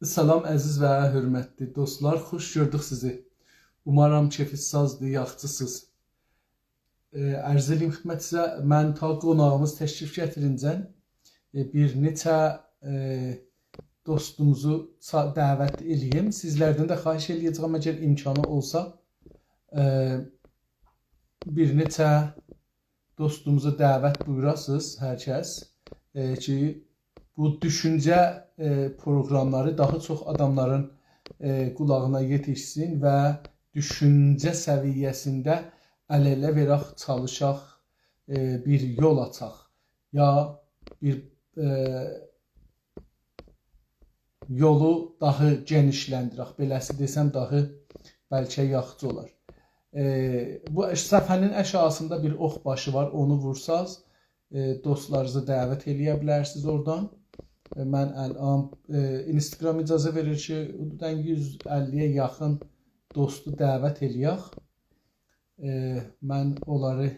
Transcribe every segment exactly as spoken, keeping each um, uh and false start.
سلام، عزیز و حؤرمتلی دوستلار، خوش گؤردوک سیزی. اومارام کئفینیز سازدیر، یاخشیسینیز. ائ، عرض ائله‌ییم خدمتینیزه، من تا قوناغیمیز تشریف گتیرینجن، ائ، بیر نئچه، ائ، دوستوموزو سا-، دعوت ائله‌ییم. سیزلردن ده خواهش ائله‌یه‌جه‌یم، اگر امکانی اولسا، ائ، بیر نئچه دوستوموزو دعوت بویوراسینیز، هر کس، ائ، کی، بو دوشونجه، ائ، پروقراملاری داها چوخ آداملارین، ائ، قولاغینا یئتیشسین و دوشونجه سویه‌سینده ال-اله وئرک، چالیشاق، ائ، بیر یول آچاق. یا بیر، ائ، یولو داها گئنیشلندیرک. بئله‌سی دئسم، داها بلکه یاخشی اولار. ائ، بو صفحه‌نین آشاغیسیندا بیر اوخ باشی وار، اونو وورساز، ائ، دوستلارینیزی دعوت ائله‌یه بیلرسینیز اورادان. ائ، من الان، ائ، اینستاگرام اجازه وئریر کی، حدوداً یوز اللی‌یه یاخین دوستو دعوت ائله‌یک. ائ، من اونلاری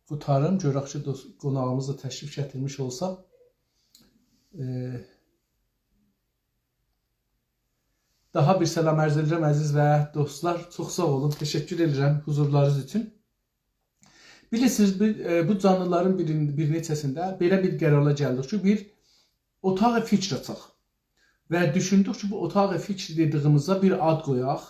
قوتاریم، گؤرک کی، دوست، قوناغیمیز دا تشریف گتیرمیش اولسا. ائ، داها بیر سلام عرض ائدیرم، عزیز و دوستلار. چوخ ساغ اولون، تشکر ائدیرم حضورلارینیز اوچون. بیلیرسینیز، بو، ائ، بو جانلیلارین بیرین-، بیر نئچه‌سینده بئله بیر قرارا گلدیک کی، بیر اوتاق فیکر آچاق. و دوشوندوک کی، بو اوتاق فیکر دئدیییمیزه بیر آد قویاق.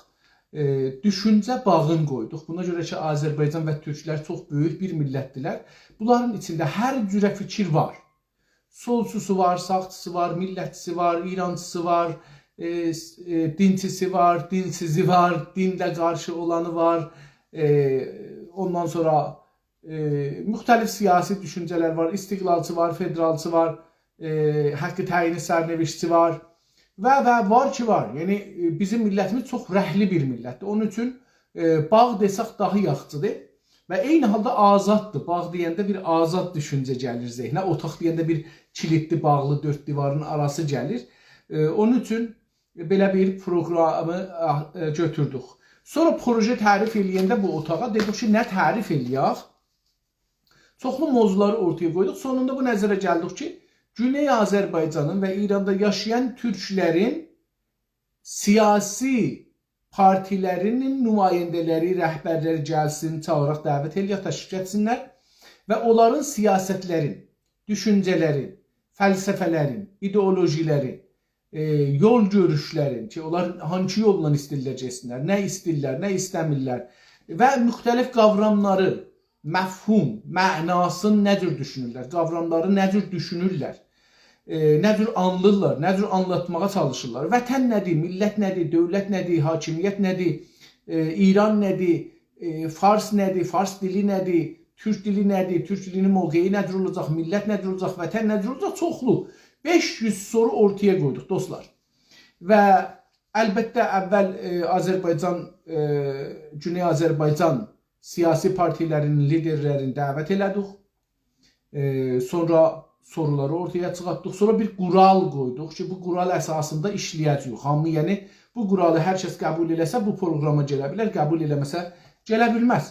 ائ، دوشونجه باغین قویدوق. بونا گؤره کی، آذربایجان و تورکلر چوخ بؤیوک بیر میللتدیرلر. بونلارین ایچینده هر جوره فیکیر وار. سولچوسو وار، ساغچیسی وار، میللتچیسی وار، ایرانچیسی وار، ائ، س-، ائ، دینچیسی وار، دینسیزی وار، دینله قارشی اولانی وار. ائ، اوندان سونرا، ائ، مختلف سیاسی دوشونجه‌لر وار، استقلالچی وار، فدرالچی وار، ائ، حق تعیین سرنوشتچی وار و، و وار کی وار. یعنی، ائ، بیزیم میللتیمیز چوخ رنگلی بیر میللتدیر. اونون اوچون، ائ، باغ دئسک داها یاخشیدیر. و عینی حالدا آزاددیر. باغ دئینده بیر آزاد دوشونجه گلیر ذهنه. اوتاق دئینده بیر کیلیدلی، باغلی، دؤرد دیوارین آراسی گلیر. ائ، اونون اوچون بئله بیر پروقرامی، آه، ائ، گؤتوردوک. سونرا پروژه تعریف ائله‌ینده بو اوتاغا دئدیک کی، نه تعریف ائله‌یک؟ چوخلو موضوعلاری اورتایا قویدوق. سونوندا بو نظره گلدیک کی، گونئی آذربایجانین و ایراندا یاشایان تورکلرین سیاسی پارتیلرینین نماینده‌لری، رهبرلری گلسین، چاغیراق، دعوت ائله‌یک، تشریف گتیرسینلر و اونلارین سیاستلرین، دوشونجه‌لرین، فلسفه‌لرین، ایدئولوژیلرین، ائ، یول گؤروشلرین کی، اونلار هانسی یوللا ایسته‌ییرلر گئتسینلر، نه ایسته‌ییرلر، نه ایسته‌میرلر و مختلف قاوراملاری، مفهوم، معناسینی نه جور دوشونورلر، قاوراملاری نه جور دوشونورلر، ائ، نه جور آنلیرلار، نه جور آنلاتماغا چالیشیرلار. وطن نه‌دیر، میللت نه‌دیر، دؤولت نه‌دیر، حاکمیت نه‌دیر، ائ، ایران نه‌دیر، ائ، فارس نه‌دیر، فارس دیلی نه‌دیر، تورک دیلی نه‌دیر، تورک دیلینین موقعی نه جور اولاجاق، میللت نه جور اولاجاق، وطن نه جور اولاجاق، چوخلو. بئش یوز سورو اورتایا قویدوق، دوستلار. و البته، اول، ائ، آذربایجان، ائ، گونئی آذربایجان سیاسی پارتیلرینین لیدرلرینی دعوت ائله‌دیک. ائ، سونرا سورولاری اورتایا چیخارتدیق. سونرا بیر قورال قویدوق کی، بو قورال اساسیندا ایشله‌یه‌جه‌ییک. هامی، یعنی، بو قورالی هر کس قبول ائله‌سه، بو پروقراما گله بیلر، قبول ائله‌مه‌سه، گله بیلمز.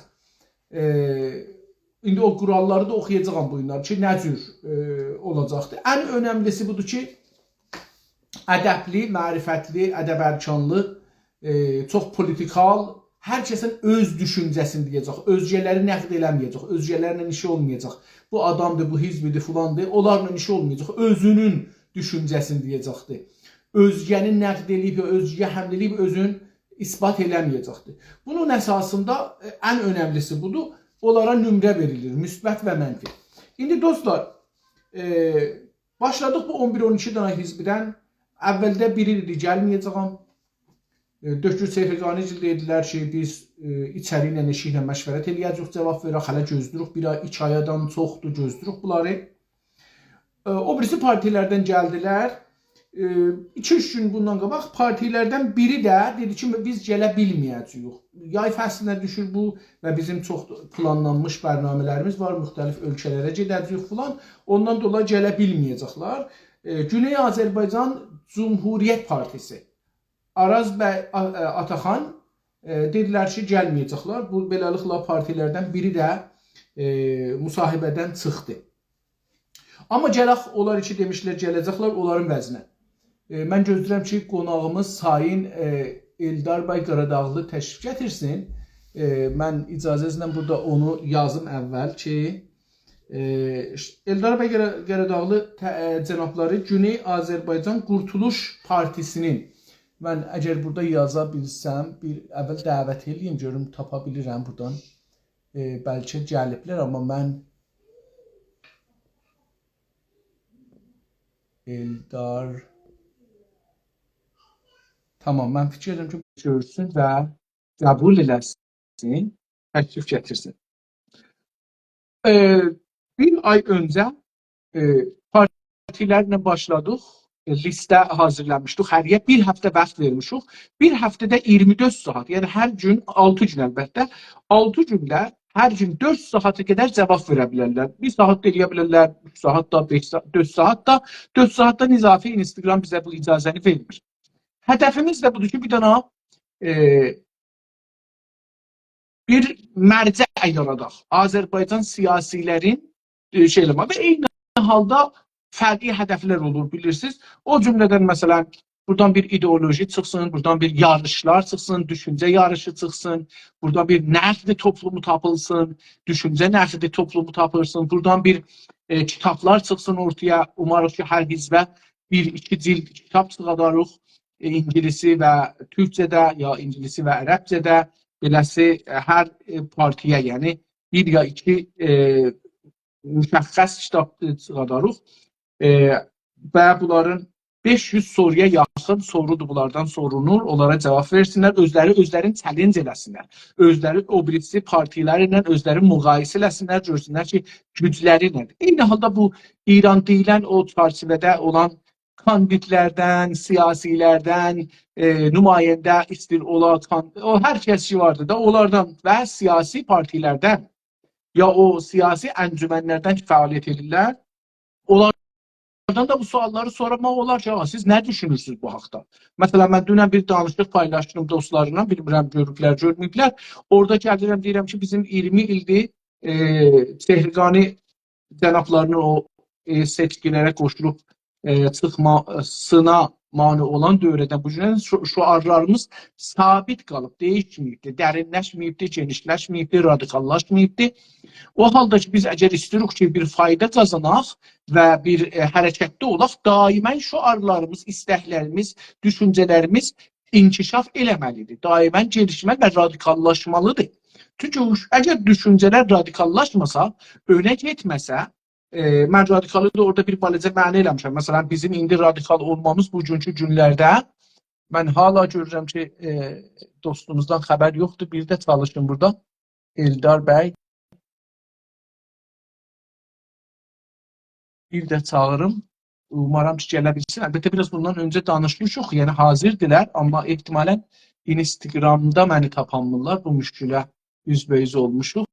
ائ، ایندی او قوراللاری دا اوخویاجاغام بو گونلر کی، نه جور، ائ، اولاجاقدیر. ان اؤنملیسی بودور کی، ادبلی، معرفتلی، ادب ارکانلی، ائ، چوخ پولیتیکال، هر کسین اؤز دوشونجه‌سینی دئیه‌جک، اؤزگه‌لری نقد ائله‌مه‌یه‌جک، اؤزگه‌لرله ایشی اولمایاجاق. بو آدامدیر، بو حزبیدیر، فلاندیر، اونلارلا ایشی اولمایاجاق، اؤزونون دوشونجه‌سینی دئیه‌جکدیر. اؤزگه‌نی نقد ائله‌ییب، یا اؤزگه‌یه حمله ائله‌ییب، اؤزون اثبات ائله‌مه‌یه‌جکدیر. بونون اساسیندا، ائ، ان اؤنملیسی بودور، اونلارا نمره وئریلیر، مثبت و منفی. ایندی دوستلار، ائ، باشلادیق بو اون بیر، اون ایکی دنه حزبدن. اولده بیری دئدی، گلمه‌یه‌جه‌یم. ائ، دکتر سیفقانی‌گیل دئدیلر کی، بیز، ائ، ایچری ایله، ائشیکله مشورت ائله‌یه‌جه‌ییک، جواب وئرک، هله گؤزله‌ییریک، بیر آی، ایکی آیادان چوخدور، گؤزله‌ییریک بونلاری. ائ، او بیریسی پارتیلردن گلدیلر. ائ، ایکی-اوچ گون بوندان قاباق پارتیلردن بیری ده دئدی کی، بیز گله بیلمه‌یه‌جه‌ییک. یای فصلینه دوشور بو و بیزیم چوخ پلانلانمیش برنامه‌لریمیز وار، مختلف اؤلکه‌لره گئده‌جه‌ییک فلان. اوندان دولایی گله بیلمه‌یه‌جکلر. ائ، گونئی آذربایجان جمهوریت پارتیسی، آراز بی، آ-، ائ، آتاخان، ائ، دئدیلر کی، گلمه‌یه‌جکلر. بو، بئله‌لیکله، پارتیلردن بیری ده، ائ، مصاحبه‌دن چیخدی. آمما گلک، اونلار کی دئمیشلر گله‌جکلر، اونلارین وضعینه. ائ، من گؤزله‌ییرم کی، قوناغیمیز سایین، ائ، ائلدار بی قاراداغلی تشریف گتیرسین. ائ، من اجازه‌نیزله بورادا اونو یازیم اول کی، ائ، ش-، ائلدار بی قارا-، قاراداغلی ته-، ائ، جنابلاری گونئی آذربایجان قورتولوش پارتیسی‌نین، من اگر بورادا یازا بیلسم، بیر اول دعوت ائله‌ییم، گؤروم تاپا بیلیرم بورادان. ائ، بلکه گلیبلر، آمما من ائلدار، تامام، من فیکیر ائدیرم کی، گؤرسون و قبول ائله‌سین، تشریف گتیرسین. ائ، بیر آی اؤنجه، ائ، پارتیلرله باشلادیق، ائ، لیسته حاضیرلامیشدیق، هر یئره بیر هفته واخت وئرمیشیک. بیر هفته‌ده اییرمی دؤرد ساعات، یعنی هر گون آلتی گون البته، آلتی گونده هر گون دؤرد ساعاتا قدر جواب وئره بیلرلر. بیر ساعات دا ائله‌یه بیلرلر، اوچ ساعات دا، بئش ساعات، دؤرد ساعات دا. دؤرد ساعاتدان اضافه اینستاگرام بیزه بو اجازه‌نی وئرمیر. هدفیمیز ده بودور کی، بیر دنه، ائ، بیر مرجع یاراداق. آذربایجان سیاسی‌لرین، ائ، شئی ائله‌مه و عینی حالدا فرقلی هدفلر اولور، بیلیرسینیز. او جمله‌دن، مثلا، بورادان بیر ایدئولوژی چیخسین، بورادان بیر یاریشلار چیخسین، دوشونجه یاریشی چیخسین، بورادان بیر نقد توپلومو تاپیلسین، دوشونجه نقد توپلومو تاپیلسین، بورادان بیر، ائ، کیتابلار چیخسین اورتایا. اوماریق کی، هر حزبه بیر، ایکی جیلد کیتاب چیخارداریق. ائ، اینگیلیسی و تورکجه‌ده، یا اینگیلیسی و عربجه‌ده، بئله‌سی، ائ، هر، ائ، پارتی‌یه، یعنی بیر یا ایکی، ائ، مشخص کیتاب، ائ، چیخارداریق. ائ، و بونلارین بئش یوز سورویا یاخین سورودور، بونلاردان سورونور، اونلارا جواب وئرسینلر، اؤزلری اؤزلرینی چالنج ائله‌سینلر، اؤزلری او بیریسی پارتی‌لرله اؤزلرینی مقایسه ائله‌سینلر، گؤرسونلر کی، گوجلری نه‌دیر. عینی حالدا بو ایران دئییلن او چرچیوه‌ده اولان کاندیدلردن، سیاسی‌لردن، ائ، نماینده ایستیر اولا، کان-، او هر کس کی واردی دا، اونلاردان و سیاسی پارتی‌لردن، یا او سیاسی انجمن‌لردن کی، فعالیت ائدیرلر، اونلاردان دا بو سؤاللاری سورماق اولار کی، «آغا، سیز نه دوشونورسونوز بو حاقدا؟» مثلا، من دونن بیر دانیشیق پایلاشدیم دوستلارلا، بیلمیرم، گؤروبلر، گؤرمه‌ییبلر. اورادا گلیرم، دئییرم کی، بیزیم اییرمی ایلدیر، ائ، چهرگانی جنابلارینین او، ائ، سئچکی‌لره قوشولوب، ائ، چیخماسینا مانع اولان دؤوره‌دن بو گونه شو-، شعارلاریمیز ثابت قالیب، دییشمه‌ییبدیر، درینلشمه‌ییبدیر، گئنیشلشمه‌ییبدیر، رادیکاللاشماییبدیر. او حالدا کی، بیز اگر ایسته‌ییریک کی، بیر فایدا قازاناق و بیر، ائ، حرکتده اولاق، دائما شعارلاریمیز، ایستکلریمیز، دوشونجه‌لریمیز انکشاف ائله‌مه‌لیدیر. دائما گلیشمه‌لی و رادیکاللاشمالیدیر. چونکی اگر دوشونجه‌لر رادیکاللاشماسا، اؤنه گئتمه‌سه، ائ، من رادیکالی دا اورادا بیر بالاجا معنا ائله‌میشم. مثلا، بیزیم ایندی رادیکال اولمامیز بوگونکو گونلرده، من حالا گؤرورم کی، ائ، دوستوموزدان خبر یوخدور. بیر ده چالیشین بورادا، ائلدار بی. بیر ده چاغیریم. اومارام کی، گله بیلسین. البته، بیر آز بوندان اؤنجه دانیشمیشیق، یعنی حاضردیلار، آمما احتمالا اینستاگرامدا منی تاپامیرلار. بو مشکله اوزبه‌اوز اولموشوق.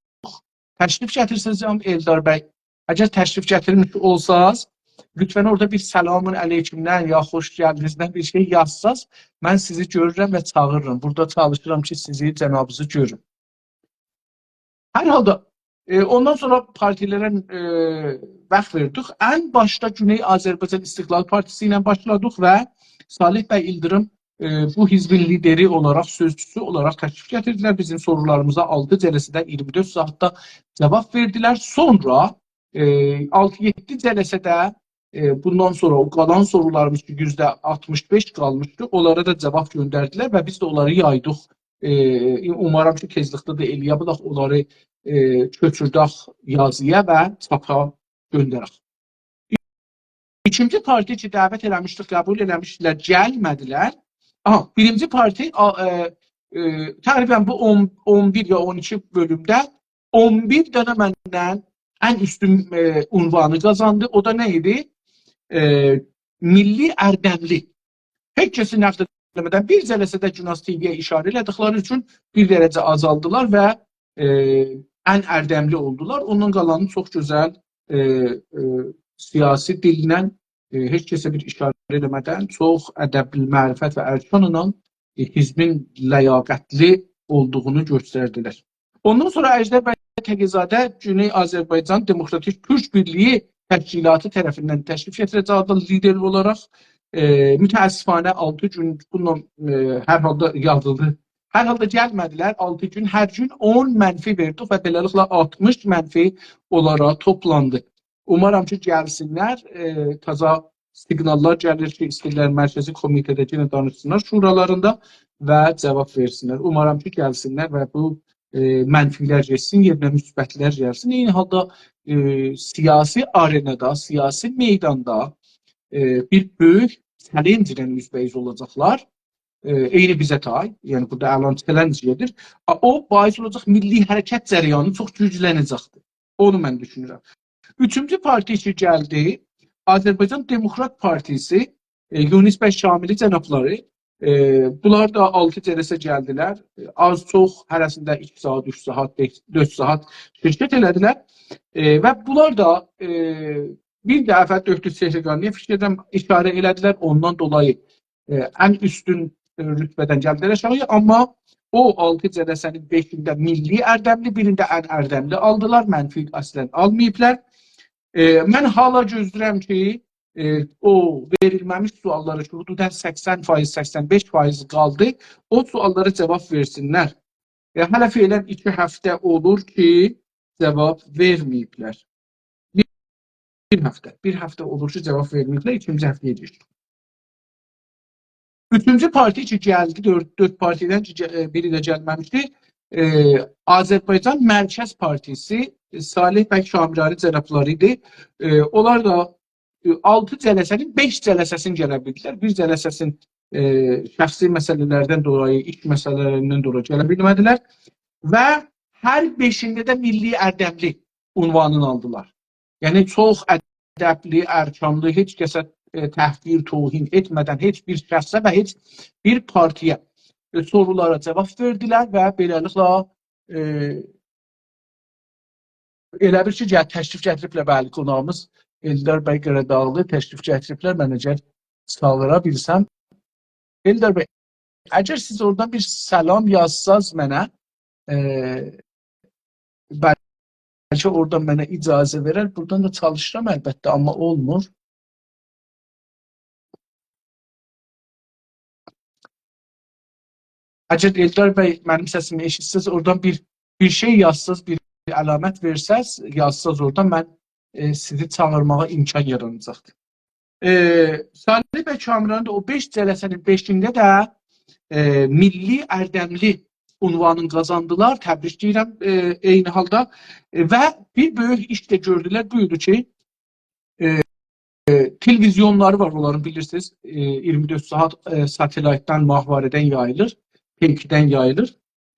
تشریف گتیرسه‌ز، جناب ائلدار بی، اگر تشریف گتیرمیش اولساز، لطفا اورادا بیر سلام علیکمدن، یا خوش گلدینیزدن بیر شئی یازساز، من سیزی گؤرورم و چاغیریرام. بورادا چالیشیرام کی، سیزی، جنابیزی گؤروم. هر حالدا، ائ، اوندان سونرا پارتی‌لره، ائ، واخت وئردیک. ان باشدا گونئی آذربایجان استقلال پارتیسی ایله باشلادیق و صالح بی ایلدیریم، ائ، بو حزبین لیدری اولاراق، سؤزچوسو اولاراق تشریف گتیردیلر. بیزیم سورولاریمیزا آلتی جلسه‌ده اییرمی دؤرد ساعاتدا جواب وئردیلر. سونرا، ائ، آلتی-یئددی جلسه‌ده، ائ، بوندان سونرا او قالان سورولاریمیز کی، یوزده آلتمیش بئش قالمیشدی، اونلارا دا جواب گؤندردیلر و بیز ده اونلاری یایدیق. ائ، اومارام کی، تئزلیکده ده ائله‌یه بیلک، اونلاری، ائ، کؤچوردک یازییا و چاپا گؤندرک. ایکینجی پارتی کی، دعوت ائله‌میشدیک، قبول ائله‌میشدیلر، گلمه‌دیلر. آها، بیرینجی پارتی، آ، ائ، ائ، تقریبا بو اون، اون بیر یا اون ایکی بؤلومده اون بیر دنه مندن ان اوستون، ائ، عنوانی قازاندی. او دا نه ایدی؟ ائ، میللی اردملی. هئچ کسی نقد ائله‌مه‌دن، بیر جلسه‌ده گوناز تی‌وی‌یه اشاره ائله‌دیکلری اوچون بیر درجه آزالدیلار و، ائ، ان اردملی اولدولار. اوندان قالانی چوخ گؤزل، ائ، ائ، سیاسی دیلله، ائ، هئچ کسه بیر اشاره ائله‌مه‌دن، چوخ ادب‌المعرفت و ارکانلا، ائ، حزبین لیاقتلی اولدوغونو گؤستردیلر. اوندان سونرا اژدر بی تقی‌زاده گونئی آذربایجان دموکراتیک تورک بیرلیگی تشکیلاتی طرفیندن تشریف گتیره‌جکدیر لیدر اولاراق. ائ، متأسفانه آلتی گون بونونلا، ائ، هر حالدا یازیلدی. هر حالدا گلمه‌دیلر، آلتی گون، هر گون اون منفی وئردیک و بئله‌لیکله آلتمیش منفی اونلارا توپلاندی. اومارام کی، گلسینلر، ائ، تازا سیگناللار گلیر کی، ایسته‌ییرلر مرکزی کمیته‌ده یئنه دانیشسینلار شورالاریندا و جواب وئرسینلر. اومارام کی، گلسینلر و بو، ائ، منفی‌لر گئتسین، یئرینه مثبت‌لر گلسین. عینی حالدا، ائ، سیاسی آرئنادا، سیاسی میداندا، ائ، بیر بؤیوک چلنج‌له اوزبه‌اوز اولاجاقلار. ائ، عینی بیزه تای، یعنی بورادا الان چلنج گئدیر. آ، او باعث اولاجاق میللی حرکت جریانی چوخ گوجلنه‌جکدیر. اونو من دوشونورم. اوچونجو پارتی کی گلدی، آذربایجان دموکرات پارتیسی، ائ، یونس بی شاملی جنابلاری، ائ، بونلار دا آلتی جلسه گلدیلر. ائ، آز چوخ هره‌سینده ایکی ساعات، اوچ ساعات، بئش، دؤرد ساعات شرکت ائله‌دیلر. ائ، و بونلار دا، ائ، بیر دفعه دکتر چهرگانی‌یه فیکر ائدیرم اشاره ائله‌دیلر. اوندان دولایی، ائ، ان اوستون، ائ، رتبه‌دن گلدیلر آشاغی‌یا. آمما او آلتی جلسه‌نین بئشینده میللی اردملی، بیرینده ان اردملی آلدیلار، منفی اصلاً آلماییبلار. ائ، من حالا گؤزله‌ییرم کی، ائ، او وئریلمه‌میش سؤاللارا کی، حدوداً سکسن فایز، سکسن بئش فایز قالدی، او سؤاللارا جواب وئرسینلر. ائ، هله فعلاً ایکی هفته اولور کی، جواب وئرمه‌ییبلر. بیر، بیر هفته، بیر هفته اولور کی، جواب وئرمه‌ییبلر، ایکینجی هفته‌یه گیریر. اوچونجو پارتی کی گلدی، دؤرد، دؤرد پارتیدن کی، گه-، ائ، بیری ده گلمه‌میشدی. ائ، آذربایجان مرکز پارتیسی، ائ، صالح بی شامیرانی جنابلاری ایدی. ائ، اونلار دا، ائ، آلتی جلسه‌نین بئش جلسه‌سینی گله بیلدیلر. بیر جلسه‌سین، ائ، شخصی مسئله‌لردن دولایی، ایش مسئله‌لریندن دولایی گله بیلمه‌دیلر. و هر بئشینده ده میللی اردملی عنوانینی آلدیلار. یعنی، چوخ ادبلی، ارکانلی، هئچ کسه، ائ، تحقیر، توهین ائتمه‌دن هئچ بیر شخصه و هئچ بیر پارتی‌یه، ائ، سورولارا جواب وئردیلر و بئله‌لیکله، ائ، ائله بیل کی، گل، تشریف گتیریبلر، بلی، قوناغیمیز ائلدار بی قاراداغلی تشریف گتیریبلر. من اگر چاغیرا بیلسم، ائلدار بی، اگر سیز اورادان بیر سلام یازساز منه، ائ، بلکه اورادان منه اجازه وئرر. بورادان دا چالیشیرام البته، آمما اولمور. اگر ائلدار بی منیم سسیمی ائشیتسز، اورادان بیر، بیر شئی یازساز، بیر علامت وئرسز، یازساز اورادان، من، ائ، سیزی چاغیرماغا امکان یاراناجاقدیر. ائ، صالح بی شامیرانی دا او بئش جلسه‌نین بئشینده ده، ائ، میللی اردملی عنوانینی قازاندیلار. تبریک دئییرم، ائ، عینی حالدا. ائ، و بیر بؤیوک ایش ده گؤردولر، بو ایدی کی، ائ، ائ، تلویزیونلاری وار اونلارین، بیلیرسینیز، ائ، ایگیرمی دؤرد ساعات، ائ، ساتلایتدان، ماهواره‌دن یاییلیر، پیکدن یاییلیر.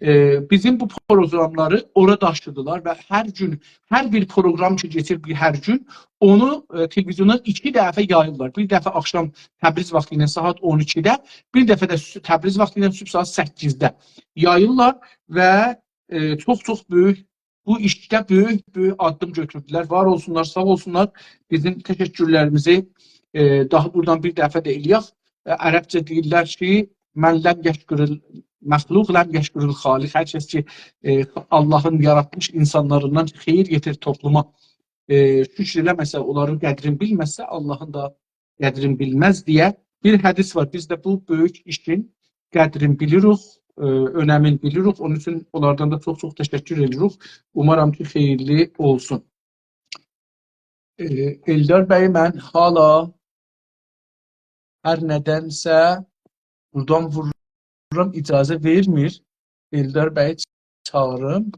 ائ، بیزیم بو پروگراملاری اورا داشیدیلار و هر گون، هر بیر پروگرام کی کئچیر، بیر هر گون اونو، ائ، تلویزیوندا ایکی دفعه یاییرلار. بیر دفعه آخشام تبریز واختی ایله ساعات اون ایکیده، بیر دفعه ده ص-، تبریز واختی ایله صبح ساعات سککیزده یاییرلار و، ائ، چوخ-چوخ بؤیوک، بو ایشده بؤیوک-بؤیوک آددیم گؤتوردولر. وار اولسونلار، ساغ اولسونلار. بیزیم تشکرلریمیزی، ائ، داها بورادان بیر دفعه ده ائله‌یک. ائ، عربجه دئییرلر کی، «من لم یشکر المخلوق، لم یشکر الخالق.» هر کس کی، ائ، آللاهین یاراتمیش اینسانلاریندان خئییر یئتیر توپلوما، ائ، شوکور ائله‌مه‌سه، اونلارین قدرینی بیلمه‌سه، آللاهین دا قدرینی بیلمز دئیه بیر حدیث وار. بیز ده بو بؤیوک ایشین قدرینی بیلیریک، ائ، اؤنمینی بیلیریک. اونون اوچون اونلاردان دا چوخ-چوخ تشکر ائدیریک. اومارام کی، خئییرلی اولسون. ائ، ائلدار بی، من حالا هر ندنسه بورادان وورورام، اجازه وئرمیر ائلدار بیی چاغیریم.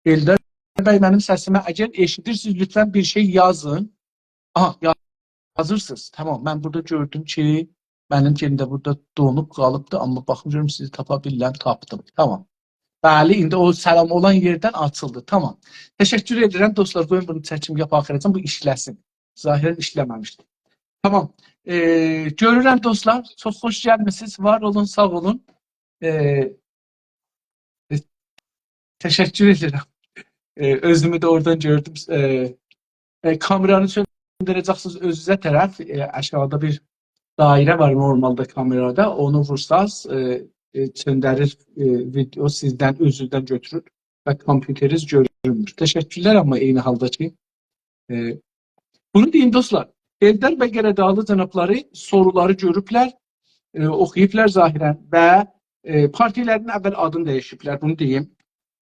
ائلدار بی، منیم سسیمی اگر ائشیدیرسینیز، لطفاً بیر شئی یازین. آها، یا-، یازیرسینیز. تامام، من بورادا گؤردوم کی، منیم یئنه ده بورادا دونوب قالیبدی، آمما باخیم گؤروم سیزی تاپا بیلیرم، تاپدیم. تامام. بلی، ایندی او سلام اولان یئردن آچیلدی. تامام. تشکر ائدیرم، دوستلار. قویون بونو چکیم، یاپاق آخیره‌جن، بو ایشله‌سین. ظاهراً ایشله‌مه‌میشدی. تامام. ائ، گؤرورم، دوستلار، چوخ خوش گلمیسینیز. وار اولون، ساغ اولون. ائ، ائ، تشکر ائدیرم. ائ، اؤزومو ده اورادان گؤردوم. ائ، ائ، کامئرانی چؤندره‌جکسینیز اؤزونوزه طرف. ائ، آشاغیدا بیر دایره وار نورمالدا کامئرادا. اونو وورساز، ائ، ائ، چؤندریر، ائ، ویدئو سیزدن، اؤزونوزدن گؤتورور و کامپیوترینیز گؤرونمور. تشکرلر، آمما عینی حالدا کی، ائ، بونو دئییم، دوستلار. ائلدار بی قره‌داغلی جنابلاری سورولاری گؤروبلر، ائ، اوخویوبلار ظاهراً و، ائ، پارتی‌لرین اول آدینی دییشیبلر، بونو دئییم.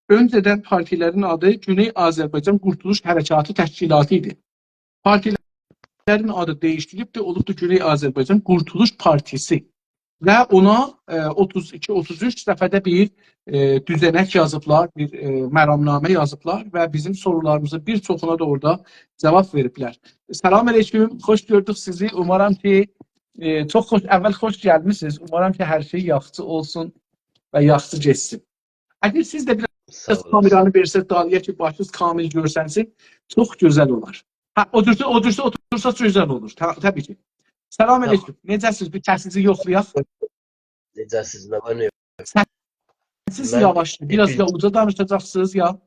اؤنجه‌دن پارتی‌لرین آدی گونئی آذربایجان قورتولوش حرکاتی تشکیلاتی ایدی. پارتی‌لرین آدی دییشدیریلیبدی، اولوبدو گونئی آذربایجان قورتولوش پارتیسی. و اونا، ائ، اوتوز ایکی، اوتوز اوچ صفحه‌ده بیر، ائ، دوزنک یازیبلار، بیر، ائ، مرامنامه یازیبلار و بیزیم سورولاریمیزین بیر چوخونا دا اورادا جاواب وئریبلر. سلام علیکم، خوش گؤردوک سیزی. اومارام کی، ائ، چوخ خوش، اول خوش گلمیسینیز. اومارام کی، هر شئی یاخشی اولسون و یاخشی گئتسین. اگر سیز ده بیر آز، ساغ اولاسین، کامئرانی وئرسز دالییا کی، باشینیز کامل گؤرسنسین، چوخ گؤزل اولار. هه، اوتورسا، اوتورسا، اوتورسا گؤزل اولور. طبیعی کی. سلام علیکم. تامام. نئجه‌سیز؟ بیر سسینیزی یوخلایاق. نئجه‌سیز؟ نه وار، نه یوخ؟ سسینیز یاواشدیر. بیر آز یا اوجا دانیشاجاقسینیز، یا...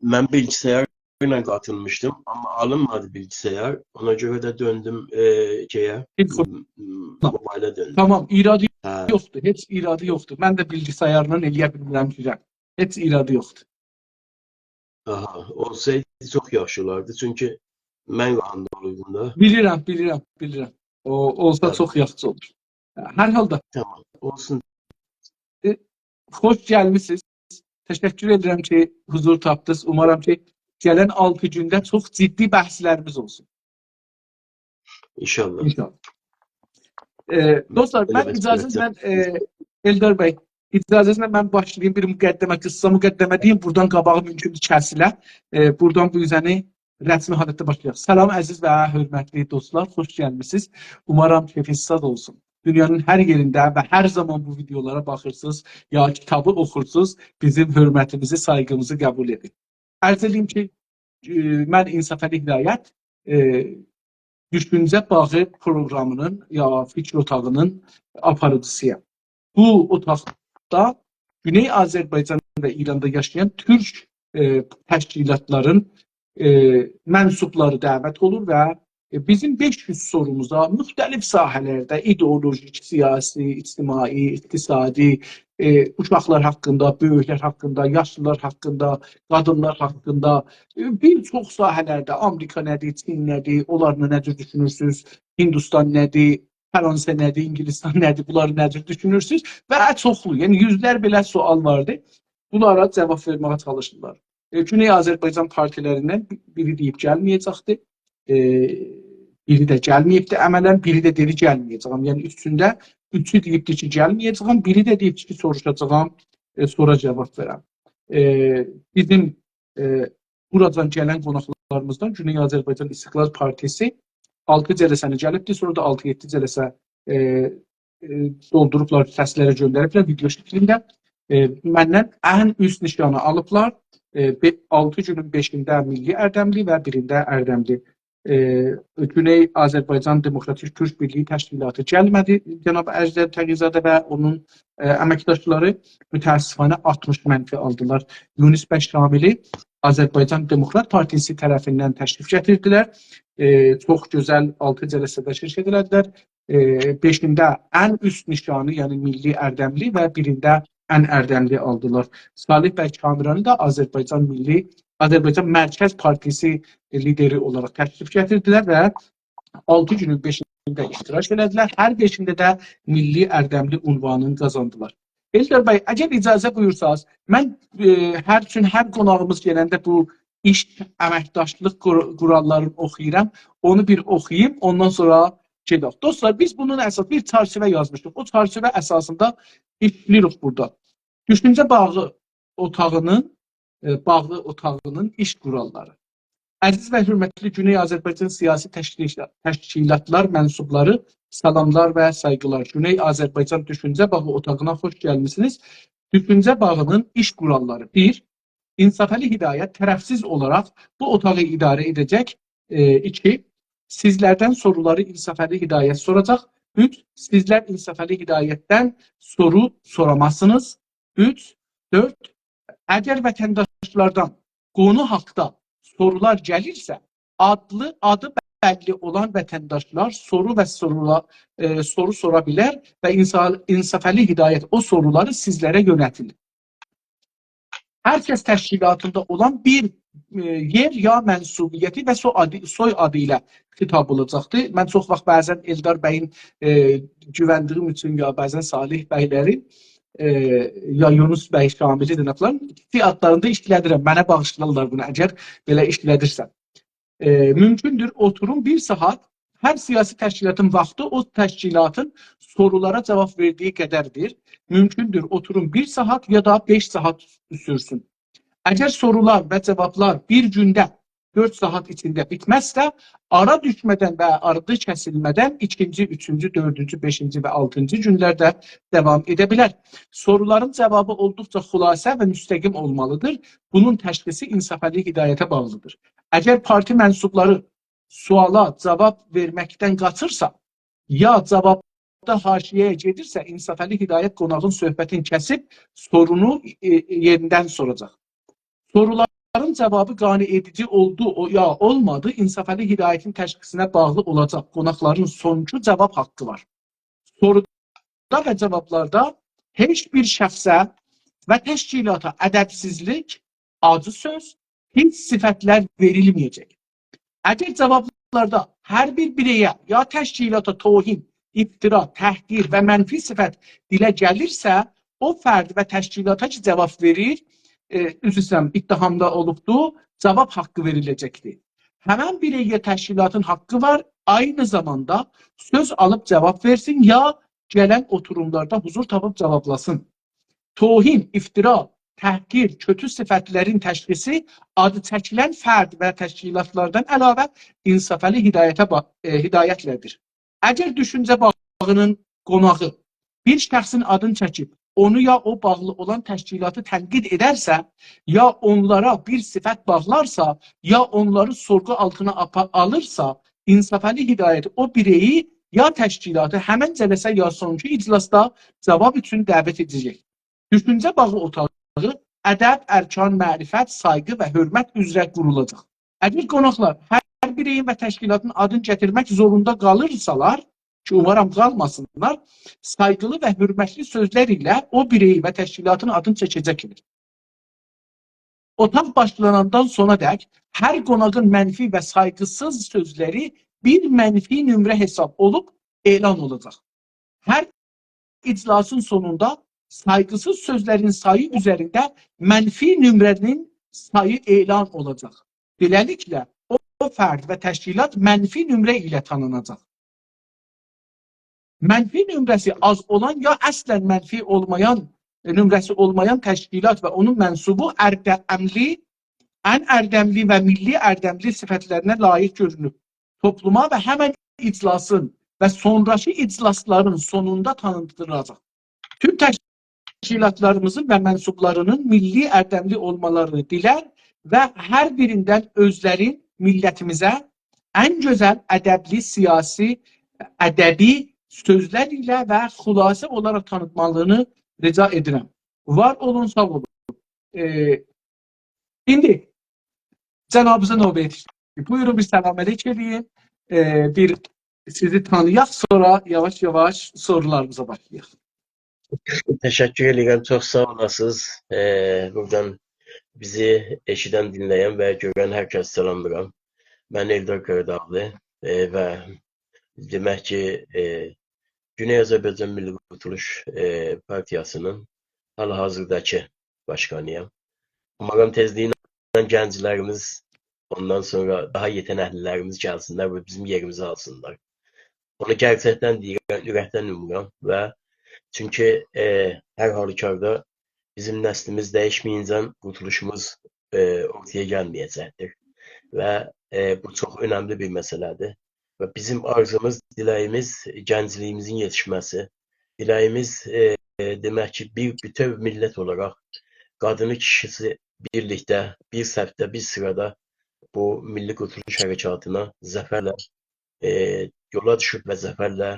من بیلگیسایار ایله قاتیلمیشدیم، آمما آلینمادی بیلگیسایار. اونا گؤره ده دؤندوم، ائ، شئیه، تلفون. م-، م-، تامام. موبایلا دؤندوم. تامام، ایرادی یوخدور، هئچ ایرادی یوخدور. من ده بیلگیسایارلا ائلیه بیلمیرم کی، هئچ ایرادی یوخدور. آها، اولسایدی چوخ یاخشی اولاردی، چونکی من قاندالیردیم دا. بیلیرم، بیلیرم، بیلیرم. او، اولسا چوخ یاخشی اولور. هر حالدا. تامام، اولسون. ائ، خوش گلمیسینیز. تشکر ائدیرم کی، حضور تاپدینیز. اومارام کی، گلن آلتی گونده چوخ جدی بحثلریمیز اولسون. انشاءالله. انشاءالله. ائ، دوستلار، من اجازه‌نیزله، ائ، ائلدار بی، اجازه‌نیزله من باشلاییم بیر مقدمه، قیسا مقدمه دئییم. بورادان قاباغی مومکوندور کسیله. ائ، بورادان بو اوزه‌نی رسمی حالتده باشلایاق. سلام، عزیز و حؤرمتلی دوستلار، خوش گلمیسینیز. اومارام کئفینیز شاد اولسون. دونیانین هر یئرینده و هر زامان بو ویدئولارا باخیرسینیز، یا کیتابی اوخورسونوز، بیزیم حؤرمتیمیزی، سایغیمیزی قبول ائدین. عرض ائدیم کی، ائ، من انصافعلی هدایت، ائ، دوشونجه باغی پروقرامینین یا فیکیر اوتاغینین آپاریجیسی‌یام. بو اوتاقدا گونئی آذربایجان و ایراندا یاشایان تورک، ائ، تشکیلاتلارین، ائ، منسوبلاری دعوت اولور و، ائ، بیزیم بئش یوز سوروموزا موختلیف ساحه‌لرده، ایدئولوژیک، سیاسی، اجتماعی، اقتصادی، ائ، اوشاقلار حاقیندا، بؤیوکلر حاقیندا، یاشلیلار حاقیندا، قادینلار حاقیندا، ائ، بیر چوخ ساحه‌لرده آمریکا نه‌دیر، چین نه‌دیر، اونلارلا نه جور دوشونورسونوز، هندوستان نه‌دیر، فرانسه نه‌دیر، انگلیستان نه‌دیر، بونلاری نه جور دوشونورسونوز و چوخلو، یعنی یوزلر بئله سؤال واردی. بونلارا جاواب وئرمه‌یه چالیشیرلار. ائ، گونئی آذربایجان پارتی‌لریندن بی-، بیری دئییب گلمه‌یه‌جکدی. ائ، بیری ده گلمه‌ییبدی عملاً، بیری ده دئدی گلمه‌یه‌جه‌یم. یعنی اوستونده اوچو دئییبدی کی، گلمه‌یه‌جه‌یم، بیری ده دئییبدی کی، سوروشاجاغام، ائ، سونرا جاواب وئرم. ائ، بیزیم، ائ، بوراجان گلن قوناقلاریمیزدان گونئی آذربایجان استقلال پارتیسی آلتی جلسه‌نی گلیبدی، سونرا دا آلتی-یئددی جلسه، ائ، ائ، دولدوروبلار، سسلری گؤندریبلر ویدئو شکلینده. ائ، مندن ان اوست نیشانی آلیبلار. ائ، بئ-، آلتی گونون بئشینده میللی اردملی و بیرینده اردملی. ائ، گونئی آذربایجان دموکراتیک تورک بیرلیگی تشکیلاتی گلمه‌دی، جناب اژدر تقی‌زاده و اونون، ائ، امکداشلاری متأسفانه آلتمیش منفی آلدیلار. یونس بی شاملی آذربایجان دموکرات پارتیسی طرفیندن تشریف گتیردیلر. ائ، چوخ گؤزل آلتی جلسه‌ده شرکت ائله‌دیلر. ائ، بئشینده ان اوست نیشانی، یعنی میللی اردملی و بیرینده ان اردملی آلدیلار. صالح بی کامرانی دا آذربایجان میللی، آذربایجان مرکز پارتیسی لیدری اولاراق تشریف گتیردیلر و آلتی گونون بئشینده اشتراک ائله‌دیلر. هر بئشینده ده میللی اردملی عنوانینی قازاندیلار. ائلدار بی، اگر اجازه بویورساز، من، ائ، هر، چون هر قوناغیمیز گلنده بو ایش، امکداشلیق قور-، قوراللارینی اوخویورام، اونو بیر اوخویوم، اوندان سونرا گئدک. دوستلار، بیز بونون اساس بیر چرچیوه یازمیشدیق. او چرچیوه اساسیندا ایشله‌ییریک بورادا. دوشونجه باغی اوتاغینین، ائ، باغی اوتاغینین ایش قوراللاری. عزیز و حؤرمتلی گونئی آذربایجان سیاسی تشکیل-، تشکیلاتلار منسوبلاری، سلاملار و سایغیلار. گونئی آذربایجان دوشونجه باغی اوتاغینا خوش گلمیسینیز. دوشونجه باغینین ایش قوراللاری. بیر، انصافعلی هدایت طرفسیز اولاراق بو اوتاغی اداره ائده‌جک. ائ، ایکی، سیزلردن سورولاری انصافعلی هدایت سوراجاق. اوچ، سیزلر انصافعلی هدایتدن سورو سورامازسینیز. اوچ، دؤرد، اگر وطنداشلاردان قونو حاقدا سورولار گلیرسه، آدلی، آدی بللی اولان وطنداشلار سورو و سورولا-، ائ، سورو سورا بیلر و انصا-، انصافعلی هدایت او سورولاری سیزلره یؤنلتیلیر. هر کس تشکیلاتیندا اولان بیر ائ، یئر یا منصوبیتی و سوی‌آدی، سوی‌آدی ایله خطاب اولاجاقدیر. من چوخ واخت بعضا ائلدار بیین، ائ، گووندیگیم اوچون یا بعضا صالح بی‌لرین، ائ، یا یونس بی شاملی دئنه فلان، سوی‌آدلاریندا ایشله‌دیرم. منه باغیشلارلار بونو، اگر بئله ایشله‌دیرسم. ائ، مومکوندور اوتوروم بیر ساعات، هر سیاسی تشکیلاتین واختی او تشکیلاتین سورولارا جاواب وئردیگی قدردیر. مومکوندور اوتوروم بیر ساعات یا دا بئش ساعات سورسون. اگر سورولار و جاوابلار بیر گونده، دؤرد ساعات ایچینده بیتمزسه، آرا دوشمه‌دن و آردی کسیلمه‌دن ایکینجی، اوچونجو، دؤردونجو، بئشینجی و آلتینجی گونلرده داوام ائده بیلر. سورولارین جاوابی اولدوقجا خلاصه و مستقیم اولمالیدیر. بونون تشخیصی انصافعلی هدایته باغلیدیر. اگر پارتی منسوبلاری سؤالا جاواب وئرمکدن قاچیرسا، یا جاوابدا حاشیه‌یه گئدیرسه، انصافعلی هدایت قوناغین صحبتینی کسیب سورونو، ائ، یئریندن سوراجاق. سورولارین جاوابی قانع ائدیجی اولدو، او، یا اولمادی، انصافعلی هدایتین تشخیصینه باغلی اولاجاق. قوناقلارین سونونجو جاواب حاققی وار. سورودا و جاوابلاردا هئچ بیر شخصه و تشکیلاتا ادبسیزلیک، آجی سؤز، پیس صفتلر وئریلمه‌یه‌جک. اگر جاوابلاردا هر بیر بیرئیه یا تشکیلاتا توهین، افترا، تحقیر و منفی صفت دیله گلیرسه، او فرد و تشکیلاتا کی جاواب وئریر، ائ، عذر ایسته‌ییرم، اتهامدا اولوبدو، جاواب حاققی وئریله‌جکدیر. همن بیرئیه تشکیلاتین حاققی وار، عینی زاماندا سؤز آلیب جاواب وئرسین یا گلن اوتوروملاردا حضور تاپیب جاوابلاسین. توهین، افترا، تحقیر، کؤتو صفتلرین تشخیصی آدی چکیلن فرد و تشکیلاتلاردان علاوه انصافعلی هدایته با-، ائ، هدایتله‌دیر. اگر دوشونجه باغینین قوناغی بیر شخصین آدینی چکیب، اونو یا او باغلی اولان تشکیلاتی تنقید ائدرسه، یا اونلارا بیر صفت باغلارسا، یا اونلاری سورغو آلتینا آپا-، آلیرسا، انصافعلی هدایت او بیرئیی یا تشکیلاتی همن جلسه یا سونکی اجلاسدا جاواب اوچون دعوت ائده‌جک. دوشونجه باغی اوتاغی ادب، ارکان، معرفت، سایغی و حؤرمت اوزره قورولاجاق. اگر قوناقلار هر بیرئیین و تشکیلاتین آدینی گتیرمک زوروندا قالیرسالار، کی اومارام قالماسینلار، سایغیلی و حؤرمتلی سؤزلر ایله او بیرئیی و تشکیلاتین آدینی چکه‌جکلر. اوتاق باشلاناندان سونادک هر قوناغین منفی و سایغیسیز سؤزلری بیر منفی نمره حساب اولوب اعلان اولاجاق. هر اجلاسین سونوندا سایغیسیز سؤزلرین سایی اوزرینده منفی نمره‌نین سایی اعلان اولاجاق. بئله‌لیکله، او، او فرد و تشکیلات منفی نمره ایله تانیناجاق. منفی نمره‌سی آز اولان یا اصلا منفی اولمایان، نمره‌سی اولمایان تشکیلات و اونون منسوبو اردملی، ان اردملی و میللی اردملی صفتلرینه لایق گؤرونوب توپلوما و همن اجلاسین و سونراکی اجلاسلارین سونوندا تانیتیلاجاق. توم تشکیلاتلاریمیزین و منسوبلارینین میللی اردملی اولمالارینی دیلر و هر بیریندن اؤزلرین میللتیمیزه ان گؤزل، ادبلی، سیاسی، ادبی سؤزلر ایله و خلاصه اولاراق تانیتمالارینی رجا ائدیرم. وار اولون، ساغ اولون. ائ، ایندی جنابینیزا نوبه یئتیشدیک. بویورون، بیر سلام علیک ائله‌یین. ائ، بیر سیزی تانییاق، سونرا یاواش-یاواش سورولاریمیزا باشلایاق. تشکر ائدیرم، چوخ ساغ اولاسینیز. ائ، بورادان بیزی ائشیدن، دینله‌ین و گؤرن هر کسی سلاملاییرام. من ائلدار قاراداغلی، ائ، و دئمک کی، ائ، گونئی آذربایجان میللی قورتولوش، ائ، پارتییاسینین حال-حاضرداکی باشقانییام. اومارام تئزلیکله گنجلریمیز، اوندان سونرا داها یئته‌نکلی‌لریمیز گلسینلر و بیزیم یئریمیزی آلسینلار. اونو گئرچکدن دئییرم، اورکدن اومورام و چونکی، ائ، هر حالوکاردا بیزیم نسلیمیز دییشمه‌یینجه قورتولوشوموز، ائ، اورتایا گلمه‌یه‌جکدیر. و، ائ، بو چوخ اؤنملی بیر مسئله‌دیر. و بیزیم آرزوموز، دیله‌ییمیز گنجلیییمیزین یئتیشمه‌سی. دیله‌ییمیز، ائ، دئمک کی، بیر بوتؤو میللت اولاراق قادینی، کیشیسی بیرلیکده، بیر صفده، بیر سیرادا بو میللی قورتولوش حرکاتینا ظفرله، ائ، یولا دوشوب و ظفرله،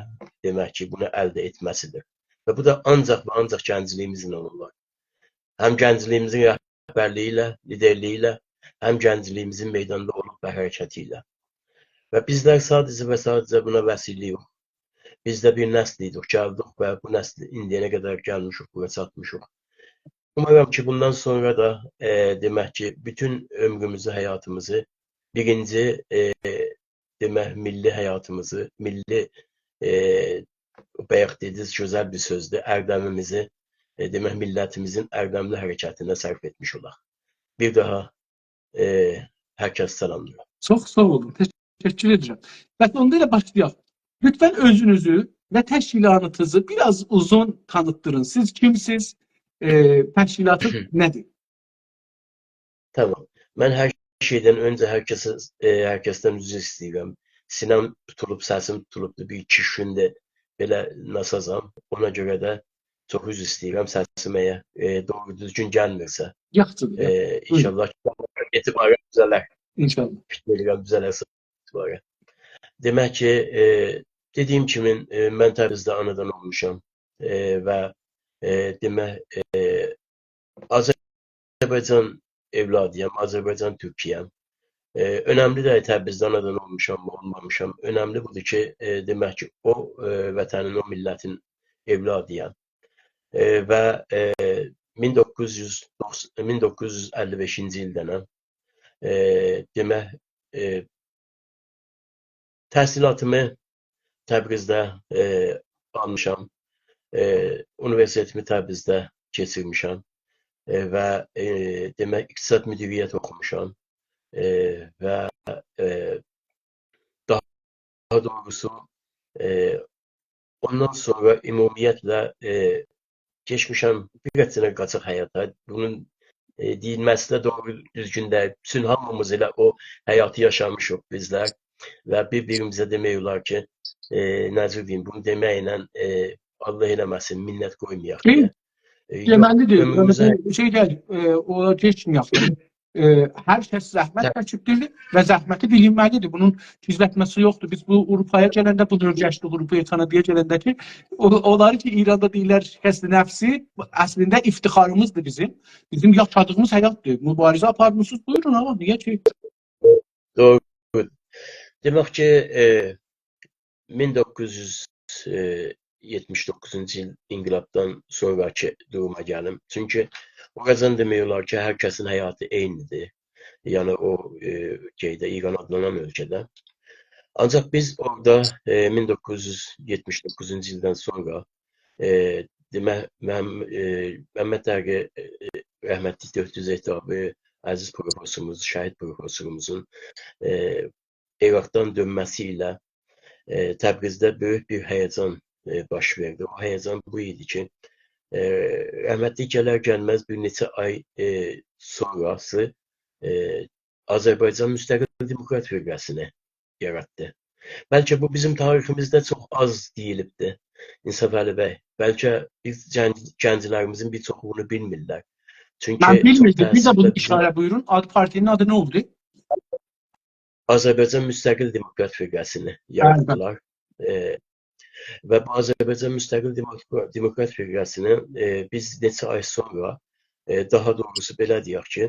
دئمک کی، بونو الده ائتمه‌سیدیر. و بو دا آنجاق و آنجاق گنجلیییمیزله اولار. هم گنجلیییمیزین رهبرلییی ایله، لیدرلییی ایله، هم گنجلیییمیزین میداندا اولوب و حرکتی ایله. و بیزلر ساده‌جه و ساده‌جه بونا وسیله‌ییک. بیز ده بیر نسل ایدیک، گلدیک و بو نسل ایندییه‌نه قدر گلمیشیک، بورا چاتمیشیق. اومارام کی، بوندان سونرا دا، ائ، دئمک کی، بوتون عؤمروموزو، حیاتیمیزی، بیرینجی، ائ، دئمک، میللی حیاتیمیزی، میللی، ائ، بایاق دئدینیز، گؤزل بیر سؤزدور، اردمیمیزی، ائ، دئمک، میللتیمیزین اردملی حرکتینه صرف ائتمیش اولاق. بیر داها، ائ، هر کسی سلاملاییرام. چوخ ساغ اولون، تشکر ائدیرم. بس اوندا ائله باشلایاق. لطفاً اؤزونوزو و تشکیلاتینیزی بیر آز اوزون تانیتدیرین. سیز کیمسیز؟ ائ، تشکیلاتین نه‌دیر؟ تامام. من هر شئیدن اؤنجه هر کسه، ائ، هر کسدن عذر ایسته‌ییرم. سینه‌م توتولوب، سسیم توتولوبدور. بیر ایکی گوندور بئله ناسازام. اونا گؤره ده چوخ عذر ایسته‌ییرم. سسیم اگر، ائ، دوغرو دوزگون گلمیرسه، یاخشیدیر، ائ، یاخشی. بویورون. ان‌شاءالله کی، اعتبارا دوزه‌لر. ان‌شاءالله. فیکیر ائدیرم دوزه‌لر اعتبارا. دئمک کی، ائ، دئدیگیم کیمی، ائ، من تبریزده آنادان اولموشام. ائ، و، ائ، دئمک، ائ، آذربایجان اولادی‌یام، آذربایجان تورکویم. ائ، اؤنملی دئییل تبریزده آنادان اولموشام، اولمامیشام. اؤنملی بودور کی، ائ، دئمک کی، او، ائ، وطنین، او میللتین اولادی‌یام. ائ، و، ائ، مین دوققوز یوز دوخسان، مین دوققوز یوز اللی بئشینجی ایلدنم. ائ، دئمک، ائ، تحصیلاتیمی تبریزده، ائ، آلمیشام. ائ، اونیوئرسیتئتیمی تبریزده کئچیرمیشم. ائ، و، ائ، دئمک، اقتصاد مدیریت اوخوموشام. ائ، و، ائ، داها دوغروسو، ائ، اوندان سونرا عمومیتله، ائ، کئچمیشم بیر آز قاچاق حیاتا. بونون، ائ، دئییلمه‌سی ده دوغرو دوزگون دئییل. بوتون هامیمیز ائله او حیاتی یاشامیشیق بیزلر. و بیر-بیریمیزه دئمک اولار کی، ائ، نه جور دئییم، بونو دئمکله، ائ، الله ائله‌مه‌سین، منت قویمایاق کی، دئیه. ائ، یوخ، دئمه‌لیدیر. یعنی، عؤمروموزه بو شئی دئییل، ائ، اورا کئچمه‌یک. ائ، هر کس زحمت، هه، چکیبدیر و زحمتی بیلینمه‌لیدیر. بونون گیزلتمه‌سی یوخدور. بیز بو آوروپایا گلنده بونو اؤیرشدیک، آوروپایا، کانادایا گلنده کی، او-، اونلاری کی، ایراندا دئییرلر شکست نفسی، اصلینده افتخاریمیزدیر بیزیم. بیزیم یاشادیغیمیز حیاتدیر. موباریزه آپارمیسینیز، بویورون، آمما نییه کی؟ دوغرو. دئمک کی، ائ، مین دوققوز یوز یئتمیش دوققوزونجو ایل انقلابدان سونراکی دوروما گلیم. چونکی اوراجان دئمک اولار کی، هر کسین حیاتی عینیدیر. یعنی او، ائ، شئیده، ایران آدلانان اؤلکه‌ده. آنجاق بیز اورادا، ائ، مین دوققوز یوز یئتمیش دوققوزونجو ایلدن سونرا، ائ، دئمک، مم-، ائ، ممد درقی، ائ، رحمتلیک دؤکتور زهتابی، عزیز پروفسوروموز، شهید پروفسوروموزون، ائ، عراقدان دؤنمه‌سی ایله، ائ، تبریزده بؤیوک بیر هیجان، ائ، باش وئردی. او هیجان بو ایدی کی، ائ، رحمتلیک گلر گلمز بیر نئچه آی، ائ، سونراسی، ائ، آذربایجان مستقل دموکرات فرقه‌سینی یاراتدی. بلکه بو بیزیم تاریخیمیزده چوخ آز دئییلیبدی، انصافعلی بی. بلکه بیز گنج-، گنجلریمیزین بیر چوخو بونو بیلمیرلر. چونکی من چوخ بیلمیردیم. بیر ده بونو تأسفله بیزیم ایشاره بویورون. آد پارتی‌نین آدی نه اولدو؟ آذربایجان مستقل دموکرات فرقه‌سینی، بلی، بلی، یاراتدیلار. ائ، و بو آذربایجان مستقل دموکرا-، دموکرات فرقه‌سینی، ائ، بیز نئچه آی سونرا، ائ، داها دوغروسو بئله دئیک کی،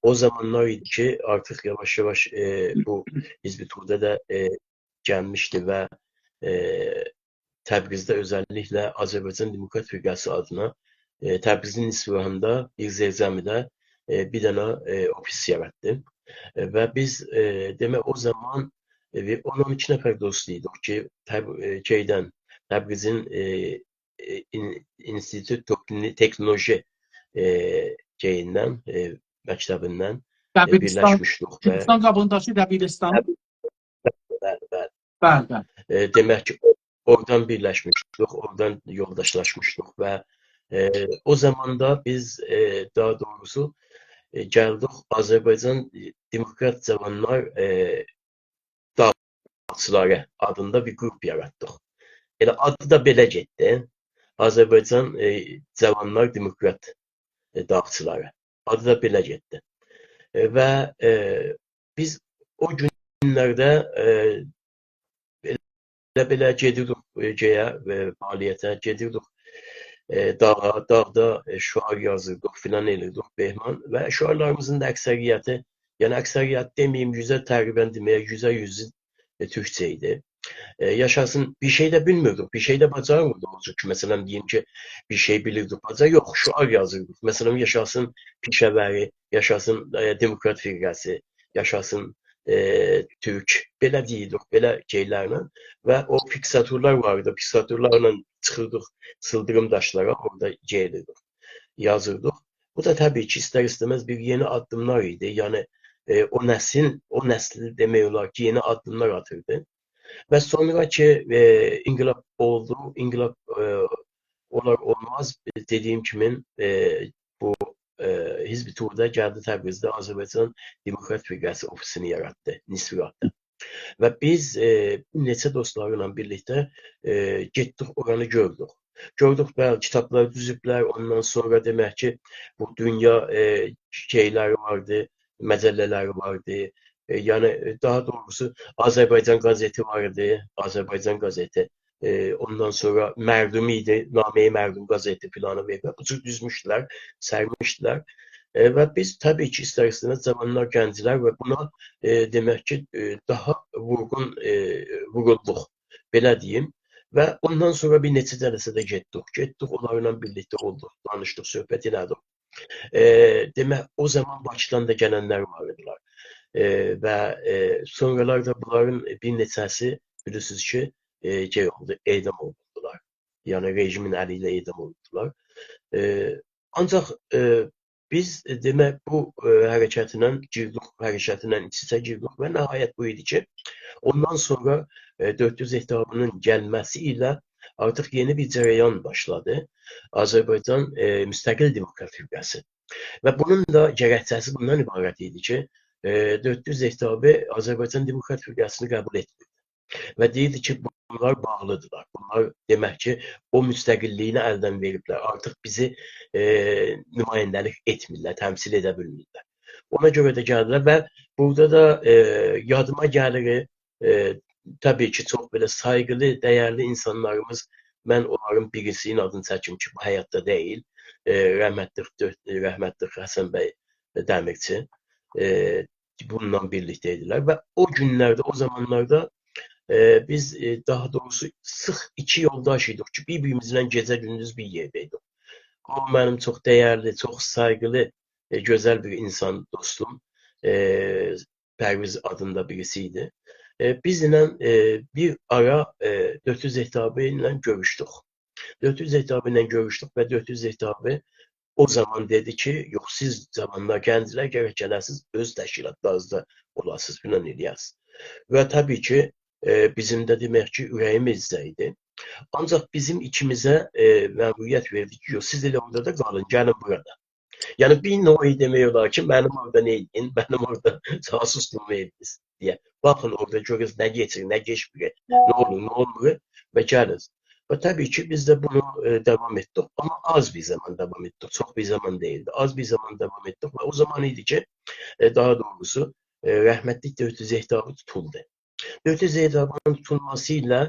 او زامانلار ایدی کی، آرتیق یاواش-یاواش، ائ، بو حزب توده ده، ائ، گلمیشدی و، ائ، تبریزده اؤزللیکله آذربایجان دموکرات فرقه‌سی آدینا، ائ، تبریزین نصف راهیندا، بیر زیرزمیده، ائ، بیر دنه، ائ، اوفیس یاراتدی. ائ، و بیز، ائ، دئمک، او زامان، ائ، بیر اون اون ایکی نفر دوست ایدیک کی، تب-، ائ، شئیدن، تبریزین، ائ، ائ، این-، اینستیتوت تکنو-، تکنولوژی، ائ، شئییندن، ائ، مکتبیندن، ائ، دبیرستان، بیرلشمیشدیک و هندوستان قاباغینداکی دبیرستان. دبیر-، بلی، بلی، بلی. بلی، بلی. ائ، دئمک کی، او-، اورادان بیرلشمیشدیک، اورادان یولداشلاشمیشدیق و، ائ، او زاماندا بیز، ائ، داها دوغروسو، ائ، گلدیک آذربایجان، ائ، دموکرات جاوانلار، ائ، داغچیلاری آدیندا بیر گروپ یاراتدیق. ائله آدی دا بئله گئتدی. آذربایجان، ائ، جاوانلار دموکرات، ائ، داغچیلاری. آدی دا بئله گئتدی. ائ، و، ائ، بیز او گونلرده، ائ، ائله بئله گئدیردیک، ائ، شئیه، ائ، فعالیته گئدیردیک، ائ، داغا، داغدا، ائ، شعار یازیردیق، فلان ائدیردیک، بهمان و شعارلاریمیزین دا اکثریتی، یعنی اکثریت دئمه‌ییم، یوزه تقریباً دئمه‌یه، یوزه یوزو، ائ، تورکجه ایدی. ائ، یاشاسین، بیر شئی ده بیلمیردیک، بیر شئی ده باجارمیردیق. او جور کی، مثلا، دئییم کی، بیر شئی بیلیردیک، باجار یوخ، شعار یازیردیق. مثلا، یاشاسین پیشه‌وری، یاشاسین، ائ، دموکرات فرقه‌سی، یاشاسین، ائ، تورک. بئله دئییردیک، بئله شئیلرله. و او فیکساتورلار وار ایدی، او فیکساتورلارلا چیخیردیق سیلدیریم داشلارا، اورادا گئدیردیک، یازیردیق. بو دا طبیعی کی، ایستر-ایسته‌مز بیر یئنی آددیملار ایدی. یعنی، ائ، او نسیل، او نسیل دئمک اولار کی، یئنی آددیملار آتیردی. و سونرا کی، ائ، انقلاب اولدو، انقلاب، ائ، اولار اولماز، ائ، دئدیگیم کیمی، ائ، بو، ائ، حزب توده گلدی تبریزده آذربایجان دموکرات فرقه‌سی اوفیسینی یاراتدی، نصف راددا. و بیز، ائ، بیر نئچه دوستلارلا بیرلیکده، ائ، گئتدیک، اورانی گؤردوک. گؤردوک، بلی، کیتابلار دوزوبلر، اوندان سونرا دئمک کی، بو دونیا، ائ، شئیلری واردی، مجله‌لری واردی. ائ، یعنی، ائ، داها دوغروسو، آذربایجان قازئتی واردی، آذربایجان قازئتی. ائ، اوندان سونرا مردوم ایدی، نامه‌ی مردوم قازئتی فلانی و بو جور دوزموشدولر، سرمیشدیلر. ائ، و بیز طبیعی کی، ایستر-ایسته‌مز جاوانلار، گنجلر و بونا، ائ، دئمک کی، ائ، داها وورغون، ائ، وورولدوق، بئله دئییم. و اوندان سونرا بیر نئچه جلسه ده گئتدیک، گئتدیک، اونلارلا بیرلیکده اولدوق، دانیشدیق، صحبت ائله‌دیک. ائ، دئمک، او زامان باکیدان دا گلنلر وار ایدیلر. ائ، و، ائ، سونرالار دا بونلارین بیر نئچه‌سی، بیلیرسینیز کی، ائ، شئی اولدو، اعدام اولوندولار. یعنی، رژیمین الی ایله اعدام اولوندولار. ائ، آنجاق، ائ، بیز، ائ، دئمک، بو، ائ، حرکتله گیردیک، حرکتله ایچ-ایچه گیردیک و نهایت بو ایدی کی، اوندان سونرا، ائ، دؤرد یوز ائتابی‌نین گلمه‌سی ایله آرتیق یئنی بیر جریان باشلادی. آذربایجان، ائ، مستقل دموکرات فرقه‌سی. و بونون دا گرکچه‌سی بوندان عبارت ایدی کی، ائ، دؤرد یوز ائتابی آذربایجان دموکرات فرقه‌سینی قبول ائتمیردی. و دئییردی کی، بونلار باغلیدیرلار. بونلار، دئمک کی، او مستقللیگینی الدن وئریبلر. آرتیق بیزی، ائ، نماینده‌لیک ائتمیرلر، تمثیل ائده بیلمیرلر. اونا گؤره ده گلدیلر و بورادا دا، ائ، یادیما گلیر، ائ، طبیعی کی، چوخ بئله سایغیلی، دیرلی اینسانلاریمیز، من اونلارین بیریسی‌نین آدینی چکیم کی، بو حیاتدا دئییل، ائ، رحمتلی، رحمتلی حسن بی دمیرچی، ائ، بونونلا بیرلیکده ایدیلر و او گونلرده، او زامانلاردا، ائ، بیز، ائ، داها دوغروسو سیخ ایکی یولداش ایدیک کی، بیر-بیریمیزله گئجه-گوندوز بیر یئرده ایدیک. او منیم چوخ دیرلی، چوخ سایغیلی، ائ، گؤزل بیر اینسان، دوستوم، ائ، پرویز آدیندا بیریسی ایدی. ائ، بیزله، ائ، بیر آرا، ائ، دؤرد یوز ائتابی ایله گؤروشدوک. دؤرد یوز ائتابی ایله گؤروشدوک و دؤرد یوز ائتابی او زامان دئدی کی، یوخ، سیز جاوانلار، گنجلر گرک گله‌سیز، اؤز تشکیلاتلارینیزدا اولاسینیز، فلان ائله‌یه‌سیز. و طبیعی کی، ائ، بیزیم ده دئمک کی، اوره‌ییمیز ده ایدی. آنجاق بیزیم ایکیمیزه، ائ، مأموریت وئردی کی، یوخ، سیز ائله اورادا دا قالین، گلین بورادا. یعنی، بیر نوع دئمک اولار کی، منیم اورادا نئینیین، منیم اورادا جاسوسلوغوم ائدیرسینیز دئیه. باخین اورادا گؤرون نه کئچیر، نه کئچمیر، نه اولور، نه اولمور و گلین. و طبیعی کی، بیز ده بونو، ائ، داوام ائتدیک. آمما آز بیر زامان داوام ائتدیک، چوخ بیر زامان دئییلدی. آز بیر زامان داوام ائتدیک و او زامان ایدی کی، ائ، داها دوغروسو، ائ، رحمتلی دؤرد یوز ائتابی توتولدو. دؤرد یوز ائتابی‌نین توتولماسی ایله،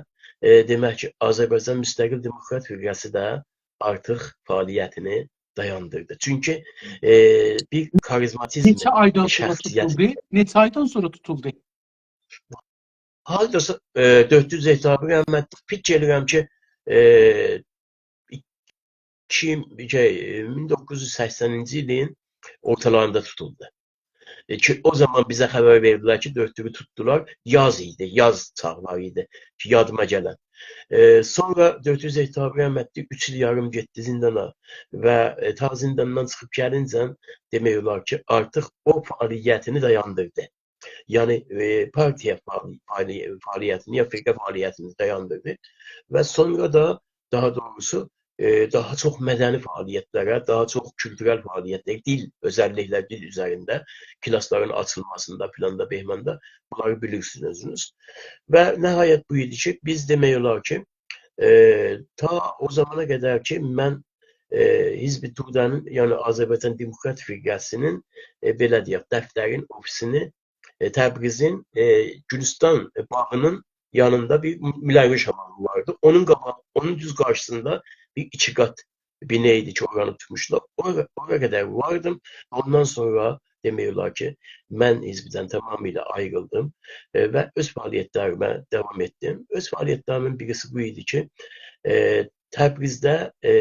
ائ، دئمک کی، آذربایجان مستقل دموکرات فرقه‌سی ده آرتیق فعالیتینی دایاندیردی. چونکی، ائ، بیر کاریزماتیزم نئچه آیدان سونرا شخصیت توتولدو؟ نئچه آیدان سونرا توتولدو؟ حالدا، ائ، دؤرد یوز ائتابی رحمتلی، فیکیر ائدیرم کی، ائ، ایکی، شئی، مین دوققوز یوز سکسنینجی ایلین اورتالاریندا توتولدو. ائ، کی، او زامان بیزه خبر وئردیلر کی، دؤرد یوزو توتدولار. یاز ایدی، یاز چاغلاری ایدی کی، یادیما گلن. ائ، سونرا دؤرد یوز ائتابی رحمتلی اوچ ایل یاریم گئتدی زیندانا و، ائ، تا زینداندان چیخیب گلینجه دئمک اولار کی، آرتیق او فعالیتینی دایاندیردی. یعنی، ائ، پارتیا فعالی-، فعالی-، فعالیتینی یا فرقه فعالیتینی دایاندیردی و سونرا دا، داها دوغروسو، ائ، داها چوخ مدنی فعالیتلره، داها چوخ کولتورل فعالیتلره، دیل، اؤزللیکله دیل اوزرینده، کلاسلارین آچیلماسیندا، فلاندا، بهماندا، بونلاری بیلیرسینیز اؤزونوز. و نهایت بو ایدی کی، بیز دئمک اولار کی، ائ، تا او زامانا قدر کی، من، ائ، حزب توده‌نین، یعنی آذربایجان دموکرات فرقه‌سی‌نین، ائ، بئله دئیک، دفترین، اوفیسینی، ائ، تبریزین، ائ، گولوستان باغی‌نین یانیندا بیر مولوی شامالی واردی. اونون قاباق-، اونون دوز قارشیسیندا بیر ایکی قات بنا ایدی کی، اورانی توتموشدولار. اورا، اورا قدر واردیم. اوندان سونرا، دئمک اولار کی، من حزبدن تمامیله آیریلدیم، ائ، و اؤز فعالیت‌لریمه داوام ائتدیم. اؤز فعالیت‌لریمین بیریسی بو ایدی کی، ائ، تبریزده، ائ،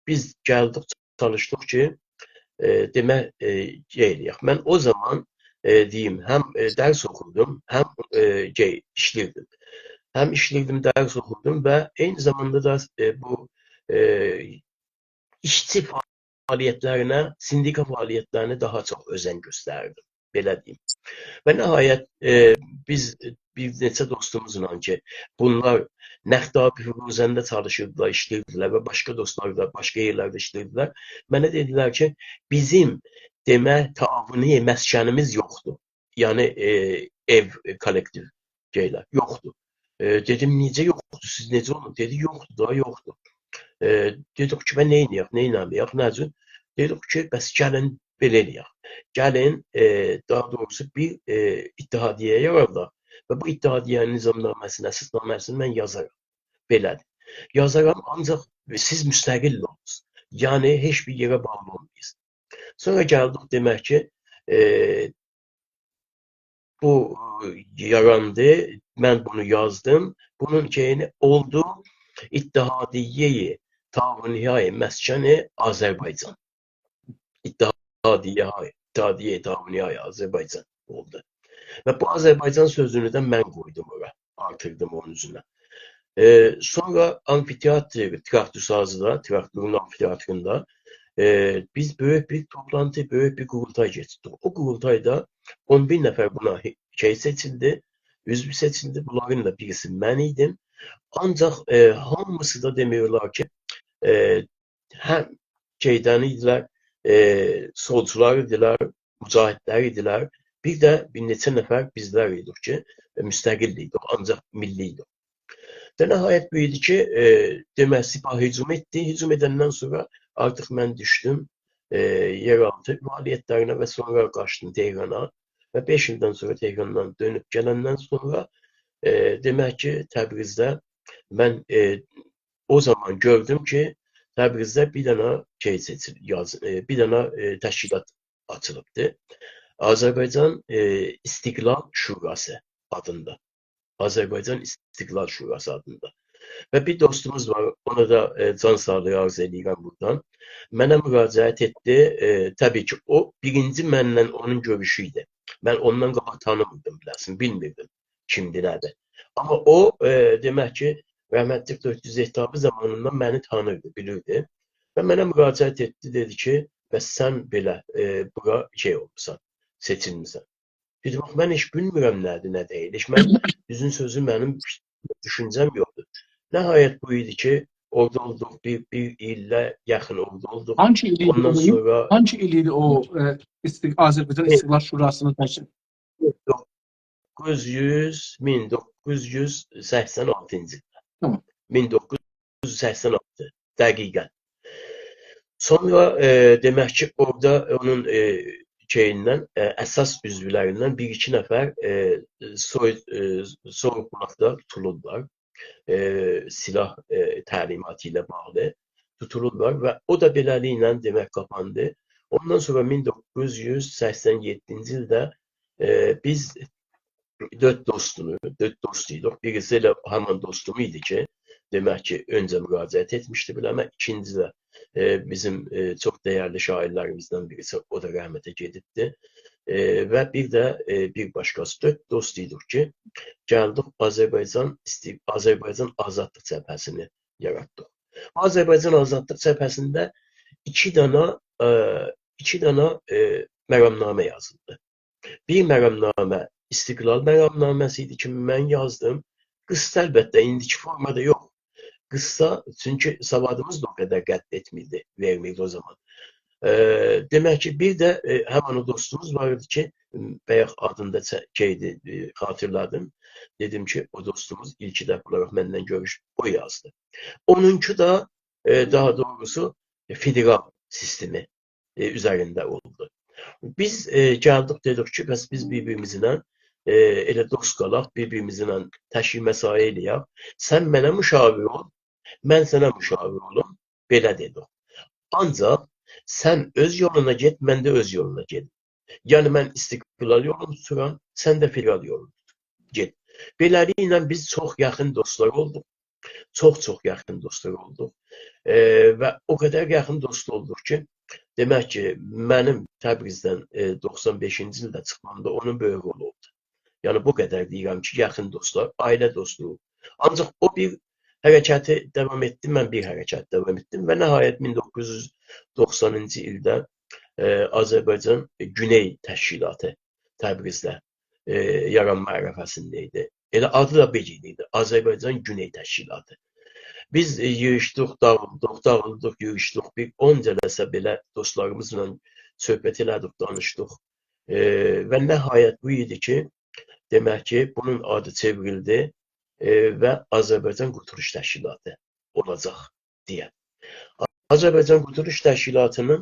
بیز گلدیک، چالیشدیق کی، ائ، دئمک، ائ، شئی ائله‌یک. من او زامان، ائ، دئییم، هم، ائ، درس اوخوردوم، هم، ائ، شئی، ایشله‌ییردیم. هم ایشله‌ییردیم، درس اوخوردوم و عینی زاماندا دا، ائ، بو، ائ، ایشچی فعالیت‌لرینه، سندیکا فعالیت‌لرینه داها چوخ اؤزن گؤستریردیم، بئله دئییم. و نهایت، ائ، بیز بیر نئچه دوستوموزلا کی، بونلار نقد آبی فیروزه‌نده چالیشیردیلار، ایشله‌ییردیلر و باشقا دوستلار دا باشقا یئرلرده ایشله‌ییردیلار. منه دئدیلر کی، بیزیم، دئمک، تعاونی مسکنیمیز یوخدور. یعنی، ائ، ائو، ائ، کولکتیو شئیلر یوخدور. ائ، دئدیم، «نئجه یوخدور؟ سیز نئجه اولور؟» دئدی، «یوخدور دا، یوخدور.» ائ، دئدیک کی، «به نئینیه‌ک، نئینه‌مه‌یک، نه‌جور؟» دئدیک کی، «بس گلین بئله ائله‌یک. گلین، ائ، داها دوغروسو بیر، ائ، اتحادیه یاراداق و بو اتحادیه‌نین نظامنامه‌سینی، اساسنامه‌سینی من یازارام. بئله‌دیر. یازارام، آنجاق سیز مستقل اولونوز. یعنی، هئچ بیر یئره باغلی اولمایین.» سونرا گلدیک، دئمک کی، ائ، بو، ائ، یاراندی، من بونو یازدیم. بونون شئیینی اولدو، اتحادیه‌ی تعاونی‌های مسکن آذربایجان. اتحادیه‌های، اتحادیه‌ی تعاونی‌های آذربایجان اولدو. و بو آذربایجان سؤزونو ده من قویدوم اورا، آرتیردیم اونون اوزونه. ائ، سونرا آمفی‌تئاتر، تراکتورسازی‌دا، تراکتورون آمفی‌تئاتریندا، ائ، بیز بؤیوک بیر توپلانتی، بؤیوک بیر قورولتای کئچیردیک. او قورولتایدا اون بیر نفر بونا هئ-، شئی سئچیلدی، عضو سئچیلدی. بونلارین دا بیریسی من ایدیم. آنجاق، ائ، هامیسی دا دئمک اولار کی، ائ، هم شئیدن ایدیلر، ائ، سولچولار ایدیلر، مجاهدلر ایدیلر. بیر ده بیر نئچه نفر بیزلر ایدیک کی، ائ، مستقل ایدیک، آنجاق میللی ایدیک. و نهایت بو ایدی کی، ائ، دئمک، سپاه هجوم ائتدی. هجوم ائدندن سونرا آرتیق من دوشدوم، ائ، یئرآلتی فعالیت‌لرینه و سونرا قاچدیم تهرانا. و بئش ایلدن سونرا تهراندان دؤنوب گلندن سونرا، ائ، دئمک کی، تبریزده من، ائ، او زامان گؤردوم کی، تبریزده بیر دنه شئی سئچیل-، یاز-، ائ، بیر دنه، ائ، تشکیلات آچیلیبدی. آذربایجان، ائ، استقلال شوراسی آدیندا. آذربایجان استقلال شوراسی آدیندا. و بیر دوستوموز وار، اونا دا، ائ، جان ساغلیغی آرزو ائله‌ییرم بورادان. منه مراجعت ائتدی. ائ، طبیعی کی، او بیرینجی منن اونون گؤروشو ایدی. من اوندان قاباق تانیمیردیم، بیله‌سین، بیلمیردیم کیمدیر، نه‌دیر. آمما او، ائ، دئمک کی، رحمتلیک دکتر زهتابی زامانیندان منی تانیردی، بیلیردی. و منه مراجعت ائتدی، دئدی کی، «بس سن بئله، ائ، بورا شئی اولموسان، سئچیلمیسن.» دئدیم، «آخی من هئچ بیلمیرم نه‌دیر، نه دئییل. هئچ من، دوزون سؤزو، منیم دوشونجه‌م یوخدور.» نهایت بو ایدی کی، اورادا اولدوق، بیر، بیر ایله یاخین اورادا اولدوق. هانسی ایل ایدی، اوندان او، سونرا هانسی ایل ایدی او، ائ، ایستیق-، آذربایجان ائ، ایستیقلال شوراسینین تشکیل؟ دوققوز یوز، مین دوققوز یوز سکسن آلتینجی ایلده. تامام. مین دوققوز یوز سکسن آلتی، دقیقاً. سونرا، ائ، دئمک کی، اورادا اونون، ائ، شئییندن، ائ، اساس عضولریندن بیر-ایکی نفر، ائ، سوی-، ائ، سویوق‌بولاقدا توتولورلار. ائ، سلاح، ائ، تعلیماتی ایله باغلی توتولورلار و او دا بئله‌لیکله، دئمک، قاپاندی. اوندان سونرا مین دوققوز یوز سکسن یئددینجی ایلده، ائ، بیز دؤرد دوستونو، دؤرد دوست ایدیک. بیریسی ائله همان دوستوم ایدی کی، دئمک کی، اؤنجه مراجعت ائتمیشدی بیله‌مه. ایکینجی ده، ائ، بیزیم، ائ، چوخ دَیَرلی شاعیرلریمیزدن بیریسی، او دا رحمته گئدیبدی. ائ، و بیر ده، ائ، بیر باشقاسی. دؤرد دوست ایدیک کی، گلدیک آذربایجان ایستی-، آذربایجان آزادلیق جبهه‌سینی یاراتدیق. آذربایجان آزادلیق جبهه‌سینده ایکی دانا، ائ، ایکی دانا، ائ، مرامنامه یازیلدی. بیر مرامنامه ایستیقلال مرامنامه‌سی ایدی کی، من یازدیم. قیسسا، البته، ایندیکی فورمادا یوخ. قیسسا، چونکی سوادیمیز دا او قدر قدر ائتمیردی، وئرمیردی او زامان. ائ، دئمک کی، بیر ده، ائ، همان او دوستوموز وار ایدی کی، بایاق آدینی دا چه-، شئیدی، ائ، خاطیرله‌دیم. دئدیم کی، او دوستوموز ایلکی دفعه اولاراق منن گؤروشوب، او یازدی. اونونکی ده، ائ، داها دوغروسو، ائ، فدرال سیستمی، ائ، اوزرینده اولدو. بیز، ائ، گلدیک، دئدیک کی، بس بیز بیر-بیریمیزله، ائ، ائله دوست قالاق، بیر-بیریمیزله تشریح مساعی ائله‌یک. سن منه مشاور اول، من سنه مشاور اولوم، بئله دئدیک. آنجاق سن اؤز یولونا گئت، من ده اؤز یولونا گئدیم. یعنی، من استقلال یولونو توتورام، سن ده فدرال یولونو توت. گئت. بئله‌لیکله، بیز چوخ یاخین دوستلار اولدوق. چوخ-چوخ یاخین دوستلار اولدوق. ائ، و او قدر یاخین دوست اولدوق کی، دئمک کی، منیم تبریزدن، ائ، دوخسان بئشینجی ایلده چیخمامدا اونون بؤیوک رولو اولدو. یعنی، بو قدر دئییرم کی، یاخین دوستلار، عائله دوستلوغو. آنجاق او بیر حرکتی داوام ائتدی، من بیر حرکت داوام ائتدیم و نهایت مین دوققوز یوز دوخسانینجی ایلده، ائ، آذربایجان گونئی تشکیلاتی تبریزده، ائ، یارانما عرفه‌سینده ایدی. ائله آدی دا بئله ایدی، آذربایجان گونئی تشکیلاتی. بیز، ائ، ییغیشدیق، داغیلدیق، داغیلدیق، ییغیشدیق. بیر اون جلسه بئله دوستلاریمیزلا صحبت ائله‌دیک، دانیشدیق. ائ، و نهایت بو ایدی کی، دئمک کی، بونون آدی چئوریلدی، ائ، و آذربایجان قورتولوش تشکیلاتی اولاجاق دئیه. آذربایجان قورتولوش تشکیلاتینین،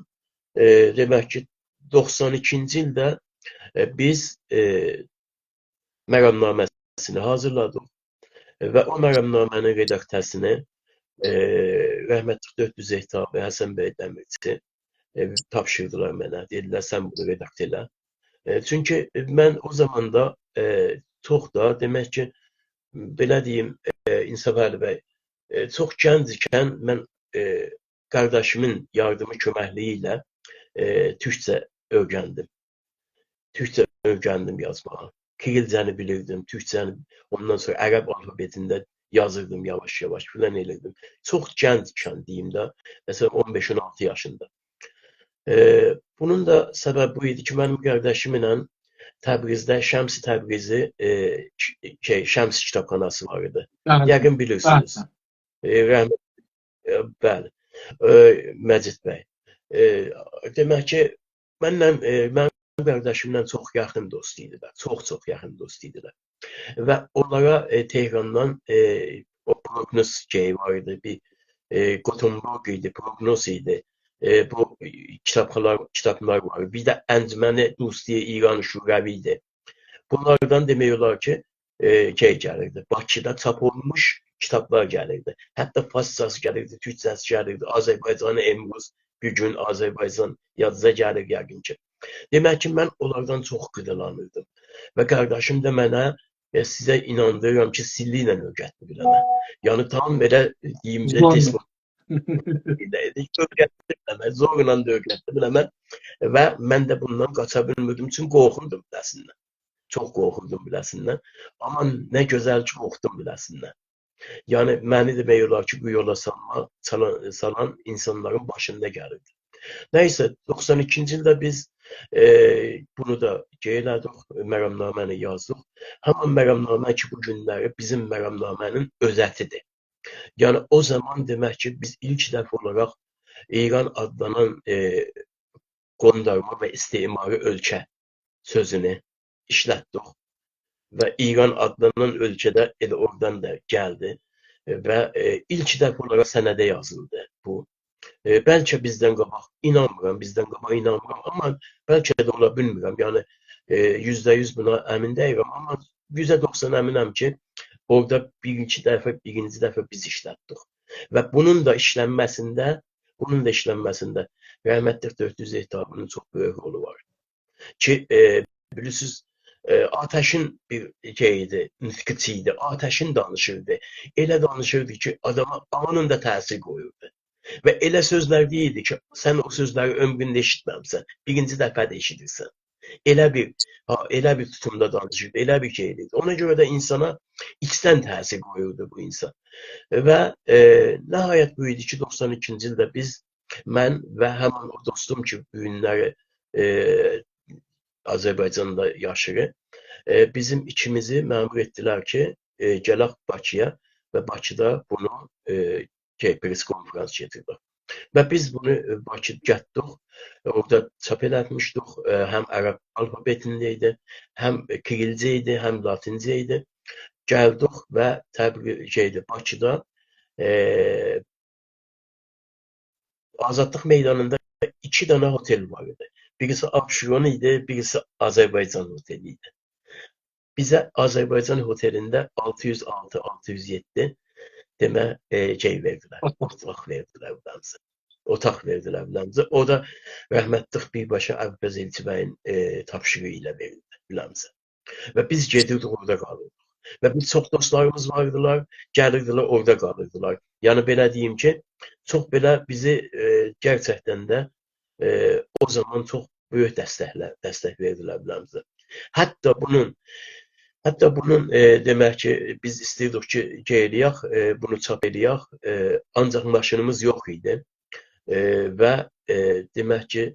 ائ، دئمک کی، دوخسان ایکینجی ایلده، ائ، بیز، ائ، مرامنامه‌سینی حاضیرلادیق و او مرامنامه‌نین رداکته‌سینی، ائ، رحمتلی دؤکتور زهتابی، حسن بی دمیرچی، ائ، تاپشیردیلار منه. دئدیلر، «سن بونو رداکته ائله.» ائ، چونکی من او زاماندا، ائ، چوخ دا، دئمک کی، بئله دئییم، ائ، انصافعلی بی، ائ، چوخ گنج ایکن من، ائ، قارداشیمین یاردیمی، کؤمکلیگی ایله، ائ، تورکجه اؤیرندیم. تورکجه اؤیرندیم یازماغی. کیریلجه‌نی بیلیردیم، تورکجه‌نی، اوندان سونرا عرب آلفابئتینده یازیردیم یاواش-یاواش، فلان ائلیردیم. چوخ گنج ایکن دئییم ده، مثلا، اون بئش اون آلتی یاشیندا. ائ، بونون دا سببی بو ایدی کی، منیم قارداشیملا تبریزده شمس تبریزی، ائ، ش-، شئی، شمس کیتابخاناسی وار ایدی. بلی. یقین بیلیرسینیز. بلی. ائ، رحمت-، ائ، بلی. ائ، مجید بی. ائ، دئمک کی، منله، ائ، منیم قارداشیملا چوخ یاخین دوست ایدیلر. چوخ-چوخ یاخین دوست ایدیلر. و اونلارا، ائ، تهراندان، ائ، او پروگنوز شئیی وار ایدی، بیر، ائ، گوتنبرگ ایدی، پروگنوز ایدی. ائ، بو، ائ، کیتابخانالار، کیتابلار وار ایدی. بیر ده انجمن دوستی ایران شوروی ایدی. بونلاردان دئمک اولار کی، ائ، شئی گلیردی، باکیدا چاپ اولونموش کیتابلار گلیردی. حتی فارسجاسی گلیردی، تورکجه‌سی گلیردی. آذربایجان امروز، بوگون، آذربایجان، یادینیزا گلیر یقین کی. دئمک کی، من اونلاردان چوخ قیدالانیردیم. و قارداشیم دا منه، ائ، سیزه ایناندیریرام کی، سیللی ایله اؤیرتدی بیله‌مه. یعنی، تام بئله دئییم ده، زورلا. تست اؤیرتدی بیله‌مه، زورلا دا اؤیرتدی بیله‌مه. و من ده بوندان قاچا بیلمیردیم، چونکی قورخوردوم بیله‌سیندن. چوخ قورخوردوم بیله‌سیندن. آمما نه گؤزل کی، قورخدوم بیله‌سیندن. یعنی، منی دئمک اولار کی، بو یولا سالما، سالان، سالان اینسانلارین باشیندا گلیردی. نه‌یسه، دوخسان ایکینجی ایلده بیز، ائ، بونو دا شئی ائله‌دیک، مرامنامه‌نی یازدیق. همان مرامنامه کی، بو گونلری بیزیم مرامنامه‌نین اؤزتیدیر. یعنی، او زامان دئمک کی، بیز ایلک دفعه اولاراق ایران آدلانان، ائ، قوندارما و استعماری اؤلکه سؤزونو ایشلتدیک. و ایران آدلانان اؤلکه ده ائله اورادان دا گلدی. و، ائ، ایلک دفعه اولاراق سنده یازیلدی بو. ائ، بلکه بیزدن قاباق، اینانمیرام، بیزدن قاباق اینانمیرام، آمما بلکه ده اولا بیلمیرم. یعنی، ائ، یوزده یوز بونا امین دئییلم، آمما یوزده دوخسان امینم کی، اورادا بیرینجی دفعه، بیرینجی دفعه بیز ایشلتدیک. و بونون دا ایشلنمه‌سینده، بونون دا ایشلنمه‌سینده رحمتلی دؤکتور زهتابی‌نین چوخ بؤیوک رولو وار. کی، ائ، بیلیرسینیز، ائ، آتشین بیر شئی ایدی، نطقچی ایدی، آتشین دانیشیردی. ائله دانیشیردی کی، آداما آنیندا تأثیر قویوردو. و ائله سؤزلر دئییردی کی، سن او سؤزلری عؤمرونده ائشیتمه‌میسن، بیرینجی دفعه‌دیر ائشیدیرسن. ائله بیر، ها، ائله بیر توتومدا دانیشیردی، ائله بیر شئی ائدیردی. اونا گؤره ده اینسانا ایچدن تأثیر قویوردو بو اینسان. و، ائ، نهایت بو ایدی کی، دوخسان ایکینجی ایلده بیز، من و همان او دوستوم کی، بو گونلری، ائ، آذربایجاندا یاشاییر، ائ، بیزیم ایکیمیزی مأمور ائتدیلر کی، ائ، گلک باکی‌یا و باکیدا بونو، ائ، شئی، پرس کنفرانس کئچیردک. و بیز بونو، ائ، باکی گتدیک، اورادا چاپ ائلتمیشدیک، ائ، هم عرب آلفابئتینده ایدی، هم کیریلجه ایدی، هم لاتینجه ایدی. گلدیک و تبری-، شئیده، باکیدا، ائ، آزادلیق میدانیندا ایکی دنه هتل وار ایدی. بیریسی آبشرون ایدی، بیریسی آذربایجان هتلی ایدی. بیزه آذربایجان هتلینده آلتی یوز آلتی، آلتی یوز یئددی دئمه، ائ، شئی وئردیلر، اوتاق. اوتاق وئردیلر بو بیزه. اوتاق وئردیلر بیله‌میزه. او دا رحمتلیک بیرباشا عباس ائلچی بیین، ائ، تاپشیریغی ایله وئریلدی بیله‌میزه. و بیز گئدیردیک، اورادا قالیردیق. و بیز چوخ دوستلاریمیز واردیلار، گلیردیلر، اورادا قالیردیلار. یعنی، بئله دئییم کی، چوخ بئله بیزی، ائ، گئرچکدن ده، ائ، او زامان چوخ بؤیوک دستکله-، دستک وئردیلر بیله‌میزه. حتی بونون، حتی بونون، ائ، دئمک کی، بیز ایسته‌ییردیک کی، کی ائله‌یک، ائ، بونو چاپ ائله‌یک، ائ، آنجاق ماشینیمیز یوخ ایدی. ائ، و، ائ، دئمک کی،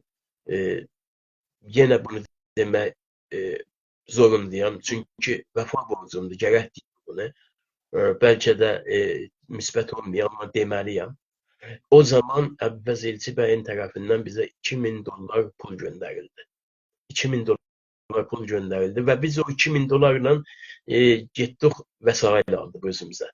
ائ، یئنه بونو دئمک، ائ، زوروندایام. چونکی وفا بورجومدور، گرک دئییم بونو. ائ، بلکه ده، ائ، مثبت اولمایا، آمما دئمه‌لی‌یم. او زامان عباس ائلچی بیین طرفیندن بیزه ایکی مین دلار پول گؤندریلدی. ایکی مین دلار پول گؤندریلدی و بیز او ایکی مین دلارلا، ائ، گئتدیک، وسایل آلدیق اؤزوموزه.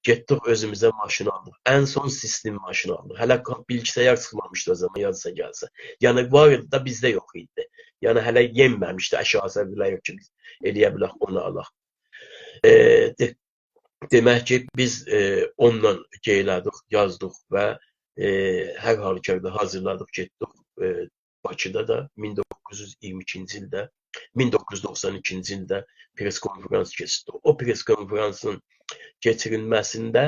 گئتدیک، اؤزوموزه ماشین آلدیق. ان سون سیستم ماشین آلدیق. هله کا-، بیلگی‌سایار چیخمامیشدی او زامان، یادیزا گلسه. یعنی، وار ایدی ده، بیزده یوخ ایدی. یعنی، هله یئنمه‌میشدی، اشیاسی بیله‌یوخ کی، بیز ائلیه بیلک اونو آلاق. ائ، دئ-، دئمک کی، بیز، ائ، اونونلا شئی ائله‌دیک، یازدیق و، ائ، هر حالوکاردا حاضیرلادیق، گئتدیک. ائ، باکیدا دا مین دوققوز یوز اییرمی ایکینجی ایلده، مین دوققوز یوز دوخسان ایکینجی ایلده پرس کنفرانس کئچیردیک. او پرس کنفرانسین کئچیریلمه‌سینده،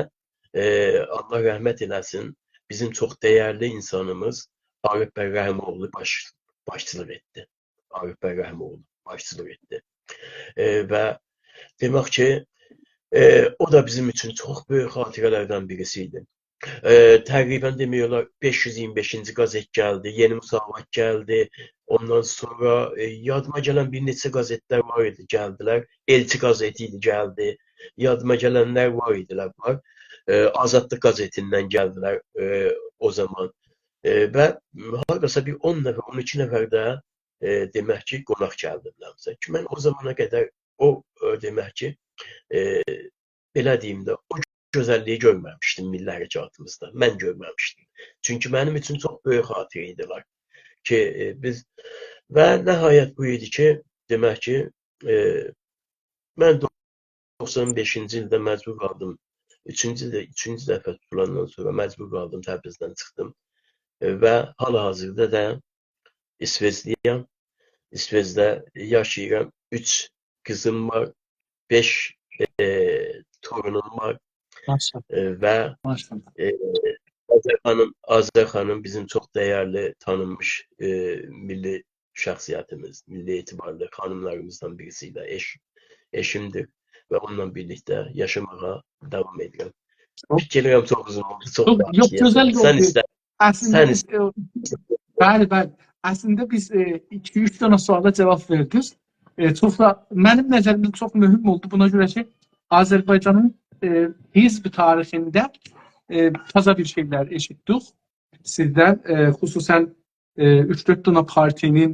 ائ، الله رحمت ائله‌سین، بیزیم چوخ دیرلی اینسانیمیز عارف بی رحیم‌اوغلو باش-، باشچیلیق ائتدی. عارف بی رحیم‌اوغلو باشچیلیق ائتدی. ائ، و دئمک کی، ائ، او دا بیزیم اوچون چوخ بؤیوک خاطره‌لردن بیریسی ایدی. ائ، تقریباً دئمک اولار، بئش یوز اییرمی بئشینجی قازئت گلدی، یئنی مسابقات گلدی. اوندان سونرا، ائ، یادیما گلن بیر نئچه قازئتلر وار ایدی، گلدیلر. ائلچی قازئتی ایدی، گلدی. یادیما گلنلر وار ایدیلر، وار. ائ، آزادلیق قازئتیندن گلدیلر، ائ، او زامان. ائ، و هارداسا بیر اون نفر، اون ایکی نفر ده، ائ، دئمک کی، قوناق گلدی بیله‌میزه. کی، من او زامانا قدر او، ائ، دئمک کی، ائ، بئله دئییم ده، او گؤزللیگی گؤرمه‌میشدیم میللی حرکاتیمیزدا. من گؤرمه‌میشدیم. چونکی منیم اوچون چوخ بؤیوک خاطره ایدیلر کی، ائ، بیز، و نهایت بو ایدی کی، دئمک کی، ائ، من دوخسان بئشینجی ایلده مجبور قالدیم. اوچونجو ده، اوچونجو دفعه توتولاندان سونرا مجبور قالدیم، تبریزدن چیخدیم. ائ، و حال حاضردا دا ایسوئچلی‌یم. ایسوئچده یاشاییرام. اوچ قیزیم وار، بئش، ائ، تورونوم وار. ماشاءالله. ائ، و، ماشاءالله. ائ، آذر خانیم، آذر خانیم بیزیم چوخ دیرلی، تانینمیش، ائ، میللی شخصیتیمیز، میللی اعتبارلی خانیملاریمیزدان بیریسی ایله ائش-، ائشیمدیر و اونونلا بیرلیکده یاشاماغا داوام ائدیرم. چوخ فیکیر ائدیرم، چوخ اوزون اولدو، چوخ یوخ، یوخ، دانیشدیم. گؤزل اولدو. سن ایستر، اصلینده سن بیز، ایستر. ائ، بلی، بلی. اصلینده بیز، ائ، ایکی-اوچ دنه سؤالا جاواب وئردینیز. ائ، چوخ دا، منیم نظریمده چوخ مهم اولدو. بونا گؤره کی، آذربایجانین، ائ، حزب تاریخینده، ائ، تازا بیر شئیلر ائشیتدیک سیزدن. ائ، خصوصاً، ائ، اوچ-دؤرد دنه پارتی‌نین،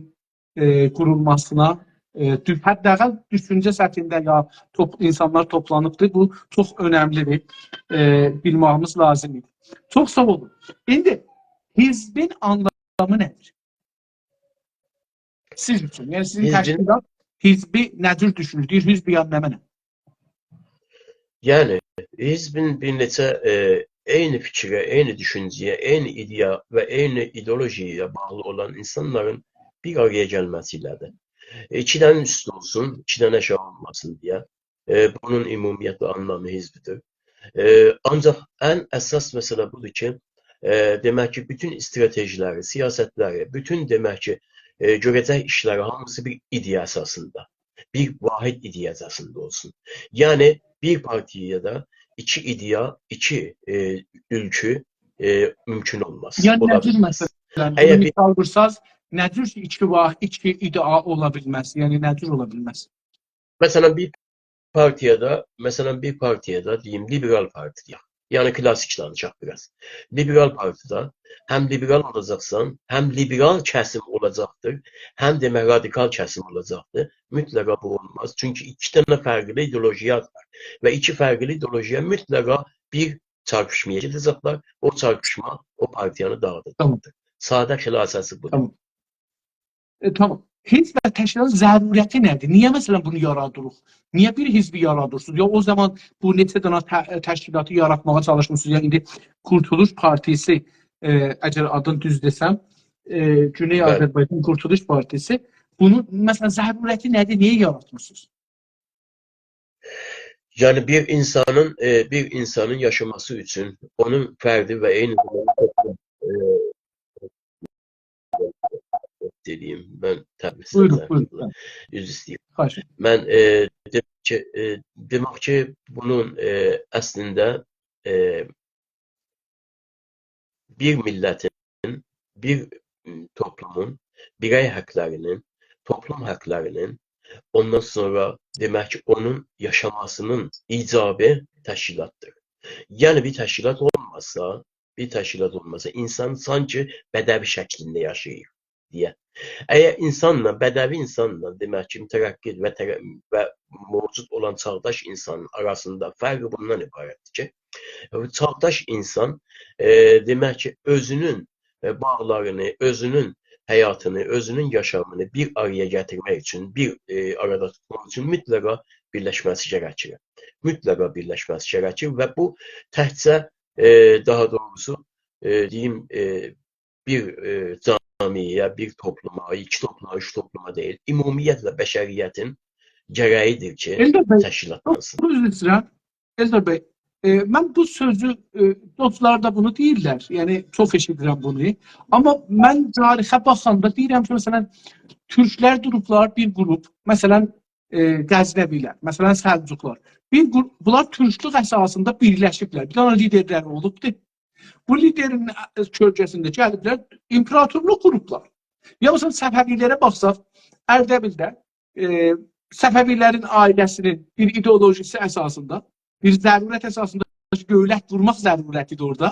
ائ، قورولماسینا، ائ، دو-، حداقل دوشونجه سطحینده یا توپ-، اینسانلار توپلانیبدیر. بو چوخ اؤنملی‌دیر. ائ، بیلمه‌ییمیز لازیم ایدی. چوخ ساغ اولون. ایندی حزبین آنلامی نه‌دیر؟ سیز اوچون، یعنی سیزین حزبین تشکیلات حزبی نه جور دوشونور؟ دئییر، حزب یعنی نمنه؟ یعنی، حزبین بیر نئچه، ائ، عینی فیکره، عینی دوشونجه‌یه، عینی ایده‌یا و عینی ایدئولوژیایا باغلی اولان اینسانلارین بیر آرایا گلمه‌سی ایله‌دیر. ائ، ایکی دنه اوست اولسون، ایکی دنه آشاغی اولماسین دئیه. ائ، بونون عمومیتله آنلامی حزبی‌دیر. ائ، آنجاق ان اساس مسئله بودور کی، ائ، دئمک کی، بوتون استراتژی‌لری، سیاستلری، بوتون، دئمک کی، ائ، گؤره‌جک ایشلری هامیسی بیر ایده‌یا اساسیندا، بیر واحد ایده‌یا اساسیندا اولسون. یعنی، بیر پارتیادا ایکی ایده‌یا، ایکی، ائ، اولگو، ائ، مومکون اولماز، یعنی، اولا نه جور بیلمز. مثلاً، اگر بونو بیر مثال وورساز، نه جور کی، ایکی وا-، ایکی ایده‌یا اولا بیلمز؟ یعنی، نه جور اولا بیلمز؟ مثلاً، بیر پارتیادا، مثلاً، بیر پارتیادا، دئییم، لیبرال پارتی دئیک. یعنی، کلاسیک دانیشاق بیر آز. لیبرال پارتیدا هم لیبرال اولاجاقسان، هم لیبرال کسیم اولاجاقدیر، هم دئمک، رادیکال کسیم اولاجاقدیر. مطلقا بو اولماز. چونکی ایکی دنه فرقلی ایدئولوژیا وار. و ایکی فرقلی ایدئولوژیا مطلقا بیر چارپیشمایا گئده‌جکلر. او چارپیشما او پارتیانی داغیداجاقدیر. تامام. ساده خلاصه‌سی بودور. تامام. ائ، تامام. حزب و تشکیلات ضرورتی نه‌دیر؟ نییه، مثلاً، بونو یارادیریق؟ نییه بیر حزبی یارادیرسینیز؟ یا او زامان بو نئچه دنه ت-، تشکیلاتی یاراتماغا چالیشمیسینیز؟ یا ایندی قورتولوش پارتیسی، ائ، اگر آدینی دوز دئسم، ائ، گونئی، بلی، آذربایجان قورتولوش پارتیسی. بونون، مثلا، ضرورتی نه‌دیر؟ نییه یاراتمیسینیز؟ یعنی بیر اینسانین، ائ، بیر اینسانین یاشاماسی اوچون اونون فردی و عینی زاماندا توپلوم، ائ، دئدیگیم، من تبریزدن، بویورون، بویورون، دانیشیرام. لطفاً. عذر ایسته‌ییرم. خواهش ائدیرم. من، ائ، دئدیم کی، ائ، دئمک کی، بونون، ائ، اصلینده، ائ، بیر میللتین، بیر، م، توپلومون بیرئی حاقلارینین، توپلوم حاقلارینین، اوندان سونرا، دئمک کی، اونون یاشاماسینین ایجابی تشکیلاتدیر. یعنی بیر تشکیلات اولماسا، بیر تشکیلات اولماسا، اینسان سانکی بدوی شکلینده یاشاییر دئیه. اگر اینسانلا، بدوی اینسانلا، دئمک کی، مترقی و تر-، و موجود اولان چاغداش اینسانین آراسیندا فرق بوندان عبارتدیر کی، چاغداش اینسان، ائ، دئمک کی، اؤزونون، ائ، باغلارینی، اؤزونون حیاتینی، اؤزونون یاشامینی بیر آرایا گتیرمک اوچون، بیر، ائ، آرادا توتماق اوچون مطلقا بیرلشمه‌سی گرکیر. مطلقا بیرلشمه‌سی گرکیر و بو تکجه، ائ، داها دوغروسو، ائ، دئییم، ائ، بیر، ائ، جامعه‌یه، بیر توپلوما، ایکی توپلوما، اوچ توپلوما دئییل، عمومیتله بشریتین گره‌ییدیر کی، ائلدار بی، تشکیلاتلانسین. چوخ عذر ایسته‌ییرم. ائلدار بی، ائ، من بو سؤزو، ائ، دوستلار دا بونو دئییرلر. یعنی، چوخ ائشیدیرم بونو. آمما من تاریخه باخاندا دئییرم کی، مثلا، تورکلر دوروبلار بیر قروپ، مثلا، ائ، غزنوی‌لر، مثلا، سلجوقلار. بیر قروپ، بونلار تورکلوک اساسیندا بیرلشیبلر. بیر دنه لیدرلری اولوبدور. بو لیدرین، ائ، کؤلگه‌سینده گلیبلر، ایمپراتورلوق قوروبلار. یا، مثلا، صفوی‌لره باخساق، اردبیلده، ائ، صفوی‌لرین عائله‌سینین بیر ایدئولوژیسی اساسیندا، بیر ضرورت اساسیندا دؤولت قورماق ضرورتی ایدی اورادا.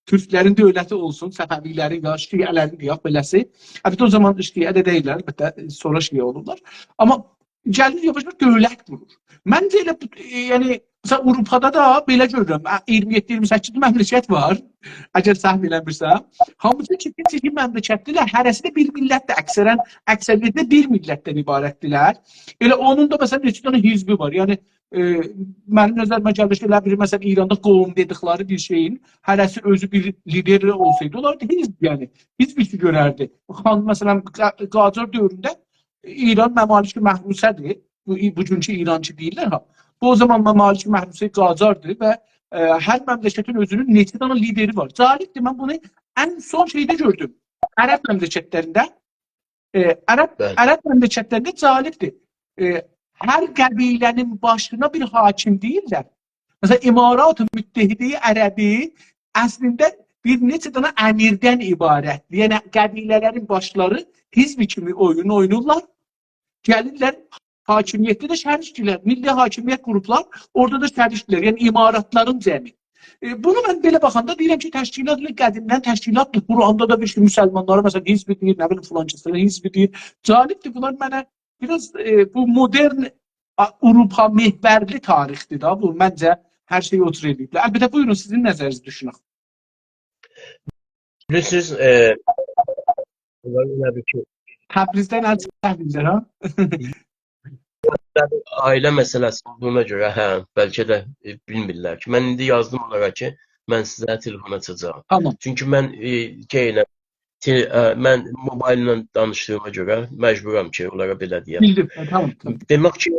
تورکلرین دؤولتی اولسون، صفوی‌لرین یا شیعه‌لرین، دئیک بئله‌سی. البته، او زامان شیعه ده دئییللر، البته، سونرا شیعه اولورلار. آمما گلیر یاواش-یاواش دؤولت قورور. منجه ائله بو، ائ، یعنی، مثلا، آوروپادا دا بئله گؤرورم. ا، اییرمی یئددی، اییرمی سککیز مملکت وار، اگر سهو ائله‌میرسم. هامیسی کی، کیچیک مملکتدیرلر، هره‌سی ده بیر میللتدیر، اکثرا، اکثریتله بیر میللتدن عبارتدیرلر. ائله اونون دا، مثلا، نئچه دنه حزبی وار. یعنی، ائ، منیم نظریمه گلیر کی، ائله بیر، مثلا، ایراندا قوم دئدیکلری بیر شئیین، هره‌سی اؤزو بیر لیدر اولسایدی، اولاردی حزب، یعنی، حزب ایشی گؤرردی. خان، مثلا، قا-، قاجار دؤورونده ایران ممالک محروسه‌دیر. بو، بوگونکو ایران کی دئییرلر ها. بو او زامان ممالک محروسه قاجاردیر و، ائ، هر مملکتین اؤزونون نئچه دنه لیدری وار. جالبدیر، من بونو ان سون شئیده گؤردوم. عرب مملکتلرینده، ائ، عرب، بلی. عرب مملکتلرینده جالبدیر. ائ، هر قبیله‌نین باشینا بیر حاکم دئییرلر. مثلا، امارات متحده عربی اصلینده بیر نئچه دنه امیردن عبارتدیر. یعنی، قبیله‌لرین باشلاری حزب کیمی اویون اوینایرلار. گلیرلر، حاکمیتده ده شریکدیرلر. میللی حاکمیت قوروبلار، اورادا دا شریکدیرلر. یعنی، اماراتلارین جمعی. ائ، بونو من بئله باخاندا دئییرم کی، تشکیلات ائله قدیمدن تشکیلاتدیر. قرآندا دا بیر شئی مسلمانلارا، مثلا، حزب دئییر، نه بیلیم، فلان کسه حزب دئییر. جالبدیر، بونلار منه بیر آز، ائ، بو مدرن، آ، آوروپا محورلی تاریخدیر دا بو. منجه، هر شئیی او جور ائله‌ییبلر. البته، بویورون، سیزین نظرینیزی دوشونک. بیلیرسینیز، ائ، اونلار ائله بیر کی، تبریزدن ال چکمیرلر، ها؟ عائله مسئله‌سی اولدوغونا گؤره، هه، بلکه ده، ائ، بیلمیرلر کی، من ایندی یازدیم اونلارا کی، من سیزه تلفون آچاجاغام. تامام. چونکی من، ائ، شئی ائله، ته-، ائ، من موبایللا دانیشدیغیما گؤره مجبورام کی، اونلارا بئله دئیم. بیلدیم. هه، تامام، تامام. دئمک کی،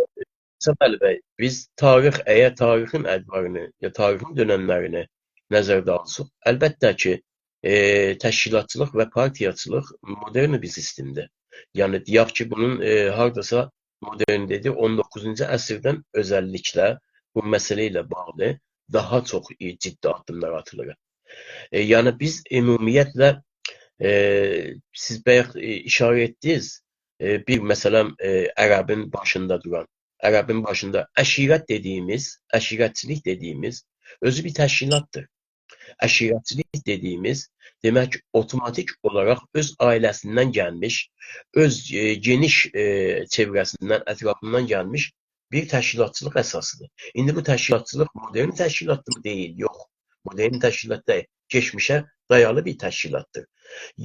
مصطفی علی بی، بیز تاریخ، اگر تاریخین ادوارینی، یا تاریخین دؤنملرینی نظرده آلساق، البته کی، ائ، تشکیلاتچیلیق و پارتیاچیلیق مدرن بیر سیستمدیر. یعنی، دئیک کی، بونون، ائ، هارداسا مدرن دئدی، اون دوققوزونجو عصردن اؤزللیکله بو مسئله ایله باغلی داها چوخ، ائ، جدی آددیملار آتیلیر. ائ، یعنی، بیز عمومیتله، ائ، سیز بایاق، ائ، اشاره ائتدینیز، ائ، بیر، مثلا، ائ، عربین باشیندا دوران، عربین باشیندا عشیرت دئدیگیمیز، عشیرتچیلیک دئدیگیمیز اؤزو بیر تشکیلاتدیر. عشیرتچیلیک دئدیگیمیز، دئمک، اوتوماتیک اولاراق اؤز عائله‌سیندن گلمیش، اؤز، ائ، گئنیش، ائ، چئوره‌سیندن، اطرافیندان گلمیش بیر تشکیلاتچیلیق اساسیدیر. ایندی بو تشکیلاتچیلیق مدرن تشکیلاتدیر؟ دئییل، یوخ. مدرن تشکیلات دئییل. کئچمیشه دایالی بیر تشکیلاتدیر.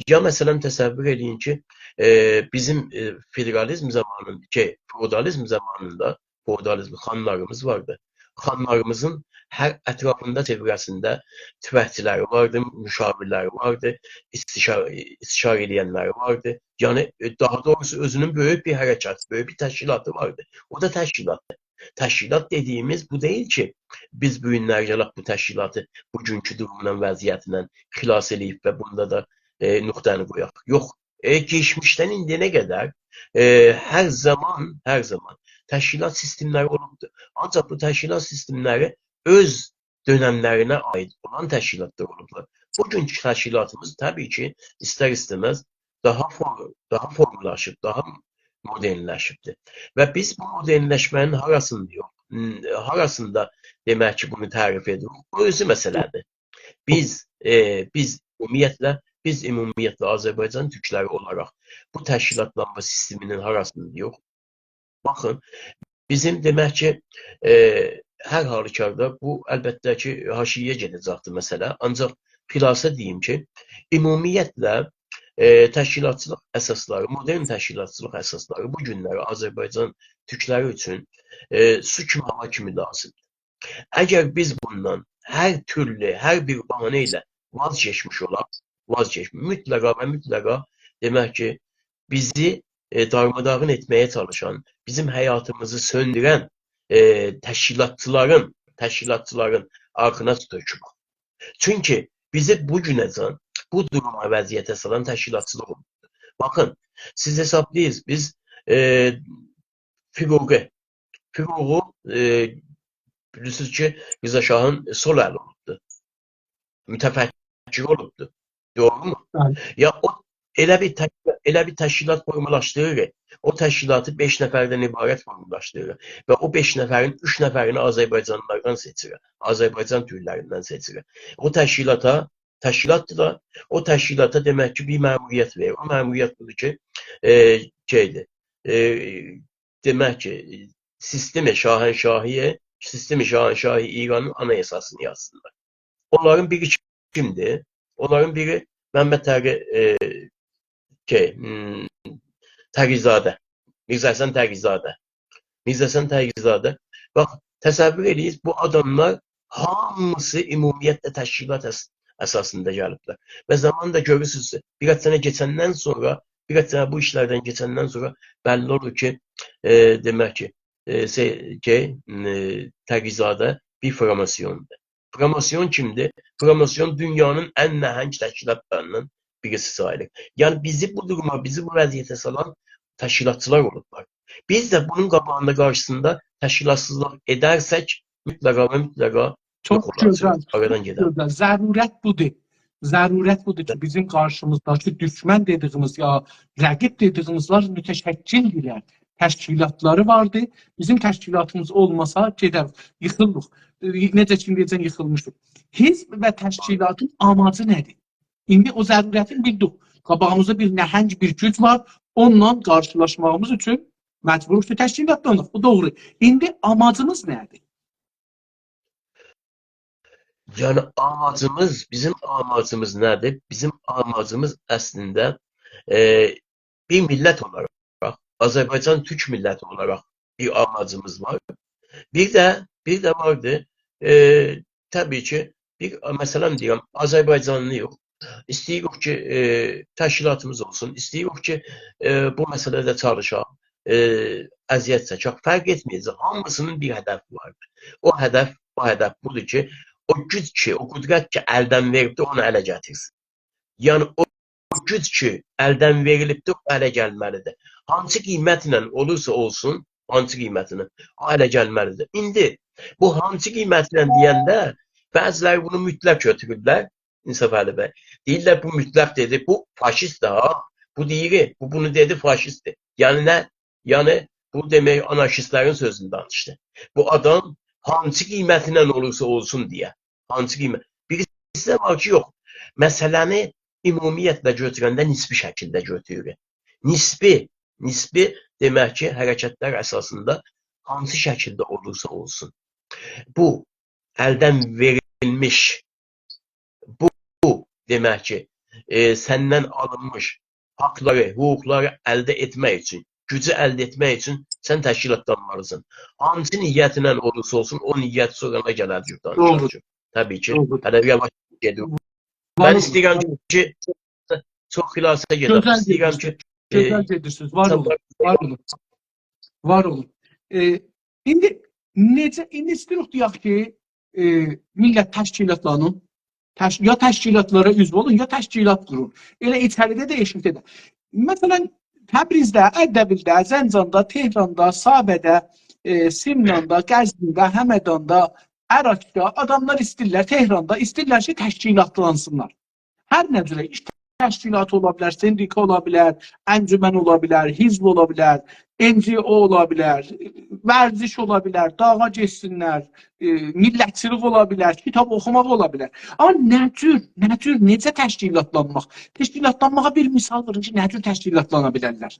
یا، مثلا، تصور ائله‌یین کی، ائ، بیزیم، ائ، فدرالیزم زامانیندا، شئی، فئودالیزم زامانیندا فئودالیزم خانلاریمیز واردی. خانلاریمیزین، هر اطرافیندا، چئوره‌سینده تفنگچی‌لری واردی، مشاورلری واردی، استشار-، استشاره ائله‌ین‌لری واردی. یعنی، ائ، داها دوغروسو، اؤزونون بؤیوک بیر حرکت، بؤیوک بیر تشکیلاتی واردی. او دا تشکیلاتدیر. تشکیلات دئدیگیمیز بو دئییل کی، بیز بو گونلری گلیب بو تشکیلاتی بوگونکو دورومونان، وضعیتینن خلاص ائله‌ییب و بوندا دا، ائ، نقطه‌نی قویاق. یوخ، ائ، کئچمیشدن ایندییه قدر، ائ، هر زامان، هر زامان تشکیلات سیستم‌لری اولوبدور. آنجاق بو تشکیلات سیستم‌لری اؤز دؤنم‌لرینه عایید اولان تشکیلاتلار اولوبلار. بوگونکو تشکیلاتیمیز طبیعی کی، ایستر-ایسته‌مز داها فور-، داها فورملاشیب، داها مدرنلشیبدیر. و بیز بو مدرنلشمه‌نین هاراسیندایوخ، م، هاراسیندا دئمک کی، بونو تعریف ائدیریک، بو اؤزو مسئله‌دیر. بیز، ائ، بیز عمومیتله، بیز عمومیتله آذربایجان تورکلری اولاراق بو تشکیلاتلانما سیستمینین هاراسیندایوخ؟ باخین، بیزیم دئمک کی، ائ، هر حالوکاردا بو البته کی، حاشیه‌یه گئده‌جکدیر مسئله. آنجاق خلاصه دئییم کی، عمومیتله، ائ، تشکیلاتچیلیق اساسلاری، مدرن تشکیلاتچیلیق اساسلاری بو گونلری آذربایجان تورکلری اوچون، ائ، سو کیمی، هاوا کیمی لازیمدیر. اگر بیز بوندان هر تورلو، هر بیر بهانه ایله واز کئچمیش اولاق، واز کئچ-، مطلقا و مطلقا دئمک کی، بیزی، ائ، دارماداغین ائتمه‌یه چالیشان، بیزیم حیاتیمیزی سؤندورن، ائ، تشکیلاتچیلارین، تشکیلاتچیلارین آرخینا تؤکوب. چونکی بیزی بو گونه‌جن، بو دوروما، وضعیته سالان تشکیلاتچیلیق اولدو. باخین، سیز حسابلایین، بیز، ائ، فیروغی، فیروغو، ائ، بیلیرسینیز کی، رضا شاهین سول الی اولوبدو. متفکر اولوبدو. دوغرو مو؟ بلی. یا او ائله بیر تش-، ائله بیر تشکیلات فورمالاشدیریر، او تشکیلاتی بئش نفردن عبارت فورمالاشدیریر و او بئش نفرین اوچ نفرینی آذربایجانلیلاردان سئچیر، آذربایجان تورکلریندن سئچیر. او تشکیلاتا، تشکیلاتدیر دا، او تشکیلاتا دئمک کی، بیر مأموریت وئریر. او مأموریت بودور کی، ائ، شئیدیر، ائ، دئمک کی، سیستم شاهنشاهی، سیستم شاهنشاهی ایرانین آنایاساسینی یازسینلار. اونلارین بیری کیمدیر؟ اونلارین بیری محمد تقی، ائ، شئی، هوم، تقی‌زاده، میرزا حسن تقی‌زاده. میرزا حسن تقی‌زاده. باخ، تصور ائله‌یین، بو آداملار هامیسی عمومیتله تشکیلات اس-، اساسیندا گلیبلر. و زامان دا گؤرورسونوز، بیر آز سنه کئچندن سونرا، بیر آز سنه بو ایشلردن کئچندن سونرا بللی اولور کی، ائ، دئمک کی، ائ، شئی، شئی، ائ، تقی‌زاده بیر فراماسیوندور. فراماسیون کیمدیر؟ فراماسیون دونیانین ان نهنگ تشکیلاتلاریندان بیریسی ساییلیر. یعنی بیزی بو دوروما، بیزی بو وضعیته سالان تشکیلاتچیلار اولوبلار. بیز ده بونون قاباغیندا، قارشیسیندا تشکیلاتسیزلیق ائدرسک، مطلقا و مطلقا چوخ یوخ اولاجاغیق، گؤزل، آرادان چوخ گئدریک. گؤزل. ضرورت بودور. ضرورت بودور کی، بیزیم قارشیمیزداکی دوشمن دئدیگیمیز یا رقیب دئدیگیمیزلر متشکل‌دیرلر. تشکیلاتلاری واردی. بیزیم تشکیلاتیمیز اولماسا، گئدر، ییخیلیریق. ائ، نئجه کی، دئیه‌جن، ییخیلمیشیق. حزب و تشکیلاتین آماجی نه‌دیر؟ ایندی او ضرورتی بیلدیک. قاباغیمیزدا بیر نهنگ، بیر گوج وار. اونونلا قارشیلاشماغیمیز اوچون مجبوروق کی، تشکیلاتلاناق. بو دوغرو. ایندی آماجیمیز نه‌دیر؟ یعنی آماجیمیز، بیزیم آماجیمیز نه‌دیر؟ بیزیم آماجیمیز اصلینده، ائ، بیر میللت اولاراق، آذربایجان تورک میللتی اولاراق بیر آماجیمیز وار. بیر ده، بیر ده واردی، ائ، طبیعی کی، بیر، مثلا دئییرم، آذربایجانلی‌ییق. ایسته‌ییریک کی، ائ، تشکیلاتیمیز اولسون، ایسته‌ییریک کی، ائ، بو مسئله‌ده چالیشاق، ائ، اذیت چکک. فرق ائتمه‌یه‌جک. هامیسینین بیر هدفی واردیر. او هدف، او هدف بودور کی، او گوج کی، او قدرت کی، الدن وئریبدیر، اونو اله گتیرسین. یعنی او، او گوج کی، الدن وئریلیبدیر، او اله گلمه‌لیدیر. هانسی قیمتله اولورسا اولسون، هانسی قیمتله، او اله گلمه‌لیدیر. ایندی بو هانسی قیمتله دئینده بعضی‌لری بونو مطلق گؤتورورلر، انصافعلی بی. دئییرلر، بو مطلق دئدی، بو فاشیستدیر ها. بو دئییر، بو بونو دئدی، فاشیستدیر. یعنی نه؟ یعنی بو دئمک آنارشیستلرین سؤزونو دانیشدی. بو آدام هانسی قیمتله اولورسا اولسون دئیه. هانسی قیمت؟ بیریسی ده وار کی، یوخ. مسئله‌نی عمومیتله گؤتورنده نسبی شکیلده گؤتورور. نسبی، نسبی دئمک کی، حرکتلر اساسیندا هانسی شکیلده اولورسا اولسون، بو الدن وئریلمیش، بو، بو دئمک کی، ائ، سندن آلینمیش حاقلاری، حقوقلاری الده ائتمک اوچون گوجو الده ائتمک اوچون سن تشکیلاتلانمالیسان. هانسی نیتینن اولورسا اولسون، او نیت سونرا گله‌جک، دانیشاجاق. دوغرو. طبیعی کی، دوغرو. هله یاواش گئدیر. وار اولون. من ایسته‌ییرم کی، چوخ خلاصه گئدک. گؤزل ایسته‌ییرم کی، گئدیرسینیز. ائ، گؤزل گئدیرسینیز. وار اولون. اینسانلار وار اولون. وار اولون. ائ، ایندی نئجه، ایندی ایسته‌ییریک دئیک کی، ائ، میللت تشکیلاتلانین، تش-، یا تشکیلاتلارا عضو اولون، یا تشکیلات قورون. ائله ایچریده ده، ائشیکده ده. مثلا، تبریزده، اردبیلده، زنجاندا، تهراندا، سابه‌ده، ائ، سمناندا، قزوینده، همداندا، اراکدا آداملار ایسته‌ییرلر، تهراندا ایسته‌ییرلر کی، تشکیلاتلانسینلار. هر نه جوره ایش تشکیلاتی اولا بیلر، سندیکا اولا بیلر، انجمن اولا بیلر، حزب اولا بیلر، NGO اولا بیلر، ورزش اولا بیلر، داغا گئتسینلر، ائ، میللتچیلیک اولا بیلر، کیتاب اوخوماق اولا بیلر. آمما نه جور، نه جور، نئجه تشکیلاتلانماق؟ تشکیلاتلانماغا بیر مثال وئرین کی، نه جور تشکیلاتلانا بیلرلر؟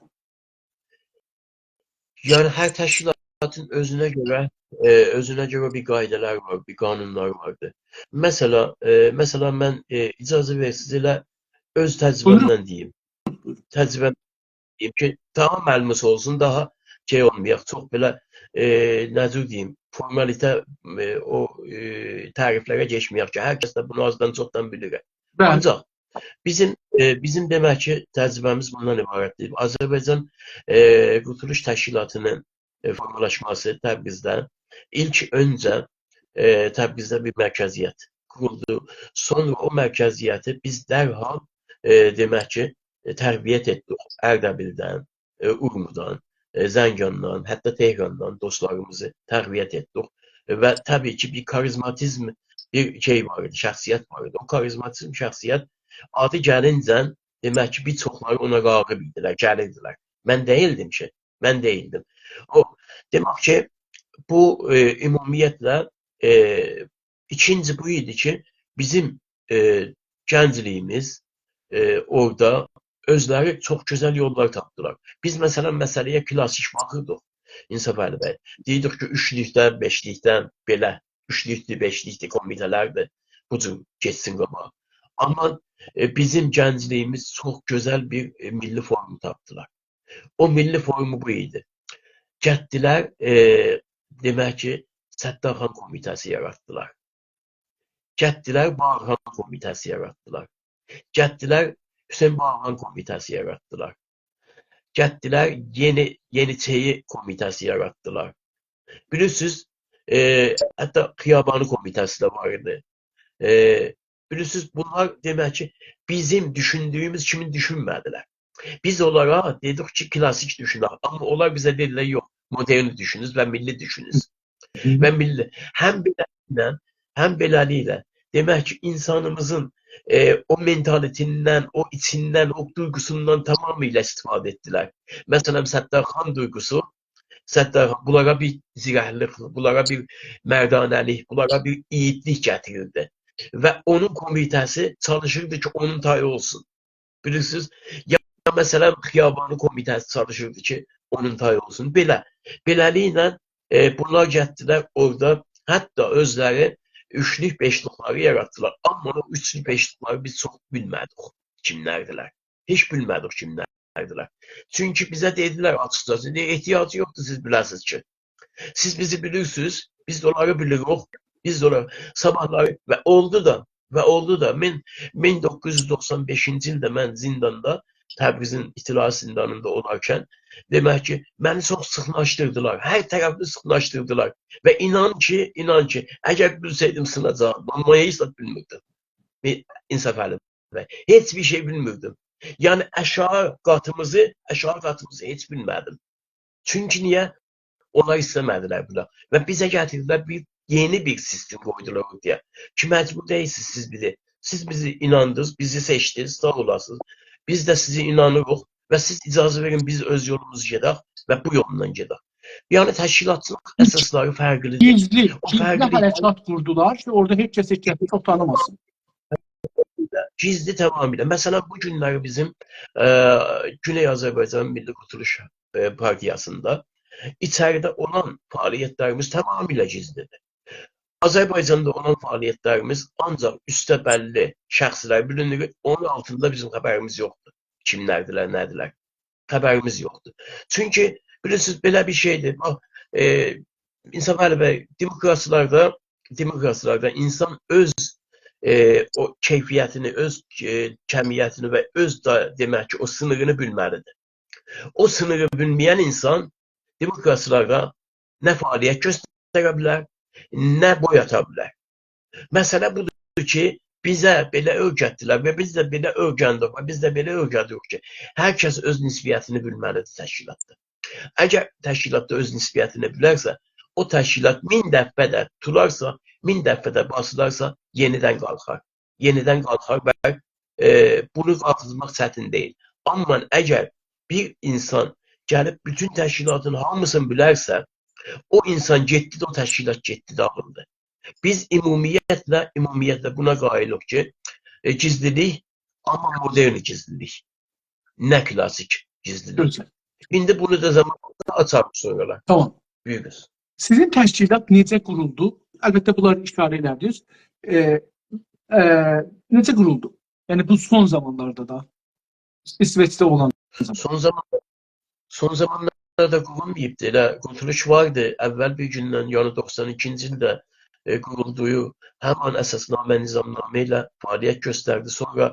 یعنی، هر تشکیلاتین اؤزونه گؤره، ائ، اؤزونه گؤره بیر قایدالار وار، بیر قانونلار واردیر. مثلا، ائ، مثلا، من، ائ، اجازه وئرسینیز، ائله اؤز تجربه‌مدن بویورون. دئییم. تجربه‌م دئییم کی، داها ملموس اولسون، داها شئی اولمایاق، چوخ بئله، ائ، نه جور دئییم، فورمالیته، ائ، او، ائ، تعریفلره کئچمه‌یک کی، هر کس ده بونو آزدان چوخدان بیلیر. بلی. آنجاق بیزیم، ائ، بیزیم دئمک کی، تجربه‌میز بوندان عبارتدیر. آذربایجان، ائ، قورتولوش تشکیلاتی‌نین، ائ، فورمالاشماسی تبریزده ایلک اؤنجه، ائ، تبریزده بیر مرکزیت قورولدو. سونرا او مرکزیتی بیز درحال، ائ، دئمک کی، ائ، تقویت ائتدیک اردبیلدن، ائ، اورمودان، ائ، زنگاندان، حتی تهراندان دوستلاریمیزی تقویت ائتدیک. و طبیعی کی، بیر کاریزماتیزم، بیر شئی وار ایدی، شخصیت وار ایدی. او کاریزماتیزم شخصیت آدی گلینجه، دئمک کی، بیر چوخلاری اونا راغب ایدیلر، گلیردیلر. من دئییلدیم کی، من دئییلدیم. او، دئمک کی، بو، ائ، عمومیتله، ائ، ایکینجی بو ایدی کی، بیزیم، ائ، گنجلیگیمیز، ائ، اورادا اؤزلری چوخ گؤزل یوللار تاپدیلار. بیز، مثلا، مسئله‌یه کلاسیک باخیردیق، انصافعلی بی. دئییردیک کی، اوچلوکدن، بئشلیکدن بئله، اوچلوکدور، بئشلیکدیر، کومیته‌لردیر، بو جور گئتسین قاباغا. آمما، ائ، بیزیم گنجلیگیمیز چوخ گؤزل بیر، ائ، میللی فورم تاپدیلار. او میللی فورمو بو ایدی. گتدیلر، ائ، دئمک کی، ستارخان کومیته‌سی یاراتدیلار. گتدیلر، باغرخان کومیته‌سی یاراتدیلار. گتدیلر، حسین باغرخان کومیته‌سی یاراتدیلار. گتدیلر، یئنی، یئنیچئیی کومیته‌سی یاراتدیلار. بیلیرسینیز، ائ، حتی خیابانی کومیته‌سی ده وار ایدی. ائ، بیلیرسینیز، بونلار دئمک کی، بیزیم دوشوندویوموز کیمی دوشونمه‌دیلر. بیز اونلارا دئدیک کی، کلاسیک دوشونک. آمما اونلار بیزه دئدیلر، «یوخ، مدرن دوشونوز و میللی دوشونوز.» هی. و میللی، هم بئله‌لیکله، هم بئله‌لیکله، دئمک کی، اینسانیمیزین، ائ، او منتالیتیندن، او ایچیندن، او دویغوسوندان تمامیله استفاده ائتدیلر. مثلا، ستارخان دویغوسو، ستارخان، بونلارا بیر زیرکلیک، بونلارا بیر مردانه‌لیک، بونلارا بیر ایگیدلیک گتیریردی. و اونون کومیته‌سی چالیشیردی کی، اونون تایی اولسون. بیلیرسینیز، یا، مثلا، خیابانی کومیته‌سی چالیشیردی کی، اونون تایی اولسون. بئله، بئله‌لیکله، ائ، بونلار گتدیلر اورادا، حتی اؤزلری اوچلوک، بئشلیکلری یاراتدیلار. آمما او اوچلوک، بئشلیکلری بیز چوخ بیلمه‌دیک کیملردیلر. هئچ بیلمه‌دیک کیملردیلر. چونکی بیزه دئدیلر آچیقجاسی، دئییر، احتیاجی یوخدور سیز بیله‌سینیز کی. سیز بیزی بیلیرسینیز، بیز ده اونلاری بیلیریک. بیز ده اونلاری، صاباحلاری و اولدو دا، و اولدو دا. من مین دوققوز یوز دوخسان بئشینجی ایلده من زینداندا، تبریزین اطلاعات زیندانیندا اولارکن، دئمک کی، منی چوخ سیخناشدیردیلار. هر طرفیمی سیخناشدیردیلار. و اینان کی، اینان کی، اگر بیلسئیدیم سیناجاغیم، آمما هئچ زاد بیلمیردیم. بیر انصافعلی بی، هئچ بیر شئی بیلمیردیم. یعنی، آشاغی قاتیمیزی، آشاغی قاتیمیزی هئچ بیلمه‌دیم. چونکی نییه؟ اونلار ایسته‌مه‌دیلر بونا. و بیزه گتیردیلر بیر یئنی بیر سیستم قویدولار اورتایا. کی، مجبور دئییلسینیز سیز بیزی. سیز بیزی ایناندینیز، بیزی سئچدینیز، ساغ اولاسینیز. بیز ده سیزه اینانیریق و سیز اجازه وئرین، بیز اؤز یولوموزو گئدک و بو یولدان گئدک. یعنی، تشکیلاتچیلیق اساسلاری فرقلیدیر. گیزلی، او گیزلی فرقلیلیک حرکات قوردولار کی، اورادا هئچ کس هئچ کسی چوخ تانیماسین. گیزلی تمامیله. مثلا، بو گونلری بیزیم، ائ، گونئی آذربایجان میللی قورتولوش، ائ، پارتیاسیندا ایچریده اولان فعالیتلریمیز تمامیله گیزلیدیر. آذربایجاندا اولان فعالیتلریمیز آنجاق اوسته بللی شخصلر بیلینیر، اونون آلتیندا بیزیم خبریمیز یوخدور. کیملردیلر، نه‌دیلر؟ خبریمیز یوخدور. چونکی، بیلیرسینیز، بئله بیر شئیدیر. باخ، ائ، انصافعلی بی، دموکراسی‌لرده، دموکراسی‌لرده اینسان اؤز، ائ، او کیفیتینی، اؤز، ائ، کمیتینی و اؤز ده، دئمک کی، او سینیرینی بیلمه‌لیدیر. او سینیری بیلمه‌ین اینسان دموکراسی‌لرده نه فعالیت گؤستره بیلر، نه بوی آتا بیلر. مسئله بودور کی، بیزه بئله اؤیرتدیلر و بیز ده بئله اؤیرندیک و بیز ده بئله اؤیره‌دیریک کی، هر کس اؤز نسبیتینی بیلمه‌لیدیر تشکیلاتدا. اگر تشکیلاتدا اؤز نسبیتینی بیلرسه، او تشکیلات مین دفعه ده توتولارسا، مین دفعه ده باسیلارسا، یئنیدن قالخار. یئنیدن قالخار و، ائ، بونو قالخیزماق چتین دئییل. آمما اگر بیر اینسان گلیب بوتون تشکیلاتین هامیسینی بیلرسه، او اینسان گئتدی ده، او تشکیلات گئتدی، داغیلدی. بیز عمومیتله، عمومیتله بونا قائلیق کی، ائ، گیزلیلیک، آمما مدرن گیزلیلیک. نه کلاسیک گیزلیلیک. گؤزل. ایندی بونو دا زامانلا آچاریق سونرالار. تامام. بویورون. سیزین تشکیلات نئجه قورولدو؟ البته، بونلاری ایشاره ائله‌دینیز. ائ، ائ، نئجه قورولدو؟ یعنی، بو سون زامانلاردا دا، ایسوئچده اولان زامان. سون زامان، سون زامانلاردا قورولماییبدی. ائله قورتولوش واردی. اول بیر گوندن، یعنی دوخسان ایکینجی ایلده، ائ، قورولدوغو همان اساسنامه، نظامنامه ایله فعالیت گؤستردی. سونرا،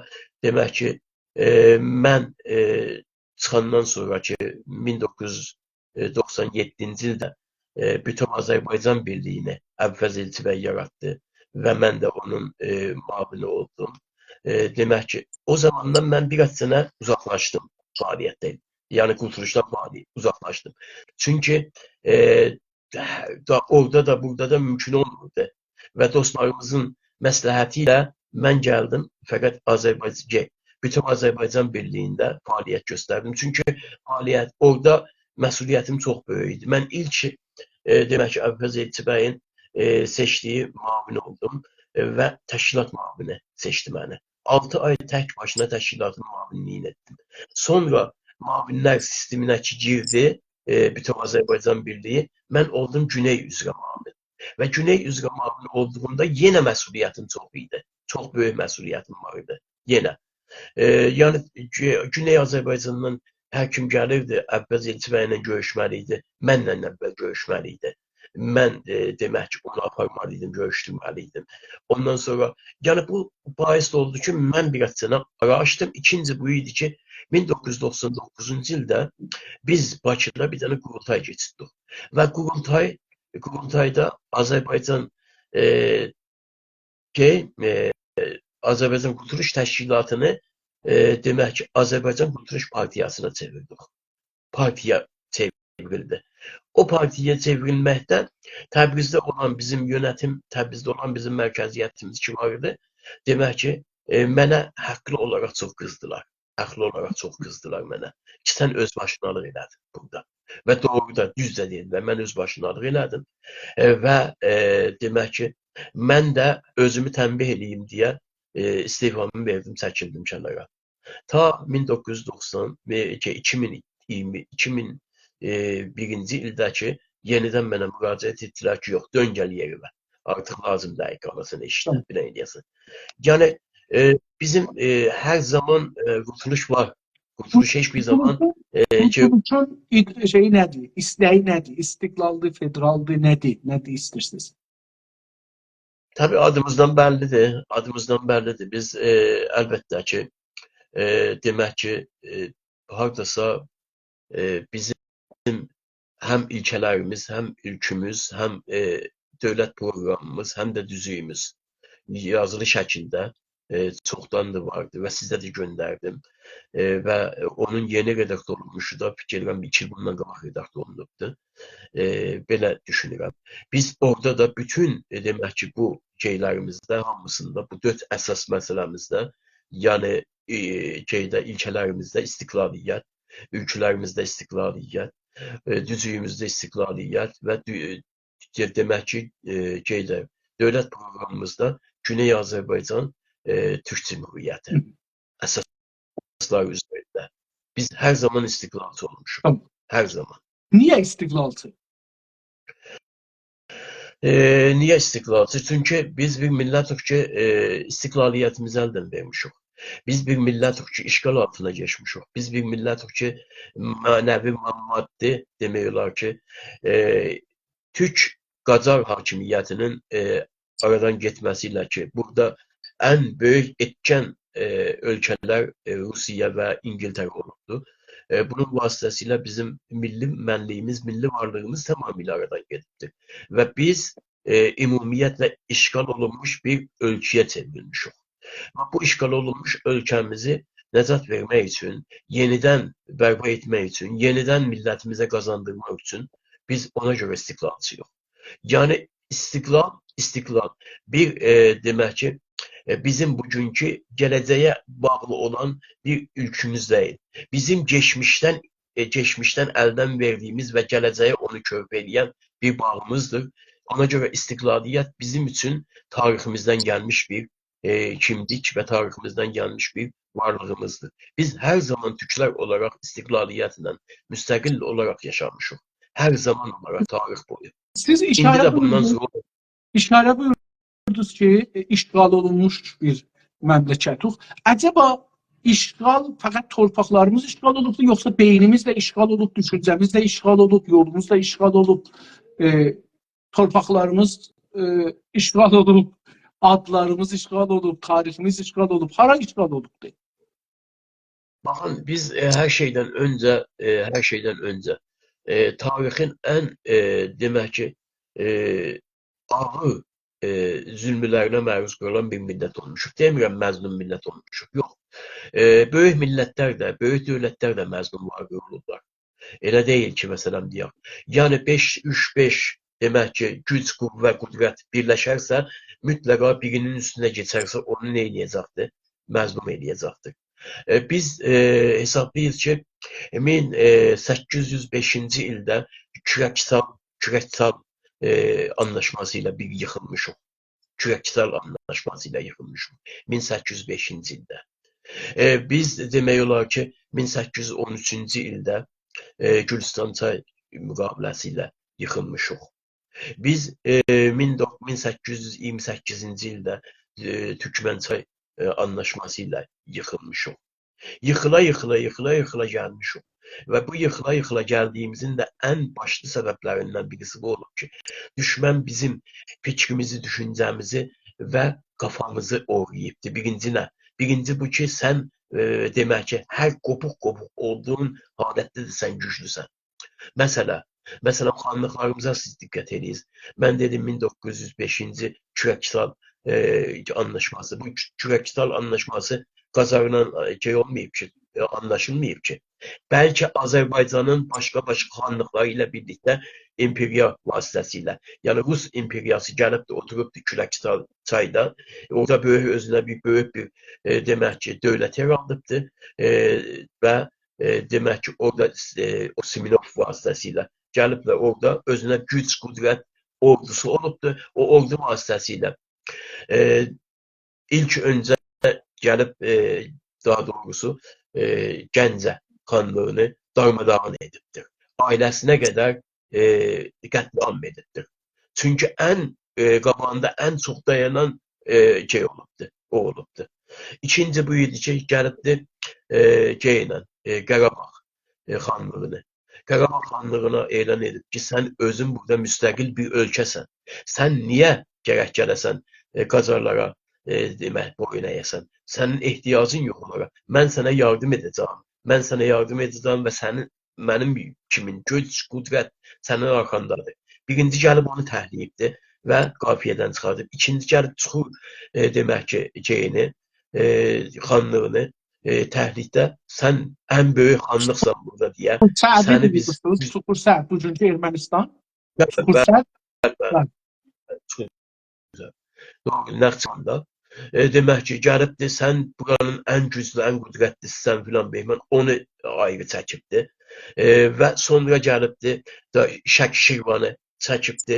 دئمک کی، ائ، من، ائ، چیخاندان سونرا کی، مین دوققوز یوز دوخسان یئددینجی ایلده، ائ، بوتؤو آذربایجان بیرلیگینی عبدالفضل ائلچی‌بی یاراتدی و من ده اونون، ائ، معاونی اولدوم. ائ، دئمک کی، او زاماندان من بیر آز سنه اوزاقلاشدیم فعالیتدن. یعنی، قورتولوشدان فعالی-، اوزاقلاشدیم. چونکی، ائ، دا، اورادا دا، بورادا دا مومکون اولموردو. و دوستلاریمیزین مصلحتی ایله من گلدیم، فقط آذربایجان، بوتؤو آذربایجان بیرلیگینده فعالیت گؤستردیم. چونکی فعالیت، اورادا مسئولیتیم چوخ بؤیوک ایدی. من ایلک، ائ، دئمک کی، عبدالفضل ائلچی‌بیین، ائ، سئچدیگی معاون اولدوم، ائ، و تشکیلات معاونی سئچدی منی. آلتی آی تک باشینا تشکیلاتین معاونلیگینی ائتدیم. سونرا معاونلر سیستمینه کی گیردی، ائ، بوتؤو آذربایجان بیرلیگی، من اولدوم گونئی عذره معاون. و گونئی عذره معاون اولدوغوندا یئنه مسئولیتیم چوخ ایدی. چوخ بؤیوک مسئولیتیم وار ایدی. یئنه. ائ، یعنی، گو-، گونئی آذربایجاندان هر کیم گلیردی، عباس ائلچی‌بی‌له گؤروشمه‌لی ایدی، منله اول گؤروشمه‌لی ایدی. من، ائ، دئمک کی، اونو آپارمالی ایدیم، گؤروشدورمه‌لی ایدیم. اوندان سونرا، یعنی، بو باعث اولدو کی، من بیر آز سنه آرا آچدیم. ایکینجی بو ایدی کی، مین دوققوز یوز دوخسان دوققوزونجو ایلده بیز باکیدا بیر دنه قورولتای کئچیردیک. و قورولتای، قورولتایدا آذربایجان، ائ، شئی، ائ، آذربایجان قورتولوش تشکیلاتینی، ائ، دئمک کی، آذربایجان قورتولوش پارتیاسینا چئویردیک. پارتییا چئوریلدی. او پارتیایا چئوریلمکده تبریزده اولان بیزیم یؤنتیم، تبریزده اولان بیزیم مرکزیتیمیز کی وار ایدی، دئمک کی، ائ، منه حاقلی اولاراق چوخ قیزدیلار. حاقلی اولاراق چوخ قیزدیلار منه کی، سن اؤزباشینالیق ائله‌دین بورادا. و دوغرو دا، دوز ده دئدیلر، من اؤزباشینالیق ائله‌دیم. ائ، و، ائ، دئمک کی، من ده اؤزومو تنبیه ائله‌ییم دئیه، ائ، استعفامی وئردیم، چکیلدیم کنارا. تا مین دوققوز یوز دوخسان، ائ، کی، ایکی مین اییرمی، ایکی مین، ائ، بیرینجی ایلده کی، یئنیدن منه مراجعت ائتدیلر کی، یوخ، دؤن گل یئرینه. آرتیق لازیم دئییل قالاسان ائشیکده، تامام، بیر نه ائله‌یه‌سن. یعنی، ائ، بیزیم، ائ، هر زامان، ائ، قورتولوش وار. قورتولوش هئچ بیر زامان، قورتولوشون، ائ، کی قورتولوشون ایده-، شئیی نه‌دیر؟ ایسته‌یی نه‌دیر؟ استقلالدیر، فدرالدیر، نه‌دیر؟ نه‌دیر ایسته‌ییرسینیز؟ طبیعی، آدیمیزدان بللی‌دیر. آدیمیزدان بللی‌دیر. بیز، ائ، البته کی، ائ، دئمک کی، ائ، هارداسا، ائ، بیزیم هم ایلکه‌لریمیز، هم اؤلکه‌میز، هم، ائ، دؤولت پروقرامیمیز، هم ده دوزویوموز یازیلی شکیلده، ائ، چوخداندیر واردی و سیزه ده گؤندردیم. ائ، و اونون یئنی رداکتور اولونموشو دا، فیکیر ائدیرم، ایکی ایل بوندان قاباق رداکتور اولونوبدو. ائ، بئله دوشونورم. بیز اورادا دا بوتون، ائ، دئمک کی، بو شئیلریمیزده، هامیسیندا، بو دؤرد اساس مسئله‌میزده، یعنی، ائ، شئیده، ایلکه‌لریمیزده استقلالیت، اؤلکه‌لریمیزده استقلالیت، ائ، دوزویوموزده استقلالیت و دو-، دئ-، دئمک کی، ائ، شئیده، دؤولت پروقرامیمیزدا گونئی آذربایجان، ائ، تورک جمهوریتی، هی، اساسلار اوزرینده. بیز هر زامان استقلالچی اولموشوق. تامام. هر زامان. نییه استقلالچی؟ ائ، نییه استقلالچی؟ چونکی بیز بیر میللتیک کی، ائ، استقلالیتیمیزی الدن وئرمیشیک. بیز بیر میللتیک کی، اشغال آلتینا کئچمیشیک. بیز بیر میللتیک کی، معنوی و مادی، دئمک اولار کی، ائ، تورک قاجار حاکمیتی‌نین، ائ، آرادان گئتمه‌سی ایله کی، بورادا ان بؤیوک ائتکن، ائ، اؤلکه‌لر، ائ، روسیه و اینگیلتره اولوبدور. ائ، بونون واسطه‌سیله بیزیم میللی منلیگیمیز، میللی وارلیغیمیز تمامیله آرادان گئدیبدیر. و بیز، ائ، عمومیتله اشغال اولونموش بیر اؤلکه‌یه چئوریلمیشیک. و بو اشغال اولونموش اؤلکه‌میزی نجات وئرمک اوچون، یئنیدن برپا ائتمک اوچون، یئنیدن میللتیمیزه قازاندیرماق اوچون بیز اونا گؤره استقلالچی‌ییق. یعنی، استقلال، استقلال بیر، ائ، دئمک کی، ائ، بیزیم بوگونکو گله‌جه‌یه باغلی اولان بیر ایلکیمیز دئییل. بیزیم کئچمیشدن، ائ، کئچمیشدن الدن وئردیگیمیز و گله‌جه‌یه اونو کؤرپه ائله‌ین بیر باغیمیزدیر. اونا گؤره استقلالیت بیزیم اوچون تاریخیمیزدن گلمیش بیر، ائ، کیملیک و تاریخیمیزدن گلمیش بیر وارلیغیمیزدیر. بیز هر زامان تورکلر اولاراق استقلالیتله، مستقل اولاراق یاشامیشیق. هر زامان اولاراق، تاریخ بویو. سیز ایندی اشاره ده بوندان بویوردونوز، سونرا اشاره بویوردونوز کی، ائ، اشغال اولونموش بیر مملکتیک. عجبا اشغال فقط تورپاقلاریمیز اشغال اولوبدور، یوخسا بئینیمیز ده اشغال اولوب، دوشونجه‌میز ده اشغال اولوب، یولوموز دا اشغال اولوب، ائ، تورپاقلاریمیز، ائ، اشغال اولوب، آدلاریمیز اشغال اولوب، تاریخیمیز اشغال اولوب، هارا اشغال اولوبدور؟ باخین، بیز، ائ، هر شئیدن اؤنجه، ائ، هر شئیدن اؤنجه، ائ، تاریخین ان، ائ، دئمک کی، ائ، آغیر، ائ، ظلملرینه معروض قالان بیر میللت اولموشوق. دئمیرم مظلوم میللت اولموشوق، یوخ. ائ، بؤیوک میللتلر ده، بؤیوک دؤولتلر ده مظلوم واقع اولوبلار. ائله دئییل کی، مثلا، دئیک، یعنی بئش، اوچ، بئش، دئمک کی، گوج، قوه، قدرت بیرلشرسه، مطلقا بیرینین اوستونه کئچرسه، اونو نه ائله‌یه‌جکدیر؟ مظلوم ائله‌یه‌جکدیر. ائ، بیز، ائ، حسابلاییریق کی، مین، ائ، سککیز یوز بئشینجی ایلده کورک‌سال، کورک‌سال، ائ، آنلاشماسی ایله بیر ییخیلمیشیق. کورک‌سال آنلاشماسی ایله ییخیلمیشیق. مین سککیز یوز بئشینجی ایلده. ائ، بیز دئمک اولار کی، مین سککیز یوز اون اوچونجو ایلده، ائ، گولوستان چای مقابله‌سی ایله ییخیلمیشیق. بیز، ائ، مین دوخ-، مین سککیز یوز اییرمی سککیزینجی ایلده، ائ، تورکمن چای، ائ، آنلاشماسی ایله ییخیلمیشیق. ییخیلا، ییخیلا، ییخیلا، ییخیلا گلمیشیک. و بو ییخیلا، ییخیلا گلدیگیمیزین ده ان باشلی سببلریندن بیریسی بو اولوب کی، دوشمن بیزیم فیکریمیزی، دوشونجه‌میزی و قافامیزی اوغرلاییبدی. بیرینجی نه؟ بیرینجی بو کی، سن، ائ، دئمک کی، هر قوپوق-قوپوق اولدوغون حالتده ده سن گوجلوسن. مثلا، مثلا، خانلیقلاریمیزا سیز دقت ائدیرسینیز. من دئدیم، مین دوققوز یوز بئشینجی کورک‌سال، ائ، آنلاشماسی. بو کورک‌سال آنلاشماسی قاجارلا، ائ، شئی اولماییب کی، ائ، آنلاشیلماییب کی. بلکه آذربایجانین باشقا-باشقا خانلیقلاری ایله بیرلیکده ایمپئرییا واسطه‌سیله، یعنی روس ایمپئریاسی گلیبدی، اوتوروبدو کورک‌سال چایدا. اورادا بؤیوک، اؤزونه بیر بؤیوک بیر، ائ، دئمک کی، دؤولت یارادیبدی، ائ، و ائ، دئمک کی، اورادا، ائ، او سیمینوف واسطه‌سیله گلیب و اورادا اؤزونه گوج، قدرت، اوردوسو اولوبدو. او اوردو واسطه‌سیله، ائ، ایلک اؤنجه گلیب، ائ، داها دوغروسو، ائ، گنجه خانلیغینی دارماداغین ائدیبدیر. عائله‌سینه قدر، ائ، قتل‌عام ائدیبدیر. چونکی ان، ائ، قاباغیندا ان چوخ دایانان، ائ، شئی اولوبدو، او اولوبدو. ایکینجی بو ایدی کی، گلیبدی، ائ، شئی ایله، ائ، قاراباغ، ائ، خانلیغینی. قاراباغ خانلیغینا اعلان ائدیب کی، سن اؤزون بورادا مستقل بیر اؤلکه‌سن. سن نییه گرک گله‌سن، ائ، قاجارلارا، ائ، دئمک، بویون اَیه‌سن؟ سنین احتیاجین یوخ اونلارا. من سنه یاردیم ائده‌جم. من سنه یاردیم ائده‌جم و سنین منیم کیمین گوج، قدرت سنین آرخاندادیر. بیرینجی گلیب اونو تکله‌ییبدی و قافیه‌دن چیخاردیب. ایکینجی گلیب چیخیر، ائ، دئمک کی، شئیینی، ائ، خانلیغینی، ائ، تکله‌ییب ده، سن ان بؤیوک خانلیقسان بورادا دئیه، سعدی سنی بیز، بیلیرسینیز، بیز چوخور سعد، بوگونکو ارمنستان. بلی، چوخور بلی، سعد. بلی، بلی. بلی. چوخ گؤزل. دوغرو، ناخچیواندا. ائ، دئمک کی، گلیبدی، سن بورانین ان گوجلو، ان قدرتلی‌سیسن فلان بهمان، اونو آیری چکیبدی. ائ، و سونرا گلیبدی، دا شرق شیروانی چکیبدی،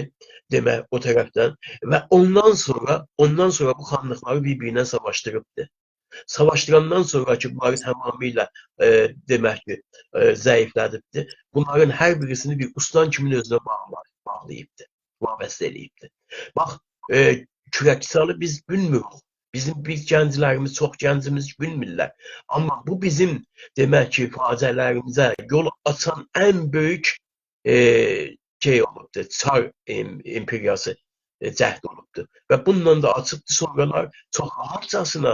دئمک، او طرفدن. و اوندان سونرا، اوندان سونرا بو خانلیقلاری بیر-بیرینه ساواشدیریبدی. ساواشدیراندان سونرا کی، بونلاری تمامیله، ائ، دئمک کی، ائ، ضعیفله‌دیبدی. بونلارین هر بیریسینی بیر اوستان کیمین اؤزونه باغلا-، باغلاییبدی، وابسته ائله‌ییبدی. باخ، ائ، کورک‌سالی بیز بیلمیریک. بیزیم بیز گنجلریمیز، چوخ گنجیمیز بیلمیرلر. آمما بو بیزیم، دئمک کی، فاجعه‌لریمیزه یول آچان ان بؤیوک، ائ، شئی اولوبدور، چار ایم-، ایمپئریاسی، ائ، جهد اولوبدور. و بوندان دا آچیبدیر سونرالار چوخ راحتجاسینا،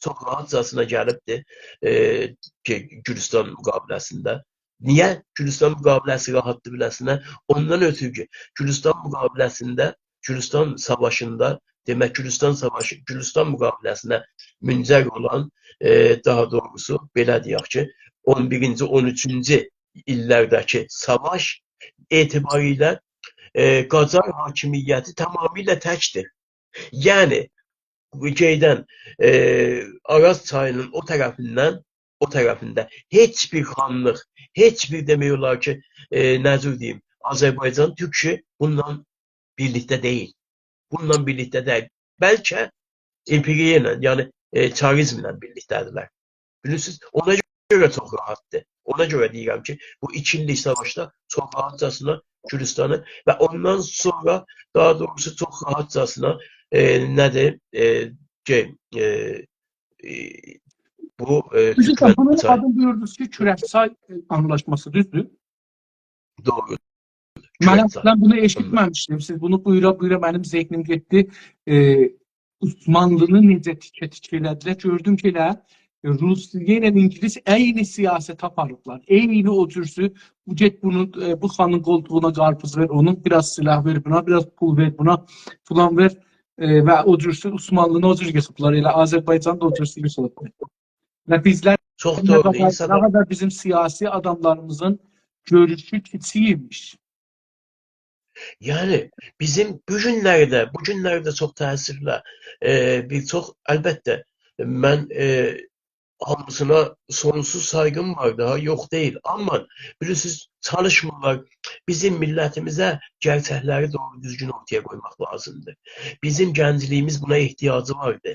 چوخ راحتجاسینا گلیبدیر، ائ، کی، گولوستان مقابله‌سینده. نییه گولوستان مقابله‌سی راحتدیر بیله‌سینه؟ اوندان اؤترو کی، گولوستان مقابله‌سینده، گولوستان ساواشیندا، دئمک، گولوستان ساواشی، گولوستان مقابله‌سینه منجر اولان، ائ، داها دوغروسو، بئله دئیک کی، اون بیرینجی، اون اوچونجو ایللرده‌کی ساواش اعتباری ایله، ائ، قاجار حاکمیتی تمامیله تکدیر. یعنی، بو گئدن، ائ، آراز چایی‌نین او طرفیندن، او طرفینده هئچ بیر خانلیق، هئچ بیر، دئمک اولار کی، ائ، نه جور دئییم، آذربایجان تورکو بونونلا بیرلیکده دئییل. بونونلا بیرلیکده دئییل. بلکه ایمپئرییا ایله، یعنی، ائ، چاریزمله بیرلیکده‌دیرلر. بیلیرسینیز، اونا گؤره چوخ راحتدیر. اونا گؤره دئییرم کی، بو ایکی ایللیک ساواشدا چوخ راحتجاسینا گولوستانی و اوندان سونرا، داها دوغروسو، چوخ راحتجاسینا، ائ، نه‌دیر، ائ، شئی، ائ، ائ، بو، ائ، دوزدور، تورکمن بونون چای- آدینی بویوردونوز کی، کورکچای، ائ، آنلاشماسی، دوزدور؟ دوغرو. من کورکچای. اصلاً بونو ائشیتمه‌میشدیم. سیز بونو بویورا-بویورا منیم ذهنیم گئتدی. ائ، عثمانلی‌نی نئجه تیکه-تیکه ائله‌دیلر، گؤردوم کی، ائله، ائ، روسیه ایله اینگیلیس عینی سیاستی آپاریبلار. عینی او جورسو، بو گئت بونون، ائ، بو خانین قولتوغونا قارپیز وئر، اونون بیر آز سلاح وئر بونا، بیر آز پول وئر بونا، فلان وئر، ائ، و او جورسو عثمانلی‌نی او جور ییخیبلار. ائله آذربایجان دا او جورسو ییخیلیبدیر. و بیزلر چوخ نه دوغرو، قدر، اینسان نه قدر بیزیم سیاسی آداملاریمیزین گؤروشو کیچیک ایمیش. یعنی، بیزیم بو گونلرده، بو گونلرده چوخ تأسفله، ائ، بیر چوخ، البته، من، ائ، هامیسینا سونسوز سایغیم وار دا، یوخ دئییل. آمما، بیلیرسینیز، چالیشمیرلار. بیزیم میللتیمیزه گئرچکلری دوغرو دوزگون اورتایا قویماق لازیمدیر. بیزیم گنجلیگیمیز بونا احتیاجی واردی.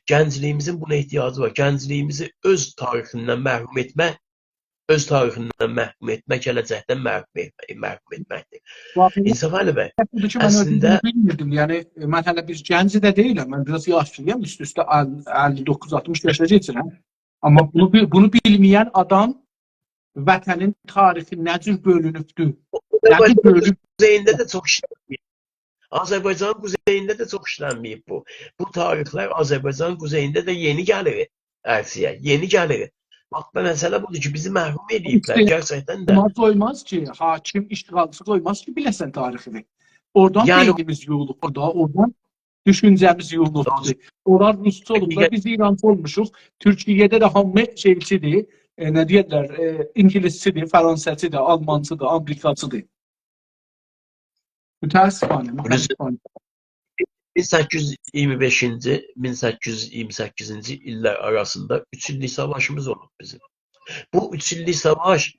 گنجلیگیمیزین بونا احتیاجی وار. گنجلیگیمیزی اؤز تاریخیندن محروم ائتمک، اؤز تاریخیندن محروم ائتمک، گله‌جکدن محروم ائتمک، محروم ائتمکدیر. واقعیت اینصافعلی بی، بودور کی، من اؤزوم اصلینده بونو بیلمیردیم. یعنی، من هله بیر گنج ده دئییلم، من بیر آز یاشلییام، اوست-اوسته ال-، اللی دوققوز، آلتمیش یاشا کئچیرم. آمما بونو بی-، بونو بیلمه‌ین آدام وطنین تاریخی نه جور بؤلونوبدور، او، او نه جور آذربایجانین بؤلوب قوزئیینده ده چوخ ایشلنمه‌ییب. آذربایجانین قوزئیینده ده چوخ ایشلنمه‌ییب بو. بو تاریخلر آذربایجانین قوزئیینده ده یئنی گلیر عرصه‌یه، یئنی گلیر. باخ، مسئله بودور کی، بیزی محروم ائله‌ییبلر، ایشته، گئرچکدن ده. اونا قویماز کی، حاکم، اشغالچی قویماز کی، بیله‌سن تاریخینی. اورادان، یعنی، بئینیمیز یویولوبدور دا، اورادان دوشونجه‌میز یویولوبدور. دوغرو. اونلار روسچو اولوبلار، حقیقت بیز ایرانچی اولموشوق. تورکیه‌ده ده هامی شئیچیدیر، ائ، نه دئیرلر، ائ، اینگیلیسچیدیر، فرانسه‌چیدیر، آلمانچیدیر، آمریکاچیدیر. متأسفانه، متأسفانه. مین سککیز یوز ایگیرمی بئشینجی، مین سککیز یوز ایگیرمی سککیزینجی ایللر آراسیندا اوچ ایللیک ساواشیمیز اولوب بیزیم. بو اوچ ایللیک ساواش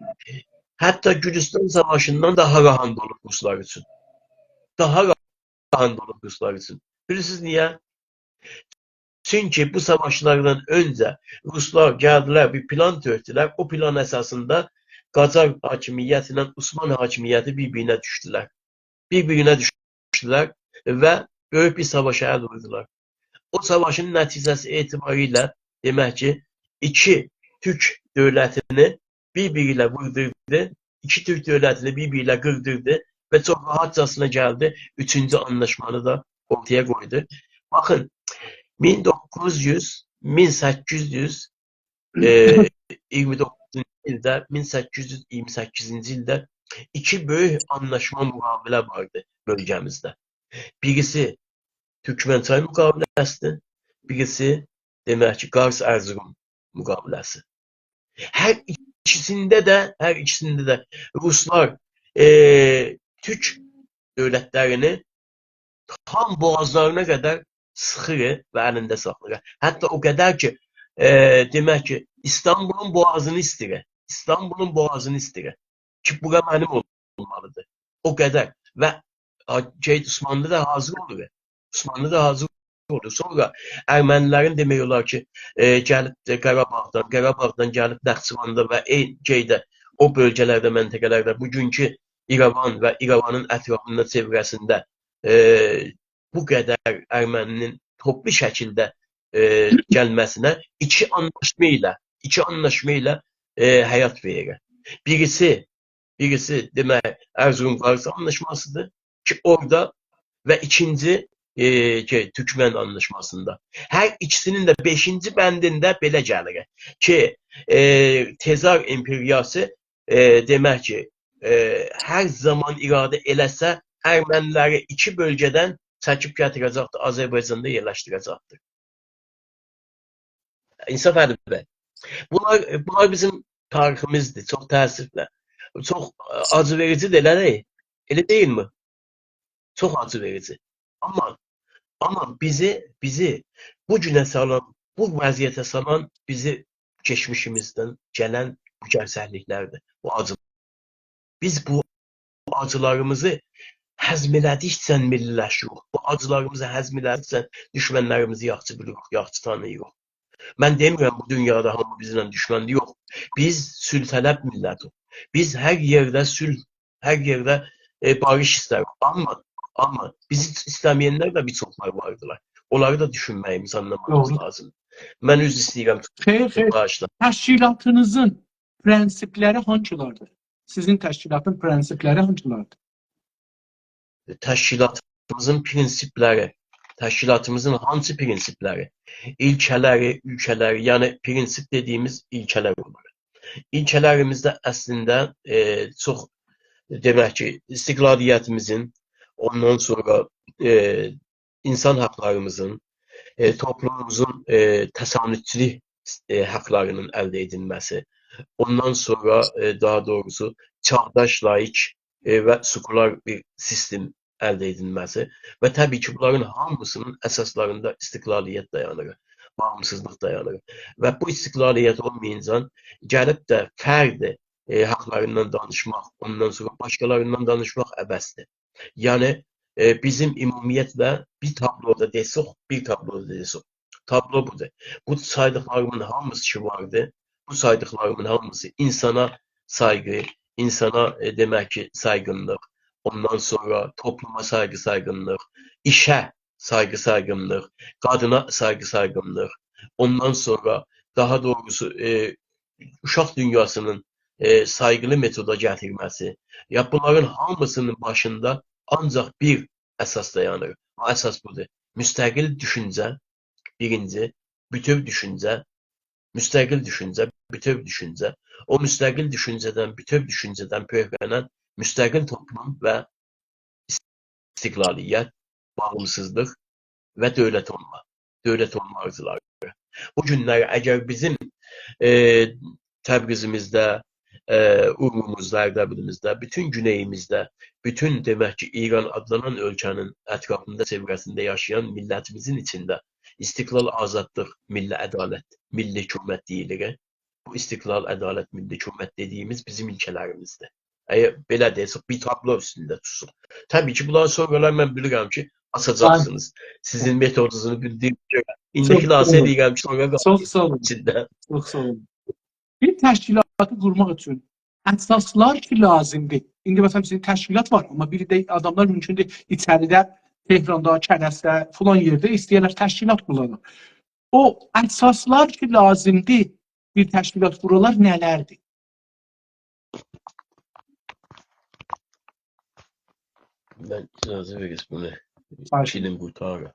حتی گولوستان ساواشیندان داها راحت اولوب روسلار اوچون. داها راحت اولوب روسلار اوچون. بیلیرسینیز نییه؟ چونکی بو ساواشلاردان اؤنجه روسلار گلدیلر، بیر پلان تؤکدولر. او پلان اساسیندا قاجار حاکمیتی ایله عثمان حاکمیتی بیر-بیرینه دوشدولر. بیر-بیرینه دوشدولر و بؤیوک بیر ساواشا ال ووردولار. او ساواشین نتیجه‌سی اعتباری ایله، دئمک کی، ایکی تورک دؤولتینی بیر-بیری ایله ووردوردو، ایکی تورک دؤولتینی بیر-بیری ایله قیردیردی و چوخ راحتجاسینا گلدی، اوچونجو آنلاشمانی دا اورتایا قویدو. باخین، مین دوققوز یوز، مین سککیز یوز، ائ، ایگیرمی دوققوزونجو ایلده، مین سککیز یوز ایگیرمی سککیزینجی ایلده ایکی بؤیوک آنلاشما، مقاوله واردی بؤلگه‌میزده. بیریسی تورکمنچای مقاوله‌سی‌دیر، بیریسی، دئمک کی، قارس ارزروم مقاوله‌سی. هر ایکیسینده ده، هر ایکیسینده ده روسلار، ائ، تورک دؤولتلرینی تام بوغازلارینا قدر سیخیر و الینده ساخلاییر. حتی او قدر کی، ائ، دئمک کی، ایستانبولون بوغازینی ایسته‌ییر. ایستانبولون بوغازینی ایسته‌ییر. کی، بورا منیم اولمالیدیر. او قدر. و، آ، شئی، عثمانلی دا حاضیر اولور. عثمانلی دا حاضیر اولور. سونرا ارمنی‌لرین، دئمک اولار کی، ائ، گلیب ده قاراباغدان، قاراباغدان گلیب نخچیواندا و عینی شئیده، او بؤلگه‌لرده، منطقه‌لرده، بوگونکو ایره‌وان و ایره‌وانین اطرافیندا، چئوره‌سینده، ائ، بو قدر ارمنی‌نین توپلو شکیلده ائ، گلمه‌سینه ایکی آنلاشما ایله، ایکی آنلاشما ایله، ائ، حیات وئریر. بیریسی، بیریسی، دئمک، ارزروم فارس آنلاشماسیدیر کی، اورادا و ایکینجی، ائ، کی، تورکمن آنلاشماسیندا. هر ایکیسینین ده بئشینجی بندینده بئله گلیر کی، ائ، تزار ایمپریاسی، ائ، دئمک کی، ائ، هر زامان اراده ائله‌سه، ارمنی‌لری ایکی بؤلگه‌دن چکیب گتیره‌جکدیر، آذربایجاندا یئرلشدیره‌جکدیر. انصافعلی بی، بونلار، بونلار بیزیم تاریخیمیزدیر، چوخ تأسفله. چوخ، ائ، آجی وئریجیدیر، ائله دئییل؟ ائله دئییلمی؟ چوخ آجی وئریجی. آمما، آمما بیزی، بیزی بو گونه سالان، بو وضعیته سالان بیزی کئچمیشیمیزدن گلن بو گئرچکلیکلردیر، بو آجی. بیز بو آجیلاریمیزی هضم ائله‌دیکجه میللی‌لشیریک. بو آجیلاریمیزی هضم ائله‌دیکجه دوشمنلریمیزی یاخشی بیلیریک، یاخشی تانیییریق. من دئمیرم بو دونیادا هامی بیزله دوشمندیر، یوخ. بیز صلح‌طلب میللتیک. بیز هر یئرده صلح، هر یئرده، ائ، باریش ایستریک. آمما، آمما بیزی ایسته‌مه‌ینلر ده بیر چوخلار واردیلار. اونلاری دا دوشونمه‌ییمیز، آنلاماغیمیز دوغرو. لازیمدیر. من عذر ایسته‌ییرم. خیر، خیر. باغیشلا. تشکیلاتینیزین پرنسیپلری هانسیلاردیر؟ سیزین تشکیلاتین پرنسیپلری هانسیلاردیر؟ تشکیلاتیمیزین پرنسیپلری، تشکیلاتیمیزین هانسی پرنسیپلری؟ ایلکه‌لری، اولکه‌لری، یعنی پرنسیپ دئدیییمیز ایلکه‌لر اولور. ایلکه‌لریمیزده اصلینده، ائ، چوخ، دئمک کی، استقلالیتیمیزین، اوندان سونرا، ائ، اینسان حاقلاریمیزین، ائ، توپلوموموزون، ائ، تسامحچولوک، ائ، حاقلارینین الده ائدیلمه‌سی، اوندان سونرا، ائ، داها دوغروسو، چاغداش، لائیک، ائ، و سکولار بیر سیستم الده ائدیلمه‌سی و طبیعی کی، بونلارین هامیسینین اساسلاریندا استقلالیت دایانیر، باغیمسیزلیق دایانیر. و بو استقلالیت اولمایینجا گلیب ده فرد، ائ، حاقلاریندان دانیشماق، اوندان سونرا باشقالاریندان دانیشماق عبثدیر. یعنی، ائ، بیزیم عمومیتله بیر تابلودا دئسک، بیر تابلودا دئسک، تابلو بودور. بو سایدیقلاریمین هامیسی کی واردی، بو سایدیقلاریمین هامیسی اینسانا سایغی، اینسانا، ائ، دئمک کی، سایغینلیق، اوندان سونرا توپلوما سایغی، سایغینلیق، ایشه سایغی، سایغینلیق، قادینا سایغی، سایغینلیق، اوندان سونرا داها دوغروسو، ائ، اوشاق دونیاسینین، ائ، سایغیلی متودا گتیرمه‌سی. یا، بونلارین هامیسینین باشیندا آنجاق بیر اساس دایانیر. او اساس بودور. مستقل دوشونجه، بیرینجی، بوتؤو دوشونجه، مستقل دوشونجه، بوتؤو دوشونجه. او مستقل دوشونجه‌دن، بوتؤو دوشونجه‌دن پؤهره‌لنن مستقل توپلوم و استقلالیت، باغیمسیزلیق و دؤولت اولما، دؤولت اولما آرزولاری. بو گونلری اگر بیزیم، ائ، تبریزیمیزده، ائ، اورموموزدا، اردبیلیمیزده، بوتون گونئییمیزده، بوتون، دئمک کی، ایران آدلانان اؤلکه‌نین اطرافیندا، چئوره‌سینده یاشایان میللتیمیزین ایچینده استقلال، آزادلیق، میللی عدالت، میللی حکومت دئییلیر. بو استقلال، عدالت، میللی حکومت دئدیییمیز بیزیم ایلکه‌لریمیزدیر. اگر بئله دئسک، بیر تابلو اوستونده توتساق. طبیعی کی، بونلاری سونرالار من بیلیرم کی، آچاجاقسینیز. سیزین متودونوزو بیلدیییمه گؤره. ایندی چوخ خلاصه ساغ اولون. ائدیرم کی، سونرا چوخ قالسین ساغ اولون. ایچینده. چوخ ساغ اولون. بیر تشکیلاتی قورماق اوچون اساسلار کی لازیمدیر. ایندی، مثلا، سیزین تشکیلات وار، آمما بیر ده آداملار مومکوندور ایچریده، تهراندا، کرجده، فلان یئرده ایسته‌یه‌لر تشکیلات قورالار. او اساسلار کی لازیمدیر بیر تشکیلات قورالار نه‌لردیر؟ من اجازه وئریرسینیز بونو خواهش ائدیرم. بیلیم قورتارا.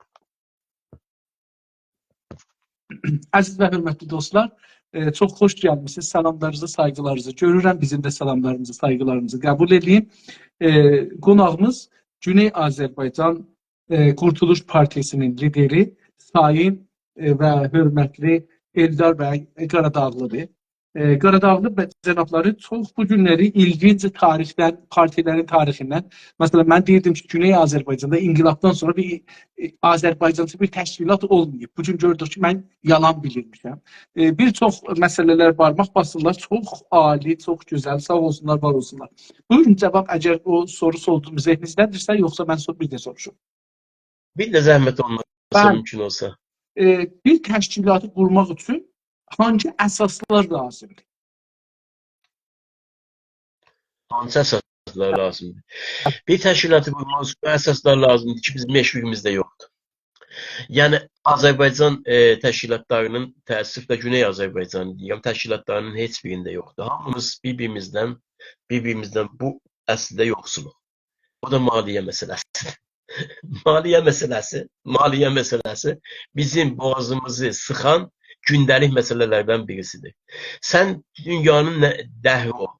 عزیز و حؤرمتلی دوستلار، ائ، چوخ خوش گلمیسینیز. سلاملارینیزی، سایغیلارینیزی گؤرورم. بیزیم ده سلاملارینیزی، سایغیلارینیزی قبول ائدین. ائ، قوناغیمیز گونئی آذربایجان، ائ، قورتولوش پارتیاسی‌نین لیدری سایین، ائ، و حؤرمتلی ائلدار بی قاراداغلی‌دیر. ائ، قاراداغلی بی، جنابلاری چوخ بو گونلری ایلگینج تاریخدن، پارتیالارین تاریخیندن، مثلا، من دئییردیم کی، گونئی آذربایجاندا انقلابدان سونرا بیر، ائ، آذربایجانچی بیر تشکیلات اولماییب. بو گون گؤردوک کی، من یالان بیلیرمیشم. ائ، بیر چوخ مسئله‌لر بارماق باسیرلار، چوخ عالی، چوخ گؤزل، ساغ اولسونلار، وار اولسونلار. بویورون، جواب، اگر او سورو سولدو ذهنینیزده‌دیرسه، یوخسا من سو-، بیر ده سوروشوم. بیر ده زحمت اولماسا، بلی. مومکون اولسا. ائ، بیر تشکیلاتی قورماق اوچون هانسی اساسلار لازیمدیر؟ هانسی اساسلار لازیمدیر؟ بیر تشکیلاتی قورماق اوچون اساسلار لازیمدیر کی، بیزیم هئچ بیریمیزده یوخدور. یعنی، آذربایجان، ائ، تشکیلاتلاری‌نین، تأسفله گونئی آذربایجان دئییرم، تشکیلاتلاری‌نین هئچ بیرینده یوخدور. هامیمیز بیر-بیریمیزدن، بیر-بیریمیزدن بو اصلینده یوخسولوق. او دا مالیه مسئله‌سی. مالیه مسئله‌سی، مالیه مسئله‌سی بیزیم بوغازیمیزی سیخان گونده‌لیک مسئله‌لردن بیریسی‌دیر. سن دونیانین نه-، دهری اول.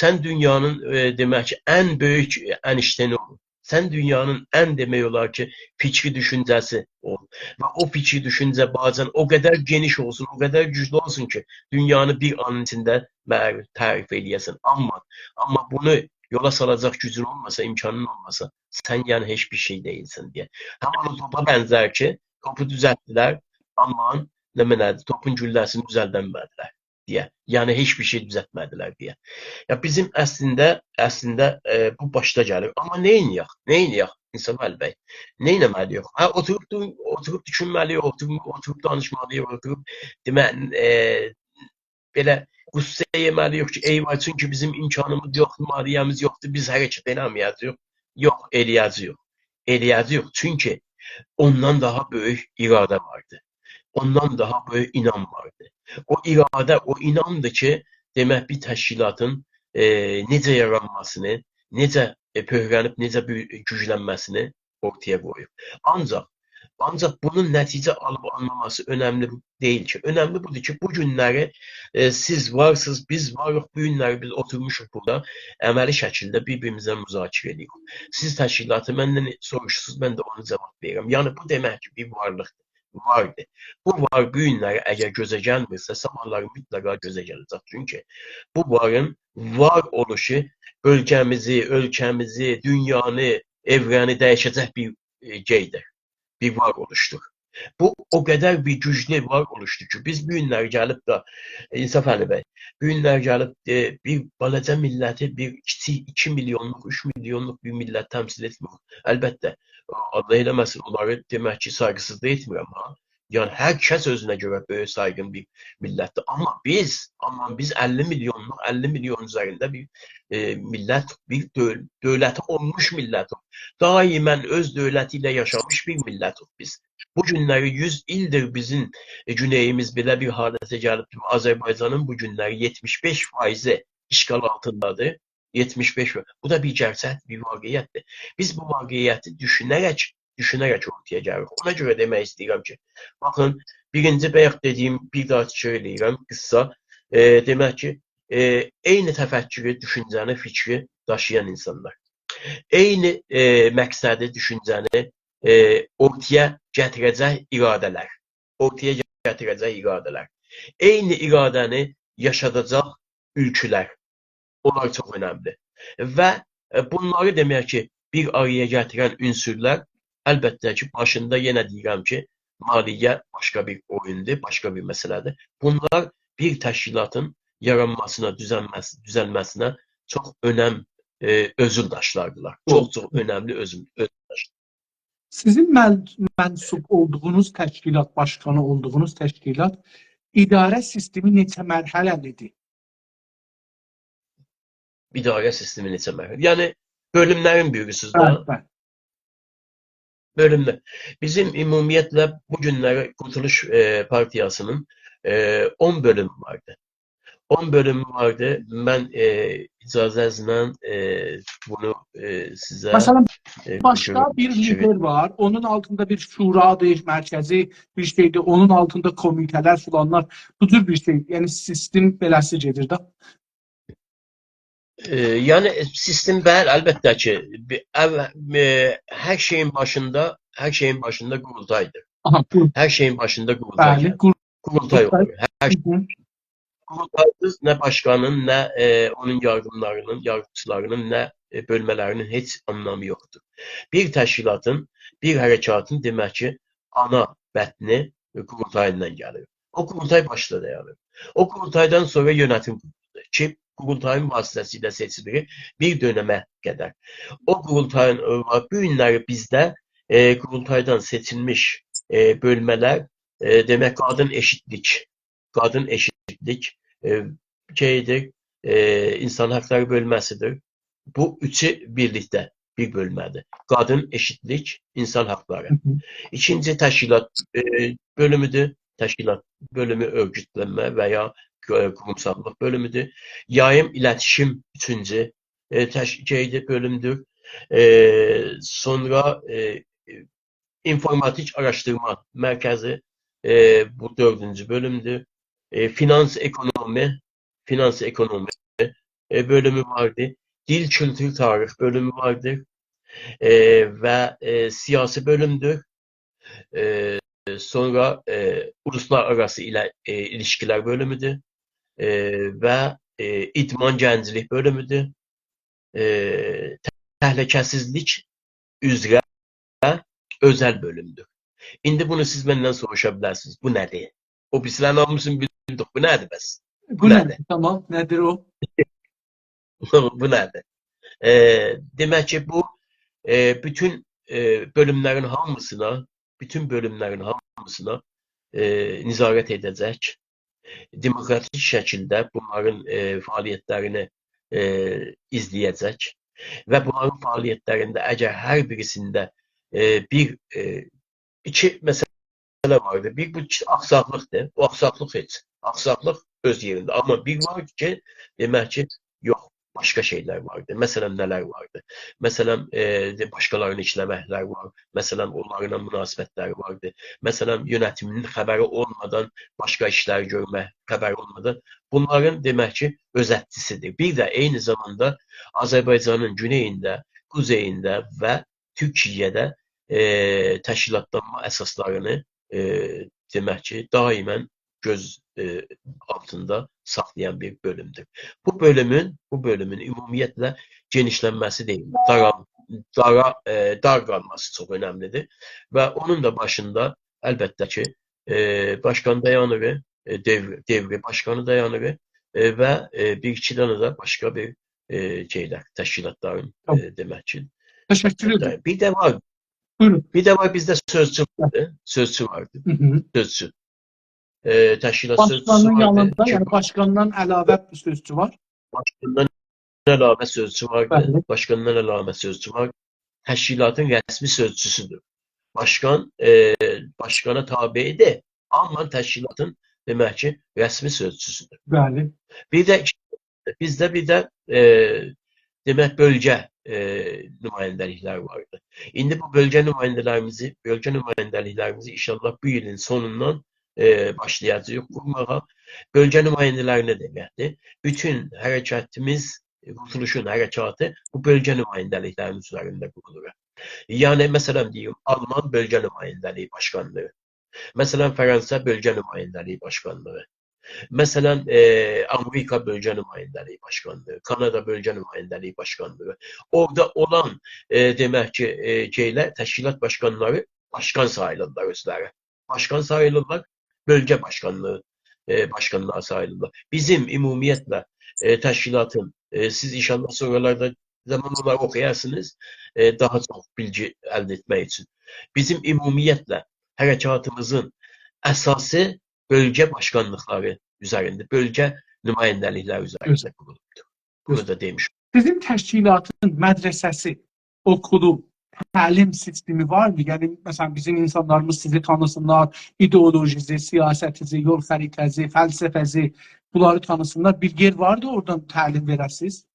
سن دونیانین، ائ، دئمک کی، ان بؤیوک انیشتینی اول. سن دونیانین ان، دئمک اولار کی، فیکری، دوشونجه‌سی اول. و او فیکیر، دوشونجه باجان او قدر گئنیش اولسون، او قدر گوجلو اولسون کی، دونیانی بیر آنین ایچینده مع-، تعریف ائله‌یه‌سن. آمما، آمما بونو یولا سالاجاق گوجون اولماسا، امکانین اولماسا، سن، یعنی، هئچ بیر شئی دئییلسن دئیه. همین او توپا بنزر کی، توپو دوزلتدیلر، آمما نمنه‌دیر، توپون گولله‌سینی دوزلدنمه‌دیلر دئیه. یعنی، هئچ بیر شئی دوزلتمه‌دیلر دئیه. یا، بیزیم اصلینده، اصلینده، ائ، بو باشدا گلیر. آمما نئینیه‌ک؟ نئینیه‌ک، انصافعلی بی؟ نئینه‌مه‌لی‌ییک؟ هه، اوتوروب دو-، اوتوروب دوشونمه‌لی‌ییک، اوتوروب، اوتوروب دانیشمالی‌ییق، اوتوروب، دئمه، ائ، بئله غصه یئمه‌لی‌ییک کی، ای وای، چونکی بیزیم امکانیمیز یوخدور، مالیه‌میز یوخدور، بیز حرکت ائله‌مه‌یه‌جه‌ییک. یوخ، ائله‌یه‌جه‌ییک. ائله‌یه‌جه‌ییک. چونکی اوندان داها بؤیوک اراده واردی. اوندان داها بؤیوک اینام واردی. او اراده، او اینامدیر کی، دئمک، بیر تشکیلاتین، ائ، نئجه یارانماسینی، نئجه، ائ، پؤهره‌نیب، نئجه بؤ-، گوجلنمه‌سینی اورتایا قویوب. آنجاق، آنجاق بونون نتیجه آلیب آلماماسی اؤنملی بو-، دئییل کی. اؤنملی بودور کی، بو گونلری، ائ، سیز وارسینیز، بیز واریق، بو گونلری بیز اوتورموشوق بورادا، عملی شکیلده بیر-بیریمیزله مذاکره ائدیریک. سیز تشکیلاتی مندن سوروشورسونوز، من ده اونو جاواب وئریرم. یعنی، بو دئمک کی، بیر وارلیقدیر، واردی. بو وار بو گونلری اگر گؤزه گلمیرسه، صاباحلاری مطلقا گؤزه گله‌جک. چونکی بو وارین وار اولوشو بؤلگه‌میزی، اؤلکه‌میزی، دونیانی، ائورنی دییشه‌جک بیر، ائ، شئیدیر. بیر وار اولوشدور. بو او قدر بیر گوجلو وار اولوشدو کی، بیز بو گونلری گلیب ده، انصافعلی بی، بو گونلری گلیب، ائ، بیر بالاجا میللتی، بیر کیچیک ایکی میلیونلوق، اوچ میلیونلوق بیر میللت تمثیل ائتمیر. البته، الله ائله‌مه‌سین، اونلاری دئمک کی، سایغیسیزلیق ائتمیرم ها. یعنی، هر کس اؤزونه گؤره بؤیوک، سایغین بیر میللتدیر. آمما بیز، آمما بیز اللی میلیونلوق، اللی میلیون اوزرینده بیر، ائ، میللت، بیر دؤو-، دؤولتی اولموش میللتیک. دائماً اؤز دؤولتی ایله یاشامیش بیر میللتیک بیز. بو گونلری یوز ایلدیر بیزیم، ائ، گونئییمیز بئله بیر حالته گلیبدیر. آذربایجانین بو گونلری یئتمیش بئش فایضی اشغال آلتیندادیر. یئتمیش بئش فایض. بو دا بیر گئرچکدیر، بیر واقعیتدیر. بیز بو واقعیتی دوشونه‌رک، دوشونه‌رک اورتایا گلیریک. اونا گؤره دئمک ایسته‌ییرم کی، باخین، بیرینجی، بایاق دئدیگیم، بیر داها تکرار ائله‌ییرم، قیسا، ائ، دئمک کی، ائ، عینی تفکرو، دوشونجه‌نی، فیکری داشییان اینسانلار، عینی، ائ، مقصدی، دوشونجه‌نی، ائ، اورتایا گتیره‌جک اراده‌لر، اورتایا گتیره‌جک اراده‌لر، عینی اراده‌نی یاشاداجاق اولگولر، اونلار چوخ اؤنملی. و، ائ، بونلاری دئمک کی، بیر آرایا گتیرن عنصرلر، البته کی، باشیندا یئنه دئییرم کی، مالیه باشقا بیر اویوندور، باشقا بیر مسئله‌دیر. بونلار بیر تشکیلاتین یارانماسینا، دوزلمه‌سی-، دوزلمه‌سینه چوخ اؤنم، ائ، اؤزول داشلاردیلار. چوخ، چوخ اؤنملی اؤزول، اؤزول داشلار. سیزین من-، منسوب اولدوغونوز تشکیلات، باشقانی اولدوغونوز تشکیلات، اداره سیستمی نئچه مرحله‌لی‌دیر؟ اداره سیستمی نئچه مرحله؟ یعنی، بؤلوملرین بؤلگوسوز ده. بلی، بلی. بؤلوملر. بیزیم عمومیتله بو گونلری قورتولوش، ائ، پارتیاسی‌نین، ائ، اون بؤلومو واردی. اون بؤلومو واردی. من، ائ، اجازه‌نیزله، ائ، بونو، ائ، سیزه، مثلا، ائ، باشدا بیر لیدر وار، اونون آلتیندا بیر شورادیر، مرکزی بیر شئیدیر، اونون آلتیندا کمیته‌لر، فلانلار، بو جور بیر شئی، یعنی سیستم بئله‌سی گئدیر ده. ائ، یعنی، سیستم، بلی، البته کی، بی-، اول، ائ، هر شئیین باشیندا، هر شئیین باشیندا قورولتایدیر. آها، بو. هر شئیین باشیندا قورولتای، بلی، گلیر. قور-، قورولتای، قورولتای اولور. هر، هی هی. قورولتایسیز نه باشقانین، نه، ائ، اونون یاردیملاری‌نین، یاردیمچیلاری‌نین، نه، ائ، بؤلمه‌لری‌نین هئچ آنلامی یوخدور. بیر تشکیلاتین، بیر حرکاتین، دئمک کی، آنا بطنی، ائ، قورولتاییندان گلیر. او قورولتای باشدا دایانیر. او قورولتایدان سونرا یؤنتیم قورولور کی، قورولتایین واسطه‌سیله سئچیلیر بیر دؤنمه قدر. او قورولتایین، ائ، بو گونلری بیزده، ائ، قورولتایدان سئچیلمیش، ائ، بؤلمه‌لر، ائ، دئمک، قادین ائشیتلیک، قادین ائشیتلیک، ائ، شئیدیر، ائ، اینسان حاقلاری بؤلمه‌سیدیر. بو اوچو بیرلیکده بیر بؤلمه‌دیر. قادین، ائشیتلیک، اینسان حاقلاری. هی هی. ایکینجی تشکیلات، ائ، بؤلومودور. تشکیلات بؤلومو اؤرگوتلنمه و یا، ائ، قورومساللیق بؤلومودور. یاییم، ایلتیشیم اوچونجو، ائ، تش-، شئیدیر، بؤلومدور. ائ، سونرا، ائ، اینفورماتیک آراشدیرما مرکزی، ائ، بو دؤردونجو بؤلومدور. ائ، فینانس اکونومی، فینانس اکونومی، ائ، بؤلومو واردیر. دیل، کولتور، تاریخ بؤلومو واردیر. ائ، و، ائ، سیاسی بؤلومدور. ائ، سونرا، ائ، اولوسلارآراسی ایله، ائ، ایلیشکیلر بؤلومودور. ائ، و، ائ، ایدمان گنجلیک بؤلومودور. ائ، تهلکه‌سیزلیک اوزره اؤزل بؤلومدور. ایندی بونو سیز مندن سوروشا بیلرسینیز. بو نه‌دیر؟ او بیریسی‌لرین هامیسینی بیلدیک. بو نه‌دیر بس؟ بو بو نه‌دیر؟ نه‌دیر؟ تامام، نه‌دیر او؟ بو نه‌دیر؟ ائ، دئمک کی، بو، ائ، بوتون، ائ، بؤلوملرین هامیسینا، بوتون بؤلوملرین هامیسینا، ائ، نظارت ائده‌جک. دموکراتیک شکیلده بونلارین، ائ، فعالیتلرینی، ائ، ایزله‌یه‌جک. و بونلارین فعالیتلرینده اگر هر بیریسینده، ائ، بیر، ائ، ایکی مسئله واردیر. بیر، بو کی، آخساقلیقدیر. او آخساقلیق هئچ. آخساقلیق اؤز یئرینده. آمما بیر وار کی، دئمک کی، یوخ، باشقا شئیلر واردیر. مثلا، نه‌لر واردیر؟ مثلا، ائ، باشقالارینی ایشله‌مکلر وار. مثلا، اونلارلا مناسبتلری واردیر. مثلا، یؤنتیمین خبری اولمادان باشقا ایشلری گؤرمک، خبری اولمادان. بونلارین، دئمک کی، اؤزتچیسیدیر. بیر ده عینی زاماندا آذربایجانین گونئیینده، قوزئیینده و تورکیه‌ده، ائ، تشکیلاتلانما اساسلارینی، ائ، دئمک کی، دائما گؤز، ائ، آلتیندا ساخلایان بیر بؤلومدور. بو بؤلومون، بو بؤلومون عمومیتله گئنیشلنمه‌سی دئییل، دارال-، دارا-، ائ، دار قالماسی چوخ اؤنملیدیر. و اونون دا باشیندا، البته کی، ائ، باشقان دایانیر، ائ، دئو-، دئوری باشقانی دایانیر، ائ، و، ائ، بیر ایکی دنه ده باشقا بیر، ائ، شئیلر، تشکیلاتلارین، تامام. ائ، دئمک کی، تشکر ائدیرم. بیر ده وار، بویورون. بیر ده وار، بیزده سؤزچو واردی، سؤزچو واردی، هی هی. سؤزچو. ائ، تشکیلات سؤزچوسو واردی. باشقانین یانیندا، یعنی باشقاندان علاوه بیر سؤزچو وار؟ باشقاندان علاوه سؤزچو واردی. بلی. باشقاندان علاوه سؤزچو وار. تشکیلاتین رسمی سؤزچوسودور. باشقان، ائ، باشقانا تابعدیر، آمما تشکیلاتین، دئمک کی، رسمی سؤزچوسودور. بلی. بیر ده، بیزده بیر ده، ائ، دئمک، بؤلگه، ائ، نماینده‌لیکلری واردی. ایندی بو بؤلگه نماینده‌لریمیزی، بؤلگه نماینده‌لیکلریمیزی انشاءالله بو ایلین سونوندان، ائ، باشلایاجاغیق قورماغا. بؤلگه نماینده‌لری نه دئمکدیر؟ بوتون حرکتیمیز، قورتولوشون حرکاتی بو بؤلگه نماینده‌لیکلرین اوزرینده قورولور. یعنی، مثلا، دئییم، آلمان بؤلگه نماینده‌لیگی باشقانلیغی. مثلا، فرانسا بؤلگه نماینده‌لیگی باشقانلیغی. مثلا، ائ، آمریکا بؤلگه نماینده‌لیگی باشقانلیغی، کانادا بؤلگه نماینده‌لیگی باشقانلیغی. اورادا اولان، ائ، دئمک کی، ائ، شئیلر، تشکیلات باشقانلاری باشقان ساییلیرلار اؤزلری. باشقان ساییلیرلار، بؤلگه باشقانلیغی، ائ، باشقانلاری ساییلیرلار. بیزیم عمومیتله، ائ، تشکیلاتین، ائ، سیز انشاءالله سونرالاردا زامان اولار اوخویارسینیز، ائ، داها چوخ بیلگی الده ائتمک اوچون. بیزیم عمومیتله حرکاتیمیزین اساسی بؤلگه باشقانلیقلاری اوزرینده، بؤلگه نماینده‌لیکلری اوزرینده قورولوبدور. بونو دا دئمیش اولوم. سیزین تشکیلاتین مدرسه‌سی، اوکولو، تعلیم سیستمی وارمی؟ یعنی، مثلا، بیزیم اینسانلاریمیز سیزی تانیسینلار، ایدئولوژیزی، سیاستیزی، یول خریطه‌زی، فلسفه‌زی، بونلاری تانیسینلار. بیر یئر واردی، اورادان تعلیم وئره‌سیز؟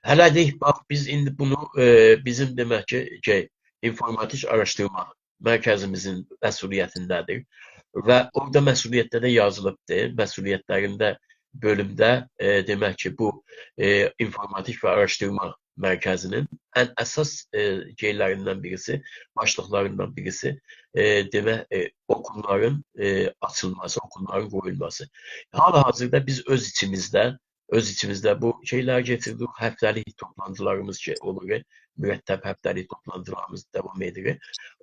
هله‌لیک، باخ، بیز ایندی بونو، ائ، بیزیم، دئمک کی، شئی، اینفورماتیک آراشدیرما مرکزیمیزین مسئولیتینده‌دیر. و اورادا مسئولیتده ده یازیلیبدیر. مسئولیتلرینده، بؤلومده، ائ، دئمک کی، بو، ائ، اینفورماتیک و آراشدیرما مرکزی‌نین ان اساس، ائ، شئیلریندن بیریسی، باشلیقلاریندان بیریسی، ائ، دئمک، ائ، اوکوللارین، ائ، آچیلماسی، اوکوللارین قورولماسی. حال-حاضیردا بیز اؤز ایچیمیزده اؤز ایچیمیزده بو شئیلری کئچیردیریک، هفته‌لیک توپلانتیلاریمیز کی اولور، مرتب هفته‌لیک توپلانتیلاریمیز داوام ائدیر.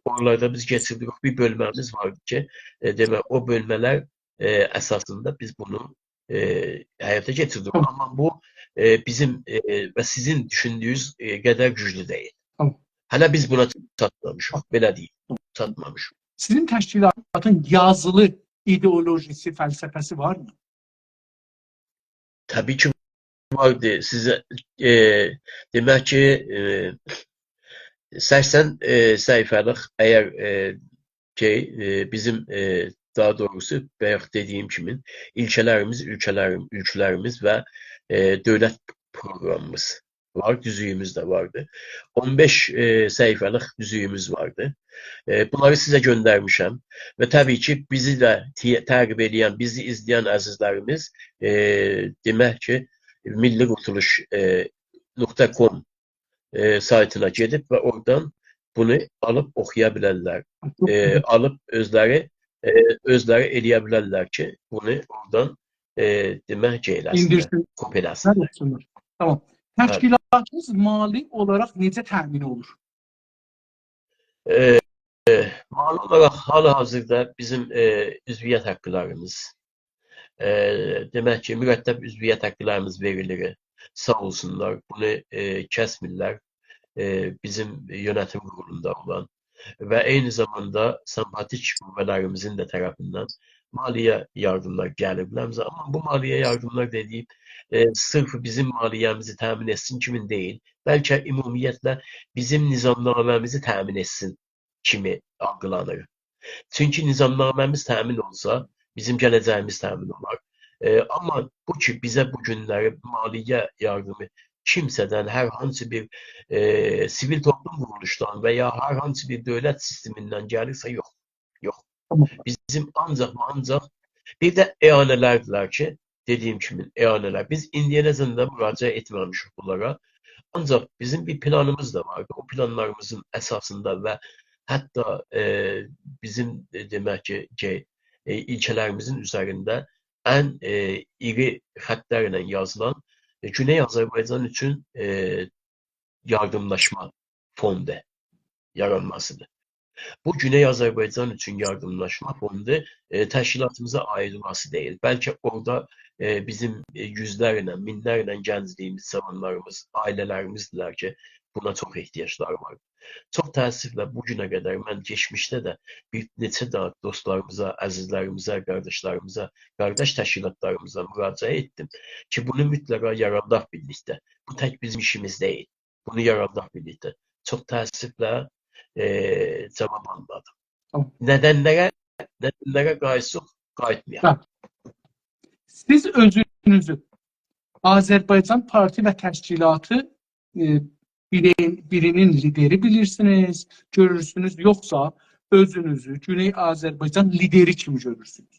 اورالاردا بیز کئچیردیریک، بیر بؤلمه‌میز واردی کی، ائ، دئمک، او بؤلمه‌لر، ائ، اساسیندا بیز بونو، ائ، حیاتا کئچیردیریک. تامام. آمما بو، ائ، بیزیم، ائ، و سیزین دوشوندویونوز، ائ، قدر گوجلو دئییل. تامام. هله بیز بونا چاتمامیشیق، بئله دئییم، چاتمامیشیق. سیزین تشکیلاتین یازیلی ایدئولوژیسی، فلسفه‌سی وارمی؟ طبیعی کی، واردی سیزه، ائ، دئمک کی، ائ، سکسن، ائ، صفحه‌لیک، اگر، ائ، شئی، ائ، بیزیم، ائ، داها دوغروسو، بایاق دئدیگیم کیمی، ایلکه‌لریمیز، اولکه‌لریم-، اولکه‌لریمیز و، ائ، دؤولت پروقرامیمیز وار، دوزلویوموز ده واردی. اون بئش، ائ، صفحه‌لیک دوزلویوموز واردی. ائ، بونلاری سیزه گؤندرمیشم و طبیعی کی، بیزی ده تی-، تعقیب ائله‌ین، بیزی ایزله‌ین عزیزلریمیز، ائ، دئمک کی، میللی قورتولوش، ائ، نقطه کام، ائ، سایتینا گئدیب و اورادان بونو آلیب اوخویا بیلرلر. چوخ ائ، گؤزل. آلیب اؤزلری، ائ، اؤزلری ائله‌یه بیلرلر کی، بونو اورادان، ائ، دئمک کی، ائله‌سینلر، ایندیرسین. کپی ائله‌سینلر. اوخوسونلار. تامام. هه. تشکیلاتینیز مالی اولاراق نئجه تأمین اولور؟ ائ، ائ، مالی اولاراق حال حاضردا بیزیم، ائ، عضویت حاقلاریمیز، ائ، دئمک کی، مرتب عضویت حاقلاریمیز وئریلیر. ساغ اولسونلار، بونو، ائ، کسمیرلر. ائ، بیزیم یؤنتیم قورولوندا اولان و عینی زاماندا سمپاتیک قوه‌لریمیزین ده طرفیندن مالیه یاردیملار گلیر بیله‌میزه. آمما بو مالیه یاردیملار دئدیگیم، ائ، صرف بیزیم مالیه‌میزی تأمین ائتسین کیمی دئییل، بلکه عمومیتله بیزیم نظامنامه‌میزی تأمین ائتسین کیمی آلگیلانیر. چونکی نظامنامه‌میز تأمین اولسا، بیزیم گله‌جه‌ییمیز تأمین اولار. ائ، آمما بو کی، بیزه بو گونلری مالیه یاردیمی کیمسه‌دن، هر هانسی بیر، ائ، سیویل توپلوم قورولوشدان و یا هر هانسی بیر دؤولت سیستمیندن گلیرسه، یوخ. یوخ. تامام. بیزیم آنجاق و آنجاق بیر ده اعانه‌لردیلر کی، دئدیگیم کیمی، اعانه‌لر. بیز ایندییه‌جن ده مراجعت ائتمه‌میشیک بونلارا. آنجاق بیزیم بیر پلانیمیز دا واردی. او پلانلاریمیزین اساسیندا و حتی، ائ، بیزیم، ائ، دئمک کی، کی، ائ، ایلکه‌لریمیزین اوزرینده ان، ائ، ایری خطلرله یازیلان، ائ، گونئی آذربایجان اوچون، ائ، یاردیملاشما فوندو یارانماسیدیر. بو گونئی آذربایجان اوچون یاردیملاشما فوندو، ائ، تشکیلاتیمیزا عایید اولماسی دئییل. بلکه اورادا، ائ، بیزیم، ائ، یوزلرله، مینلرله گنجلیگیمیز، جاوانلاریمیز، عائله‌لریمیزدیرلر کی، بونا چوخ احتیاجلاری وار. چوخ تأسفله بو گونه قدر من کئچمیشده ده بیر نئچه دانا دوستلاریمیزا، عزیزلریمیزه، قارداشلاریمیزا، قارداش تشکیلاتلاریمیزا مراجعت ائتدیم کی، بونو مطلقا یاراداق بیرلیکده. بو تک بیزیم ایشیمیز دئییل. بونو یاراداق بیرلیکده. چوخ تأسفله، ائ، جاواب آلمادیم. تامام. ندنلره، ندنلره قاییتساق، قاییتمایاق. هه. سیز اؤزونوزو آذربایجان پارتی و تشکیلاتی، ائ، بیرین-، بیرینین لیدری بیلیرسینیز، گؤرورسونوز، یوخسا اؤزونوزو گونئی آذربایجان لیدری کیمی گؤرورسونوز؟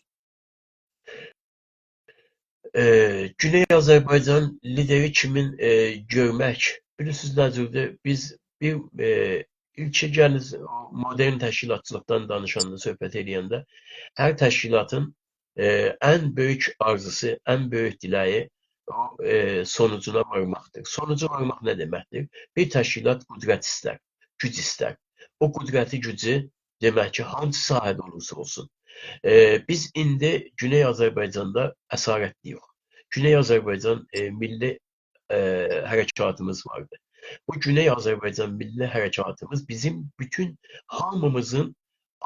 ائ، گونئی آذربایجان لیدری کیمین، ائ، گؤرمک، بیلیرسینیز نه جوردور؟ بیز بیر، ائ، ایلکی گلین، او مدرن تشکیلاتچیلیقدان دانیشاندا، صحبت ائله‌ینده، هر تشکیلاتین، ائ، ان بؤیوک آرزوسو، ان بؤیوک دیله‌یی او، ائ، سونوجونا وارماقدیر. سونوجا وارماق نه دئمکدیر؟ بیر تشکیلات قدرت ایستر، گوج ایستر. او قدرتی، گوجو دئمک کی، هانسی ساحه‌ده اولورسا اولسون. ائ، بیز ایندی گونئی آذربایجاندا اسارتلی‌ییک. گونئی آذربایجان، ائ، میللی، ائ، حرکاتیمیز واردی. بو گونئی آذربایجان میللی حرکاتیمیز بیزیم بوتون هامیمیزین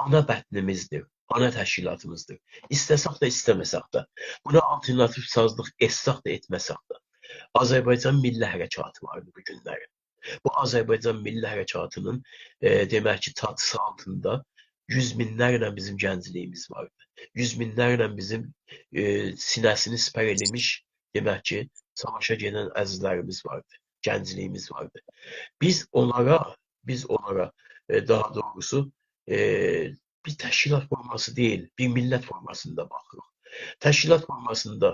آنا بطنیمیزدیر، آنا تشکیلاتیمیزدیر. ایسته‌سک ده، ایسته‌مه‌سک ده، بونا آلترناتیو سازلیق ائتسک ده، ائتمه‌سک ده، آذربایجان میللی حرکاتی واردی بو گونلری. بو آذربایجان میللی حرکاتینین، ائ، دئمک کی، چاتیسی آلتیندا یوز مینلرله بیزیم گنجلیگیمیز واردی. یوز مینلرله بیزیم، ائ، سینه‌سینی سیپر ائله‌میش، دئمک کی، ساواشا گئدن عزیزلریمیز واردی، گنجلیگیمیز واردی. بیز اونلارا، بیز اونلارا، ائ، داها دوغروسو، ائ، بیر تشکیلات فورماسی دئییل، بیر میللت فورماسیندا باخیریق. تشکیلات فورماسیندا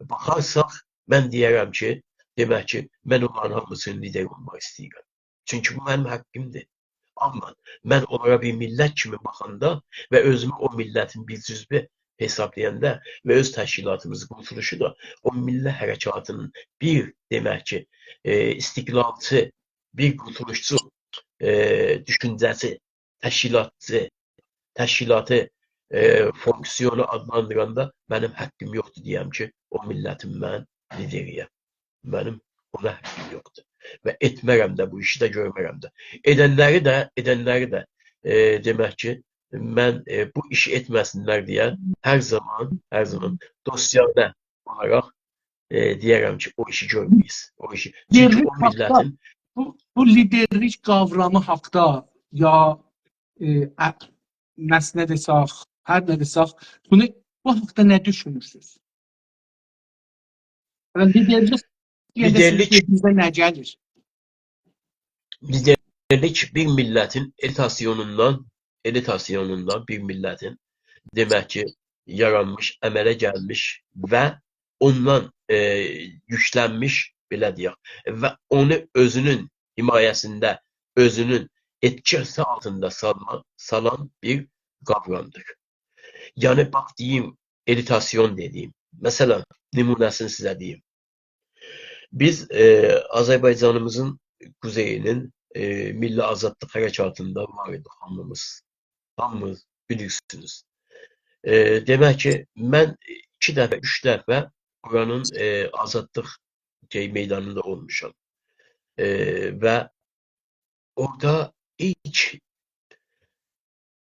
باخارساق، من دئیه‌رم کی، دئمک کی، من اونلارین هامیسینین لیدری اولماق ایسته‌ییرم. چونکی بو منیم حاققیمدیر. آمما من اونلارا بیر میللت کیمی باخاندا و اؤزومو او میللتین بیر جزوو حسابلایاندا و اؤز تشکیلاتیمیز قورتولوشو دا او میللی حرکاتینین بیر، دئمک کی، ائ، استقلالچی، بیر قورتولوشچو، ائ، دوشونجه‌سی، تشکیلاتچی، تشکیلاتی، ائ، فونکسیونو آدلاندیراندا منیم حاققیم یوخدور دئیم کی، او میللتین من لیدری‌یم. منیم اونا حاققیم یوخدور. و ائتمه‌رم ده، بو ایشی ده گؤرمه‌رم ده. ائدنلری ده، ائدنلری ده، ائ، دئمک کی، من، ائ، بو ایشی ائتمه‌سینلر دئیه هر زامان، هر زامان دوستانه اولاراق ائ، دئیه‌رم کی، او ایشی گؤرمه‌ییز. او ایشی. چونکی لیدرلیک او حاقدا، میللتین بو، بو لیدرلیک قاورامی حاقدا یا، ائ، ا-، نسنه دئسک، هر نه دئسک، بونو، بو حاقدا نه دوشونورسونوز؟ یعنی، لیدرلیک، لیدرلیک، لیدرلیک بیزه نه گلیر؟ لیدرلیک بیر میللتین الیتاسیونوندان، الیتاسیونوندان بیر میللتین، دئمک کی، یارانمیش، عمله گلمیش و اوندان، ائ، یوکلنمیش، بئله دئیک، و اونو اؤزونون حمایه‌سینده، اؤزونون ائتکیسی آلتیندا سالما-، سالان بیر قاورامدیر. یعنی، باخ، دئییم، الیتاسیون دئدیییم. مثلا، نمونه‌سینی سیزه دئییم. بیز، ائ، آذربایجانیمیزین قوزئیینین، ائ، میللی آزادلیق حرکاتیندا وار ایدیک هامیمیز. هامیمیز بیلیرسینیز. ائ، دئمک کی، من ایکی دفعه، اوچ دفعه اورانین، ائ، آزادلیق شئی، میدانیندا اولموشام. ائ، و اورادا ایلک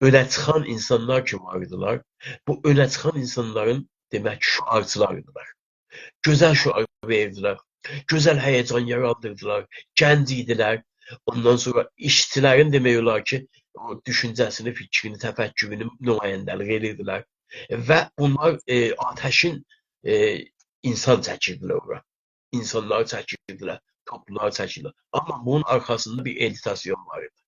اؤنه چیخان اینسانلار کی وار ایدیلر، بو اؤنه چیخان اینسانلارین، دئمک کی، شعارچیلار ایدیلر. گؤزل شعار وئریردیلر، گؤزل هیجان یارادیردیلار، گنج ایدیلر. اوندان سونرا ایشچیلرین، دئمک اولار کی، او دوشونجه‌سینی، فیکرینی، تفکرونو نماینده‌لیک ائدیردیلر. و بونلار، ائ، آتشین، ائ، اینسان چکیردیلر اورا. اینسانلاری چکیردیلر، توپلوملاری چکیردیلر. آمما بونون آرخاسیندا بیر الیتاسیون وار ایدی.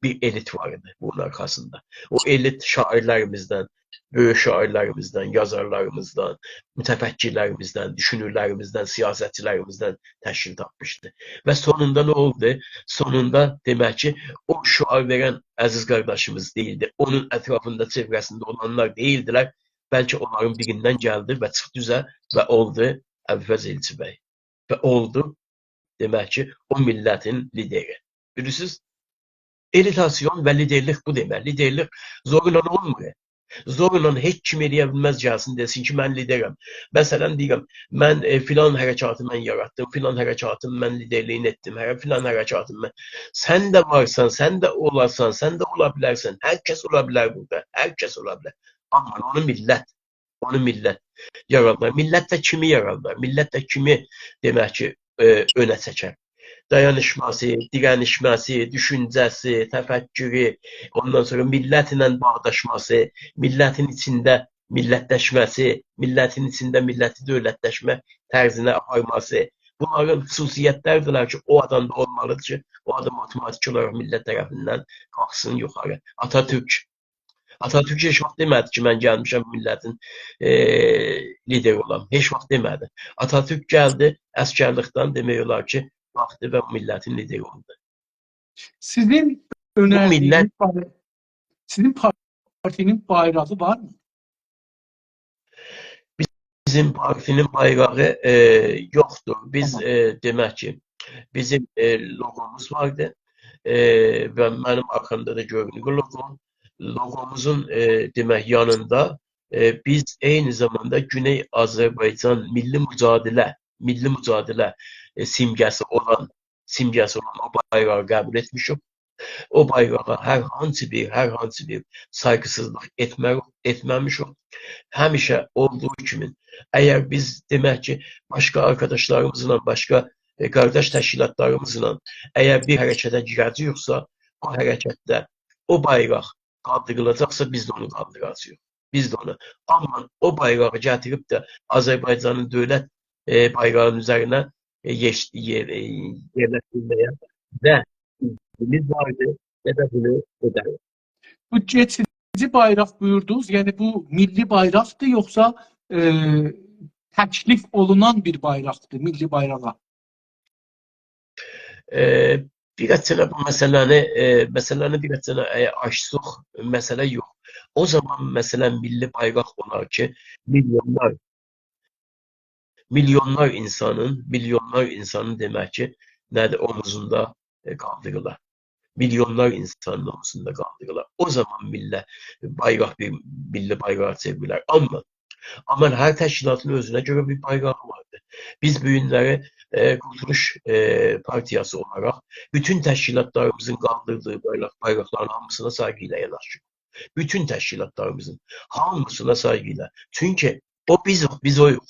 بیر ائلیت وار ایدی بونون آرخاسیندا. او ائلیت شاعیرلریمیزدن، بؤیوک شاعیرلریمیزدن، یازارلاریمیزدان، متفکرلریمیزدن، دوشونورلریمیزدن، سیاستچیلریمیزدن تشکیل تاپمیشدی. و سونوندا نه اولدو؟ سونوندا، دئمک کی، او شعار وئرن عزیز قارداشیمیز دئییلدی. اونون اطرافیندا، چئوره‌سینده اولانلار دئییلدیلر. بلکه اونلارین بیریندن گلدی و چیخدی اوزه و اولدو ابوالفضل ائلچی‌بی. و اولدو، دئمک کی، او میللتین لیدری. بیلیرسینیز، الیتاسیون و لیدرلیک بو دئمک. لیدرلیک زورلا اولمور. زورلا هئچ کیم ائله‌یه بیلمز گلسین دئسین کی، من لیدرم. مثلا، دئییرم، من، ائ، فلان حرکاتی من یاراتدیم، فلان حرکاتین من لیدرلیگینی ائتدیم، هر، فلان حرکاتین من. سن ده وارسان، سن ده اولارسان، سن ده اولا بیلرسن. هر کس اولا بیلر بورادا، هر کس اولا بیلر. آمما اونو میللت، اونو میللت یارادار. میللت ده کیمی یارادار؟ میللت ده کیمی، دئمک کی، ائ، اؤنه چکر؟ دایانیشماسی، دیرنیشمه‌سی، دوشونجه‌سی، تفکرو، اوندان سونرا میللت ایله باغداشماسی، میللتین ایچینده میللتلشمه‌سی، میللتین ایچینده میللتی دؤولتلشمه طرزینه آپارماسی. بونلارین خصوصیتلری‌دیرلر کی، او آدامدا اولمالیدیر کی، او آدام اوتوماتیک اولاراق میللت طرفیندن قالخسین یوخاری. آتاتورک. آتاتورک هئچ واخت دئمه‌دی کی، من گلمیشم میللتین، ائ، لیدری اولام. هئچ واخت دئمه‌دی. آتاتورک گلدی، عسگرلیکدن، دئمک اولار کی، باخدی و میللتین لیدری اولدو. سیزین بو اؤنردیگینیز میللت بای-، سیزین پارتی‌نین بایراغی وارمی؟ بیزیم پارتی‌نین بایراغی، ائ، یوخدور. بیز، تامام. ائ، دئمک کی، بیزیم، ائ، لوگوموز واردی. ائ، و منیم آرخامدا دا گؤرونور لوگوم. لوگوموزون، ائ، دئمک، یانیندا، ائ، بیز عینی زاماندا گونئی آذربایجان میللی مجادله، میللی مجادله، ائ، سیمگه‌سی اولان، سیمگه‌سی اولان او بایراغی قبول ائتمیشیک. او بایراغا هر هانسی بیر، هر هانسی بیر سایغیسیزلیق ائتمه-، ائتمه‌میشیک. همیشه اولدوغو کیمی، اگر بیز، دئمک کی، باشقا آرکاداشلاریمیزلا، باشقا، ائ، قارداش تشکیلاتلاریمیزلا اگر بیر حرکته گیره‌جه‌ییکسه، او حرکتده او بایراق قالدیریلاجاقسا، بیز ده اونو قالدیراجاغیق. بیز ده اونو. آمما او بایراغی گتیریب ده آذربایجانین دؤولت، ائ، بایراغینین اوزرینه، ائ، یئش-، یئر-، ائ، یئرلشدیرمه‌یه نه ایزنیمیز واردی، نه ده بونو ائدریک. بو کئچیجی بایراق بویوردونوز، یعنی بو میللی بایراقدیر، یوخسا، ائ، تکلیف اولونان بیر بایراقدیر، میللی بایراغا؟ ائ، بیر آز سنه بو مسئله‌نی، ائ، مسئله‌نی بیر آز سنه، ائ، آچساق، مسئله یوخ. او زامان، مثلا، میللی بایراق اولار کی، میلیونلار، میلیونلار اینسانین، میلیونلار اینسانین، دئمک کی، نه‌دیر، اوموزوندا، ائ، قالدیریلار. میلیونلار اینسانین اوموزوندا قالدیریلار. او زامان میللی بایراق بیر میللی بایراغا چئوریلر. آمما، آمما هر تشکیلاتین اؤزونه گؤره بیر بایراغی واردیر. بیز بو گونلری، ائ، قورتولوش، ائ، پارتیاسی اولاراق بوتون تشکیلاتلاریمیزین قالدیردیغی بایراق، بایراقلارین هامیسینا سایغی ایله یاناشیریق. بوتون تشکیلاتلاریمیزین هامیسینا سایغی ایله. چونکی او بیزیک، بیز اویوق.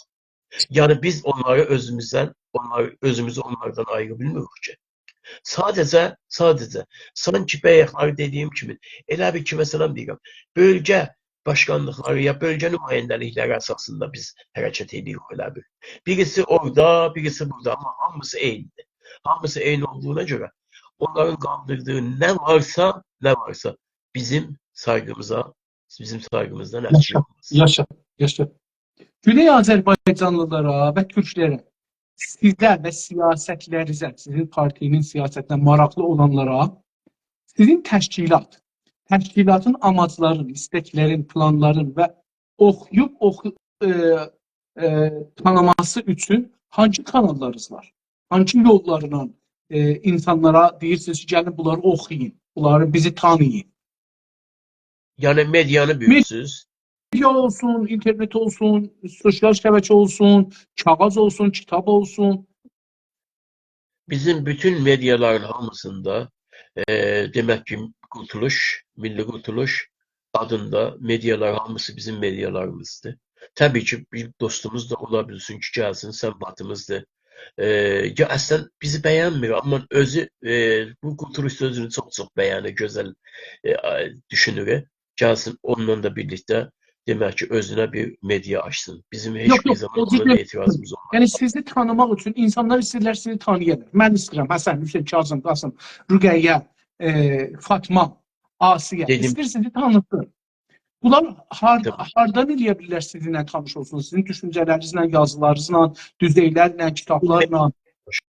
یعنی بیز اونلاری اؤزوموزدن، اونلاری، اؤزوموزو اونلاردان آییرا بیلمیریک کی. ساده‌جه، ساده‌جه، سانکی بایاقلاری دئدیگیم کیمی، ائله بیل کی، مثلا دئییرم، بؤلگه باشقانلیقلاری یا بؤلگه نماینده‌لیکلری اساسیندا بیز حرکت ائدیریک ائله بیل. بیریسی اورادا، بیریسی بورادا، آمما هامیسی عینی‌دیر. هامیسی عینی اولدوغونا گؤره اونلارین قالدیردیغی نه وارسا، نه وارسا، بیزیم سایغیمیزا، بیزیم سایغیمیزدان اسکیک اولماز. یاشا، یاشا، یاشا. گونئی آذربایجانلیلارا و تورکلره، سیزه و سیاستلرینیزه، سیزین پارتی‌نین سیاستینه ماراقلی اولانلارا سیزین تشکیلات، تشکیلاتین آماجلارین، ایستکلرین، پلانلارین و اوخویوب اوخو-، ائ، ائ، تانیماسی اوچون هانسی کاناللارینیز وار؟ هانسی یوللارلا، ائ، اینسانلارا دئییرسینیز کی، گلین بونلاری اوخویون، بونلاری، بیزی تانییین؟ یعنی مئدیانی مئد-، بؤلورسوز؟ مئدیا اولسون، اینترنت اولسون، سوسیال شبکه اولسون، کاغیذ اولسون، کیتاب اولسون. بیزیم بوتون مئدیالارین هامیسیندا، ائ، دئمک کی، قورتولوش، میللی قورتولوش آدیندا مئدیالار هامیسی بیزیم مئدیالاریمیزدیر. طبیعی کی، بیر دوستوموز دا اولا بیلسین کی، گلسین، سن باتیمیزدیر. ائ، یا اصلا بیزی بینمیر، آمما اؤزو، ائ، بو قورتولوش سؤزونو چوخ-چوخ بینیر، گؤزل، ائ، آ، دوشونور. گلسین، اونونلا دا بیرلیکده، دئمک کی، اؤزونه بیر مئدیا آچسین. بیزیم هئچ یوخ، بیر یوخ، زامان او جور اونا دا دئییل. اعتراضیمیز اولماز. یعنی، سیزی تانیماق اوچون، اینسانلار ایسته‌ییرلر سیزی تانییالار. منی ایسته‌ییرم، حسن، حسین، کاظم، قاسم، رقیه، ائ، فاطما، آسیه. دئدیم. ایسته‌ییر سیزی تانیسین. بونلار هار-، تمام. هاردان ائله‌یه بیلیرلر سیزینله تانیش اولسون؟ سیزین دوشونجه‌لرینیزله، یازیلارینیزلا، دوزئیلرله، کیتابلارلا؟ باشا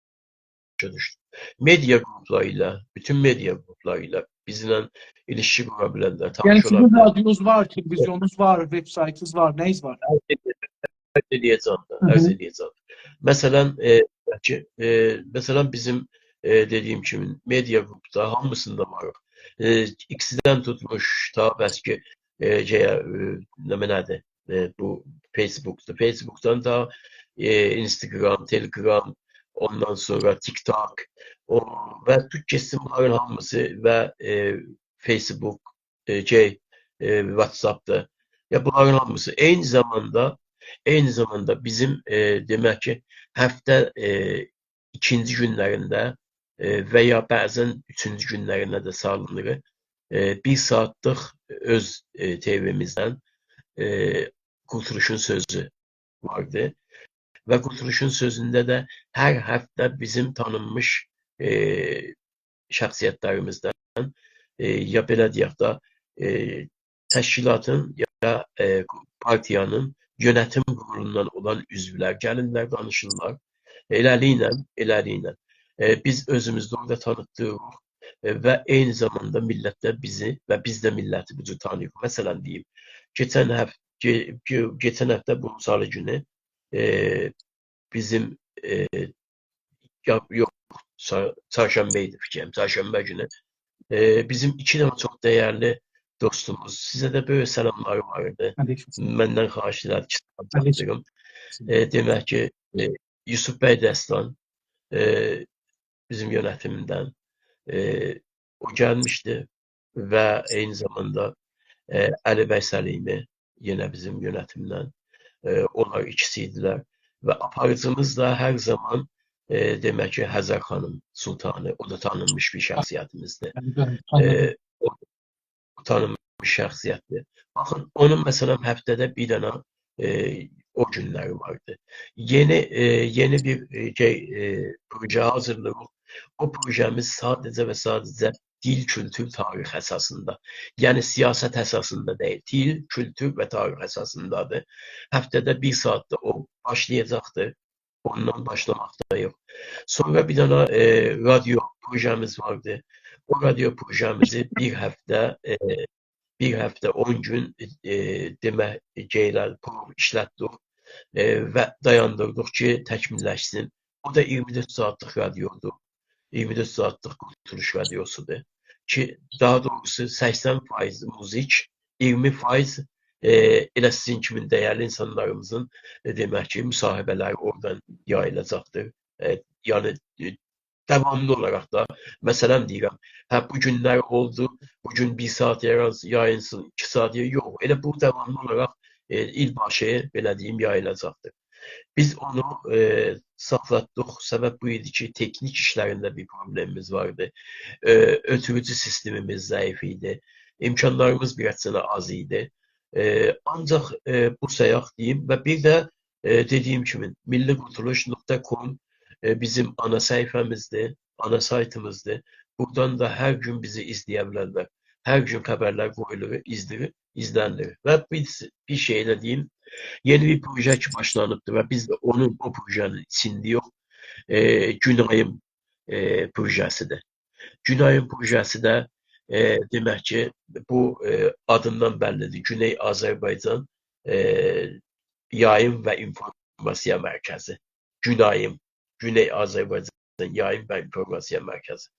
دوشدوم. مئدیا قروپلاری ایله، بوتون مئدیا قروپلاری ایله بیزله ایلیشکی قورا بیلرلر، یعنی تانیش اولا سیزین بیلرلر. رادیونوز وار، تلویزیونونوز وار، وب‌سایتینیز وار، نه‌یینیز وار؟ عرض ائله‌یه‌جم ده، هی هی. عرض ائله‌یه‌جم. مثلا، ائ، بلکه، ائ، مثلا، بیزیم، ائ، دئدیگیم کیمی، مئدیا قروپدا هامیسیندا واریق. ائ، ایکسدن توتموش، تا بلکه، ائ، شئیه، ائ، نه، نه‌دیر؟ ائ، بو فیس‌بوکدور. فیس‌بوکدان دا، ائ، اینستاگرام، تلگرام، اوندان سونرا تیک‌تاک، او، و توت گئتسین بونلارین هامیسی و، ائ، فیس‌بوک، ائ، شئی، ائ، واتساپدیر. یا بونلارین هامیسی. عینی زاماندا، عینی زاماندا بیزیم، ائ، دئمک کی، هفته، ائ، ایکینجی گونلرینده، ائ، و یا بعضا اوچونجو گونلرینده ده سالینیر، ائ، بیر ساعاتلیق اؤز، ائ، تی‌وی‌میزدن، ائ، قورتولوشون سؤزو واردی. و قورتولوشون سؤزونده ده هر هفته بیزیم تانینمیش، ائ، شخصیتلریمیزدن، ائ، یا بئله دئیک ده، ائ، تشکیلاتین یا، ائ، پارتیانین یؤنتیم قورولوندان اولان عضولر گلیرلر، دانیشیرلار. ائله‌لیکله، ائله‌لیکله، ائ، بیز اؤزوموزو ده اورادا تانیتدیریریق، ائ، و عینی زاماندا میللت ده بیزی و بیز ده میللتی بو جور تانیییریق. مثلا دئییم، کئچن هف-، کئ-، کئ-، کئچن هفته بو سالی گونو، ائ، بیزیم، ائ، یا-، یوخ، چا-، چارشنبه ایدی فیکریم، چارشنبه گونو. ائ، بیزیم ایکی دنه چوخ دیرلی دوستوموز، سیزه ده بؤیوک سلاملاری وار ایدی. علیکم سلام. مندن خواهش ائله‌دی کی، سلام علیکم. چاتدیریم. ائ، دئمک کی، ائ، یوسف بی دستان، ائ، بیزیم یؤنتیمیندن، ائ، او گلمیشدی و عینی زاماندا، ائ، علی بی سلیمی یئنه بیزیم یؤنتیمدن، ائ، اونلار ایکیسی ایدیلر. و آپاریجیمیز دا هر زامان، ائ، دئمک کی، حذر خانیم سلطانی، او دا تانینمیش بیر شخصیتیمیزدیر. بلی، بلی، تانیدیم. ائ، او تانینمیش شخصیتدیر. باخین، اونون، مثلا، هفته‌ده بیر دنه، ائ، او گونلری واردی. یئنی، ائ، یئنی بیر، ائ، شئی، ائ، پروژه حاضیرلاییریق. او پروژه‌میز ساده‌جه و ساده‌جه دیل، کولتور، تاریخ اساسیندا، یعنی سیاست اساسیندا دئییل، دیل، کولتور و تاریخ اساسیندادیر. هفته‌ده بیر ساعاتدا او باشلایاجاقدیر. اوندان باشلاماقداییق. سونرا بیر دنه، ائ، رادیو پروژه‌میز واردی. او رادیو پروژه‌میزی بیر هفته، ائ، بیر هفته، اون گون، ائ، دئمک، ائ، ائله پرووا ایشلتدیک، ائ، و دایاندیردیق کی، تکمیللشسین. او دا اییرمی دؤرد ساعاتلیق رادیودور. اییرمی دؤرد ساعاتلیق قورتولوش رادیوسودور. کی، داها دوغروسو، سکسن فایز موزیک، اییرمی فایز، ائ، ائله سیزین کیمی دیرلی اینسانلاریمیزین، ائ، دئمک کی، مصاحبه‌لری اورادان یاییلاجاقدیر. ائ، یعنی، ائ، داواملی اولاراق دا، مثلا دئییرم، هه، بو گونلر اولدو، بو گون بیر ساعات یایین-، یایینسین، ایکی ساعات یای-، یوخ، ائله بو داواملی اولاراق، ائ، ایل باشی، بئله دئییم، یاییلاجاقدیر. بیز اونو، ائ، ساخلاتدیق. سبب بو ایدی کی، تکنیک ایشلرینده بیر پروبلئمیمیز واردی. ائ، اؤتوروجو سیستمیمیز ضعیف ایدی. امکانلاریمیز بیر آز آز ایدی. ائ، آنجاق، ائ، بو سایاق دئییم و بیر ده، ائ، دئدیگیم کیمی، میللی قورتولوش نقطه کام، ائ، بیزیم آنا صفحه‌میزدیر، آنا سایتیمیزدیر. بورادان دا هر گون بیزی ایزله‌یه بیلرلر. هر گون خبرلر قویولور، ایزله‌ییر، ایزله‌نیر. و بیر، بیر شئی ده دئییم، یئنی بیر پروژه کی باشلانیبدیر و بیز ده اونون، او پروژه‌نین ایچینده‌ییک. ائ، گون‌آییم، ائ، پروژه‌سیدیر. گون‌آییم پروژه‌سی ده، ائ، دئمک کی، بو، ائ، آدیندان بللیدیر. گونئی آذربایجان، ائ، یاییم و اینفورماسیا مرکزی. گون‌آییم، گونئی آذربایجان یاییم و اینفورماسیا مرکزی.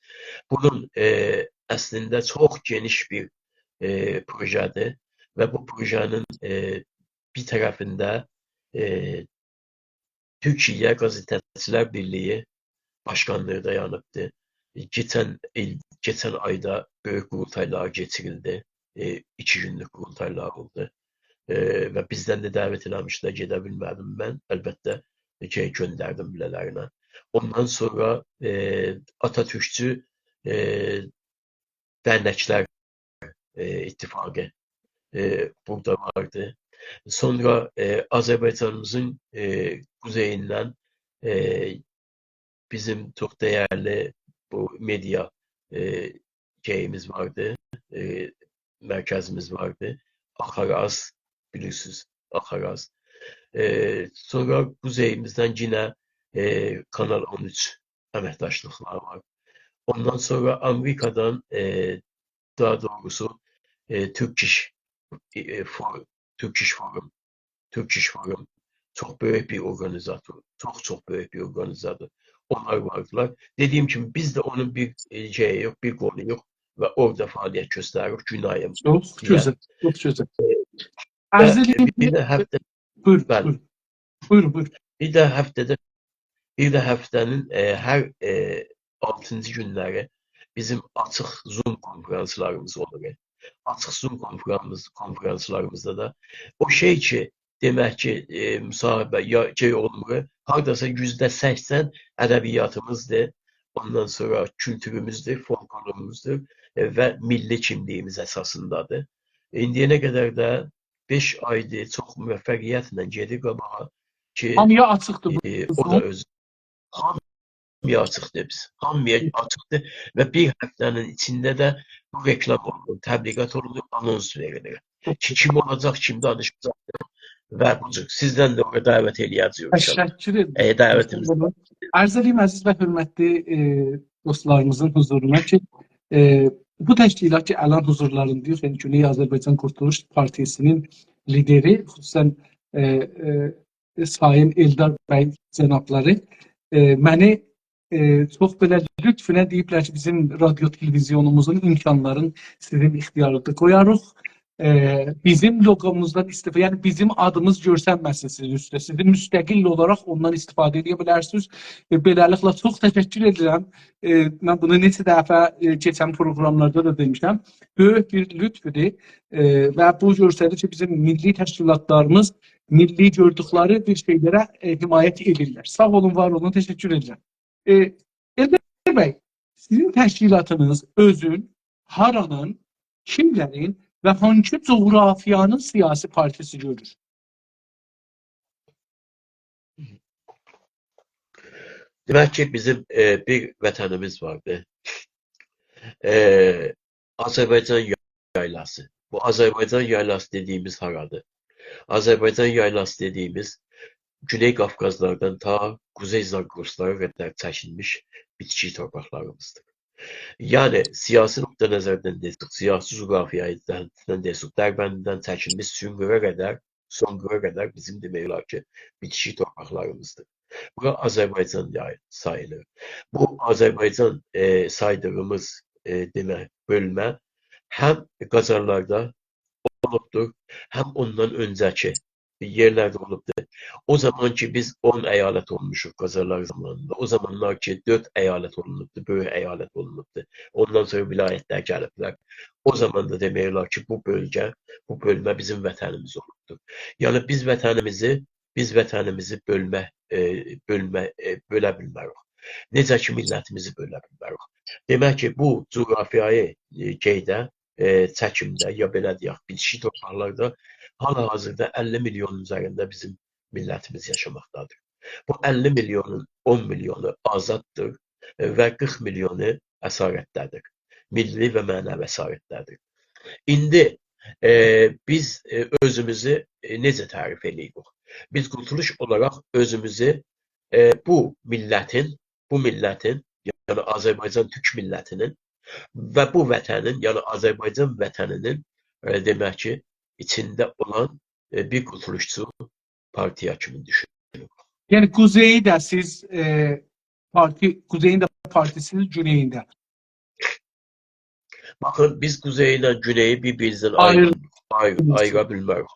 بونون، ائ، اصلینده چوخ گئنیش بیر، ائ، پروژه‌دیر و بو پروژه‌نین، ائ، بیر طرفینده، ائ، تورکیه قازئته‌چیلر بیرلیگی باشقانلیغی دایانیبدی. کئچن ایل، کئچن آیدا بؤیوک قورولتایلاری کئچیریلدی. ائ، ایکی گونلوک قورولتایلار اولدو. ائ، و بیزدن ده دعوت ائله‌میشدیلر، گئده بیلمه‌دیم من. البته، شئی گؤندردیم بیله‌لرینه. اوندان سونرا، ائ، آتاتورکچو، ائ، درنکلر، ائ، اتفاقی، ائ، بورادا واردی. سونرا، ائ، آذربایجانیمیزین، ائ، قوزئییندن، ائ، بیزیم چوخ دَیَرلی بو مئدیا، ائ، شئییمیز واردی، ائ، مرکزیمیز واردی. آخاراز، بیلیرسینیز، آخاراز. ائ، سونرا قوزئییمیزدن یئنه، ائ، کانال اون اوچ امکداشلیقلاری وار. اوندان سونرا آمریکادان، ائ، داها دوغروسو، ائ، تورکیش، ائ، فور-، تورکیش فوروم، تورکیش فوروم چوخ بؤیوک بیر اورقانیزاتور، چوخ، چوخ بؤیوک بیر اورقانیزاتور. اونلار واردیلار. دئدیگیم کیمی، بیز ده اونون بیر، ائ، شئیی‌یوخ، بیر قولویوخ و اورادا فعالیت گؤستریریک، گون‌آییم. چوخ گؤزل، چوخ گؤزل. ائ، عرض و ائدیم، بیر ده هفته، بویور، بلی. بویور. بویورون، بویورون. بیر ده هفته‌ده، بیر ده هفته‌نین، ائ، هر، ائ، آلتینجی گونلری بیزیم آچیق زوم کنفرانسلاریمیز اولور. آچیق زوم کنفرانس-، کنفرانسلاریمیزدا دا او شئی کی، دئمک کی، ائ، مصاحبه یا شئی اولمور، هارداسا یوزده سکسن ادبیاتیمیزدیر، اوندان سونرا کولتوروموزدور، فولکلوروموزدور، ائ، و میللی کیملیگیمیز اساسیندادیر. ایندییه قدر ده بئش آیدیر، چوخ موفقیتله گئدیر قاباغا کی، هامییا آچیقدیر بو، ائ، او دا زوم اؤز هامییا آچیقدیر بیز. هامییا آچیقدیر و بیر هفته‌نین ایچینده ده بو رکلام اولونور، تبلیغات اولونور، آنونس وئریلیر. کی، کیم اولاجاق، کیم دانیشاجاق و بو جور. سیزدن ده اورا دعوت ائله‌یه‌جه‌ییک ان‌شاءالله. تشکر ائدیرم. ائ، دعوتیمیز. عرض ائدییم عزیز و حؤرمتلی، ائ، دوستلاریمیزین حضورونا کی، ائ، بو تشکیلات کی، الان حضورلارینداییق، یعنی گونئی آذربایجان قورتولوش پارتیسی‌نین لیدری، خصوصاً، ائ، ائ، سایین ائلدار بی جنابلاری، ائ، منی، ائ، چوخ بئله لطف ایله دئییبلر کی، بیزیم رادیو تلویزیونوموزون امکانلارین سیزین اختیاریزدا قویاریق. ائ، بیزیم لوگوموزدان استفاده، یعنی بیزیم آدیمیز گؤرسنمه‌سین سیزین اوسته. سیزی مستقل اولاراق اوندان استفاده ائده بیلرسینیز. ائ، بئله‌لیکله چوخ تشکر ائدیرم. ائ، من بونو نئچه دفعه، ائ، کئچن پروگراملاردا دا دئمیشم. بؤیوک بیر لطفدور. ائ، و بو گؤستریر کی، بیزیم میللی تشکیلاتلاریمیز میللی گؤردوکلری بیر شئیلره، ائ، حمایت ائدیرلر. ساغ اولون، وار اولون، تشکر ائدیرم. ائ، ائلدار بی، سیزین تشکیلاتینیز اؤزون هارانین، کیملرین و هانسی جغرافیانین سیاسی پارتیسی گؤرور؟ دئمک کی، بیزیم، ائ، بیر وطنیمیز واردی. ائ، آذربایجان یایلاسی. بو آذربایجان یایلاسی دئدیگیمیز هارادیر؟ آذربایجان یایلاسی دئدیگیمیز گونئی قافقازلاردان تا قوزئی زاگروسلارا قدر چکیلمیش بیتکی تورپاقلاریمیزدیر. یعنی، سیاسی نقطه نظردن دئسک، سیاسی جغرافیادان دئسک، دربندیدن چکیلمیش سونقورا قدر، سونقورا قدر بیزیم دئمک اولار کی، بیتکی تورپاقلاریمیزدیر. بورا آذربایجان یای-، ساییلیر. بو آذربایجان، ائ، سایدیغیمیز، ائ، دئمک، بؤلمه هم قاجارلاردا اولوبدور، هم اوندان اؤنجه‌کی یئرلرده اولوبدور. او زامان کی، بیز اون ایالت اولموشوق قاجارلار زامانیندا، او زامانلار کی، دؤرد ایالت اولونوبدور، بؤیوک ایالت اولونوبدور. اوندان سونرا ولایتلر گلیبلر. او زامان دا دئمک اولار کی، بو بؤلگه، بو بؤلمه بیزیم وطنیمیز اولوبدور. یعنی، بیز وطنیمیزی بیز وطنیمیزی بؤلمه، ائ، بؤلمه، ائ، بؤله بیلمه‌ریک. نئجه کی، میللتیمیزی بؤله بیلمه‌ریک. دئمک کی، بو جغرافیایی، ائ، شئیده، ائ، چکیمده، یا بئله دئیک، بیتیشیک تورپاقلاردا حال-حاضردا اللی میلیونون اوزرینده بیزیم میللتیمیز یاشاماقدادیر. بو اللی میلیونون اون میلیونو آزاددیر، ائ، و قیرخ میلیونو اسارتده‌دیر. میللی و معنوی اسارتده‌دیر. ایندی، ائ، بیز، ائ، اؤزوموزو، ائ، نئجه تعریف ائله‌ییریک؟ بیز قورتولوش اولاراق اؤزوموزو، ائ، بو میللتین، بو میللتین، یعنی آذربایجان تورک میللتینین و بو وطنین، یعنی آذربایجان وطنینین، ائ، دئمک کی، ایچینده اولان، ائ، بیر قورتولوشچو پارتیا کیمی دوشونوروک. یعنی قوزئیی ده سیز، ائ، پارتی، قوزئیین ده پارتیسی، گونئیین ده. باخین، بیز قوزئی ایله گونئیی بیر-بیریندن آییر-، آییرمیریق. آییر-، آییرا بیلمریک.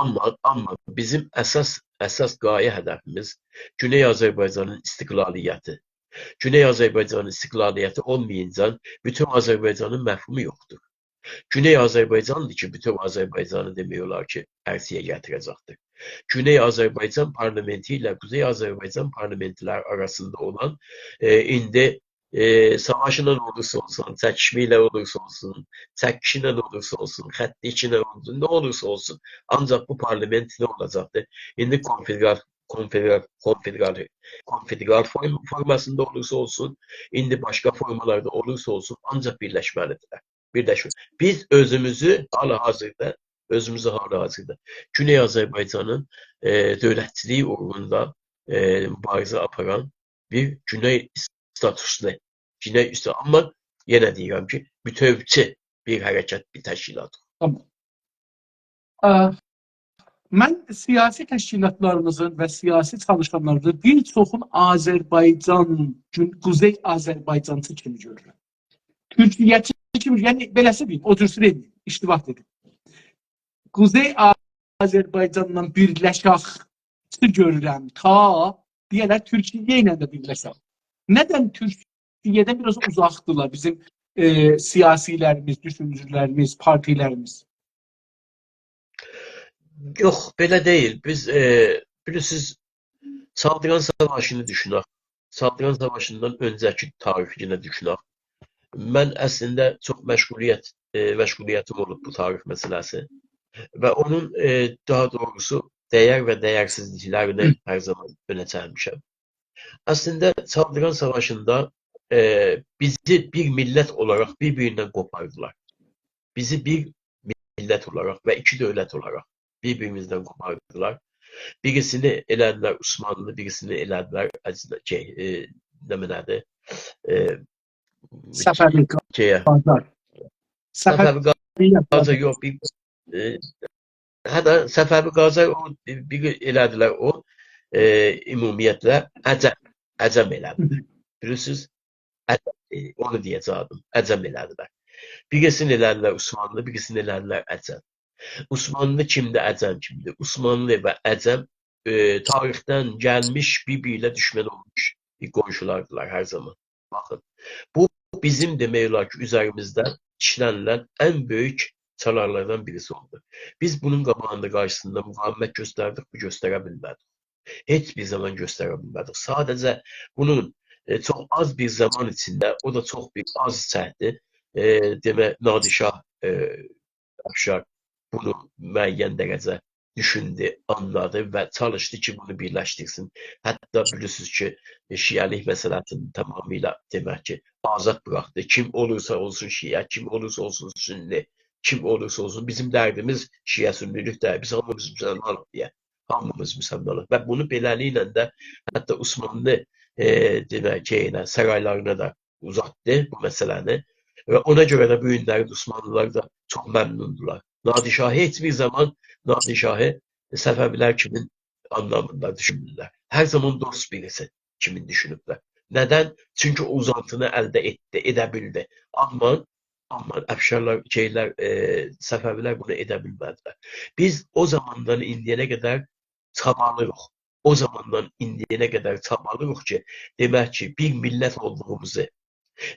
آمما، آمما بیزیم اساس، اساس غایه هدفیمیز گونئی آذربایجانین استقلالیتی. گونئی آذربایجانین استقلالیتی اولمایینجا بوتون آذربایجانین مفهومو یوخدور. گونئی آذربایجاندیر کی، بوتون آذربایجانی دئمک اولار کی، عرصه‌یه گتیره‌جکدیر. گونئی آذربایجان پارلامئنتی ایله قوزئی آذربایجان پارلامئنتلری آراسیندا اولان، ائ، ایندی، ائ، ساواشلا اولورسا اولسون، چکیشمه ایله اولورسا اولسون، چکیشی ایله اولورسا اولسون، خط ایکی ایله اولورسا، نه اولورسا اولسون، آنجاق بو پارلامئنت نه اولاجاقدیر؟ ایندی کنفدرال، کنفدرال، کنفدرال، کنفدرال فورم-، فورماسیندا اولورسا اولسون، ایندی باشقا فورمالاردا اولورسا اولسون، آنجاق بیرلشمه‌لیدیرلر. بیرلشمه. بیز اؤزوموزو حال-حاضردا، اؤزوموزو حال-حاضردا گونئی آذربایجانین، ائ، دؤولتچیلیگی اوغروندا، ائ، موباریزه آپاران بیر گونئی استاتوسلو، گونئی اوستو، آمما یئنه دئییرم کی، بوتؤوچو بیر حرکت، بیر تشکیلات. تامام. اه، من سیاسی تشکیلاتلاریمیزین و سیاسی چالیشانلاردا بیر چوخون آذربایجان، گون-، قوزئی آذربایجانچی کیمی گؤرورم. تورکیه‌چی کیمی، یعنی بئله‌سی دئییم، او جورسو دئمه‌ییم، اشتباه دئدیم. قوزئی آذربایجانلا بیرلشاخچی گؤرورم، تا دئیه‌لر تورکیه ایله ده بیرلشک. ندن تورکیه‌دن بیر آز اوزاقدیرلار بیزیم، ائ، سیاسیلریمیز، دوشونجولریمیز، پارتیلریمیز؟ یوخ، بئله دئییل. بیز، ائ، بیلیرسینیز، چالدیران ساواشینی دوشونک. چالدیران ساواشیندان اؤنجه‌کی تاریخینه دوشونک. من اصلینده چوخ مشغولیت، ائ، مشغولیتیم اولوب بو تاریخ مسئله‌سی. و اونون، ائ، داها دوغروسو، دَیر و دَیرسیزلیکلرینی هر زامان اؤنه چکمیشم. اصلینده چالدیران ساواشیندا، ائ، بیزی بیر میللت اولاراق بیر-بیریندن قوپاردیلار. بیزی بیر میللت اولاراق و ایکی دؤولت اولاراق بیر-بیریمیزدن قوپاردیلار. بیریسینی ائله‌دیلر عثمانلی، بیریسینی ائله‌دیلر اجن-، شئی، ائ، نمنه‌دیر؟ ائ، صفوی، شئیه. قاجار. صفوی، صفوی قاجار، یوخ، بیر، ائ، هه ده صفوی قاجار، او، بیر ائله‌دیلر او، ائ، عمومیتله عجم، عجم ائله‌دیلر. هی هی. بیلیرسینیز؟ عجم، ائ، اونو دئیه‌جکدیم. عجم ائله‌دیلر. بیریسینی ائله‌دیلر عثمانلی، بیریسینی ائله‌دیلر عجم. عثمانلی کیمدیر، عجم کیمدیر؟ عثمانلی و عجم، ائ، تاریخدن گلمیش، بیر-بیری ایله دوشمن اولموش بیر قونشولاردیلار هر زامان. باخین، بو بیزیم دئمک اولار کی، اوزریمیزده ایشله‌نیلن ان بؤیوک چالارلاردان بیریسی اولدو. بیز بونون قاباغیندا، قارشیسیندا مقاومت گؤستردیک، بو گؤستره بیلمه‌دیک. هئچ بیر زامان گؤستره بیلمه‌دیک. ساده‌جه بونون، ائ، چوخ آز بیر زامان ایچینده، او دا چوخ بیر آز چکدی. ائ، دئمک، نادر شاه، ائ، افشار بونو معین درجه دوشوندو، آنلادی و چالیشدی کی، بونو بیرلشدیرسین. حتی بیلیرسینیز کی، شیعه‌لیک مسئله‌سینی تمامیله، دئمک کی، آزاد بوراخدی. کیم اولورسا اولسون شیعه، کیم اولورسا اولسون سنی، کیم اولورسا اولسون، بیزیم دردیمیز شیعه سنی‌لیک دئییل، بیز هامیمیز مسلمانیق دئیه. هامیمیز مسلمانیق. و بونو بئله‌لیکله ده حتی عثمانلی، ائ، دئمک کی، ائله سارایلارینا دا اوزاتدی بو مسئله‌نی. و اونا گؤره ده بو گونلری عثمانلیلار دا چوخ ممنوندولار. نادر شاهی هئچ بیر زامان، نادر شاهی صفوی‌لر کیمی آنلامیندا دوشونمورلر. هر زامان دوست بیریسی کیمی دوشونوبلر. ندن؟ چونکی او اوزانتینی الده ائتدی، ائده بیلدی. آمما، آمما افشارلار، شئیلر، ائ، صفوی‌لر بونو ائده بیلمه‌دیلر. بیز او زاماندان ایندییه‌نه قدر چابالیریق. او زاماندان ایندییه‌نه قدر چابالیریق کی، دئمک کی، بیر میللت اولدوغوموزو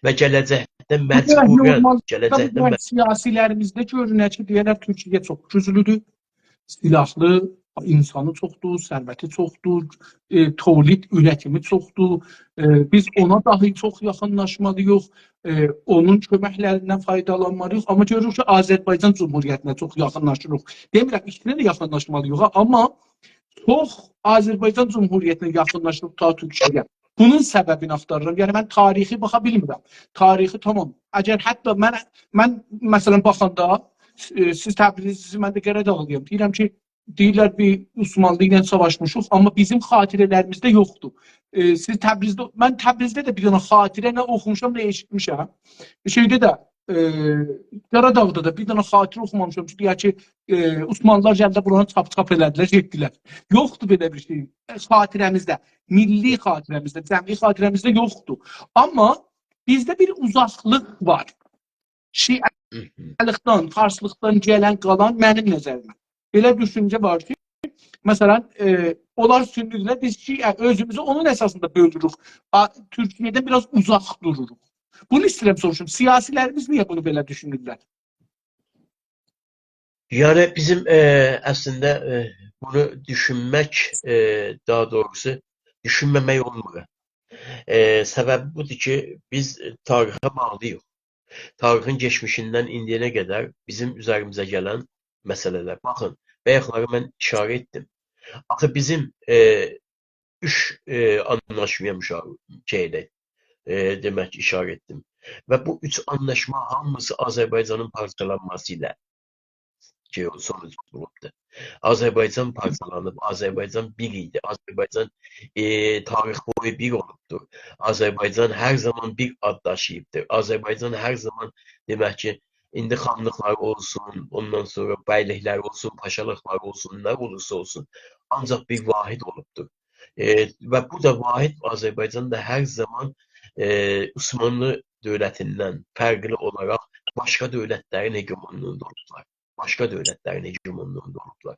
و گله‌جکده بو دا مجبوراً، نورمالدا گله‌جکده بو مج- سیاسیلریمیزده گؤرونر کی، دئیه‌لر تورکیه چوخ گوجلودور، سلاحلی، اینسانی چوخدور، ثروتی چوخدور، ائ، تولید، اوره‌تیمی چوخدور. ائ، بیز اونا داها چوخ یاخینلاشمالی‌ییق، ائ، اونون کؤمکلریندن فایدالانمالی‌ییق. آمما گؤروروک کی، آذربایجان جمهوریتینه چوخ یاخینلاشیریق. دئمیرم، ایکیسینه ده یاخینلاشمالی‌ییق، ها، آمما چوخ آذربایجان جمهوریتینه یاخینلاشیریق تا تورکیه‌یه. بونون سببینی آختاریرام. یعنی، من تاریخی باخا بیلمیرم. تاریخی، تامام. اگر حتی من، من، مثلا، باخاندا، ائ، سیز تبریزلی‌سینیز، من ده قاراداغلی‌یام. دئییرم کی، دئییرلر، بیر عثمانلی ایله ساواشمیشیق، آمما بیزیم خاطره‌لریمیزده یوخدور. ائ، سیز تبریزده، من تبریزده ده بیر دنه خاطره نه اوخوموشام، نه ائشیتمیشم. شئیده ده، ائ، قاراداغدا دا بیر دنه خاطره اوخومامیشام کی، دئیک کی، ائ، عثمانلی‌لار گلدی، بورانی چاپ-چاپ ائله‌دیلر، گئتدیلر. یوخدور بئله بیر شئی. ائ، خاطره‌میزده، میللی خاطره‌میزده، جمعی خاطره‌میزده یوخدور. آمما بیزده بیر اوزاقلیق وار. هی هی. شیعه‌لیکدن، فارسلیقدان گلن، قالان، منیم نظریمه. بئله دوشونجه وار کی، مثلا، ائ، اونلار سنی‌دیرلر، بیز شیعه اؤزوموزو اونون اساسیندا بؤلوروک. آ، تورکیه‌دن بیر آز اوزاق دوروروق. بونو ایسته‌ییرم سوروشوم. سیاسی‌لریمیز نییه بونو بئله دوشونورلر؟ یعنی بیزیم، ائ، اصلینده، ائ، بونو دوشونمک، ائ، داها دوغروسو، دوشونمه‌مک اولمور. ائ، سببی بودور کی، بیز تاریخه باغلی‌ییق. تاریخین کئچمیشیندن ایندییه قدر بیزیم اوزریمیزه گلن مسئله‌لر. باخین، بایاقلاری من ایشاره ائتدیم. آخی بیزیم، ائ، اوچ، ائ، آنلاشمایا مشا-، شئیده، ائ، دئمک، ایشاره ائتدیم. و بو اوچ آنلاشما هامیسی آذربایجانین پارچالانماسی ایله کی، او سونوج اولوبدور. آذربایجان پارچالانیب، آذربایجان بیر ایدی، آذربایجان، ائ، تاریخ بویو بیر اولوبدور. آذربایجان هر زامان بیر آد داشیییبدیر. آذربایجان هر زامان، دئمک کی، ایندی خانلیقلاری اولسون، اوندان سونرا بیلیکلری اولسون، پاشالیقلاری اولسون، نه اولورسا اولسون، آنجاق بیر واحد اولوبدور. ائ، و بو دا واحد آذربایجان دا هر زامان، ائ، عثمانلی دؤولتیندن فرقلی اولاراق باشقا دؤولتلرین هژمونلوغوندا اولوبلار. باشقا دؤولتلرین هژمونلوغوندا اولوبلار.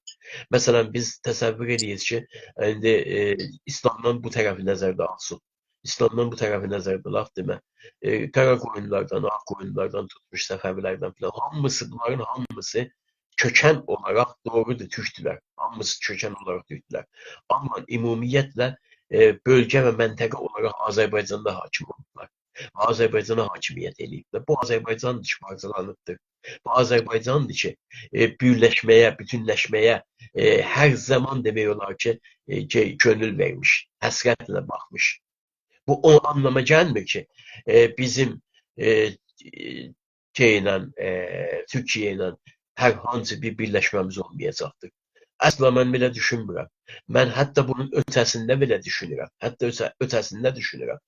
مثلا، بیز تصور ائدیریک کی، ایندی، ائ، ایسلامدان بو طرفی نظرده آلسین. ایسلامدان بو طرفی نظرده آلاق، دئمک، ائ، قاراقویونلولاردان، آغ‌قویونلولاردان توتموش صفوی‌لردن فلان، هامیسی، بونلارین هامیسی کؤکن اولاراق، دوغرودور، تورکدولر. هامیسی کؤکن اولاراق تورکدولر. آمما عمومیتله، ائ، بؤلگه و منطقه اولاراق آذربایجاندا حاکم اولوبلار. آذربایجانا حاکمیت ائله‌ییبلر. بو آذربایجاندیر کی، پارچالانیبدیر. بو آذربایجاندیر کی، ائ، بیرلشمه‌یه، بوتونلشمه‌یه، ائ، هر زامان دئمک اولار کی، ائ، کی، کؤنول وئرمیش، حسرتله باخمیش. بو او آنلاما گلمیر کی، ائ، بیزیم، ائ، ائ، شئی ایله، ائ، تورکیه ایله هر هانسی بیر بیرلشمه‌میز اولمایاجاقدیر. اصلا من بئله دوشونمورم. من حتی بونون اؤته‌سینده بئله دوشونورم. حتی اؤته-، اؤته‌سینده دوشونورم.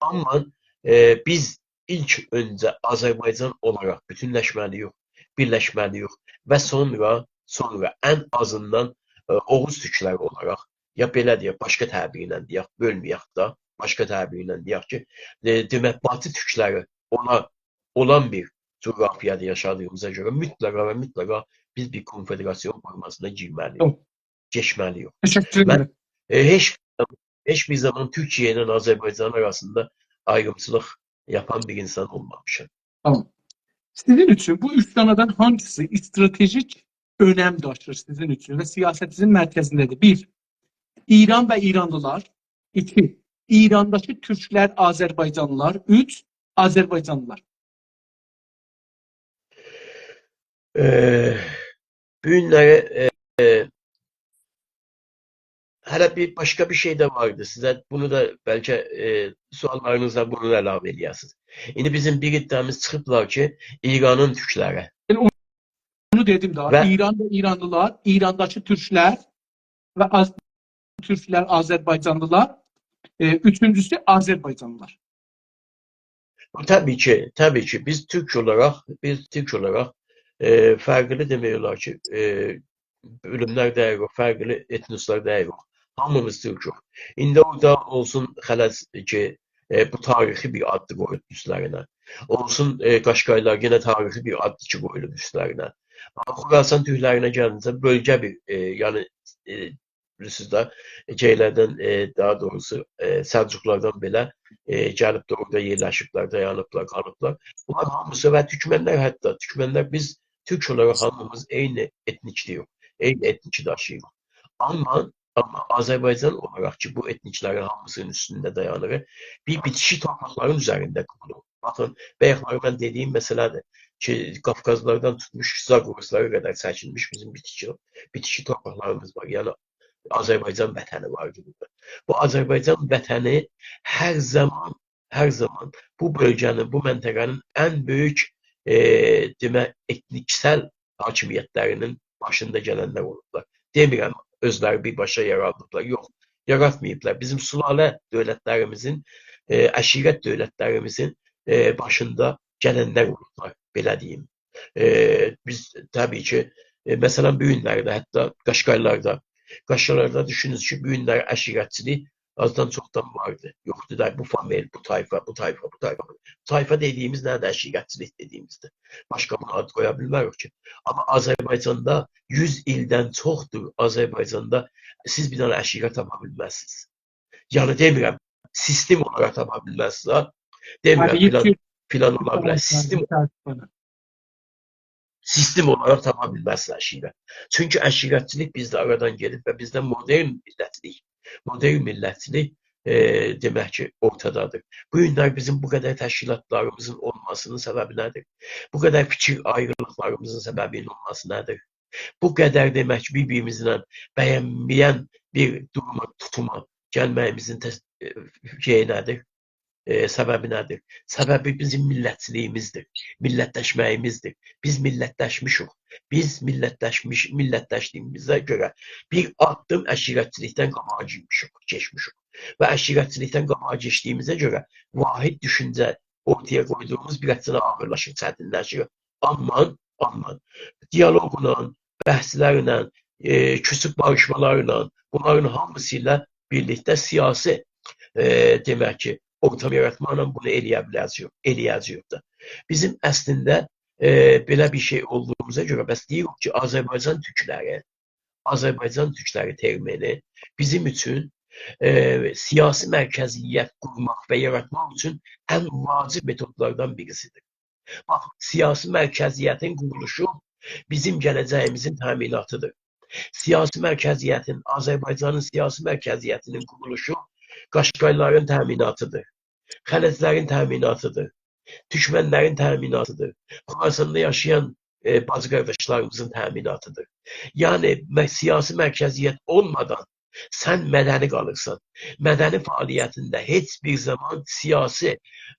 آمما، ائ، بیز ایلک اؤنجه آذربایجان اولاراق بوتونلشمه‌لی‌ییک، بیرلشمه‌لی‌ییک و سونرا، سونرا ان آزیندان، ائ، اوغوز تورکلری اولاراق، یا بئله دئیک، باشقا تعبیرله دئیک، بؤلمه‌یک ده، باشقا تعبیرله دئیک کی، ائ، دئمک، باتی تورکلری اونا، اولان بیر جغرافیادا یاشادیغیمیزا گؤره مطلقا و مطلقا بیز بیر کنفدراسیون فورماسینا گیرمه‌لی‌ییک، کئچمه‌لی‌ییک. تشکر من، ائدیرم. ائ، هئچ، هئچ بیر زامان تورکیه ایله آذربایجانین آراسیندا آیریمچیلیق یاپان بیر اینسان اولمامیشام. تامام. سیزین اوچون بو اوچ دانادان هانگیسی استراتژیک اؤنم داشیییر سیزین اوچون و سیاستینیزین مرکزینده‌دیر؟ بیر، ایران و ایرانلیلار. ایکی، ایرانداکی تورکلر، آذربایجانلیلار. اوچ، آذربایجانلیلار. ائ، بو گونلری، ائ، ائ، هله بیر باشقا بیر شئی ده واردی. سیزه بونو دا بلکه، ائ، سؤاللارینیزدا بونو دا علاوه ائله‌یه‌سینیز. ایندی بیزیم بیر عده‌میز چیخیبلار کی، ایرانین تورکلری. اونو دئدیم ده، و ایران و ایرانلیلار، ایرانداکی تورکلر و آذ-، تورکلر، آذربایجانلیلار، ائ، اوچونجوسو آذربایجانلیلار. طبیعی کی، طبیعی کی، بیز تورک اولاراق، بیز تورک اولاراق، ائ، فرقلی دئمک اولار کی، ائ، بؤلوملر دئییریک، فرقلی اتنوسلار دئییریک. هامیمیز تورکوک. ایندی اورادا اولسون خلج کی، ائ، بو تاریخی بیر آددی قویولوب اوستلرینه. اولسون، ائ، قاشقایلار، یئنه تاریخی بیر آددی کی، قویولوب اوستلرینه. آمما خراسان تورکلرینه گلینجه بؤلگه بیر، ائ، یعنی، ائ، بیلیرسینیز ده، ائ، شئیلردن، ائ، داها دوغروسو، ائ، سلجوقلاردان بئله، ائ، گلیب ده اورادا یئرلشیبلر، دایانیبلار، قالیبلار. بونلار هامیسی و تورکمنلر حتی، تورکمنلر بیز تورک اولاراق هامیمیز عینی اتنیکلی‌ییک، عینی اتنیکی داشیییریق. آمما، آمما آذربایجان اولاراق کی، بو ائتنیکلرین هامیسینین اوستونده دایانیر، بیر بیتیشی تورپاقلارین اوزرینده قورولور. باخین، بایاقلاری من دئدیگیم مسئله‌دیر کی، قافقازلاردان توتموش زاگرسلارا قدر چکیلمیش بیزیم بیتیشی، بیتیشی تورپاقلاریمیز وار. یعنی، آذربایجان وطنی واردیر بورادا. بو آذربایجان وطنی هر زامان، هر زامان بو بؤلگه‌نین، بو منطقه‌نین ان بؤیوک، ائ، دئمک، ائتنیکسل حاکمیتلرینین باشیندا گلنلر اولوبلار. دئمیرم، اؤزلری بیر باشا یارادیبلار. یوخ، یاراتماییبلار. بیزیم سلاله دؤولتلریمیزین، ائ، عشیرت دؤولتلریمیزین، ائ، باشیندا گلنلر اولوبلار، بئله دئییم. ائ، بیز، طبیعی کی، ائ، مثلا، بو گونلرده حتی قاشقایلاردا، قاشقایلاردا دوشونونوز کی، بو گونلر عشیرتچیلیک آزدان چوخدان واردی. یوخدور دا بو فامیل، بو طایفا، بو طایفا، بو طایفا. طایفا دئدیگیمیز نه‌دیر؟ عشیرتچیلیک دئدیگیمیزدیر. باشقا بونا آد قویا بیلمه‌ریک کی. آمما آذربایجاندا یوز ایلدن چوخدور، آذربایجاندا سیز بیر دنه عشیرت تاپا بیلمزسینیز. یعنی دئمیرم، سیستم اولاراق تاپا بیلمزسینیز ها. دئمیرم، یعنی، فلان، کی، فلان اولا بیلر. سیستم، متأسفانه. سیستم اولاراق تاپا بیلمزسینیز عشیرت. چونکی عشیرتچیلیک بیزده آرادان گئدیب و بیزده مدرن میللتچیلیک، مدرن میللتچیلیک، ائ، دئمک کی، اورتادادیر. بو گونلر بیزیم بو قدر تشکیلاتلاریمیزین اولماسینین سببی نه‌دیر؟ بو قدر فیکیر آیریلیقلاریمیزین سببی‌نین اولماسی نه‌دیر؟ بو قدر، دئمک، بیر-بیریمیزله بگنمه‌ین بیر دوروما، توتوما گلمه‌ییمیزین تس-، ائ، شئیی نه‌دیر؟ ائ، سببی نه‌دیر؟ سببی بیزیم میللتچیلیگیمیزدیر، میللتلشمه‌ییمیزدیر. بیز میللتلشمیشیک. بیز میللتلشمیش، میللتلشدیگیمیزه گؤره بیر آددیم عشیرتچیلیکدن قاباغا گیرمیشیک، کئچمیشیک. و عشیرتچیلیکدن قاباغا کئچدیگیمیزه گؤره واحد دوشونجه اورتایا قویدوغوموز بیر آز دا آغیرلاشیر، چتینلشیر. آمما، آمما دیالوقلا، بحثلرله، ائ، کوچوک باریشمالارلا، بونلارین هامیسی ایله بیرلیکده سیاسی، ائ، دئمک کی، اورتام یاراتماقلا بونو ائلیه بیله‌جه‌ییک، ائلیه‌جه‌ییک ده. بیزیم اصلینده، ائ، بئله بیر شئی اولدوغوموزا گؤره، بس دئییریک کی، آذربایجان تورکلری، آذربایجان تورکلری ترمینی بیزیم اوچون، ائ، سیاسی مرکزیت قورماق و یاراتماق اوچون ان واجب متودلاردان بیریسیدیر. باخ، سیاسی مرکزیتین قورولوشو بیزیم گله‌جه‌ییمیزین تأمیناتیدیر. سیاسی مرکزیتین، آذربایجانین سیاسی مرکزیتینین قورولوشو قاشقایلارین تأمیناتیدیر. خلجلرین تأمیناتیدیر. تورکمنلرین تأمیناتیدیر. خوراساندا یاشایان، ائ، باجی قارداشلاریمیزین تأمیناتیدیر. یعنی، مه-، سیاسی مرکزیت اولمادان سن مدنی قالیرسان. مدنی فعالیتینده هئچ بیر زامان سیاسی،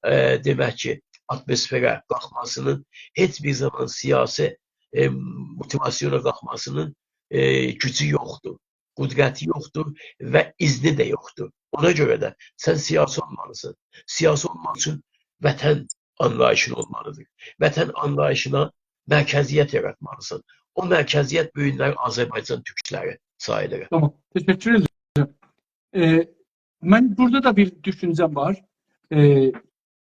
ائ، دئمک کی، آتموسفره قالخماسینین، هئچ بیر زامان سیاسی، ائ، موتیواسیونا قالخماسینین، ائ، گوجو یوخدور، قدرتی یوخدور و اذنی ده یوخدور. اونا گؤره ده سن سیاسی اولمالیسان. سیاسی اولماق اوچون وطن آنلاییشین اولمالیدیر. وطن آنلاییشینا مرکزیت یاراتمالیسان. او مرکزیت بو گونلر آذربایجان تورکلری ساییلیر. تامام، تشکر ائدیرم. ائ، من بورادا دا بیر دوشونجه‌م وار. ائ،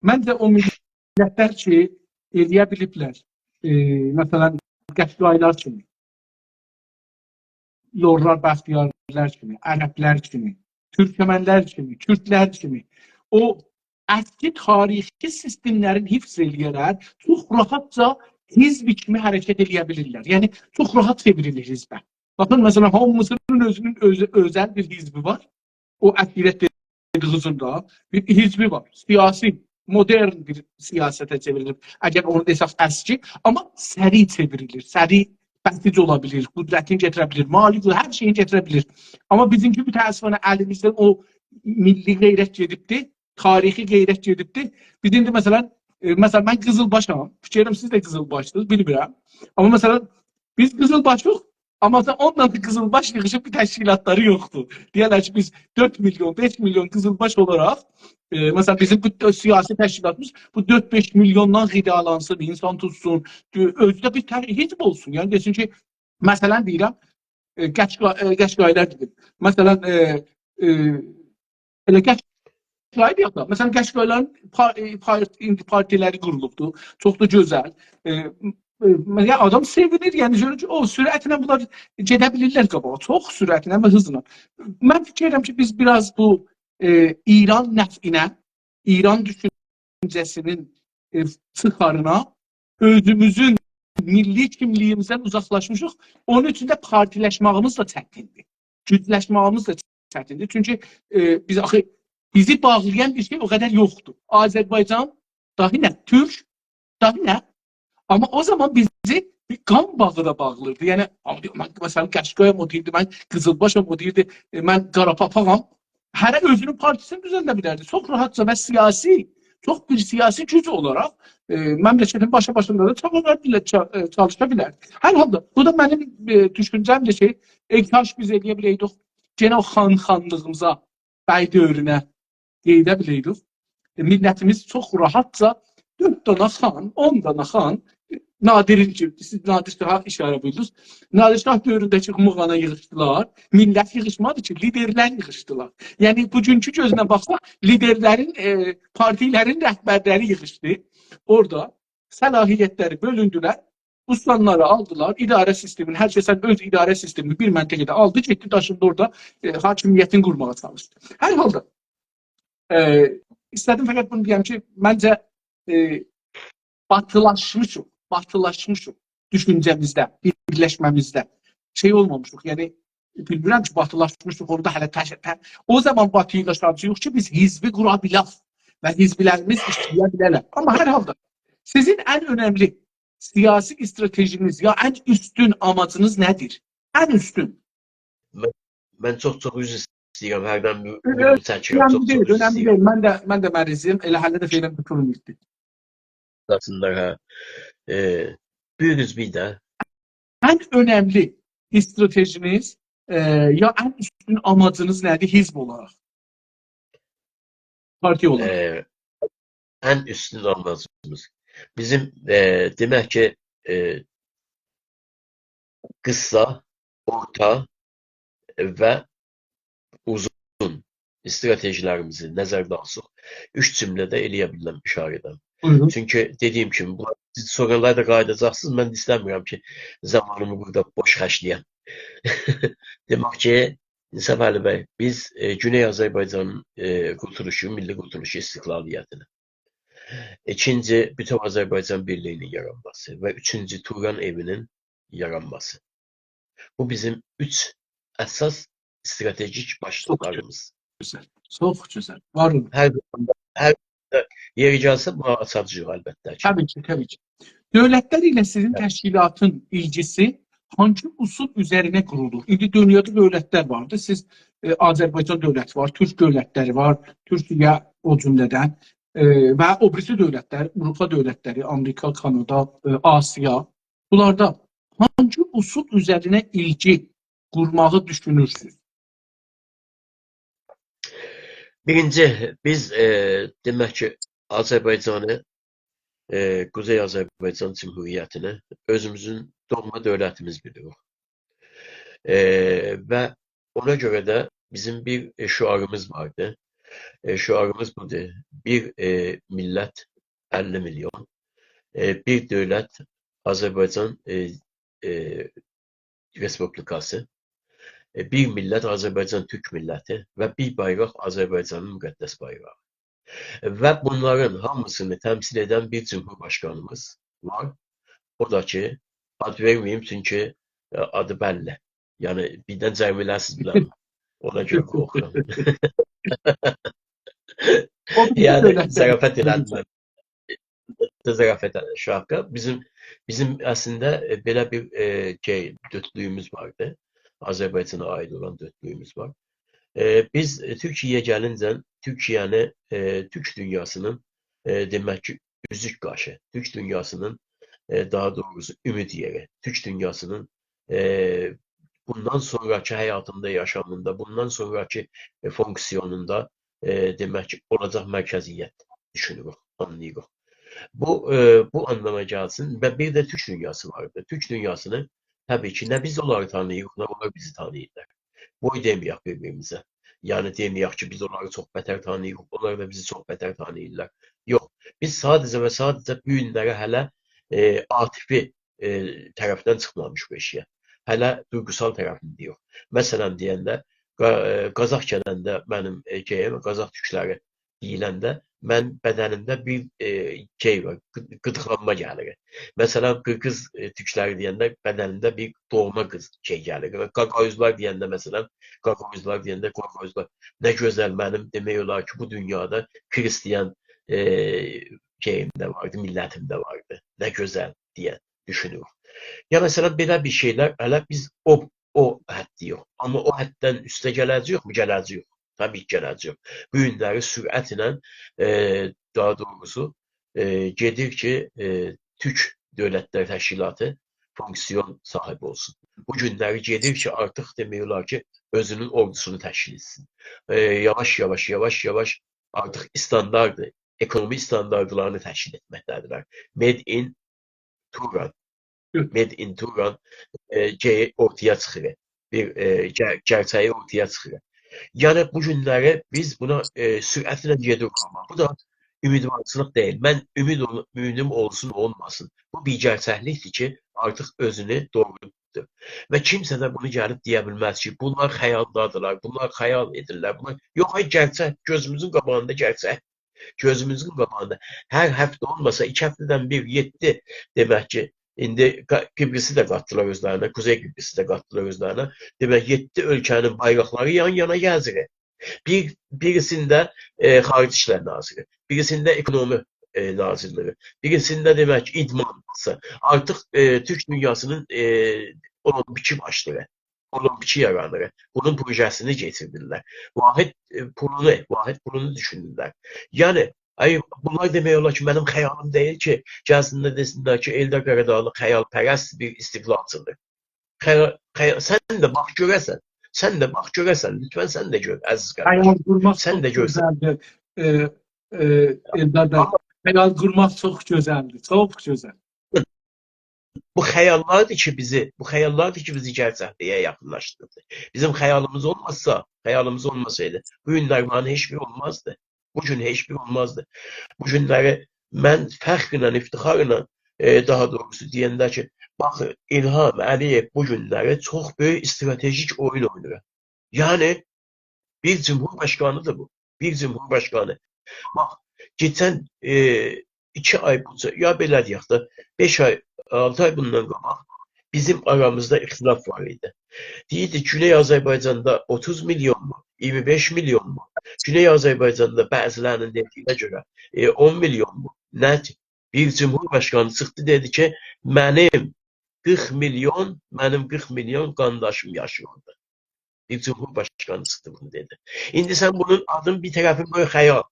منجه او میللتلر کی، ائلیه بیلیبلر، ائ، مثلا، قشقایلار کیمی، لورلار، بختیاری‌لر کیمی، عربلر کیمی، تورکمنلر کیمی، کوردلر کیمی او اسکی تاریخی سیستملرین حفظ ائلیه‌رک چوخ راحتجا حزب کیمی حرکت ائلیه بیلیرلر. یعنی، چوخ راحت چئوریلیر حزبه. باخین، مثلا، هامیسینین اؤزونون اؤز-، اؤزل بیر حزبی وار. او عشیرت دئدیگینیز دا بیر حزبی وار. سیاسی، مدرن بیر سیاسته چئوریلیر. اگر اونو دئسک اسکی، آمما سریع چئوریلیر. سریع بسیج اولا بیلیر، قدرتینی گتیره بیلیر، مالی قدرت، هر شئیی گتیره بیلیر. آمما بیزیمکی متأسفانه الیمیزدن او میللی غیرت گئدیبدی، تاریخی غیرت گئدیبدی. بیز ایندی مثلا، ائ، مثلا من قیزیلباشام، فیکر ائلیرم سیز ده قیزیلباشسینیز، بیلمیرم. آمما مثلا بیز قیزیلباشیق، آمما سن اون دنه قیزیلباش ییغیشیب بیر تشکیلاتلاری یوخدور. دئیرلر کی، بیز دؤرد میلیون، بئش میلیون قیزیلباش اولاراق، ائ، مثلا بیزیم بو دؤ-، سیاسی تشکیلاتیمیز بو دؤرد-بئش میلیوندان غذالانسین، اینسان توتسون، دؤ-، اؤزو ده بیر تر-، حزب اولسون. یعنی دئسین کی، مثلا دئییرم، ائ، قشقا-، ائ، قشقایلار دئدیم. مثلا، ائ، ائ، ائله قشقای دئیک ده، مثلا قشقایلارین پار-، ائ، پار-، ایندی پارتیالاری قورولوبدور. چوخ دا گؤزل. ائ، ائ، یعنی آدام سئوینیر، یعنی گؤرور کی، او سرعتله بونلار گئده بیلیرلر قاباغا، چوخ سرعتله و هیزلا. من فیکیر ائدیرم کی، بیز بیر آز بو، ائ، ایران نفعینه، ایران دوشونجه‌سینین، ائ، چیخارینا اؤزوموزون میللی کیملیگیمیزدن اوزاقلاشمیشیق. اونون اوچون ده پارتیلشماغیمیز دا چتیندیر. گوجلشمه‌ییمیز ده چتیندیر. چونکی، ائ، بیز آخی بیزی باغلایان بیر شئی او قدر یوخدور. آذربایجان، داها نه؟ تورک، داها نه؟ آمما او زامان بیزی بیر قان باغی دا باغلیردی. یعنی، آمما دئییر، من، مثلا، قشقایام، او دئییردی، من قیزیلباشام، او دئییردی، ائ، من قاراپاپاغام. هره اؤزونون پارتیسینی دوزلده بیلردی. چوخ راحاتجا و سیاسی، چوخ بیر سیاسی گوج اولاراق، ائ، مملکتین باشا باشیندا دا چابالار بیله-، چا-، ائ، چالیشا بیلردی. هر حالدا، بو دا منیم، ائ، دوشونجه‌مدیر کی، ای کاش بیز ائلیه بیلئیدیک، یئنه او خان خانلیغیمیزا، بی دؤورونه قئییده بیلئیدیک. ائ، میللتیمیز چوخ راحاتجا دؤرد دانا خان، اون دانا خان، نادرین کی، سیز نادر شاها ایشاره بویوردونوز. نادر شاه دؤورونده‌کی قوماغانا ییغیشدیلار. میللت ییغیشمادی کی، لیدرلر ییغیشدیلار. یعنی، بوگونکو گؤزله باخساق، لیدرلرین، ائ، پارتیلرین رهبرلری ییغیشدی. اورادا صلاحیتلری بؤلوندولر، اوستانلاری آلدیلار، اداره سیستمینی، هر کس اؤز اداره سیستمینی بیر منطقه‌ده آلدی، گئتدی، داشیندی اورادا، ائ، حاکمیتینی قورماغا چالیشدی. هر حالدا، ائ، ایسته‌دیم فقط بونو دئیم کی، منجه، ائ، باتیلاشمیشیق، باتیلاشمیشیق دوشونجه‌میزده، بیرلشمه‌میزده. شئی اولمامیشیق، یعنی، بیلمیرم کی، باتیلاشمیشیق، اورادا هله تش-، ته-، او زامان باتیلاشانجا یوخ کی، بیز حزبی قورا بیلک و حزبلریمیز ایشله‌یه بیله‌لر. آمما هر حالدا سیزین ان اؤنملی سیاسی استراتژینیز یا ان اوستون آماجینیز نه‌دیر؟ ان اوستون. من، من چوخ-چوخ عذر ایسته‌ییرم، هردن بیر، یوخ، یوخ، بونو چکیرم، اؤنملی چوخ-چوخ دئییل، عذر اؤنملی ایسته‌ییرم. دئییل. من ده، من ده مریضیم، ائله هله ده فعلا بوتون بیتدی. ساغ اولسونلار، هه. ائ، بویورونوز بیر ده. ان اؤنملی استراتژینیز، ائ، یا ان اوستون آماجینیز نه‌دیر حزب اولاراق؟ پارتی اولاراق. ائ، ان اوستون آماجیمیز. بیزیم، ائ، دئمک کی، ائ، قیسا، اورتا و اوزون استراتژی‌لریمیزی نظرده آلساق، اوچ جمله‌ده ائلیه بیلرم ایشاره ائدم. بویورون. چونکی دئدیگیم کیمی، بو، سیز سونرالار دا قاییداجاقسینیز، من ایسته‌میرم کی، زامانیمی بورادا بوش خرجله‌یم. دئمک کی، صفعلی بی، بیز، ائ، گونئی آذربایجانین، ائ، قورتولوشو، میللی قورتولوشو، استقلالیتینی، ایکینجی، بوتؤو آذربایجان بیرلیگینین یارانماسی و اوچونجو، توران ائوینین یارانماسی. بو بیزیم اوچ اساس استراتژیک باشلیقلاریمیز. چوخ گؤزل، چوخ گؤزل. وار اولون. هر زامان دا، هر زامان دا یئری گلسه، بونو آچاجاغیق البته کی. طبیعی کی، طبیعی کی. دؤولتلر ایله سیزین، هه، تشکیلاتین ایلگیسی هانگی اصول اوزرینه قورولور؟ ایندی دونیادا دؤولتلر واردیر. سیز، ائ، آذربایجان دؤولتی وار، تورک دؤولتلری وار، تورکیه او جمله‌دن، ائ، و او بیریسی دؤولتلر، آوروپا دؤولتلری، آمریکا، کانادا، ائ، آسیا. بونلاردا هانگی اصول اوزرینه ایلگی قورماغی دوشونورسونوز؟ بیرینجی، بیز، ائ، دئمک کی، آذربایجانی، ائ، قوزئی آذربایجان جمهوریتینی اؤزوموزون دوغما دؤولتیمیز بیلیریک. ائ، و اونا گؤره ده بیزیم بیر، ائ، شعاریمیز واردی. ائ، شعاریمیز بودور: بیر، ائ، میللت، اللی میلیون. ائ، بیر دؤولت، آذربایجان، ائ، ائ، رئسپوبلیکاسی. ائ، بیر میللت، آذربایجان تورک میللتی و بیر بایراق، آذربایجانین مقدس بایراغی. و بونلارین هامیسینی تمثیل ائدن بیر جمهورباشقانیمیز وار. او دا کی، آد وئرمه‌ییم، چونکی، ائ، آدی بللی. یعنی، بیردن جریمه ائله‌سیز بیله‌مم. اونا گؤره قورخورام. او بیریسی، یعنی، دؤولت، ظرافت ائله‌دیم. ظرافت ائله‌دیم، شاکا. بیزیم، بیزیم اصلینده، ائ، بئله بیر، ائ، شئی، دؤردلویوموز واردی. آذربایجانا عایید اولان دؤردلویوموز وار. ائ، بیز، ائ، تورکیه‌یه گلینجه تورکیه‌نی، ائ، تورک دونیاسینین، ائ، دئمک کی، اوزوک قاشی، تورک دونیاسینین، ائ، داها دوغروسو، اومید یئری، تورک دونیاسینین، ائ، بوندان سونراکی حیاتیندا، یاشامیندا، بوندان سونراکی، ائ، فونکسیونوندا، ائ، دئمک کی، اولاجاق مرکزیت دوشونوروک، آنلاییریق. بو، ائ، بو آنلاما گلسین و بیر ده تورک دونیاسی واردیر. تورک دونیاسینی، طبیعی کی، نه بیز اونلاری تانیییریق، نه اونلار بیزی تانیییرلار. بوی دئمه‌یک بیر-بیریمیزه. یعنی دئمه‌یک کی، بیز اونلاری چوخ بتر تانیییریق، اونلار دا بیزی چوخ بتر تانیییرلار. یوخ، بیز ساده‌جه و ساده‌جه بو گونلره هله، ائ، عاطفی، ائ، طرفدن چیخمامیشیق ائشیگه. هله دویغوسال طرفینده‌ییک. مثلا دئینده، قا-، ائ، قازاق گلنده منیم، ائ، شئییم، قازاق تورکلری دئییلنده من بدنیمده بیر، ائ، شئی وار، قی-، قیدیقلانما گلیر. مثلا، قیرغیز، ائ، تورکلری دئینده بدنیمده بیر دوغما قیز شئی گلیر. و قاقاوزلار دئینده، مثلا، قاقاوزلار دئینده، قاقاوزلار، نه گؤزل منیم، دئمک اولار کی، بو دونیادا کریستیان، ائ، شئییم ده واردی، میللتیم ده واردی. نه گؤزل دئیه دوشونوروک. یا، مثلا، بئله بیر شئیلر، هله بیز او، او حدده‌ییک. آمما او حددن اوسته گله‌جه‌ییکمی؟ گله‌جه‌ییک. طبیعی کی، گله‌جه‌ییک. بو گونلری سرعتله، ائ، داها دوغروسو، ائ، گئدیر کی، ائ، تورک دؤولتلر تشکیلاتی فونکسیون صاحیبی اولسون. بو گونلری گئدیر کی، آرتیق دئمک اولار کی، اؤزونون اوردوسونو تشکیل ائتسین. ائ، یاواش-یاواش، یاواش-یاواش آرتیق استاندارد، اکونومی استانداردلارینی تشکیل ائتمکده‌دیرلر. Made in Turan. Made in Turan، ائ، شئیی اورتایا چیخیر. بیر، ائ، گر-، گئرچه‌یی اورتایا چیخیر. یعنی، بو گونلری بیز بونا، ائ، سرعتله گئدیریک، آمما بو دا امیدوارچیلیق دئییل. من امید اول-، امیدیم اولسون، اولماسین، بو بیر گئرچکلیکدیر کی، آرتیق اؤزونو دوغرو توتدو. و کیمسه ده بونو گلیب دئیه بیلمز کی، بونلار خیالدادیرلار، بونلار خیال ائدیرلر. بونلار، یوخ، آی، گئرچک، گؤزوموزون قاباغیندا گئرچک. گؤزوموزون قاباغیندا. هر هفته اولماسا، ایکی هفته‌دن بیر، یئددی، دئمک کی، ایندی قا-، قیبریسی ده قاتدیلار اؤزلرینه، قوزئی قیبریسی ده قاتدیلار اؤزلرینه. دئمک، یئددی اؤلکه‌نین بایراقلاری یان-یانا گزیر. بیر، بیریسینده، ائ، خاریجی ایشلر ناظیری، بیریسینده اکونومی، ائ، ناظیرلیگی، بیریسینده، دئمک، ایدمان. آرتیق، ائ، تورک دونیاسینین، ائ، اولمپیکی باشلیغی، اولمپیکی یارانیر. بونون پروژه‌سینی کئچیردیرلر. واحد، ائ، پولونو، واحد پولونو دوشونورلر. یعنی، آی، بونلار دئمک اولار کی، منیم خیالیم دئییل کی، گلسینلر دئسینلر کی، ائلدار قاراداغلی خیال‌پرست بیر استقلالچیدیر. خیال، خیال، سن ده باخ گؤره‌سن. سن ده باخ گؤره‌سن. لطفا سن ده گؤر، عزیز قارداش. خیال قورماق سن چوخ ده گؤرسن. گؤزلدیر. ائ، ائ، ائلدار بی، آمما خیال قورماق چوخ گؤزلدیر. چوخ گؤزل. بو خیاللاردیر کی، بیزی، بو خیاللاردیر کی، بیزی گئرچکلیگه یاخینلاشدیردی. بیزیم خیالیمیز اولماسا، خیالیمیز اولماسایدی، بو گونلر بونلارین هئچ بیری اولمازدی. بو گون هئچ بیری اولمازدی. بو گونلری من فخرله، افتخارلا، ائ، داها دوغروسو دئینده کی، باخین، الهام علی‌یئو بو گونلری چوخ بؤیوک استراتژیک اویون اویناییر. یعنی، بیر جمهورباشقانیدیر بو. بیر جمهورباشقانی. باخ، کئچن، ائ، ایکی آی بونجا، یا بئله دئیک ده، بئش آی، آلتی آی بوندان قاباق بیزیم آرامیزدا اختلاف وار ایدی. دئییردی، گونئی آذربایجاندا اوتوز میلیونمو، اییرمی بئش میلیونمو؟ گونئی آذربایجاندا بعضیلرینین دئدیگینه گؤره، ائ، اون میلیونمو؟ نه؟ بیر جمهورباشقانی چیخدی، دئدی کی، منیم قیرخ میلیون، منیم قیرخ میلیون قانداشیم یاشیر اورادا. بیر جمهورباشقانی چیخدی، بونو دئدی. ایندی سن بونون آدین بیر طرفین قوی خیال.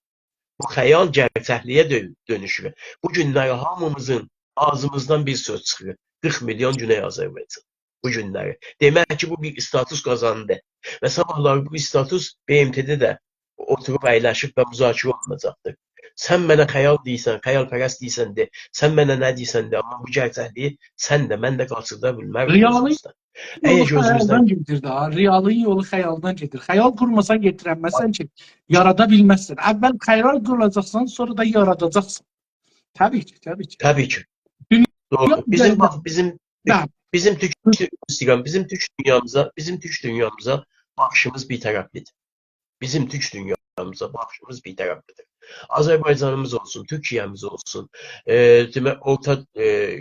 بو خیال گئرچکلیگه دؤ-، دؤنوشور. بو گونلری هامیمیزین آغزیمیزدان بیر سؤز چیخیر. قیرخ میلیون گونئی آذربایجان. بو گونلری. دئمک کی، بو بیر استاتوس قازاندی. و صاباحلاری بو استاتوس ب م ت-ده ده اوتوروب اَیلشیب و مذاکره اولوناجاقدیر. سن منه خیال دئییرسن، خیال‌پرست دئییرسن دئ، سن منه نه دئییرسن دئ، آمما بو گئرچکلیگی سن ده، من ده قاچیردا بیلمریک اؤزوموزدن. اگر گؤزوموزدن، ریالین یولو خیالدان گئدیر ده، ریالین یولو خیالدان گئدیر. خیال قورماسان، یئتیرنمزسن کی، یارادا بیلمزسن. اول خیال قوراجاقسان، سونرا دا یاراداجاقسان. طبیعی کی، طبیعی کی. طبیعی کی. دونیا دوغرو. بیزیم، اوزرینده، باخ، بیزیم، هه، بیزیم تورک، ایسته‌ییرم، بیزیم تورک دونیامیزا، بیزیم تورک دونیامیزا باخیشیمیز بیر طرفلیدیر. بیزیم تورک دونیامیزا باخیشیمیز بیر طرفلیدیر. آذربایجانیمیز اولسون، تورکیه‌میز اولسون، ائ، دئمک، اورتا، ائ،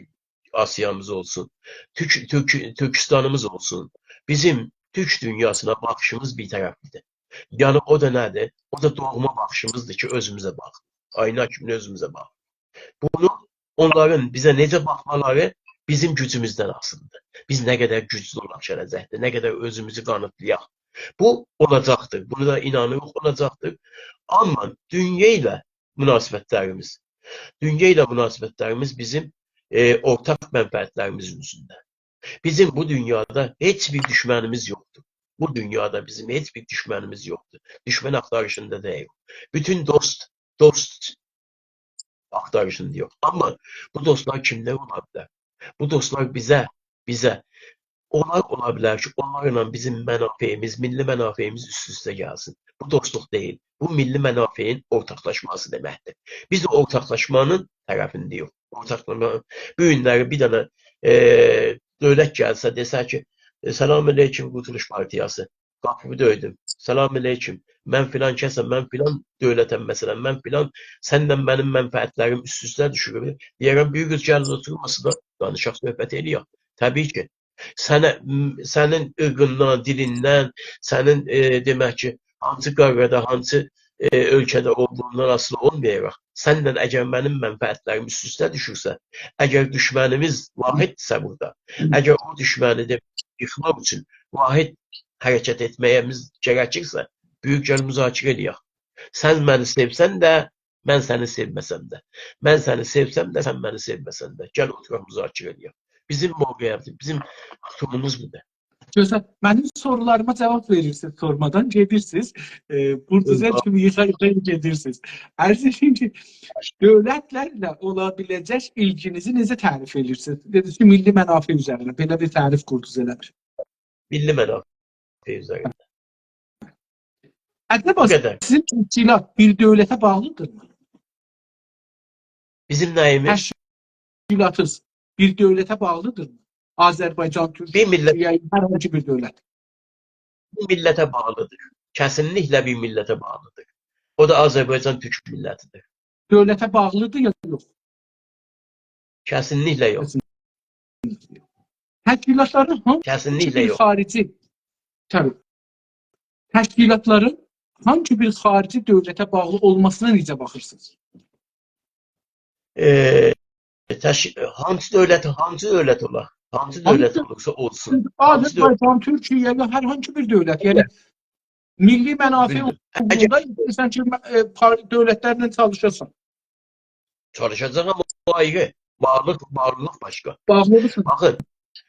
آسیامیز اولسون، تورک، تورک، تورکوستانیمیز اولسون، بیزیم تورک دونیاسینا باخیشیمیز بیر طرفلیدیر. یعنی، او دا نه‌دیر؟ او دا دوغما باخیشیمیزدیر کی، اؤزوموزه باخ. آینا کیمی اؤزوموزه باخ. بونو، اونلارین بیزه نئجه باخمالاری بیزیم گوجوموزدن آسیلیدیر. بیز نه قدر گوجلو اولاق گله‌جکده، نه قدر اؤزوموزو قانیتلایاق. بو اولاجاقدیر. بونو دا اینانیریق، اولاجاقدیر. آمما دونیا ایله مناسبتلریمیز، دونیا ایله مناسبتلریمیز بیزیم، ائ، اورتاق منفعتلریمیزین اوزونده. بیزیم بو دونیادا هئچ بیر دوشمنیمیز یوخدور. بو دونیادا بیزیم هئچ بیر دوشمنیمیز یوخدور. دوشمن آختاریشیندا دئییل. بوتون دوست، دوست آختاریشیندا یوخ. آمما بو دوستلار کیملر اولا بیلر؟ بو دوستلار بیزه، بیزه، اونلار اولا بیلر کی، اونلارلا بیزیم منافعیمیز، میللی منافعیمیز اوست-اوسته گلسین. بو دوستلوق دئییل. بو میللی منافعین اورتاقلاشماسی دئمکدیر. بیز او اورتاقلاشمانین طرفینده‌ییک. اورتاقلاشما، بو گونلری بیر دنه، ائ، دؤولت گلسه، دئسه کی، ائ، «سلام علیکم، قورتولوش پارتیاسی.» قاپیمی دؤیدوم. «سلام علیکم. من فلان کسم، من فلان دؤولتم، مثلا، من فلان، سنله منیم منفعتلریم اوست-اوسته دوشور. دئیه‌رم، بویوک قیز، گلین اوتوروق ماسادا، دانیشاق، صحبت ائله‌یک. طبیعی کی، سنه، م-، سنین عیرقیندان، دیلیندن، سنین، ائ، دئمک کی، هانسی قاره‌ده، هانسی، ائ، اؤلکه‌ده اولدوغوندان آسیلی اولمایاراق، سنله اگر منیم منفعتلریم اوست-اوسته دوشورسه، اگر دوشمنیمیز واحددیرسه بورادا، هی. اگر او دوشمنی ده ییخماق اوچون واحد حرکت ائتمه‌ییمیز گرکیرسه، بویوک، گل مذاکره ائله‌یک. سن منی سئوسن ده، من سنی سئومه‌سم ده. من سنی سئوسم ده، سن منی سئومه‌سن ده. گل اوتوراق مذاکره ائله‌یک. بیزیم موقعیتیمیز، بیزیم توتوموموز بودور. گؤزل، منیم سورولاریما جاواب وئریرسینیز، سورمادان گئدیرسینیز. ائ، بولدوزر بویورون. کیمی ییخا-ییخا گئدیرسینیز. عرض ائدیم کی، دؤولتلرله اولا بیله‌جک ایلگینیزی نئجه تعریف ائدیرسینیز؟ دئدینیز کی، میللی منافع اوزرینه بئله بیر تعریف قوردونوز، ائله بیل. میللی منافع اوزرینده. عجبا، بو قدر. سیزین تشکیلات بیر دؤولته باغلیدیرمی؟ بیزیم نه‌ییمیز؟ تشکیلاتینیز بیر دؤولته باغلیدیرمی؟ آذربایجان، تورکیه، بیر میللت. یا هر هانسی بیر دؤولت. بیر میللته باغلیدیر. کسینلیکله بیر میللته باغلیدیر. او دا آذربایجان تورک میللتیدیر. دؤولته باغلیدیر یا یوخ؟ کسینلیکله یوخ. کسینلیکله. تشکیلاتلارین هانسی بیر خاریجی، کسینلیکله یوخ. طبیعی. تشکیلاتلارین هانسی بیر خاریجی دؤولته باغلی اولماسینا نئجه باخیرسینیز؟ ائ، تش-، هانسی دؤولت، هانسی دؤولت اولا، هانسی دؤولت اولورسا اولسون. هانسی دؤولت؟ آذربایجان، تورکیه یا هر هانسی بیر دؤولت، یعنی میللی منافع اوغروندا ایسته‌ییرسن کی، ائ، پار-، دؤولتلرله چالیشاسان. چالیشاجاغام، او آیری. باغلیلیق، باغلیلیق باشقا. باغلیلیق. باخین،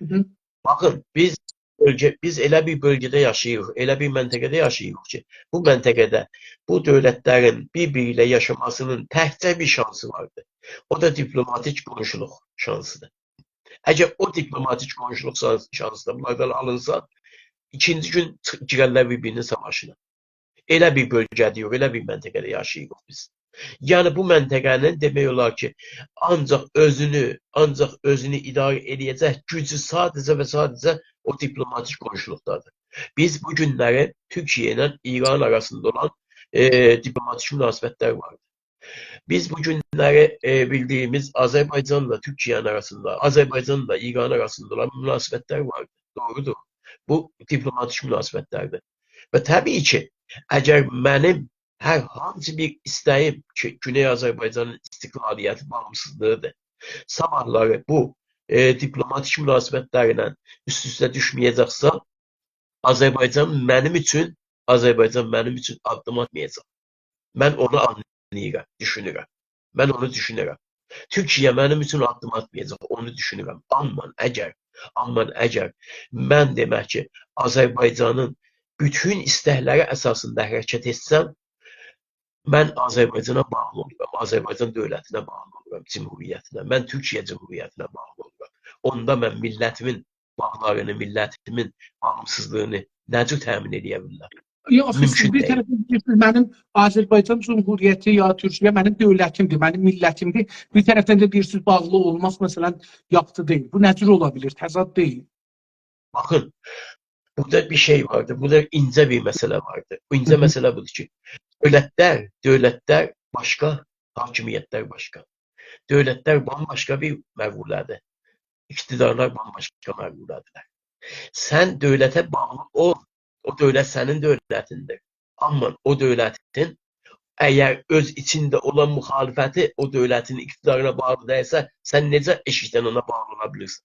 هی هی. باخین، بیز بؤلگه، بیز ائله بیر بؤلگه‌ده یاشاییریق، ائله بیر منطقه‌ده یاشاییریق کی، بو منطقه‌ده بو دؤولتلرین بیر-بیری ایله یاشاماسینین تکجه بیر شانسی واردیر. او دا دیپلوماتیک قونشولوق شانسیدیر. اگر او دیپلوماتیک قونشولوق شانس-، شانسی دا بونلاردان آلینسا، ایکینجی گون چیخ-، گیررلر بیر-بیرینین ساواشینا. ائله بیر بؤلگه‌ده یوخ، ائله بیر منطقه‌ده یاشاییریق بیز. یعنی، بو منطقه‌نین دئمک اولار کی، آنجاق اؤزونو، آنجاق اؤزونو اداره ائله‌یه‌جک گوجو ساده‌جه و ساده‌جه او دیپلوماتیک قونشولوقدادیر. بیز بو گونلری تورکیه ایله ایران آراسیندا اولان، ائ، دیپلوماتیک مناسبتلر واردیر. بیز بو گونلری، ائ، بیلدیگیمیز آذربایجانلا تورکیه‌نین آراسیندا، آذربایجانلا ایران آراسیندا اولان مناسبتلر واردیر. دوغرودور. بو دیپلوماتیک مناسبتلردیر. و طبیعی کی، اگر منیم هر هانسی بیر ایسته‌ییم کی، گونئی آذربایجانین استقلالیتی، باغیمسیزلیغیدیر، صاباحلاری بو، ائ، دیپلوماتیک مناسبتلرله اوست-اوسته دوشمه‌یه‌جکسه، آذربایجان منیم اوچون، آذربایجان منیم اوچون آددیم آتمایاجاق. من اونو آنلاییرام، دوشونورم. من اونو دوشونورم. تورکیه منیم اوچون آددیم آتمایاجاق، اونو دوشونورم. آمما اگر، آمما اگر من، دئمک کی، آذربایجانین بوتون ایستکلری اساسیندا حرکت ائتسم، من آذربایجانا باغلی اولورام، آذربایجان دؤولتینه باغلی اولورام، جمهوریتینه. من تورکیه جمهوریتینه باغلی اولورام. اوندا من میللتیمین باغلارینی، میللتیمین باغیمسیزلیغینی نه جور تأمین ائله‌یه بیلرم؟ یوخ، آخی سیز ممکن بیر دئییل. طرفدن دئییرسینیز، منیم آذربایجان جمهوریتی یا تورکیه منیم دؤولتیمدیر، منیم میللتیمدیر. بیر طرفدن ده دئییرسینیز، باغلی اولماق، مثلا، یاخشی دئییل. بو نه جور اولا بیلیر؟ تضاد دئییل؟ باخین، بورادا بیر شئی واردیر، بورادا اینجه بیر مسئله واردیر. بو اینجه هی هی. مسئله بودور کی، دؤولتلر، دؤولتلر باشقا، حاکمیتلر باشقا. دؤولتلر بامباشقا بیر مقوله‌دیر. اقتدارلار بامباشقا مقوله‌دیرلر. سن دؤولته باغلی اول، او دؤولت سنین دؤولتیندیر. آمما او دؤولتین اگر اؤز ایچینده اولان مخالفتی او دؤولتین اقتدارینا باغلی دئییلسه، سن نئجه ائشیکدن اونا باغلی اولا بیلیرسن؟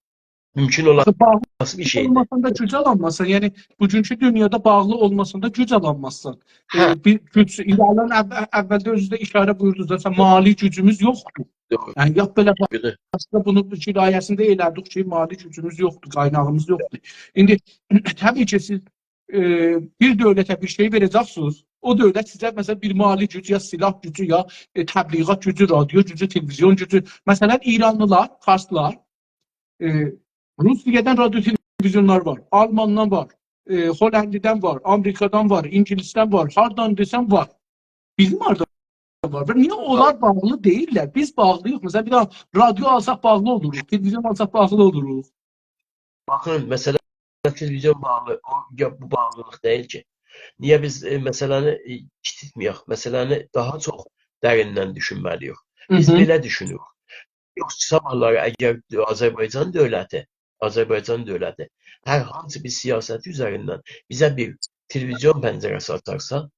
ممکن آخی باغلی اولماسان دا گوج آلانمازسان. یعنی، بوگونکو دونیادا باغلی اولماسان دا گوج آلانمازسان. هه. ائ، بیر گوج، الان او-، اولده اؤزونوز ده اشاره بویوردونوز دا، مثلا، مالی گوجوموز یوخدور. دوغرو. یعنی، لاپ بئله با-، دوغرو. باشدا بونون حکایه‌سینی ده ائله‌دیک کی، مالی گوجوموز یوخدور، قایناغیمیز یوخدور. ایندی، طبیعی کی، سیز، ائ، بیر دؤولته بیر شئی وئره‌جکسینیز، او دؤولت سیزه، مثلا، بیر مالی گوج، یا سلاح گوجو، یا، ائ، تبلیغات گوجو، رادیو گوجو، تلویزیون گوجو. مثلا، ایرانلیلار، فارسلار، ائ، روسیه‌دن رادیو تلویزیونلار وار، آلماندان وار، ائ، هلندی‌دن وار، آمریکادان وار، اینگیلیسدن وار، هاردان دئسن وار. بیزیم هاردا وار؟ و نییه اونلار باغلی دئییللر؟ بیز باغلی‌ییق. مثلا، بیر دنه رادیو آلساق باغلی اولوروق، تلویزیون آلساق باغلی اولوروق. باخین، مسئله تلویزیون باغلی، او، یا بو باغلیلیق دئییل کی. نییه بیز، ائ، مسئله‌نی، ائ، کیچیلتمه‌یک؟ مسئله‌نی داها چوخ دریندن دوشونمه‌لی‌ییک. بیز هی هی. بئله دوشونوروک. یوخ، صاباحلاری اگر آذربایجان دؤولتی، آذربایجان دؤولتی هر هانسی بیر سیاست اوزریندن بیزه بیر تلویزیون پنجره‌سی آچارسا،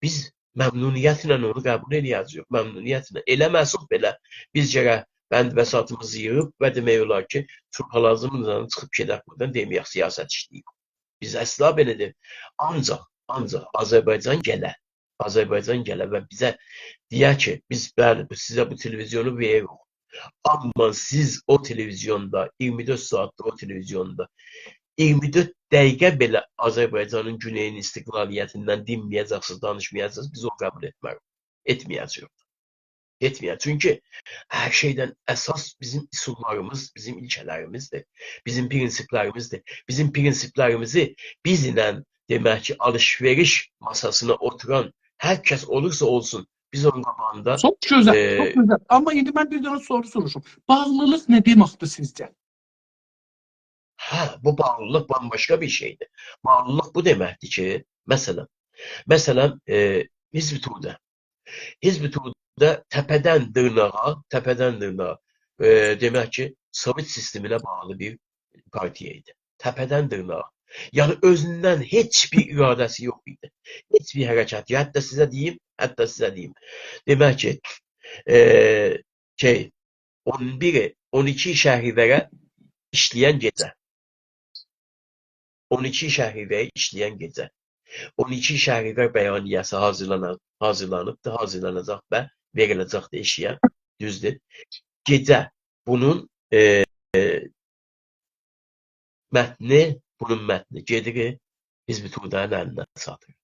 بیز ممنونیتله اونو قبول ائله‌یه‌جه‌ییک، ممنونیتله. ائله‌مه‌سک بئله، بیز گرک بند بساطیمیزی ییغیب و دئمک اولار کی، چوب پالازیمیزلا چیخیب گئدک بورادان، دئمه‌یک سیاست ایشله‌ییب. بیز اصلا بئله دئییل. آنجاق، آنجاق آذربایجان گله، آذربایجان گله و بیزه دئیه کی، بیز، بلی، بو، سیزه بو تلویزیونو وئریریک. آمما سیز او تلویزیوندا، ایگیرمی دؤرد ساعاتدا او تلویزیوندا ایگیرمی دؤرد دقیقه بئله آذربایجانین گونئیینین استقلالیتیندن دینمه‌یه‌جکسینیز، دانیشمایاجاقسینیز، بیز اونو قبول ائتمه‌ریک. ائتمه‌یه‌جه‌ییک. ائتمه‌یه‌جه‌ییک. چونکی هر شئیدن اساس بیزیم اصوللاریمیز، بیزیم ایلکه‌لریمیزدیر، بیزیم پرینسیپلریمیزدیر. بیزیم پرینسیپلریمیزی بیزله، دئمک کی، آلیش-وئریش ماساسینا اوتوران هر کس اولورسا اولسون، بیز اونون قاباغیندا، چوخ گؤزل، ائ، چوخ گؤزل. آمما ایندی من بیر دنه سورو سوروشوم. باغلیلیق نه دئمکدیر سیزجه؟ هه، بو باغلیلیق بامباشقا بیر شئیدیر. باغلیلیق بو دئمکدیر کی، مثلا، مثلا، ائ، حزب توده. حزب توده تپه‌دن دیرناغا، تپه‌دن دیرناغا، ائ، دئمک کی، سووئت سیستمینه باغلی بیر پارتیا ایدی. تپه‌دن دیرناغا. یعنی، اؤزوندن هئچ بیر اراده‌سی یوخ ایدی. هئچ بیر حرکت. حتی سیزه دئییم، حتی سیزه دئییم. دئمک کی، ائ، شئی، اون بیر، اون ایکی شهریوره ایشله‌ین گئجه. اون ایکی شهریوری ایشله‌ین گئجه. اون ایکی شهریور بیانیه‌سی حاضیرلانا-، حاضیرلانیبدی، حاضیرلاناجاق و وئریله‌جکدیر ائشییه. دوزدور. گئجه بونون، ائ، ائ، متنی، بونون متنی گئدیر حزب توده‌نین الینه چاتیر.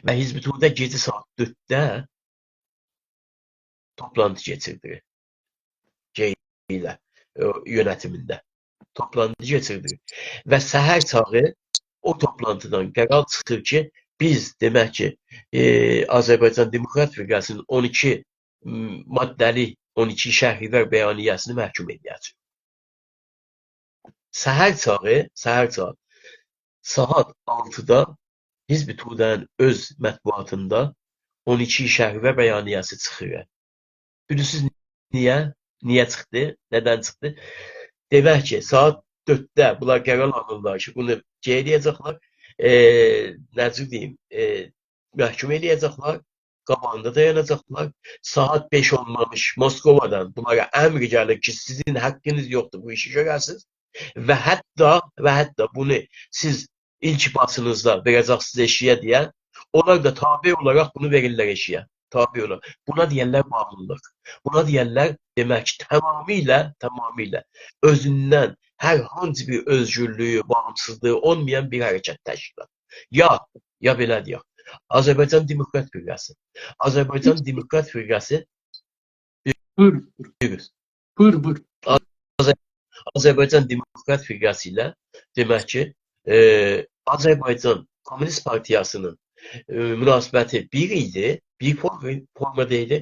و حزب توده گئجه ساعات دؤردده توپلانتی کئچیردیر. شئی ایله، او، یؤنتیمینده. توپلانتی کئچیردیر. و سحر چاغی او توپلانتیدان قرار چیخیر کی، بیز، دئمک کی، ائ، آذربایجان دموکرات فرقه‌سی‌نین اون ایکی، م، ماده‌لی اون ایکی شهریور بیانیه‌سینی محکوم ائده‌جه‌ییک. سحر چاغی، سحر چاغی ساعات آلتیدا حزب توده‌نین اؤز مطبوعاتیندا اون ایکی شهریور بیانیه‌سی چیخیر. بیلیرسینیز نییه؟ نییه چیخدی؟ ندن چیخدی؟ دئمک کی، ساعات دؤردده بونلار قرار آلیرلار کی، بونو شئی ائله‌یه‌جکلر، ائ، نئجه دئییم، ائ، محکوم ائله‌یه‌جکلر، قاباغیندا دایاناجاقلار. ساعات بئش اولمامیش موسکوادان بونلارا امر گلیر کی، سیزین حاققینیز یوخدور بو ایشی گؤره‌سینیز. و حتی، و حتی بونو سیز ایلک باسینیزدا وئره‌جکسینیز ائشییه دئیه، اونلار دا تابع اولاراق بونو وئریرلر ائشییه. تابع اولاراق. بونا دئیرلر باغلیلیق. بونا دئیرلر، دئمک کی، تمامیله، تمامیله اؤزوندن هر هانسی بیر اؤزگورلویو، باغیمسیزلیغی اولمایان بیر حرکت تشکیلات. یا، یا بئله دئیک، آذربایجان دموکرات فرقه‌سی. آذربایجان دموکرات فرقه‌سی، بویور، بویور. بویور، بویور. آذر-، آذربایجان دموکرات فرقه‌سی ایله، دئمک کی، ائ، آذربایجان کومونیست پارتیاسی‌نین، ائ، مناسبتی بیر ایدی، بیر فور-، فورمادا ایدی.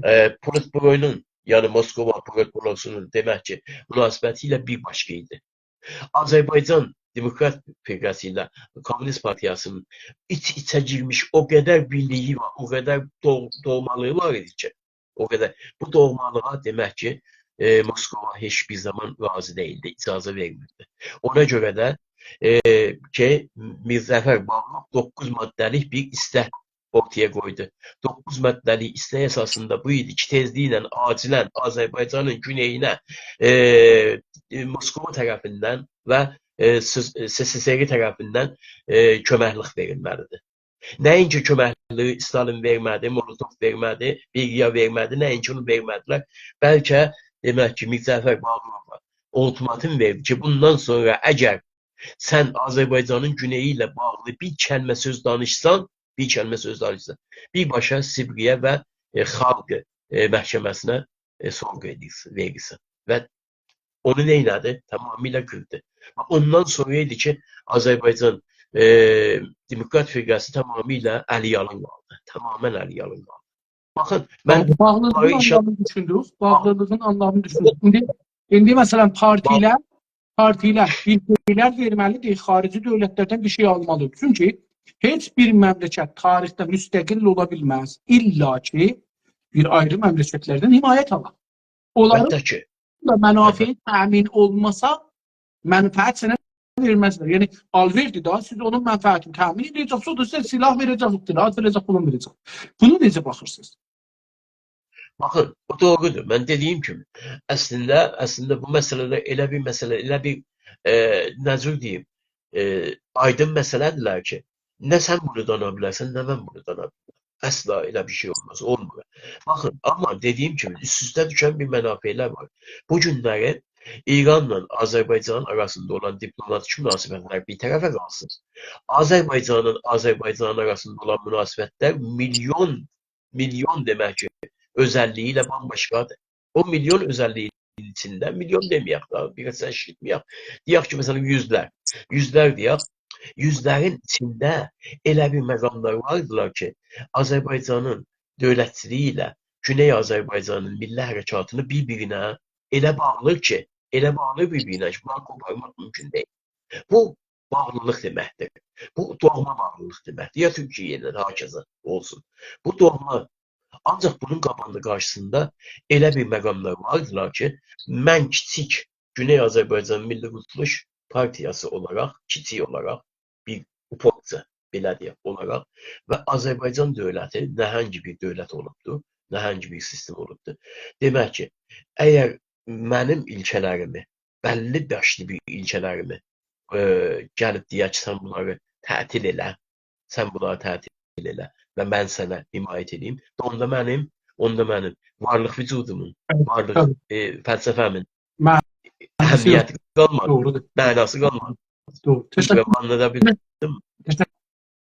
ائ، پولیتبورونون، یعنی موسکوا پولیتبوروسونون، دئمک کی، مناسبتی ایله بیر باشقا ایدی. آذربایجان دموکرات فرقه‌سی ایله کومونیست پارتیاسی‌نین ایچ-ایچه گیرمیش او قدر بیرلیگی وار، او قدر دوغ-، دوغمالیغی وار ایدی کی، او قدر. بو دوغمالیغا، دئمک کی، ائ، موسکوا هئچ بیر زامان راضی دئییلدی، اجازه وئرمیردی. اونا گؤره ده، ائ، کی، میرجعفر باغروف دوققوز ماده‌لیک بیر ایستک اورتایا قویدو. دوققوز ماده‌لیک ایستک اساسیندا بو ایدی کی، تئزلیکله، عاجلاً آذربایجانین گونئیینه، ائ، ائ، موسکوا طرفیندن و، ائ، س-، ائ، س-، س-، س-، طرفیندن، ائ، کؤمکلیک وئریلمه‌لیدیر. نه‌اینکی کؤمکلیگی استالین وئرمه‌دی، مولوتوف وئرمه‌دی، بریا وئرمه‌دی، نه‌اینکی اونو وئرمه‌دیلر. بلکه، دئمک کی، میرجعفر باغروفا اولتیماتوم وئردی کی، بوندان سونرا اگر سن آذربایجانین گونئیی ایله باغلی بیر کلمه سؤز دانیشسان، بیر کلمه سؤز دانیشسان، بیرباشا سیبریه و، ائ، خالق، ائ، محکمه‌سینه، ائ، سوق وئریرسن، وئریرسن. و اونو نئینه‌دی؟ تمامیله قیردی. و اوندان سونرا ایدی کی، آذربایجان، ائ، دموکرات فرقه‌سی تمامیله الی یالین قالدی. تماماً الی یالین قالدی. باخین، من باغ-، باغلیلیغین بونلاری ایشا- آنلامینی دوشوندوک. باغ- باغلیلیغین آنلامینی دوشوندوک. ایندی، ایندی مثلاً پارتیلر، پارتیلر بیر شئیلر وئرمه‌لیدیر، خاریجی دؤولتلردن بیر شئی آلمالیدیر. چونکی هئچ بیر مملکت تاریخده مستقل اولا بیلمز، الا کی بیر آیری مملکتلردن حمایت آلا. اونلارین، البته کی، دا منافعی، البته، تأمین اولماسا، منفعت سنه وئرمزلر. یعنی، آل‌وئردی دا، سیز اونون منفعتینی تأمین ائده‌جکسینیز، او دا سیزه سلاح وئره‌جک، اطلاعات وئره‌جک، فلان وئره‌جک. بونو نئجه باخیرسینیز؟ باخین، او دوغرودور. من دئدیگیم کیمی، اصلینده، اصلینده بو مسئله‌لر ائله بیر مسئله، ائله بیر، ائ، نه جور دئییم، ائ، آیدین مسئله‌دیرلر کی، نه سن بونو دانا بیلرسن، نه من بونو دانا بیلرم. اصلا ائله بیر شئی اولماز، اولمور. باخین، آمما دئدیگیم کیمی، اوست-اوسته دوشن بیر منافع‌لر وار. بو گونلری ایرانلا آذربایجانین آراسیندا اولان دیپلوماتیک مناسبت‌لر بیر طرفه قالسین. آذربایجانین، آذربایجانین آراسیندا اولان مناسبت‌لر میلیون، میلیون، دئمک کی، اؤزللیگی ایله بامباشقادیر. او میلیون اؤزللیگین ایچینده، میلیون دئمه‌یک دا، بیر آز شیشیرتمه‌یک. دئیک کی، مثلا، یوزلر، یوزلر دئیک، یوزلرین ایچینده ائله بیر مقام‌لار واردیلار کی، آذربایجانین دؤولتچیلیگی ایله گونئی آذربایجانین میللی حرکاتینی بیر-بیرینه ائله باغلیر کی، ائله باغلیر بیر-بیرینه کی، بونلاری قوپارماق مومکون دئییل. بو باغلیلیق دئمکدیر. بو دوغما باغلیلیق دئمکدیر. یا تورکیه ایله ده هاکذا اولسون. بو دوغما، آنجاق بونون قاباغیندا، قارشیسیندا ائله بیر مقام‌لار واردیلار کی، من کیچیک گونئی آذربایجان میللی قورتولوش پارتیاسی اولاراق، کیچیک اولاراق، بیر اوفاقجا، بئله دئیک، اولاراق و آذربایجان دؤولتی نهنگ بیر دؤولت اولوبدور، نهنگ بیر سیستم اولوبدور. دئمک کی، اگر منیم ایلکه‌لریمی، بللی باشلی بیر ایلکه‌لریمی، ائ، گلیب دئیه کی، سن بونلاری تعطیل ائله، سن بونلاری تعطیل ائله و من سنه حمایت ائدئییم، اوندا منیم، اوندا منیم وارلیق وجودومون، بلی، وارلیق، تابی، ائ، فلسفه‌مین، معناسی یوخ، اهمیتی قالمادی، دوغرودور، معناسی قالمادی. دوغرو. بیلمیرم، تشکر، آنلادا بیلدیم.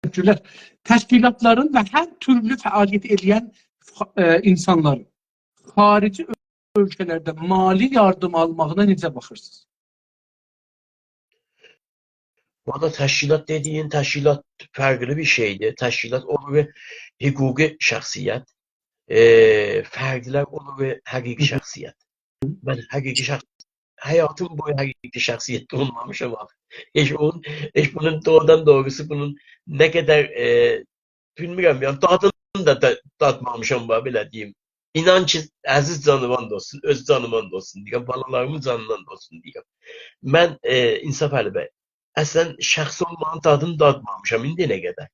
تشکرلر. تشکیلاتلارین و هر تورلو فعالیت ائله‌ین فا-، ائ، اینسانلارین خاریجی اؤلکه‌لرده مالی یاردیم آلماغینا نئجه باخیرسینیز؟ والله، تشکیلات دئدیگین، تشکیلات فرقلی بیر شئیدیر. تشکیلات اولور حقوقی شخصیت، ائ، فردلر اولور حقیقی، هی هی، شخصیت. من حقیقی شخص-، حیاتیم بویو حقیقی شخصیتده اولمامیشام آخی. هئچ اونون، هئچ بونون دوغرودان دوغروسو، بونون نه قدر، ائ، بیلمیرم، یعنی دادینی دا، دا دادمامیشام، باخ، بئله دئییم. اینان کی، عزیز جانیما آند اولسون، اؤز جانیما آند اولسون دئییرم، بالالاریمین جانینا آند اولسون دئییرم. من، ائ، انصافعلی بی، اصلا شخص اولماغین دادینی دادمامیشام ایندییه قدر.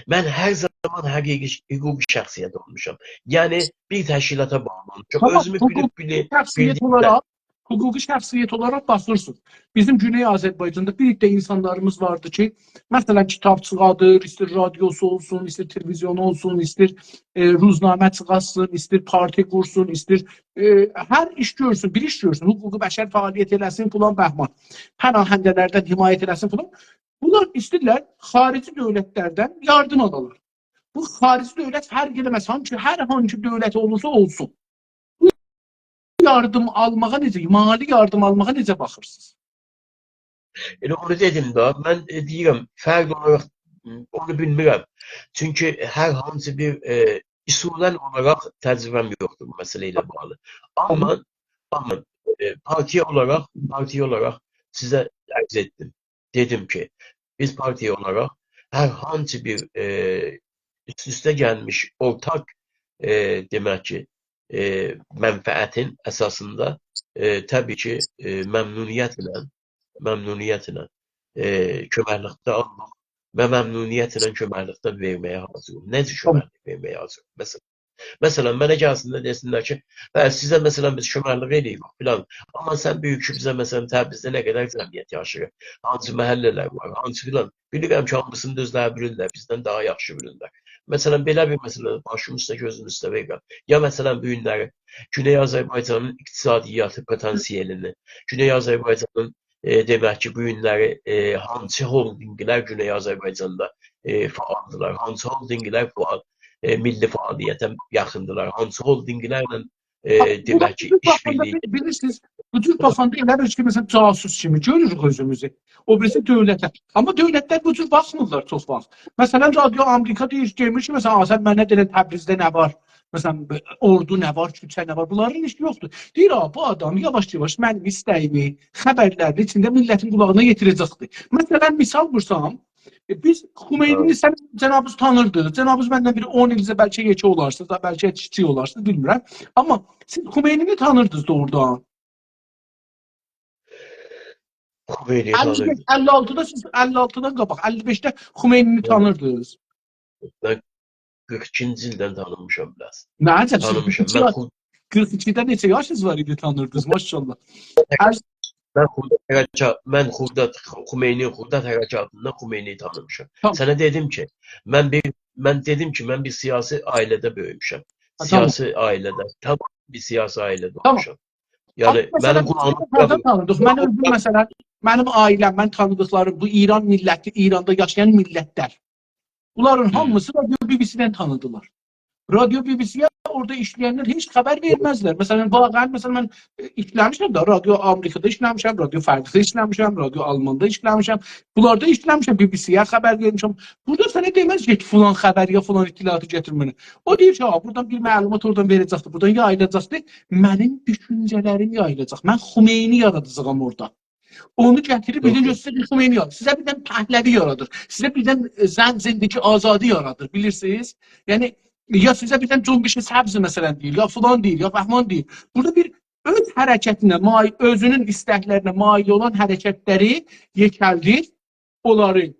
من هر زامان حقیقی ش-، حقوقی شخصیت اولموشام. یعنی بیر تشکیلاتا باغلی اولموشام. تامام، اؤزومو بیلیب، حقوقی بیلیب، شخصیت بیلیب اولاراق، حقوقی شخصیت اولاراق باخیرسینیز. بیزیم گونئی آذربایجاندا بیر عده اینسانلاریمیز واردی کی، مثلا، کیتاب چیخادیر، ایستیر رادیوسو اولسون، ایستیر تلویزیونو اولسون، ایستیر، ائ، روزنامه چیخارتسین، ایستیر پارتی قورسون، ایستیر، ائ، هر ایش گؤرسون، بیر ایش گؤرسون، حقوق بشر فعالیت ائله‌سین، فلان بهمان. پناهنده‌لردن حمایت ائله‌سین، فلان. بونلار ایسته‌ییرلر خاریجی دؤولتلردن یاردیم آلالار. بو خاریجی دؤولت فرق ائله‌مز. هانسی، هر هانسی دؤولت اولورسا اولسون. بو یاردیم آلماغا نئجه، مالی یاردیم آلماغا نئجه باخیرسینیز؟ ائله اونو دئدیم ده، من، ائ، دئییرم، فرد اولاراق، م، اونو بیلمیرم. چونکی هر هانسی بیر، ائ، اصولا اولاراق تجربه‌م یوخدور بو مسئله ایله باغلی. آمما، آمما، ائ، پارتیا اولاراق، پارتیا اولاراق سیزه عرض ائتدیم. دئدیم کی، بیز پارتیا اولاراق هر هانسی بیر، ائ، اوست-اوسته گلمیش اورتاق، ائ، دئمک کی، ائ، منفعتین اساسیندا، ائ، طبیعی کی، ائ، ممنونیتله، ممنونیتله، ائ، کؤمکلیکده آلیریق و ممنونیتله کؤمکلیکده وئرمه‌یه حاضیریق. نه جور، تامام، کؤمکلیک وئرمه‌یه حاضیریق؟ مثلا، مثلا، منه گلسینلر، دئسینلر کی، «هه، سیزه، مثلا، بیز کؤمکلیک ائله‌ییریک، فلان. آمما سن بو گون کی، بیزه، مثلا، تبریزده نه قدر جمعیت یاشاییر، هانسی محله‌لر وار، هانسی فلان.» بیلیرم کی، هامیسینی دا اؤزلری بیلیرلر، بیزدن داها یاخشی بیلیرلر. مثلا، بئله بیر مسئله باشیم اوسته، گؤزوم اوسته وئریرم. یا، مثلا، بو گونلری گونئی آذربایجانین اقتصادیاتی پتانسیلینی، گونئی آذربایجانین، ائ، دئمک کی، بو گونلری، ائ، هانسی هولدینگلر گونئی آذربایجاندا، ائ، فعالدیلار، هانسی هولدینگلر فعال، ائ، میللی فعالیته یاخیندیلار، هانسی هولدینگلرله، ائ، بو، دئمک کی، بو جور ایش باخاندا بیرلیگی، بی-، بیلیرسینیز، بو جور، باخاندا ائله بیل کی، مثلا، جاسوس کیمی گؤروروک اؤزوموزو او بیریسی دؤولته. آمما دؤولتلر بو جور باخمیرلار چوخ واخت. مثلا، رادیو آمریکا دئییر، دئمیر کی، مثلا، «آ، سن منه دئنه تبریزده نه وار؟» مثلا، اردو نه وار، کوچه نه وار؟ بونلارین هئچ یوخدور. دئییر، «آ، بو آدام یاواش-یاواش منیم ایسته‌ییمی، خبرلرینی ایچینده میللتین قولاغینا یئتیره‌جکدیر.» مثلا، مثال وورسام، ائ، بیز خمینی‌نی، هه، سن جنابیز تانیردینیز. جنابیز مندن بیر اون ایل بلکه یئکه اولارسینیز، یا بلکه کیچیک اولارسینیز، بیلمیرم. آمما سیز خمینی‌نی تانیردینیز دوغرودان. خمینی‌نی اللی بئش، تانیردیم. اللی آلتیدا سیز، اللی آلتیدان قاباق، اللی بئشده خمینی‌نی، هه، تانیردینیز. من قیرخ ایکینجی ایلدن تانیمیشام بیراز. نه عجب، سیز تانیمیشام. قیرخ ایکی، من خو- قیرخ ایکیده نئچه یاشینیز وار ایدی، تانیردینیز، ماشاالله. هر من خرداد حرکا-، من خرداد، خمینی، خرداد حرکاتیندا خمینی‌نی تانیمیشام. تامام. سنه دئدیم کی، من بیر، من دئدیم کی، من بیر سیاسی عائله‌ده بؤیوموشم. ها، تامام. سیاسی عائله‌ده، تامام بیر سیاسی عائله‌ده، تامام، اولموشام. یعنی، آمما منیم مثلا، قولاغیما سیزی هاردان تانیدیق؟ من اؤزوم، مثلا، منیم عائله‌م، من تانیدیقلاریم، بو ایران میللتی، ایراندا یاشایان میللتلر. بونلارین، هی، هامیسی رادیو بی‌بی‌سی‌دن تانیدیلار. رادیو بی‌بی‌سی‌یه اورادا ایشله‌ینلر هئچ خبر وئرمزلر. مثلا، واقعا، مثلا، من، ائ، ایشله‌میشم ده، رادیو آمریکادا ایشله‌میشم، رادیو فرقده ایشله‌میشم، رادیو آلماندا ایشله‌میشم. بونلاردا ایشله‌میشم، بی‌بی‌سی‌یه خبر وئرمیشم. بورادا سنه دئمز کی، فلان خبر یا فلان اطلاعاتی گتیر منه. او دئییر کی، «ها، بورادان بیر معلومات اورادان وئره‌جکدیر، بورادان یاییلاجاقدیر.» منیم دوشونجه‌لریم یاییلاجاق. من خمینی یاراداجاغام اورادا. اونو گتیریب بیردن، چوخ گؤستریر خمینی یارادیر. سیزه بیردن پهلوی یارادیر. سیزه بیردن، ائ، زن، زندگی، آزادی یارادیر، بیلیرسینیز؟ یعنی، یا سیزه بیردن جنبش سبز، مثلا، دئییر، یا فلان دئییر، یا بهمان دئییر. بورادا بیر اؤز حرکتینه مایل، اؤزونون ایستکلرینه مایل اولان حرکتلری یئکلدیر، اونلاری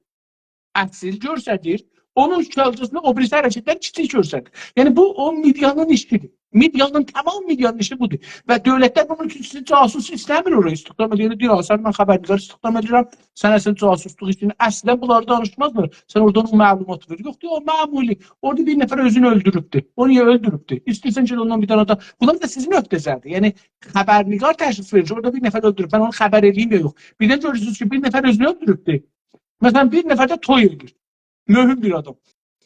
اصیل گؤرسدیر. اونون کالجاسینی او بیریسی حرکتلر کیچیک گؤرسدیر. یعنی، بو او مئدیانین ایشیدیر. مئدیانین، تمام مئدیانین ایشی بودور. و دؤولتلر بونون اوچون سیزی جاسوس ایسته‌میر اورا استخدام ائدیر. دئییر، «ها، سن، من خبرنگار استخدام ائدیرم، سن اصلا جاسوسلوق ایشینی»، اصلا بونلاری دانیشمازلار. سن اورادان او معلوماتی وئر. یوخ، دئییر، او معمولی. اورادا بیر نفر اؤزونو اؤلدوروبدور. او نییه اؤلدوروبدور؟ ایسته‌ییرسن کی، اوندان بیر دنه ده، بونلار دا سیزین عهده‌زه‌دیر. یعنی، خبرنگار تشخیص وئریر کی، اورادا بیر نفر اؤلدوروب، من اونو خبر ائله‌ییم یا یوخ. بیردن گؤرورسونوز کی، بیر نفر اؤزونو اؤلدوروبدور. مثلا، بیر نفر ده توی ائدیر. مهم بیر آدام.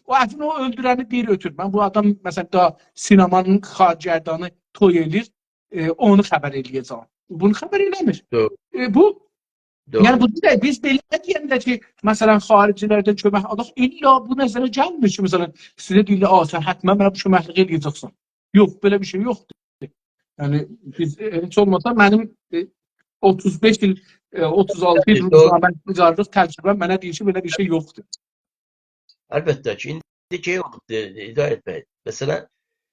او اصلینده او اؤلدورنی دئییر، اؤتور. من بو آدام، مثلا، دا سینمانین کارگردانی توی ائله‌ییر، ائ، اونو خبر ائله‌یه‌جم. بونو خبر ائله‌میر. دوغرو. ائ، بو، دوغرو. یعنی، بو دئییل، بیز بئله دئینده کی، مثلا، خارجی‌لردن کؤمک آلاق، الّا بو نظره گلمیر کی، مثلا، سیزه دئییرلر، «آ، سن حتما منه بو کؤمکلیگی ائله‌یه‌جکسن.» یوخ، بئله بیر شئی یوخدور. یعنی، بیز، ائ، هئچ اولماسا منیم، ائ، اوتوز بئش ایل، ائ، اوتوز آلتی ایل، یوخ، روزنامه‌نگارلیق تجربه‌م منه دئییر کی، بئله بیر شئی یوخدور. البته کی، ایندی شئی اولوبدور، هدایت بی. مسئله،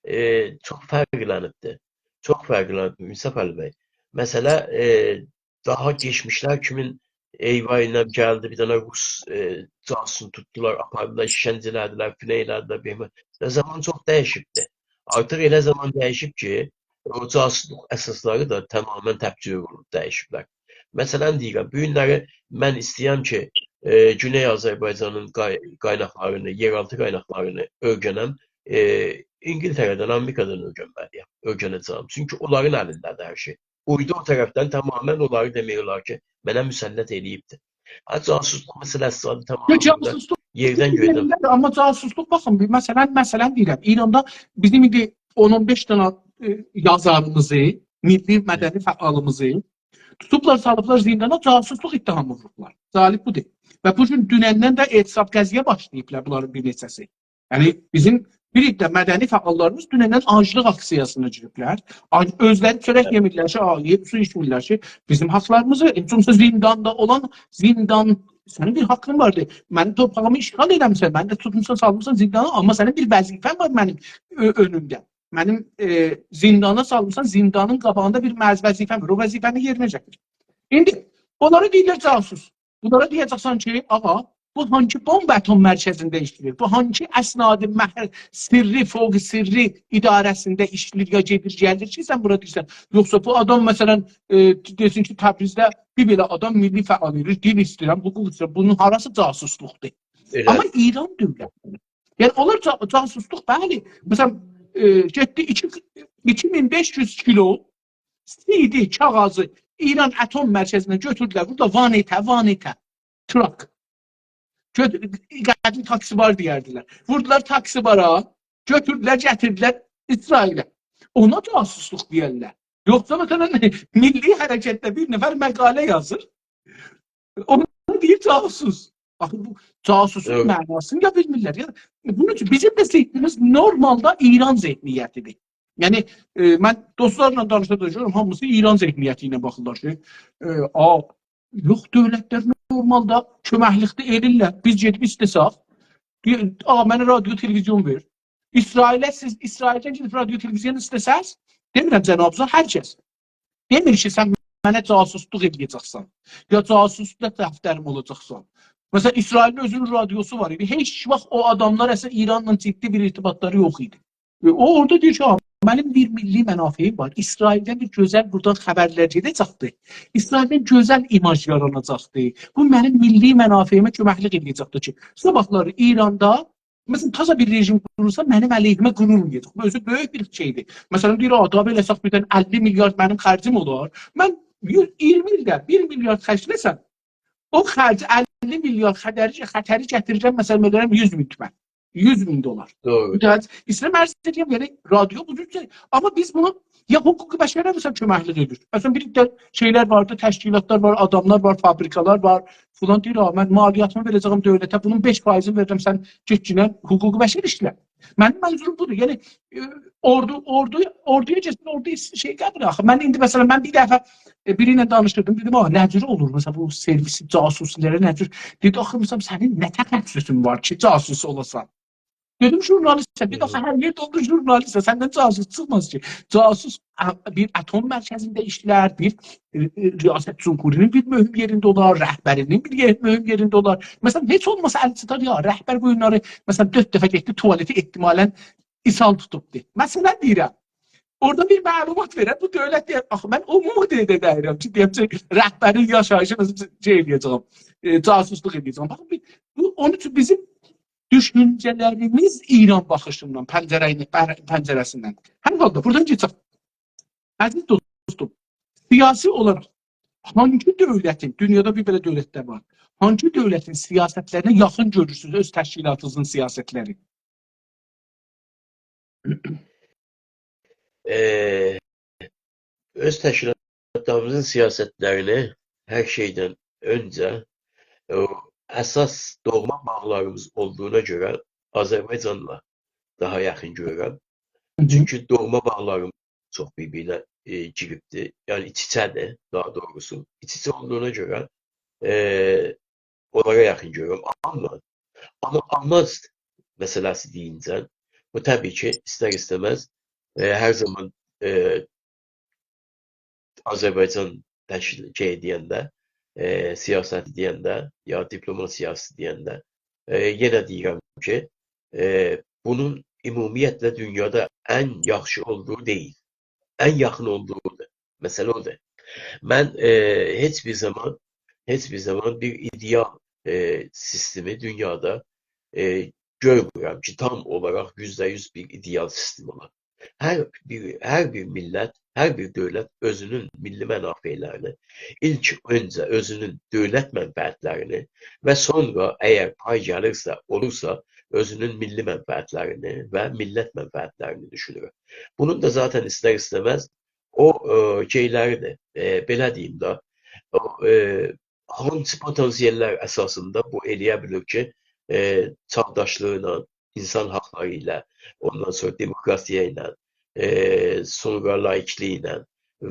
ائ، چوخ فرقلنیبدیر. چوخ فرقلنیبدیر، مصطفی علی بی. مسئله، ائ، داها کئچمیشلر کیمین ای وای ایله گلدی، بیر دنه روس، ائ، جاسوسونو توتدولار، آپاردیلار، ایشکنجه ائله‌دیلر، فیلان ائله‌دیلر، بیلمم. و زامان چوخ دییشیبدی. آرتیق ائله زامان دییشیب کی، او جاسوسلوق اساسلاری دا تمامیله تپجیره وورولوب دییشیبلر. مثلا دئییرم، بو گونلری من ایسته‌ییرم کی، ائ، گونئی آذربایجانین قای-، قایناقلارینی، یئرآلتی قایناقلارینی اؤیرنم، ائ، اینگیلتره‌دن، آمریکادان اؤیرنمه‌لی‌یم، اؤیرنه‌جه‌یم. چونکی اونلارین الینده‌دیر هر شئی. اویدو او طرفدن تمامیله اونلاری دئمک اولار کی، منه مسلط ائله‌ییبدیر. ها، جاسوسلوق مسئله‌سی زادی تمامیله یوخ، بورادا جاسوسلوق یئردن گؤیدن. آمما جاسوسلوق، باخین، بیر، مثلا، مثلا دئییرم، ایراندا بیزیم ایندی اون اون بئش دنه، ائ، یازاریمیزی، میللی مدنی فعالیمیزی توتوبلار، سالیبلار زیندانا، جاسوسلوق اتهامی ووروبلار. جالب بودور. و بو گون دونندن ده اعتصاب، قضیه باشلاییبلار بونلارین بیر نئچه‌سی. یعنی، بیزیم بیر عده مدنی فعاللاریمیز دونندن آجلیق آکسیاسینا گیریبلر. آج-، اؤزلری چؤرک، هه، یئمیرلر کی، آ، یئ-، سو ایچمیرلر کی، بیزیم حاقلاریمیزی، هئچ اولماسا زینداندا اولان، زیندان، سنین بیر حاققین واردی. منیم تورپاغیمی اشغال ائله‌میسن، منی ده توتموسان، سالمیسان زیندانا، آمما سنین بیر وظیفه‌ن وار منیم اؤ-، اؤنومده. منیم، ائ، زیندانا سالمیسان، زیندانین قاباغیندا بیر مز-، وظیفه‌م وار. او وظیفه‌نی یئرینه یئتیر. ایندی اونلارا دئییرلر جاسوس. بونلارا دئیه‌جکسن کی، آغا، بو هانسی بمب اتم مرکزینده ایشله‌ییر؟ بو هانسی اسناد مح-، سرّی، فوق سرّی اداره‌سینده ایشله‌ییر، یا گئدیر، گلیر کی، سن بورا دئییرسن؟ یوخسا بو آدام، مثلا، ائ، دئسین کی، تبریزده بیر بئله آدام میللی فعال ائله‌ییر، دیل ایسته‌ییرم، حقوق ایسته‌ییرم. بونون هاراسی جاسوسلوقدور؟ ائله. آمما ایران دؤولتی. یعنی، اونلار جا-، جاسوسلوق، بلی. مثلا، ائ، گئتدی ایکی، ایکی مین بئش یوز کیلو سی دی کاغیذی ایران اتم مرکزیندن گؤتوردولر، بورادا وانت‌ها، وانت‌ها، تراک. گؤتور-، قدیم تاکسی‌بار دئیردیلر. ووردولار تاکسی‌بارا، گؤتوردولر، گتیردیلر اسرائیله. اونا جاسوسلوق دئیرلر. یوخسا، مثلا، میللی حرکتده بیر نفر مقاله یازیر، اونا دئییر جاسوس. باخین، بو جاسوسون، دوغرو، معناسینی یا بیلمیرلر، یا. بونون اوچون بیزیم ده ذهنیمیز نورمالدا ایران ذهنیتی‌دیر. یعنی، ائ، من دوستلارلا دانیشاندا گؤرورم، هامیسی ایران ذهنیتی ایله باخیرلار کی، ائ، آ، یوخ، دؤولتلر نورمالدا کؤمکلیکده ائلیرلر. بیز گئدیب ایسته‌سک، دئییر، «آ، منه رادیو، تلویزیون وئر.» اسرائیله سیز، اسرائیلدن گئدیب رادیو، تلویزیون ایسته‌سز، دئمیرم جنابیزا، هر کس. دئمیر کی، سن منه جاسوسلوق ائله‌یه‌جکسن، یا جاسوسلوق دفتریم اولاجاقسان. مثلا، اسرائیلین اؤزونون رادیوسو وار ایدی. هئچ واخت او آداملار اصلا ایرانلا جدی بیر ارتباطلاری یوخ ایدی. ائ، او اورادا دئییر کی، «آ، منیم بیر میللی منافعیم وار. اسرائیلدن بیر گؤزل بورادان خبرلر گئده‌جکدیر. اسرائیلدن گؤزل ایماژ یاراناجاقدیر. بو منیم میللی منافعیمه کؤمکلیک ائله‌یه‌جکدیر کی، صاباحلاری ایراندا، مثلا، تازا بیر رژیم قورولسا، منیم علیهیمه قورولمایاجاق.» بو اؤزو بؤیوک بیر شئیدیر. مثلا، دئییر، «آ، دا بئله ائله‌سک، بیردن اللی میلیارد منیم خرجیم اولار. من یوز، اییرمی ایلده بیر میلیارد خرجله‌سم، او خرجی، اللی میلیارد خطری، خطری گتیریرم، مثلا، ائله‌ییرم یوز مین تومن، یوز مین دلار.» دوغرو. متوجه، ایسته‌ییرم عرض ائدیم، یعنی، رادیو بو جور شئی. آمما بیز بونو، یا حقوق بشره، مثلا، کؤمکلیک ائدیر. مثلا، بیر ده شئیلر وار دا، تشکیلاتلار وار، آداملار وار، فابریکالار وار. فلان دئییر، «آ، من مالیاتیمی وئره‌جه‌یم دؤولته، بونون بئش فاییزینی وئریرم، سن گئتگینن حقوق بشر ایشله.» منیم منظوروم بودور. یعنی، ائ، اوردو، اوردو، اوردویا گئتسین، اوردو شئی قبول. آخی من ایندی، مثلا، من بیر دفعه، ائ، بیری ایله دانیشیردیم. دئدیم، «آ، نه جور اولور؟ مثلا، بو سرویس جاسوسی‌لره نه جور؟» دئدی، «آخی، مثلا، سنین نه تخصصون وار کی، جاسوس اولاجاقسان؟» دئدیم، «ژورنالیستسن.» دئدی، «آخی، هر یئرده اولور ژورنالیست، سندن جاسوس چیخماز کی.» جاسوس، آ، بیر اتم مرکزینده ایشلر، بیر، ائ، ائ، ریاست جمهوری‌نین بیر مهم یئرینده اولار، رهبری‌نین بیر یئر-، مهم یئرینده اولار. مثلا، هئچ اولماسا ال چیخار، یا، رهبر بو گونلری، مثلا، دؤرد دفعه گئتدی توالته، احتمالا ایسهال توتوبدو. مثلا دئییرم. اورادا بیر معلومات وئرر، بو دؤولت دئیر، «آخی، من او مدلده دئییرم کی، دئییم کی، رهبرین یاشاییشینی شئی ائله‌یه‌جم، ائ، جاسوسلوق ائله‌یه‌جم.» باخین، بیر، بو، اونون اوچون بیزیم دوشونجه‌لریمیز ایران باخیشیندان، پنجره-، پر-، پنجره‌سیندن. هر حالدا، بورادان کئچک. عزیز دوستوم، سیاسی اولاراق هانگی دؤولتین، دونیادا بیر بئله دؤولتلر وار، هانگی دؤولتین سیاستلرینه یاخین گؤرورسونوز اؤز تشکیلاتینیزین سیاستلرین؟ ائ، اؤز تشکیلاتلاریمیزین سیاستلرینی هر شئیدن اؤنجه، او، اساس دوغما باغلاریمیز اولدوغونا گؤره آذربایجانلا داها یاخین گؤرورم. هی هی. چونکی دوغما باغلاریمیز چوخ بیر-بیرینه، ائ، گیریبدیر. یعنی ایچ-ایچه‌دیر، داها دوغروسو. ایچ-ایچه اولدوغونا گؤره، ائ، اونلارا یاخین گؤرورم. آمما، آمما آماج مسئله‌سی دئیینجه، بو طبیعی کی، ایستر-ایسته‌مز، ائ، هر زامان، ائ، آذربایجان تشکیل، شئی دئینده، ائ، سیاست دئینده، یا دیپلوماسیاسی دئینده، ائ، یئنه دئییرم کی، ائ، بونون عمومیتله دونیادا ان یاخشی اولدوغو دئییل. ان یاخین اولدوغودور. مسئله اودور. من، ائ، هئچ بیر زامان، هئچ بیر زامان بیر ایده‌آل، ائ، سیستمی دونیادا، ائ، گؤرمورم کی، تام اولاراق یوزده یوز بیر ایده‌آل سیستم اولا. هر بیر، هر بیر میللت، هر بیر دؤولت اؤزونون میللی منافعلرینی، ایلک اؤنجه اؤزونون دؤولت منفعتلرینی و سونرا، اگر پای گلیرسه، اولورسا، اؤزونون میللی منفعتلرینی و میللت منفعتلرینی دوشونور. بونون دا ذاتاً ایستر-ایسته‌مز او، ائ، شئیلریدیر، ائ، بئله دئییم ده، او، ائ، هانسی پتانسیل‌لر اساسیندا بو ائله‌یه بیلیر کی، ائ، چاغداشلیغی ایله، اینسان حاقلاری ایله، اوندان سونرا دموکراسی ایله، ائ، سونرا لائیکلیک ایله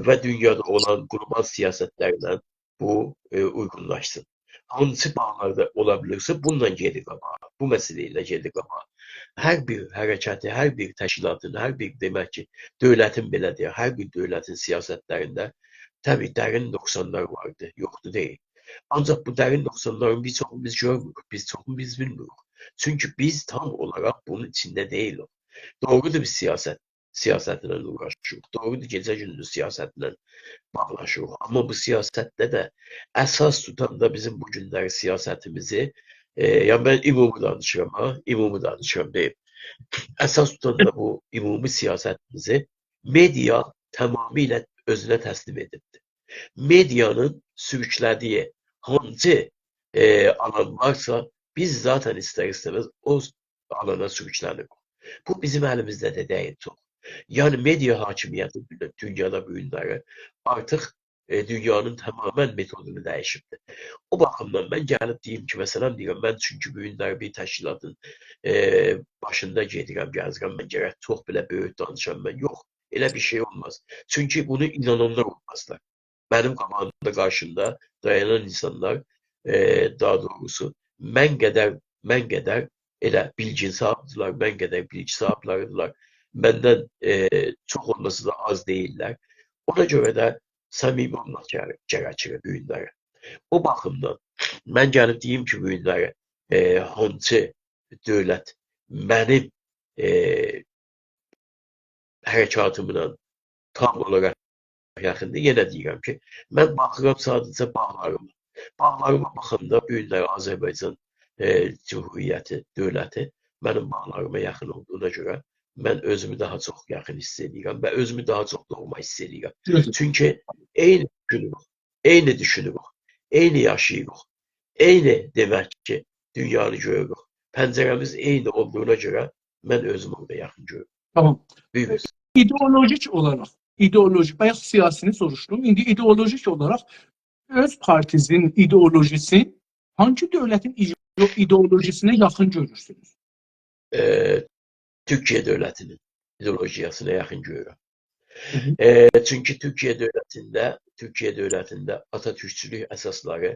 و دونیادا اولان گلوبال سیاستلرله بو، ائ، اویغونلاشسین. هانسی باغلاردا اولا بیلیرسه، بونونلا گئدیر قاباغا، بو مسئله ایله گئدیر قاباغا. هر بیر حرکتی، هر بیر تشکیلاتین، هر بیر، دئمک کی، دؤولتین، بئله دئیک، هر بیر دؤولتین سیاستلرینده طبیعی درین نقصانلار واردیر، یوخدور دئییل. آنجاق بو درین نقصانلارین بیر چوخونو بیز گؤرموروک، بیز چوخونو بیز بیلمیریک. چونکی بیز تام اولاراق بونون ایچینده دئییلیک. دوغرودور، بیز سیاست سیاستله اوغراشیریق. دوغرودور، گئجه-گوندوز سیاستله باغلاشیریق. آمما بو سیاستده ده اساس توتان دا بیزیم بو گونلری سیاستیمیزی، ائ، یعنی من عمومی دانیشیرام، ها، عمومی دانیشیرام دئییم. اساس توتان دا بو عمومی سیاستیمیزی مئدیا تمامیله اؤزونه تسلیم ائدیبدیر. مئدیانین سوروکله‌دیگی هانسی، ائ، آلان وارسا، بیز ذاتاً ایستر-ایسته‌مز او آلانا سوروکله‌نیریک. بو بیزیم الیمیزده ده دئییل چوخ. یعنی مئدیا حاکمیتی دونیادا بو گونلری آرتیق، ائ، دونیانین تماماً متودونو دییشیبدیر. او باخیمدان من گلیب دئییم کی، مثلا، دئییرم، من چونکی بو گونلری بیر تشکیلاتین، ائ، باشیندا گئدیرم، گزیرم، من گرک چوخ بئله بؤیوک دانیشام، من، یوخ، ائله بیر شئی اولماز. چونکی بونو اینانانلار اولمازلار. منیم قاباغیمدا، قارشیمدا دایانان اینسانلار ائ، داها دوغروسو، من قدر، من قدر ائله بیلگین صاحیبی‌دیرلر، من قدر بیلگی صاحیبلری‌دیرلر. مندن، ائ، چوخ اولماسا دا آز دئییللر. اونا گؤره ده صمیمی اولماق گره-، گرکیر بو گونلری. او باخیمدان من گلیب دئییم کی، بو گونلری، ائ، هانسی دؤولت منیم، ائ، حرکاتیملا تام اولاراق یاخیندیر. یئنه دئییرم کی، من باخیرام ساده‌جه باغلاریما. باغلاریما باخاندا بو گونلری آذربایجان، ائ، جمهوریتی، دؤولتی منیم باغلاریما یاخین اولدوغونا گؤره من اؤزومو داها چوخ یاخین حیس ائدیرم و اؤزومو داها چوخ دوغما حیس ائدیرم. دوزدور. چونکی عینی دوشونوروک، عینی دوشونوروک، عینی یاشاییریق، عینی، دئمک کی، دونیانی گؤروروک. پنجره‌میز عینی اولدوغونا گؤره من اؤزومو اورادا یاخین گؤرورم. تامام. بویورون. ایدئولوژیک اولاراق، ایدئولوژی، بایاق سیاسینی سوروشدوم. ایندی ایدئولوژیک اولاراق اؤز پارتینیزین ایدئولوژیسین هانسی دؤولتین ایدئو-، ایدئولوژیسینه یاخین گؤرورسونوز؟ ائ، تورکیه دؤولتینین ایدئولوژیاسینا یاخین گؤرورم. هی هی. ائ، چونکی تورکیه دؤولتینده، تورکیه دؤولتینده آتاتورکچولوک اساسلاری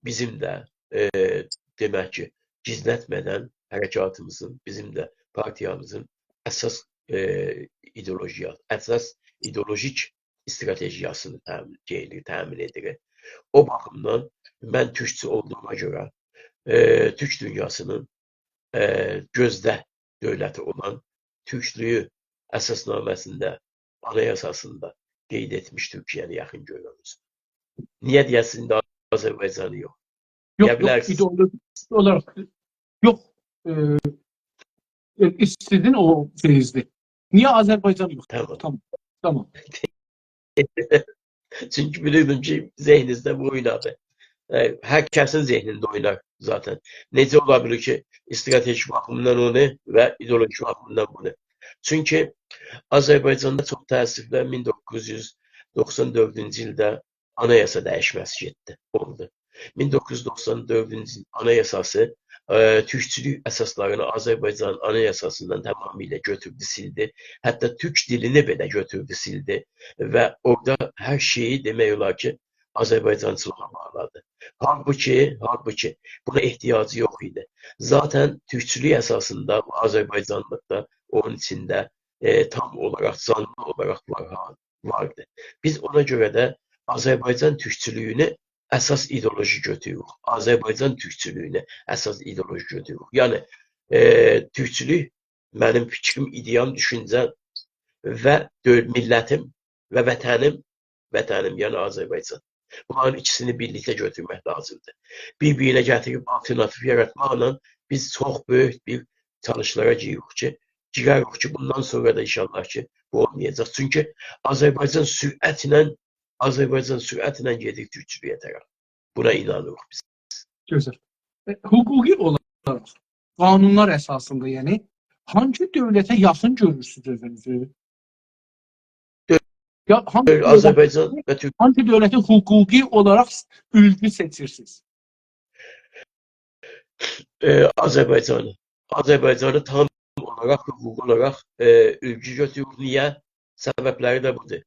بیزیم ده، ائ، دئمک کی، گیزلتمه‌دن حرکاتیمیزین، بیزیم ده پارتییامیزین اساس، ائ، ایدئولوژیا-، اساس ایدئولوژیک استراتژیاسینی تأمین، گئییلیر، تأمین ائدیر. او باخیمدان من تورکچو اولدوغوما گؤره، ائ، تورک دونیاسینین، ائ، گؤزده دؤولتی اولان تورکلویو اساسنامه‌سینده، آنایاساسیندا قید ائتمیش تورکیه‌نی یاخین گؤرورم. نییه دئیه‌سین ده آذربایجانی یوخ؟ یوخ، دئیه یوخ، بیلرسینیز. ایدئولوژیک اولاراق یوخ. ائ، ائ، سیزین او شئیینیزدیر. نییه آذربایجان یوخ؟ تامام. تامام، تامام. چونکی بیلیردیم کی، ذهنینیزده بو اوینادی. ائ، هر کسین ذهنینده اوینار ذاتاً. نئجه اولا بیلیر کی، استراتژی باخیمیندان اونو و ایدئولوژی باخیمیندان بونو؟ چونکی آذربایجاندا چوخ تأسفله مین دوققوز یوز دوخسان دؤردونجو ایلده آنایاسا دییشمه‌سی گئتدی، اولدو. مین دوققوز یوز دوخسان دؤردونجو ایل آنایاساسی، ائ، تورکچولوک اساسلارینی آذربایجانین آنایاساسیندان تمامیله گؤتوردو، سیلدی. حتی تورک دیلینی بئله گؤتوردو، سیلدی. و اورادا هر شئیی دئمک اولار کی، آذربایجانچیلیغا باغلادی. حالبوکی، حالبوکی بونا احتیاجی یوخ ایدی. ذاتاً تورکچولوک اساسیندا آذربایجانلیق دا اونون ایچینده، ائ، تام اولاراق، جانلی اولاراق وار، ها، واردی. بیز اونا گؤره ده آذربایجان تورکچولویونو اساس ایدئولوژی گؤتوروروک. آذربایجان تورکچولویونو اساس ایدئولوژی گؤتوروروک. یعنی، ائ، تورکچولوک منیم فیکریم، ایده‌یم، دوشونجه‌م و دؤ-، میللتیم و وطنیم، وطنیم، یعنی آذربایجان. بونلارین ایکیسینی بیرلیکده گؤتورمک لازیمدیر. بیر-بیرینه گتیریب آلترناتیو یاراتماقلا بیز چوخ بؤیوک بیر چالشلارا گیریریک کی، گیرریک کی، بوندان سونرا دا ان‌شاءالله کی، بو اولمایاجاق. چونکی آذربایجان سرعتله، آذربایجان سرعتله گئدیر تورکچولویه طرف. بونا اینانیریق بیز. گؤزل. ائ، حقوقی اولاراق، قانونلار اساسیندا، یعنی، هانسی دؤولته یاخین گؤرورسونوز اؤزونوزو؟ دؤ-، یا، هانسی دؤولت-، آذربایجان و تورک- هانسی دؤولتی حقوقی اولاراق اولگو سئچیرسینیز؟ ائ، آذربایجانی. آذربایجانی تام اولاراق، حقوقی اولاراق، ائ، اولگو گؤتوروروک. نییه؟ سببلری ده بودور.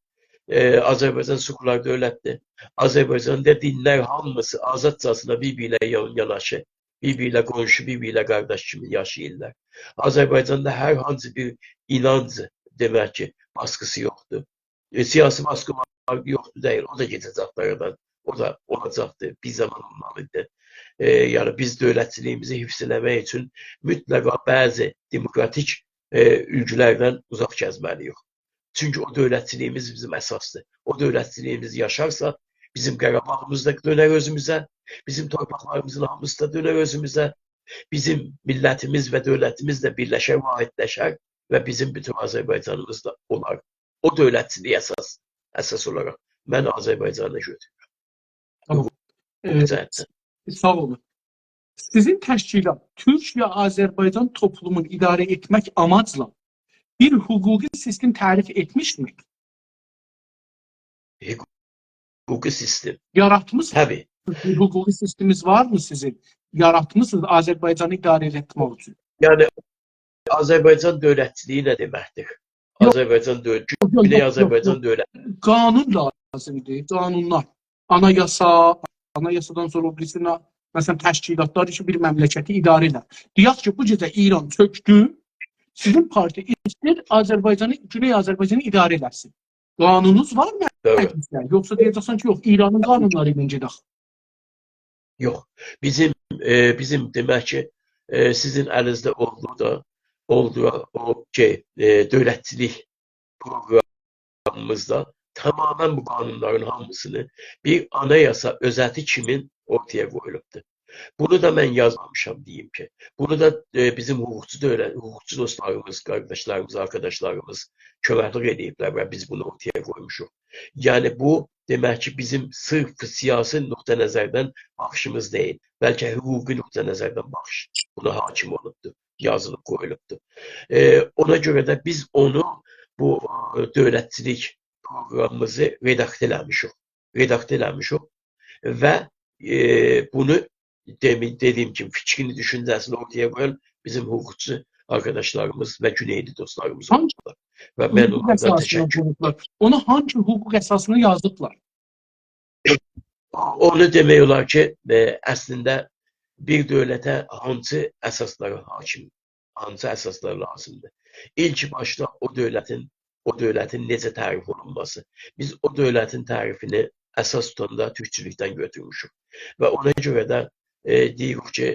ائ، آذربایجان سکولار دؤولتدیر. آذربایجاندا دینلر هامیسی آزادجاسینا بیر-بیری ایله یان-، یاناشیر. بیر-بیری ایله قونشو، بیر-بیری ایله قارداش کیمی یاشاییرلار. آذربایجاندا هر هانسی بیر اینانج، دئمک کی، باسقیسی یوخدور. ائ، سیاسی باسقی وار، یوخدور دئییل. او دا گئده‌جکدیر آرادان. او دا اولاجاقدیر. بیر زامان اولمالیدیر. ائ، یعنی بیز دؤولتچیلیگیمیزی حفظ ائله‌مک اوچون مطلقا بعضی دموکراتیک، ائ، اولگولردن اوزاق گزمه‌لی‌ییک. چونکی او دؤولتچیلیگیمیز بیزیم اساسدیر. او دؤولتچیلیگیمیز یاشارسا، بیزیم قاراباغیمیز دا دؤنر اؤزوموزه، بیزیم تورپاقلاریمیزین هامیسی دا دؤنر اؤزوموزه، بیزیم میللتیمیز و دؤولتیمیز ده بیرلشر، واحدلشر و بیزیم بوتون آذربایجانیمیز دا اولار. او دؤولتچیلیگی اساس، اساس اولاراق من آذربایجانی گؤتورورم. تامام. ائ، بو جهتدن. ساغ اولون. سیزین تشکیلات تورک یا آذربایجان توپلومون اداره ائتمک آماجلا بیر حقوقی سیستم تعریف ائتمیشمی؟ حقوقی سیستم. یاراتمیسینیز؟ طبیعی. بیر حقوقی سیستمینیز وارمی سیزین؟ یاراتمیسینیز آذربایجانی اداره ائتمک اوچون؟ یعنی، آذربایجان دؤولتچیلیگی نه دئمکدیر؟ یوخ. آذربایجان دؤولت، یوخ، یوخ، گونئی یوخ، آذربایجان یوخ. دؤولت. قانون لازیمدیر، قانونلار. آنایاسا، آنایاسادان سونرا او بیریسی نه-، مثلا، تشکیلاتلار کی، بیر مملکتی اداره ائدر. دئیک کی، بو گئجه ایران چؤکدو، سیزین پارتی ایسته‌ییر آذربایجانی، گونئی آذربایجانی اداره ائله‌سین. قانونونوز وار مجلسده؟ یوخسا دئیه‌جکسن کی، یوخ، ایرانین قانونلاری ایله گئدک. یوخ. بیزیم، ائ، بیزیم دئمک کی، ائ، سیزین الینیزده اولدوغو دا، اولدوغو او شئی، ائ، دؤولتچیلیک پروقرامیمیزدا تمامیله بو قانونلارین هامیسینی بیر آنایاسا اؤزتی کیمین اورتایا قویولوبدور. بونو دا من یازمامیشام، دئییم کی. بونو دا، ائ، بیزیم حقوقچو دؤولت، حقوقچو دوستلاریمیز، قارداشلاریمیز، آرکاداشلاریمیز کؤمکلیک ائدیبلر و بیز بونو اورتایا قویموشوق. یعنی بو، دئمک کی، بیزیم صرف سیاسی نقطه نظردن باخیشیمیز دئییل، بلکه حقوقی نقطه نظردن باخیش بونا حاکم اولوبدور، یازیلیب قویولوبدور. ائ، اونا گؤره ده بیز اونو، بو، ائ، دؤولتچیلیک پروقرامیمیزی رداکته ائله‌میشیک. رداکته ائله‌میشیک و، ائ، بونو دئمی-، دئدیگیم کیمی، فیکرینی، دوشونجه‌سینی اورتایا قویان بیزیم حقوقچو آرکاداشلاریمیز و گونئیلی دوستلاریمیز اولدولار. و من اونلاردان تشکر ائدیرم. اونو هانسی حقوق اساسیندا یازیبلار؟ اونو دئمک اولار کی، ائ، اصلینده بیر دؤولته هانسی اساسلار حاکم، هانسی اساسلار لازیمدیر؟ ایلک باشدا او دؤولتین، او دؤولتین نئجه تعریف اولونماسی. بیز او دؤولتین تعریفینی اساس توتاندا تورکچولوکدن گؤتورموشوک. و اونا گؤره ده، ائ، دئییریک کی،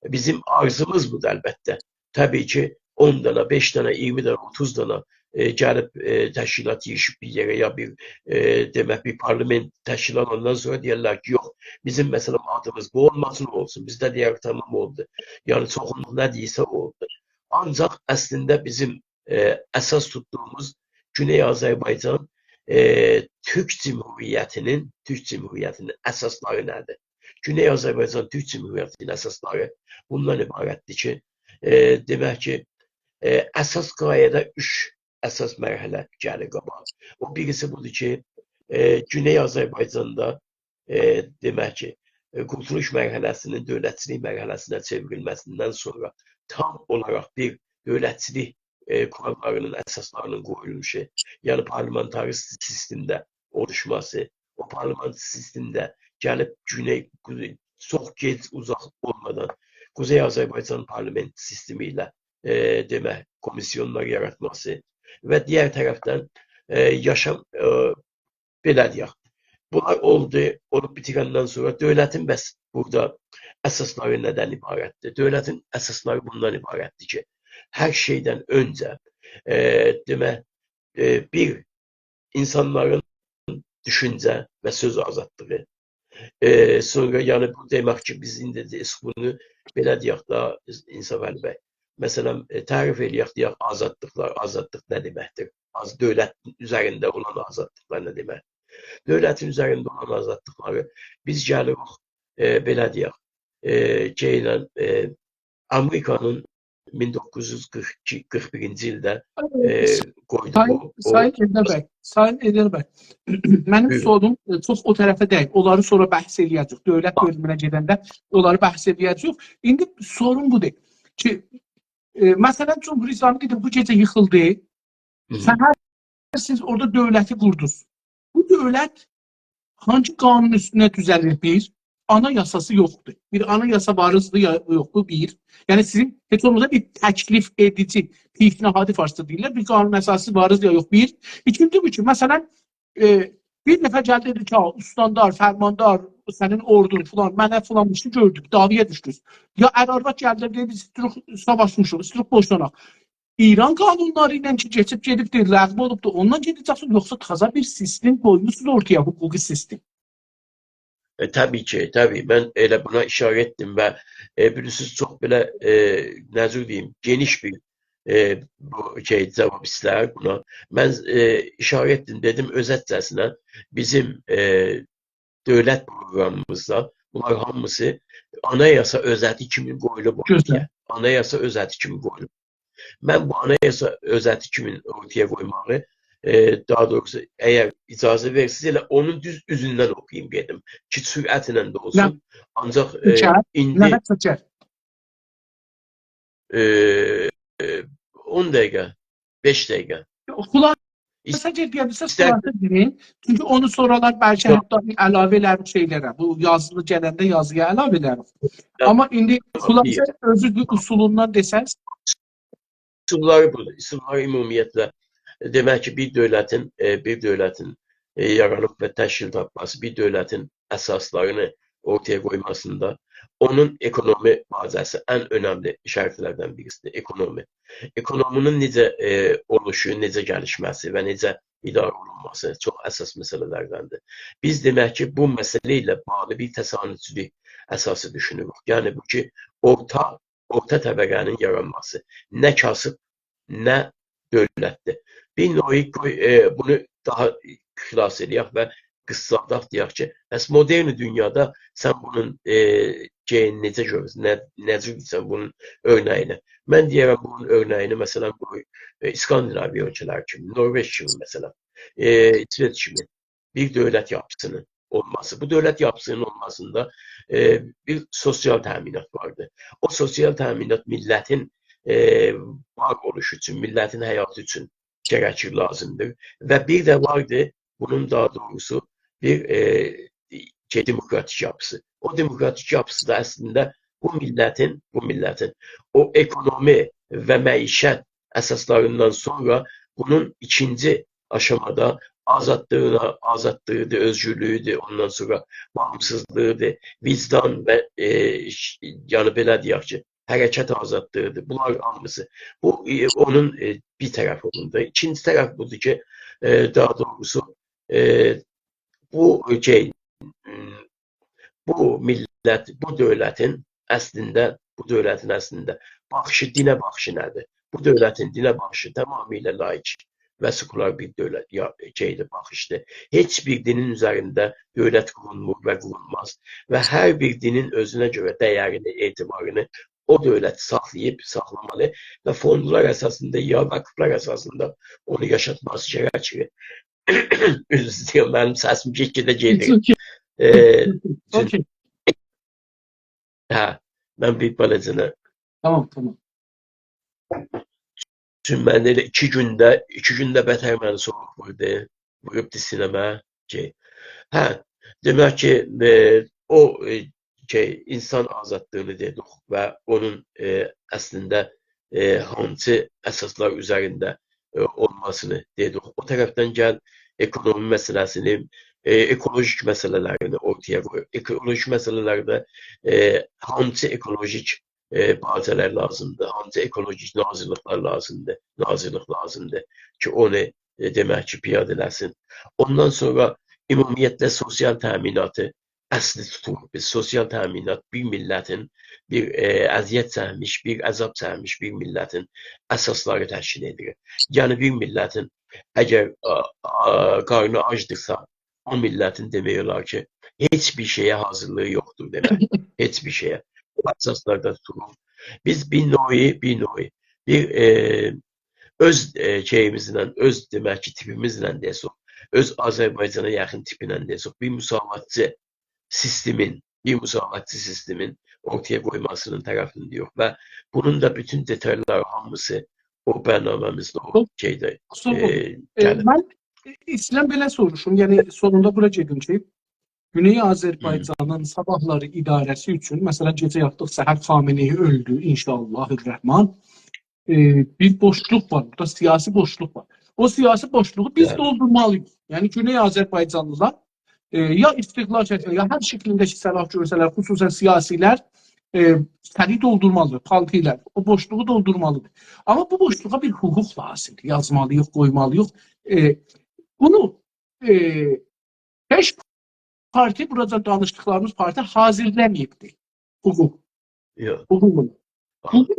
بیزیم آرزوموز بودور البته. طبیعی کی، اون دانا، بئش دانا، اییرمی دانا، اوتوز دانا، ائ، گلیب، ائ، تشکیلات ییغیشیب بیر یئره، یا بیر، ائ، دئمک، بیر پارلامئنت تشکیل اولاندان سونرا دئیرلر کی، یوخ، بیزیم، مثلا، آدیمیز بو اولماسین، اولسون. بیز ده دئیه‌ریک، تمام، اولدو. یعنی چوخونلوق نه دئییرسه، او اولدو. آنجاق اصلینده بیزیم، ائ، اساس توتدوغوموز گونئی آذربایجان، ائ، تورک جمهوریتینین، تورک جمهوریتینین اساسلاری نه‌دیر؟ گونئی آذربایجان تورک جمهوریتینین اساسلاری بوندان عبارتدیر کی، ائ، دئمک کی، ائ، اساس غایه‌ده اوچ اساس مرحله گلیر قاباغا. او بیریسی بودور کی، ائ، گونئی آذربایجاندا، ائ، دئمک کی، ائ، قورتولوش مرحله‌سینین دؤولتچیلیک مرحله‌سینه چئوریلمه‌سیندن سونرا تام اولاراق بیر دؤولتچیلیک، ائ، قوراللارینین، اساسلارینین قویولوشو، یعنی پارلامنتاری سیستمده اولوشماسی، او پارلامنتاری سیستمده گلیب گونئی، قوزئی، چوخ گئج، اوزاق اولمادان قوزئی آذربایجان پارلامنت سیستمی ایله، ائ، دئمک، کومیسیونلار یاراتماسی و دیگر طرفدن، ائ، یاشام، ائ، بئله دئیک، بونلار اولدو، اولوب بیتیرندن سونرا دؤولتین بس بورادا اساسلاری نه‌دن عبارتدیر؟ دؤولتین اساسلاری بوندان عبارتدیر کی، هر شئیدن اؤنجه، ائ، دئمک، ائ، بیر، اینسانلارین دوشونجه و سؤز آزادلیغی. ائ، سونرا، یعنی، بو دئمک کی، بیز ایندی دئ-، بونو بئله دئیک ده، انصافعلی بی، مثلا، ائ، تعریف ائله‌یک، دئیک، آزادلیقلار، آزادلیق نه دئمکدیر؟ آز-، دؤولت اوزرینده اولان آزادلیقلار نه دئمک؟ دؤولتین اوزرینده اولان آزادلیقلاری بیز گلیریک، ائ، بئله دئیک، ائ، شئیله، ائ، آمریکانین مین دوققوز یوز قیرخ ایکی، قیرخ بیرینجی ایلده، ائ، قویدوغو، سایین، او، سایین ائلدر بی، سایین ائلدر بی، منیم، بویورون، سوروم، ائ، چوخ او طرفه دئییل. اونلاری سونرا بحث ائله‌یه‌جه‌ییک. دؤولت، باخ، بؤلومونه گئدنده اونلاری بحث ائله‌یه‌جه‌ییک. ایندی سوروم بودور کی، ائ، مثلا، جمهوری اسلامی دئدیم، بو گئجه ییخیلدی. هی هی. سحر سیز اورادا دؤولتی قوردونوز. بو دؤولت هانسی قانون اوستونه دوزه‌لیر؟ بیر، آنایاساسی یوخدور. بیر آنایاسا وار ایدی یا یوخ، بو بیر. یعنی سیزین هئچ اولماسا بیر تکلیف ائدیجی، پیشنهادی فارسدا دئییرلر، بیر قانون اساسی وار ایدی یا یوخ، بیر. ایکینجی بو کی، مثلا، ائ، بیر نفر گلدی، دئدی کی، «ها، استاندار، فرماندار، سنین اوردون فلان، منه فلان ایشی گؤردوک، دعوایا دوشدوک.» یا ار-آرواد گلدی، دئدی، «ایستیروخ ساواشمیشیق، ایستیروخ بوشاناق.» ایران قانونلاری ایله کی، کئچیب گئدیبدیر، لغو اولوبدور، اوننان گئده‌جکسین، یوخسا تازا بیر سیستم قویموسونوز اورتایا، حقوقی سیستم؟ ائ، طبیعی کی، طبیعی. من ائله بونا ایشاره ائتدیم و، ائ، بیلیرسینیز، چوخ بئله، ائ، نه جور دئییم، گئنیش بیر، ائ، بو شئی، جاواب ایستر بونا. من، ائ، ایشاره ائتدیم، دئدیم، اؤزتجه‌سینه بیزیم، ائ، دؤولت پروقرامیمیزدا بونلار هامیسی آنایاسا اؤزتی کیمی قویولوب اورتایا. گؤزل. آنایاسا اؤزتی کیمی قویولوب. من بو آنایاسا اؤزتی کیمی اورتایا قویماغی، ائ، داها دوغروسو، اگر اجازه وئرسینیز، ائله اونون دوز اوزوندن اوخویوم گئدیم. کی، سرعتله ده اولسون. نه؟ آنجاق، ائ، چکر، ایندی، نه چکر؟ ائ، ائ، اون دقیقه، بئش دقیقه. خلاصه، ایس-، سن دئیه بیلسن، ایستر- خلاصه دئیین. چونکی اونو سونرالار بلکه، یوخ، حتی علاوه ائلریک شئیلره. بو یازیلی گلنده یازییا علاوه ائلریک. یوخ، آمما ایندی، یوخ، خلاصه، دئییر، اؤزو بیر اصولوندان دئسز. اصوللاری بودور. اصوللاری عمومیتله، دئمک کی، بیر دؤولتین، ائ، بیر دؤولتین، ائ، یارانیب و تشکیل تاپماسی، بیر دؤولتین اساسلارینی اورتایا قویماسیندا اونون اکونومی بازه‌سی ان اؤنملی شرطلردن بیریسیدیر. اکونومی. اکونومینین نئجه، ائ، اولوشو، نئجه گلیشمه‌سی و نئجه اداره اولونماسی چوخ اساس مسئله‌لردندیر. بیز دئمک کی، بو مسئله ایله باغلی بیر تسانودچولوک اساسی دوشونوروک. یعنی بو کی، اورتا، اورتا طبقه‌نین یارانماسی. نه کاسیب، نه دؤولتلی. بیر نوعی قوی، ائ، بونو داها خلاصه ائله‌یک و قیسالداق، دئیک کی، پس مدرن دونیادا سن بونون، ائ، شئیینی نئجه گؤرورسن، نه، نئجه گؤرورسن بونون اؤرنه‌یینی؟ من دئیه‌رم، بونون اؤرنه‌یینی، مثلا، قوی، ائ، اسکاندیناویا اؤلکه‌لری کیمی، نوروژ کیمی، مثلا، ائ، ایسوئچ کیمی بیر دؤولت یاپیسینین اولماسی. بو دؤولت یاپیسینین اولماسیندا، ائ، بیر سوسیال تأمینات واردی. او سوسیال تأمینات میللتین، ائ، وار اولوشو اوچون، میللتین حیاتی اوچون گرکیر، لازیمدیر. و بیر ده واردی، بونون داها دوغروسو، بیر، ائ، شئی، دموکراتیک یاپیسی. او دموکراتیک یاپیسی دا اصلینده بو میللتین، بو میللتین او اکونومی و معیشت اساسلاریندان سونرا بونون ایکینجی آشامادا آزادلیغینا، آزادلیغیدیر، اؤزگورلویودور، اوندان سونرا باغیمسیزلیغیدیر، وجدان و، ائ، ش-، یعنی بئله دئیک کی، حرکت آزادلیغیدیر. بونلار هامیسی. بو، ائ، اونون، ائ، بیر طرفی اولوندا. ایکینجی طرف بودور کی، ائ، داها دوغروسو، ائ، بو، ائ، شئی، م، بو میللت، بو دؤولتین اصلینده، بو دؤولتین اصلینده باخیشی، دینه باخیشی نه‌دیر؟ بو دؤولتین دینه باخیشی تمامیله لائیک و سکولار بیر دؤولت، یا، شئیدیر، باخیشدیر. هئچ بیر دینین اوزرینده دؤولت قورولمور و قورولماز. و هر بیر دینین اؤزونه گؤره ده‌یرینی، اعتبارینی او دؤولت ساخلاییب، ساخلامالی و فوندلار اساسیندا، یا وقفلر اساسیندا اونو یاشاتماسی گرکیر. عذر ایسته‌ییرم، منیم سسیم گئت-گئده گئدیر. اوکئی. ائ، چون-، اوکئی. هه، من بیر بالاجانه. تامام، تامام. چون من ائله ایکی گونده، ایکی گونده بتر منی سویوق ووردو. ووروبدو سینه‌مه کی، هه، دئمک کی، ائ، او، ائ، شئی، اینسان آزادلیغینی دئدیک و اونون، ائ، اصلینده، ائ، هانسی اساسلار اوزرینده، ائ، اولماسینی دئدیک. او طرفدن گل، اکونومی مسئله‌سینی، ائ، اکولوژیک مسئله‌لرینی اورتایا قویور. اکولوژیک مسئله‌لرده، ائ، هانسی اکولوژیک، ائ، بازه‌لر لازیمدیر، هانسی اکولوژیک ناظیرلیکلر لازیمدیر، ناظیرلیک لازیمدیر کی، اونو، ائ، دئمک کی، پیاده ائله‌سین. اوندان سونرا عمومیتله سوسیال تأمیناتی اصلی توتوروق بیز. سوسیال تأمینات بیر میللتین، بیر، ائ، اذیت چکمیش، بیر عذاب چکمیش بیر میللتین اساسلاری تشکیل ائدیر. یعنی بیر میللتین اگر، آ، آ، قارنی آجدیرسا، او میللتین دئمک اولار کی، هئچ بیر شئیه حاضیرلیغی یوخدور دئمک. هئچ بیر شئیه. او اساسلاردا توتوروق. بیز بیر نوعی، بیر نوعی، بیر، ائ، اؤز، ائ، شئییمیزله، اؤز، دئمک کی، تیپیمیزله دئسک، اؤز آذربایجانا یاخین تیپینن دئسک، بیر مساواتچی سیستمین، بیر مساواتچی سیستمین اورتایا قویماسینین طرفینده‌ییک و بونون دا بوتون دئتاللاری هامیسی او برنامه‌میزده، او چوخ شئیده، ساغ اول. ائ، ائ، گلیر. من ایسته‌ییرم بئله سوروشوم، یعنی سونوندا بورا گئدیم کی، گونئی آذربایجانین صاباحلاری اداره‌سی اوچون، مثلا، گئجه یاتدیق، سحر خامنه‌ای اؤلدو، ان‌شاءالله الرحمن. ائ، بیر بوشلوق وار، بورادا سیاسی بوشلوق وار. او سیاسی بوشلوغو بیز، بلی، دولدورمالی‌ییق. یعنی گونئی آذربایجانلیلار، ائ، یا استقلال شکلینده، یا هر شکلینده کی، صلاح گؤرسه‌لر، خصوصا سیاسی‌لر، ائ، سری دولدورمالیدیر، پالتی ایله او بوشلوغو دولدورمالیدیر. آمما بو بوشلوغا بیر حقوق لازیمدیر، یازمالی‌ییق، قویمالی‌ییق. ائ، بونو، ائ، هئچ پارتی، بورادا دانیشدیقلاریمیز پارتی حاضرلاماییبدی. حقوق. یوخ. حقوقون. آها. حقوق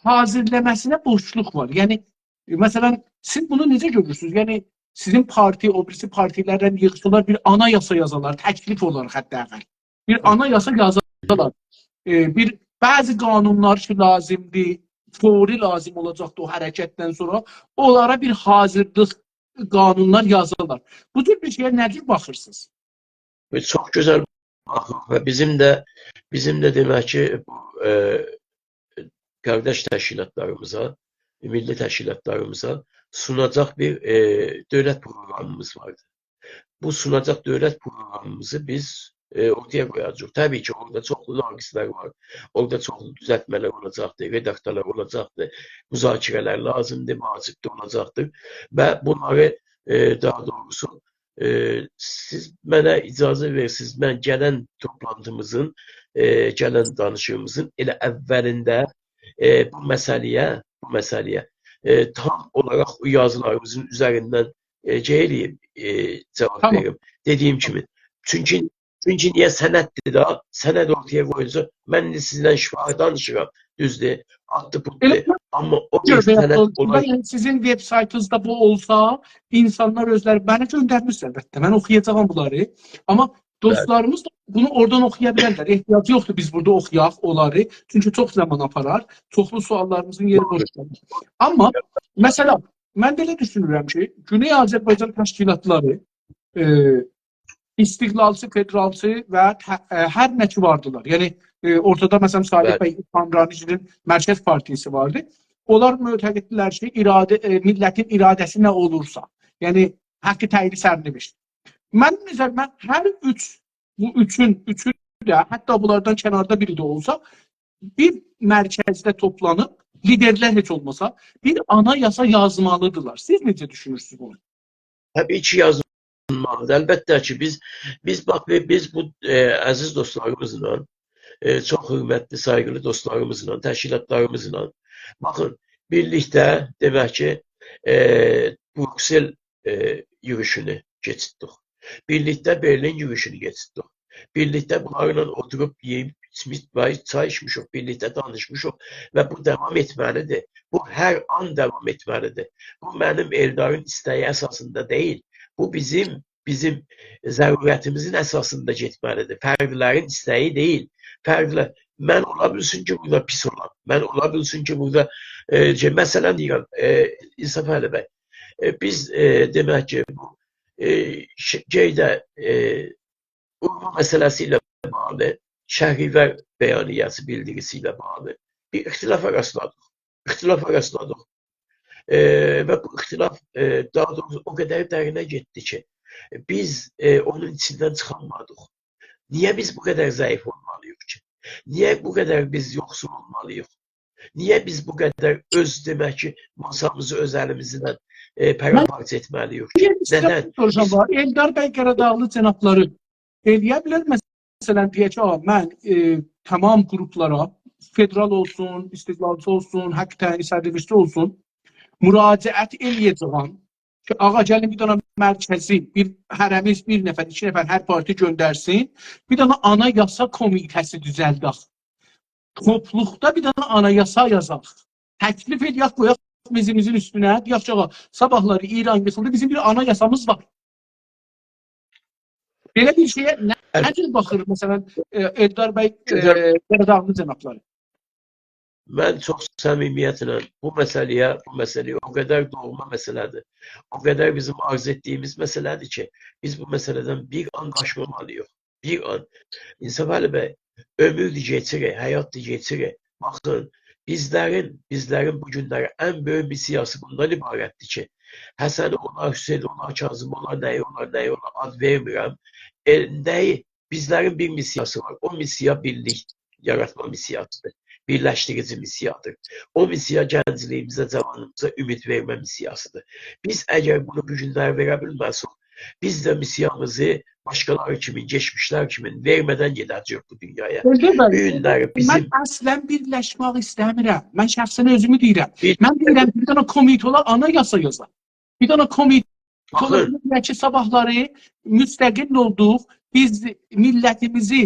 حاضرلاماسینا بوشلوق وار. یعنی، ائ، مثلا، سیز بونو نئجه گؤرورسونوز؟ یعنی، سیزین پارتی، او بیریسی پارتی‌لرله ییغیشسالار، بیر آنایاسا یازالار، تکلیف اولاراق حتی اقل. بیر، هی، آنایاسا یازالار. ائ، بیر بعضی قانونلار کی، لازیمدیر، فوری لازیم اولاجاقدیر او حرکتدن سونرا، اونلارا بیر حاضرلیق، قانونلار یازالار. بو جور بیر شئیه نه جور باخیرسینیز؟ بو چوخ گؤزل باخیریق و بیزیم ده، بیزیم ده دئمک کی، بو، ائ، قارداش تشکیلاتلاریمیزا، میللی تشکیلاتلاریمیزا سوناجاق بیر، ائ، دؤولت پروقرامیمیز واردی. بو سوناجاق دؤولت پروقرامیمیزی بیز، ائ، اورتایا قویاجاغیق. طبیعی کی، اورادا چوخلو ناقصلار وار، اورادا چوخلو دوزلتمه‌لر اولاجاقدیر، رداکتورلار اولاجاقدیر، مذاکره‌لر لازیمدیر، واجبدیر، اولاجاقدیر و بونلاری، ائ، داها دوغروسو، ائ، سیز منه اجازه وئریرسینیز، من گلن توپلانتیمیزین، ائ، گلن دانیشیغیمیزین ائله اولینده، ائ، بو مسئله‌یه، بو مسئله‌یه، ائ، تام اولاراق او یازیلاریمیزین اوزریندن، ائ، شئی ائله‌ییم، ائ، جاواب تامام. وئریم. دئدیگیم کیمی. چونکی، چونکی نییه، سنددیر ده، سند اورتایا قویولسا، من ایندی سیزینله شفاهی دانیشیرام، دوزدور، آتدی ائله پوتدور. بو آمما او گؤر بیر بئله سند اولسا، اولار. یعنی سیزین وب‌سایتینیزدا بو اولسا، اینسانلار اؤزلری منه گؤندرمیسینیز، البته، من اوخویاجاغام بونلاری. آمما بلی. دوستلاریمیز دا بونو اورادان اوخویا بیلرلر. احتیاجی یوخدور بیز بورادا اوخویاق اونلاری. چونکی چوخ زامان آپارار. چوخلو سواللاریمیزین یئری دوغرو. بوش قالار. آمما، مثلا، من بئله دوشونورم کی، گونئی آذربایجان تشکیلاتلاری، ائ، استقلالچی، فدرالچی و ته-، ائ، هر نه کی واردیلار. یعنی، ائ، اورتادا، مثلا، صالح بلی. بی الحامرانی‌نین مرکز پارتیاسی واردی. اونلار معتقددیلر کی، اراده، ائ، میللتین اراده‌سی نه اولورسا، یعنی حق تعیین سرنوشت. منیم نظریمه هر اوچ، بو اوچون، اوچو ده، حتی بونلاردان کناردا بیری ده اولسا، بیر مرکزده توپلانیب، لیدرلر هئچ اولماسا، بیر آنایاسا یازمالیدیرلار. سیز نئجه دوشونورسونوز بونو؟ طبیعی کی، یازمالیدیر. البته کی، بیز، بیز باخ، بی-، بیز بو، ائ، عزیز دوستلاریمیزلا، ائ، چوخ حؤرمتلی، سایغیلی دوستلاریمیزلا، تشکیلاتلاریمیزلا، باخین، بیرلیکده، دئمک کی، ائ، بروکسل، ائ، یوروشونو کئچیرتدیک. بیرلیکده برلین یوروشونو کئچیرتدیک. بیرلیکده بونلارلا اوتوروب یئییب، ایچمیش، چای ایچمیشیک، بیرلیکده دانیشمیشیق و بو داوام ائتمه‌لیدیر. بو هر آن داوام ائتمه‌لیدیر. بو منیم ائلدارین ایسته‌یی اساسیندا دئییل. بو بیزیم، بیزیم ضرورتیمیزین اساسیندا گئتمه‌لیدیر. فردلرین ایسته‌یی دئییل. فردلر، من اولا بیلسین کی، بورادا پیس اولام. من اولا بیلسین کی، بورادا، ائ، شئی، مثلا دئییرم، ائ، انصافعلی بی، ائ، بیز، ائ، دئمک کی، بو، ائ، ش-، شئیده، ائ، اورمو مسئله‌سی ایله باغلی، شهریور بیانیه‌سی، بیلدیریسی ایله باغلی بیر اختلافا راستلادیق. اختلافا راستلادیق. ائ، و بو اختلاف، ائ، داها دوغروسو او قدر درینه گئتدی کی، بیز، ائ، اونون ایچیندن چیخانمادیق. نییه بیز بو قدر ضعیف اولمالیییق کی؟ نییه بو قدر بیز یوخسول اولمالیییق؟ نییه بیز بو قدر اؤز، دئمک کی، ماسامیزی اؤز الیمیزله، ائ، من پاراپارچا ائتمه‌لیییک کی؟ بیر ایسته‌ییرم ندن؟ سوروشام بیز وار. ائلدار بی قاراداغلی جنابلاری ائلیه بیلر، مثلا، دئیه کی، «آ، من، ائ، تمام گروپلارا، فدرال اولسون، استقلالچی اولسون، حق تعیین سرنوشتی اولسون، مراجعت ائلیه‌جه‌یم کی، آغا، گلین بیر دنه مرکزی، بیر هره‌میز بیر نفر، ایکی نفر هر پارتی گؤندرسین، بیر دنه آنایاسا کمیته‌سی دوزلدک. توپلوقدا بیر دنه آنایاسا یازاق. تکلیف ائلیک، قویاق میزیمیزین اوستونه، دئیک کی، آغا، صاباحلاری ایران ییخیلدی، بیزیم بیر آنایاسامیز وار.» بئله بیر شئیه نه، نه جور باخیر، مثلا، ائ، ائلدار بی، ائ، قاراداغلی جنابلاری؟ من چوخ صمیمیتله بو مسئله‌یه، بو مسئله‌یه او قدر دوغما مسئله‌دیر، او قدر بیزیم آرزو ائتدیییمیز مسئله‌دیر کی، بیز بو مسئله‌دن بیر آن قاچمامالیییق. بیر آن. انصافعلی بی، عؤموردور کئچیر، حیاتدیر کئچیر. باخین، بیزلرین، بیزلرین بو گونلری ان بؤیوک میسیاسی بوندان عبارتدیر کی، حسنی اولار، حسینی اولار، کاظمی اولار، نه‌یی اولار، نه‌یی اولار، آد وئرمیرم. ائ، نه‌یی؟ بیزلرین بیر میسیاسی وار. او میسیا بیرلیک یاراتما میسیاسیدیر. بیرلشدیریجی میسیادیر. او میسیا گنجلیییمیزه، جاوانلیغیمیزا امید وئرمه میسیاسیدیر. بیز اگر بونو بو گونلری وئره بیلمه‌سک، بیز ده میسیامیزی باشقالاری کیمین، کئچمیشلر کیمین وئرمه‌دن گئده‌جه‌ییک بو دونیایا. ائلدار بی، بو گونلری من بیزیم اصلا بیرلشمک ایسته‌میرم. من شخصا اؤزومو دئییرم. بیر من دئییرم، بیر دنه کمیته اولا، آنایاسا یازا. بیر دنه کمیته اولا، باخین. دئیک کی، صاباحلاری مستقل اولدوق، بیز میللتیمیزی،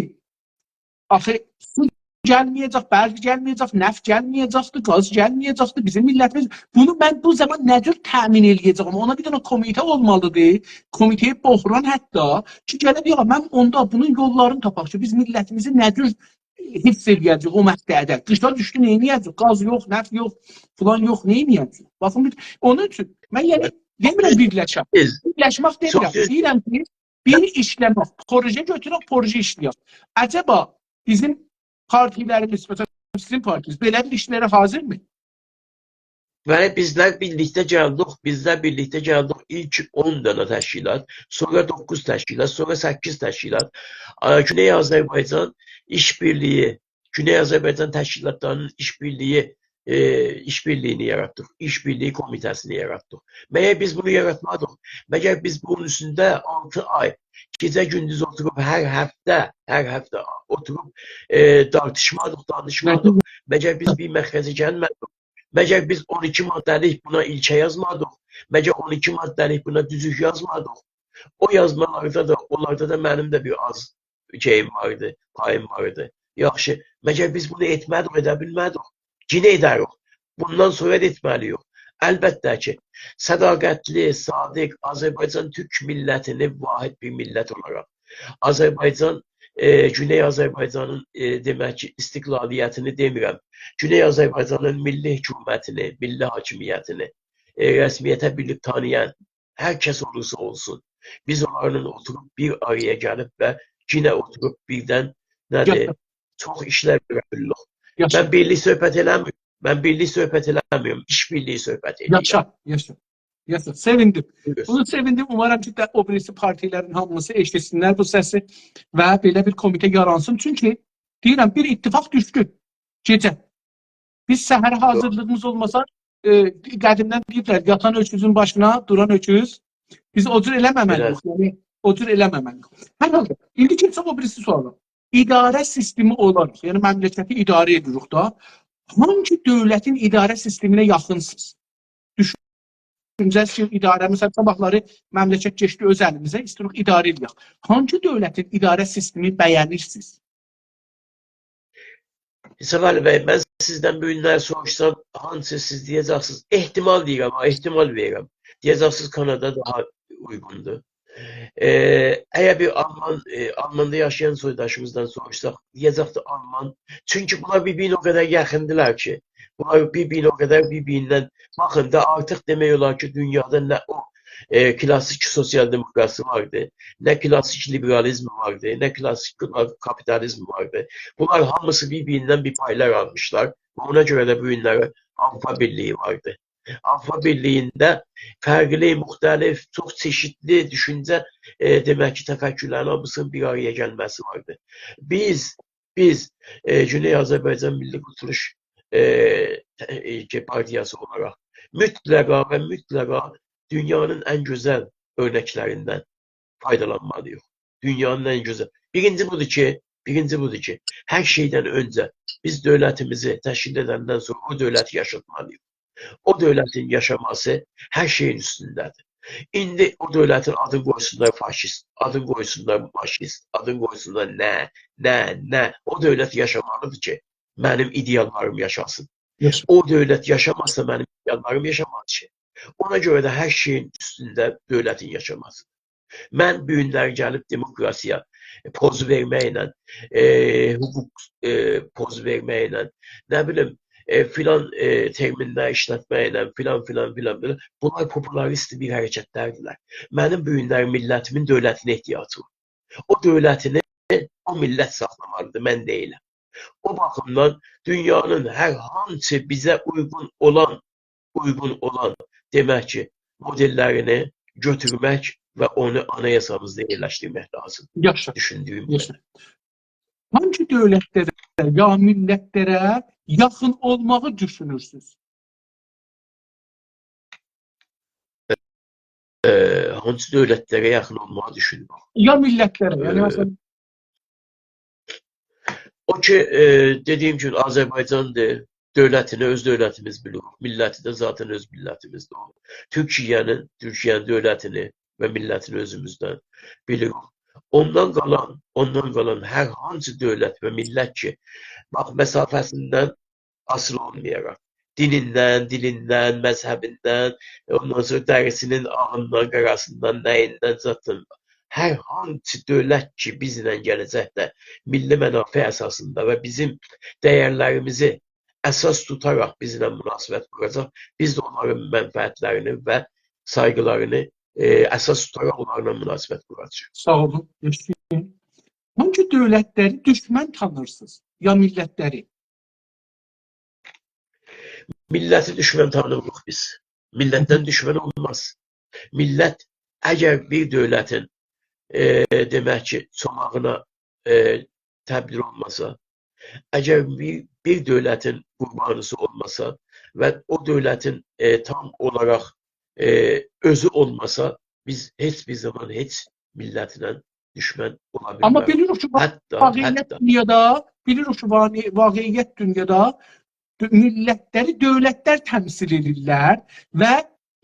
آخی سو گلمه‌یه‌جک، برق گلمه‌یه‌جک، نفت گلمه‌یه‌جکدی، گاز گلمه‌یه‌جکدی، بیزیم میللتیمیز. بونو من بو زامان نه جور تأمین ائلیه‌جه‌یم؟ اونا بیر دنه کمیته اولمالیدیر. کمیته بحران حتی کی، گله دئیه، «من اوندا بونون یوللارینی تاپاق کی، بیز میللتیمیزی نه جور حفظ ائلیه‌جه‌ییک او مدتده؟ قیشا دوشدو، نئینیه‌جه‌ییک؟ گاز یوخ، نفت یوخ، فلان یوخ، نئینیه‌جه‌ییک؟» باخین، بیر، اونون اوچون من، یعنی، دئمیرم بیرلشک. بیز بیرلشمک دئمیرم. چوخ دوز. دئییرم کی، بیر ایشله‌مک، پروژه گؤتورک، پروژه ایشله‌یک. عجبا بیزیم پارتیلریمیز، مثلا، سیزین پارتینیز بئله بیر ایشلره حاضرمی؟ و بیزلر بیرلیکده گلدیک، بیزلر بیرلیکده گلدیک ایلک اون دنه تشکیلات، سونرا دوققوز تشکیلات، سونرا سککیز تشکیلات. آ، گونئی آذربایجان ایش‌بیرلیگی، گونئی آذربایجان تشکیلاتلاری‌نین ایش‌بیرلیگی، ائ، ایش‌بیرلیگینی یاراتدیق، ایش‌بیرلیگی کومیته‌سینی یاراتدیق. مگر بیز بونو یاراتمادیق؟ مگر بیز بونون اوستونده آلتی آی گئجه گوندوز اوتوروب، هر هفته، هر هفته اوتوروب، ائ، تارتیشمادیق، دانیشمادیق؟ مگر بیز بیر مخرجه گلمه‌دیک؟ مگر بیز اون ایکی ماده‌لیک بونا ایلکه یازمادیق؟ مگر اون ایکی ماده‌لیک بونا دوزلوک یازمادیق؟ او یازمالاردا دا، اونلاردا دا منیم ده بیر آز شئییم واردی، پاییم واردی. یاخشی، مگر بیز بونو ائتمه‌دیک، ائده بیلمه‌دیک؟ یئنه ائده‌ریک. بوندان سونرا دا ائتمه‌لی‌ییک. البته کی، صداقتلی، صادق، آذربایجان تورک میللتینی واحد بیر میللت اولاراق، آذربایجان، ائ، گونئی آذربایجانین، ائ، دئمک کی، استقلالیتینی دئمیرم، گونئی آذربایجانین میللی حکومتینی، میللی حاکمیتینی، ائ، رسمیته بیلیب تانییان هر کس اولورسا اولسون، بیز اونلارلا اوتوروب بیر آرایا گلیب و یئنه اوتوروب بیردن، نه‌دیر، یاشا. چوخ ایشلر گؤره بیللیک. یاشا. من بیرلیک صحبت ائله‌میرم. من بیرلیک صحبت ائله‌میرم. ایش‌بیرلیگی صحبت ائله‌ییرم. یاشا، یاشا. یاشا. سئویندیم. بویور. بونو سئویندیم. اومارام کی، ده، او بیریسی پارتیلرین هامیسی ائشیتسینلر بو سسی و بئله بیر کومیته یارانسین. چونکی دئییرم، بیر اتفاق دوشدو گئجه. بیز سحر حاضیرلیغیمیز اولماسا، ائ، قدیمدن دئییبلر، یاتان اؤکوزون باشینا، دوران اؤکوز. بیز او جور ائله‌مه‌مه‌لی‌ییک، ائله. یعنی، او جور ائله‌مه‌مه‌لی‌ییک. هر حالدا، ایندی کئچک او بیریسی سؤالا. اداره سیستمی اولاراق، یعنی مملکتی اداره ائدیریک دا، هانگی دؤولتین اداره سیستمینه یاخینسینیز؟ دوشونجه‌نیز کی، اداره، مثلا، صاباحلاری مملکت کئچدی اؤز الیمیزه، ایسته‌ییریک اداره ائله‌یک. هانگی دؤولتین اداره سیستمی بَیه‌نیرسینیز؟ ایسماعیل بی، من سیزدن بو گونلری سوروشسام، هانسی سیز دئیه‌جکسینیز، احتمال دئییرم، ها، احتمال وئریرم. دئیه‌جکسینیز، کانادا داها اویغوندور. ائ، اگر بیر آلمان، ائ، آلماندا یاشایان سویداشیمیزدان سوروشساق، دئیه‌جکدیر آلمان. چونکی بونلار بیر-بیرینه او قدر یاخیندیلار کی، بونلار بیر-بیرینه او قدر بیر-بیریندن، باخین دا، آرتیق دئمک اولار کی، دونیادا نه او، ائ، کلاسیک سوسیال دموکراسی واردی، نه کلاسیک لیبرالیزم واردی، نه کلاسیک کاپیتالیزم واردی. بونلار هامیسی بیر-بیریندن بیر پایلار آلمیشلار. اونا گؤره ده بو گونلری آوروپا بیرلیگی واردی. آوروپا بیرلیگینده فرقلی، مختلف، چوخ چئشیتلی دوشونجه، ائ، دئمک کی، تفکرلرین هامیسینین بیر آرایا گلمه‌سی واردی. بیز، بیز، ائ، گونئی آذربایجان میللی قورتولوش، ائ، ائ، پارتیاسی اولاراق مطلقا و مطلقا دونیانین ان گؤزل اؤرنکلریندن فایدالانمالی‌ییق. دونیانین ان گؤزل. بیرینجی بودور کی، بیرینجی بودور کی، هر شئیدن اؤنجه بیز دؤولتیمیزی تشکیل ائدندن سونرا او دؤولتی یاشاتمالی‌ییق. او دؤولتین یاشاماسی هر شئیین اوستونده‌دیر. ایندی او دؤولتین آدینی قویسونلار فاشیست، آدینی قویسونلار ماشیست، آدینی قویسونلار نه، نه، نه. او دؤولت یاشامالی‌دیر کی، منیم ایده‌آللاریم یاشاسین. یاشا. او دؤولت یاشاماسا، منیم ایده‌آللاریم یاشاماز کی. اونا گؤره ده هر شئیین اوستونده دؤولتین یاشاماسی. من بو گونلری گلیب دموکراسی‌یا پوز وئرمکله، ائ، حقوق، ائ، پوز وئرمکله، نه بیلیم، ائ، فلان، ائ، ترمینلری ایشلتمکله، فلان، فلان، فلان، فلان، بونلار پوپولاریست بیر حرکتلردیرلر. منیم بو گونلری میللتیمین دؤولتینه احتیاجی وار. او دؤولتینی او میللت ساخلامالی‌دیر، من دئییلم. او باخیمدان دونیانین هر هانسی بیزه اویغون اولان، اویغون اولان، دئمک کی، مودل‌لرینی گؤتورمک و اونو آنایاسامیزدا یئرلشدیرمک لازیم. یاشا. دوشوندویوم یاشا. بودور. هانسی دؤولتلره یا میللتلره یاخین اولماغی دوشونورسونوز؟ ائ، هانسی دؤولتلره یاخین اولماغی دوشونورم؟ یا میللتلره، یعنی، ائ، مثلا، او کی، ائ، دئدیگیم کیمی آذربایجاندیر، دؤولتینی اؤز دؤولتیمیز بیلیریک. میللتی ده ذاتاً اؤز میللتیمیزدیر. او تورکیه‌نین، تورکیه‌نین دؤولتینی و میللتینی اؤزوموزدن بیلیریک. اوندان قالان، اوندان قالان هر هانسی دؤولت و میللت کی، باخ، مسافه‌سیندن آسیلی اولمایاراق، دینیندن، دیلیندن، مذهبیندن، اوندان سونرا دریسینین آغیندان، قاراسیندان، نه‌ییندن، زادیندان. هر هانسی دؤولت کی، بیزله گله‌جکده میللی منافع اساسیندا و بیزیم دیرلریمیزی اساس توتاراق بیزله مناسبت قوراجاق، بیز ده اونلارین منفعتلرینی و سایغیلارینی، ائ، اساس توتاراق اونلارلا مناسبت قوراجاغیق. ساغ اولون، ائشیدین. هانسی دؤولتلری دوشمن تانیرسینیز، یا میللتلری؟ میللتی دوشمن تانیمیریق بیز. میللتدن دوشمن اولماز. میللت، اگر بیر دؤولتین، ائ، دئمک کی، چوماغینا، ائ، تبدیل اولماسا، اگر بیر، بیر دؤولتین قوربانیسی اولماسا و او دؤولتین، ائ، تام اولاراق، ائ، اؤزو اولماسا، بیز هئچ بیر زامان هئچ میللتله دوشمن اولا بیلمریک. آمما بیلیریک کی، وا-، حتی، واقعیت حتی دونیادا، بیلیریک کی، وا-، واقعیت دونیادا دؤ-، میللتلری دؤولتلر تمثیل ائدیرلر و،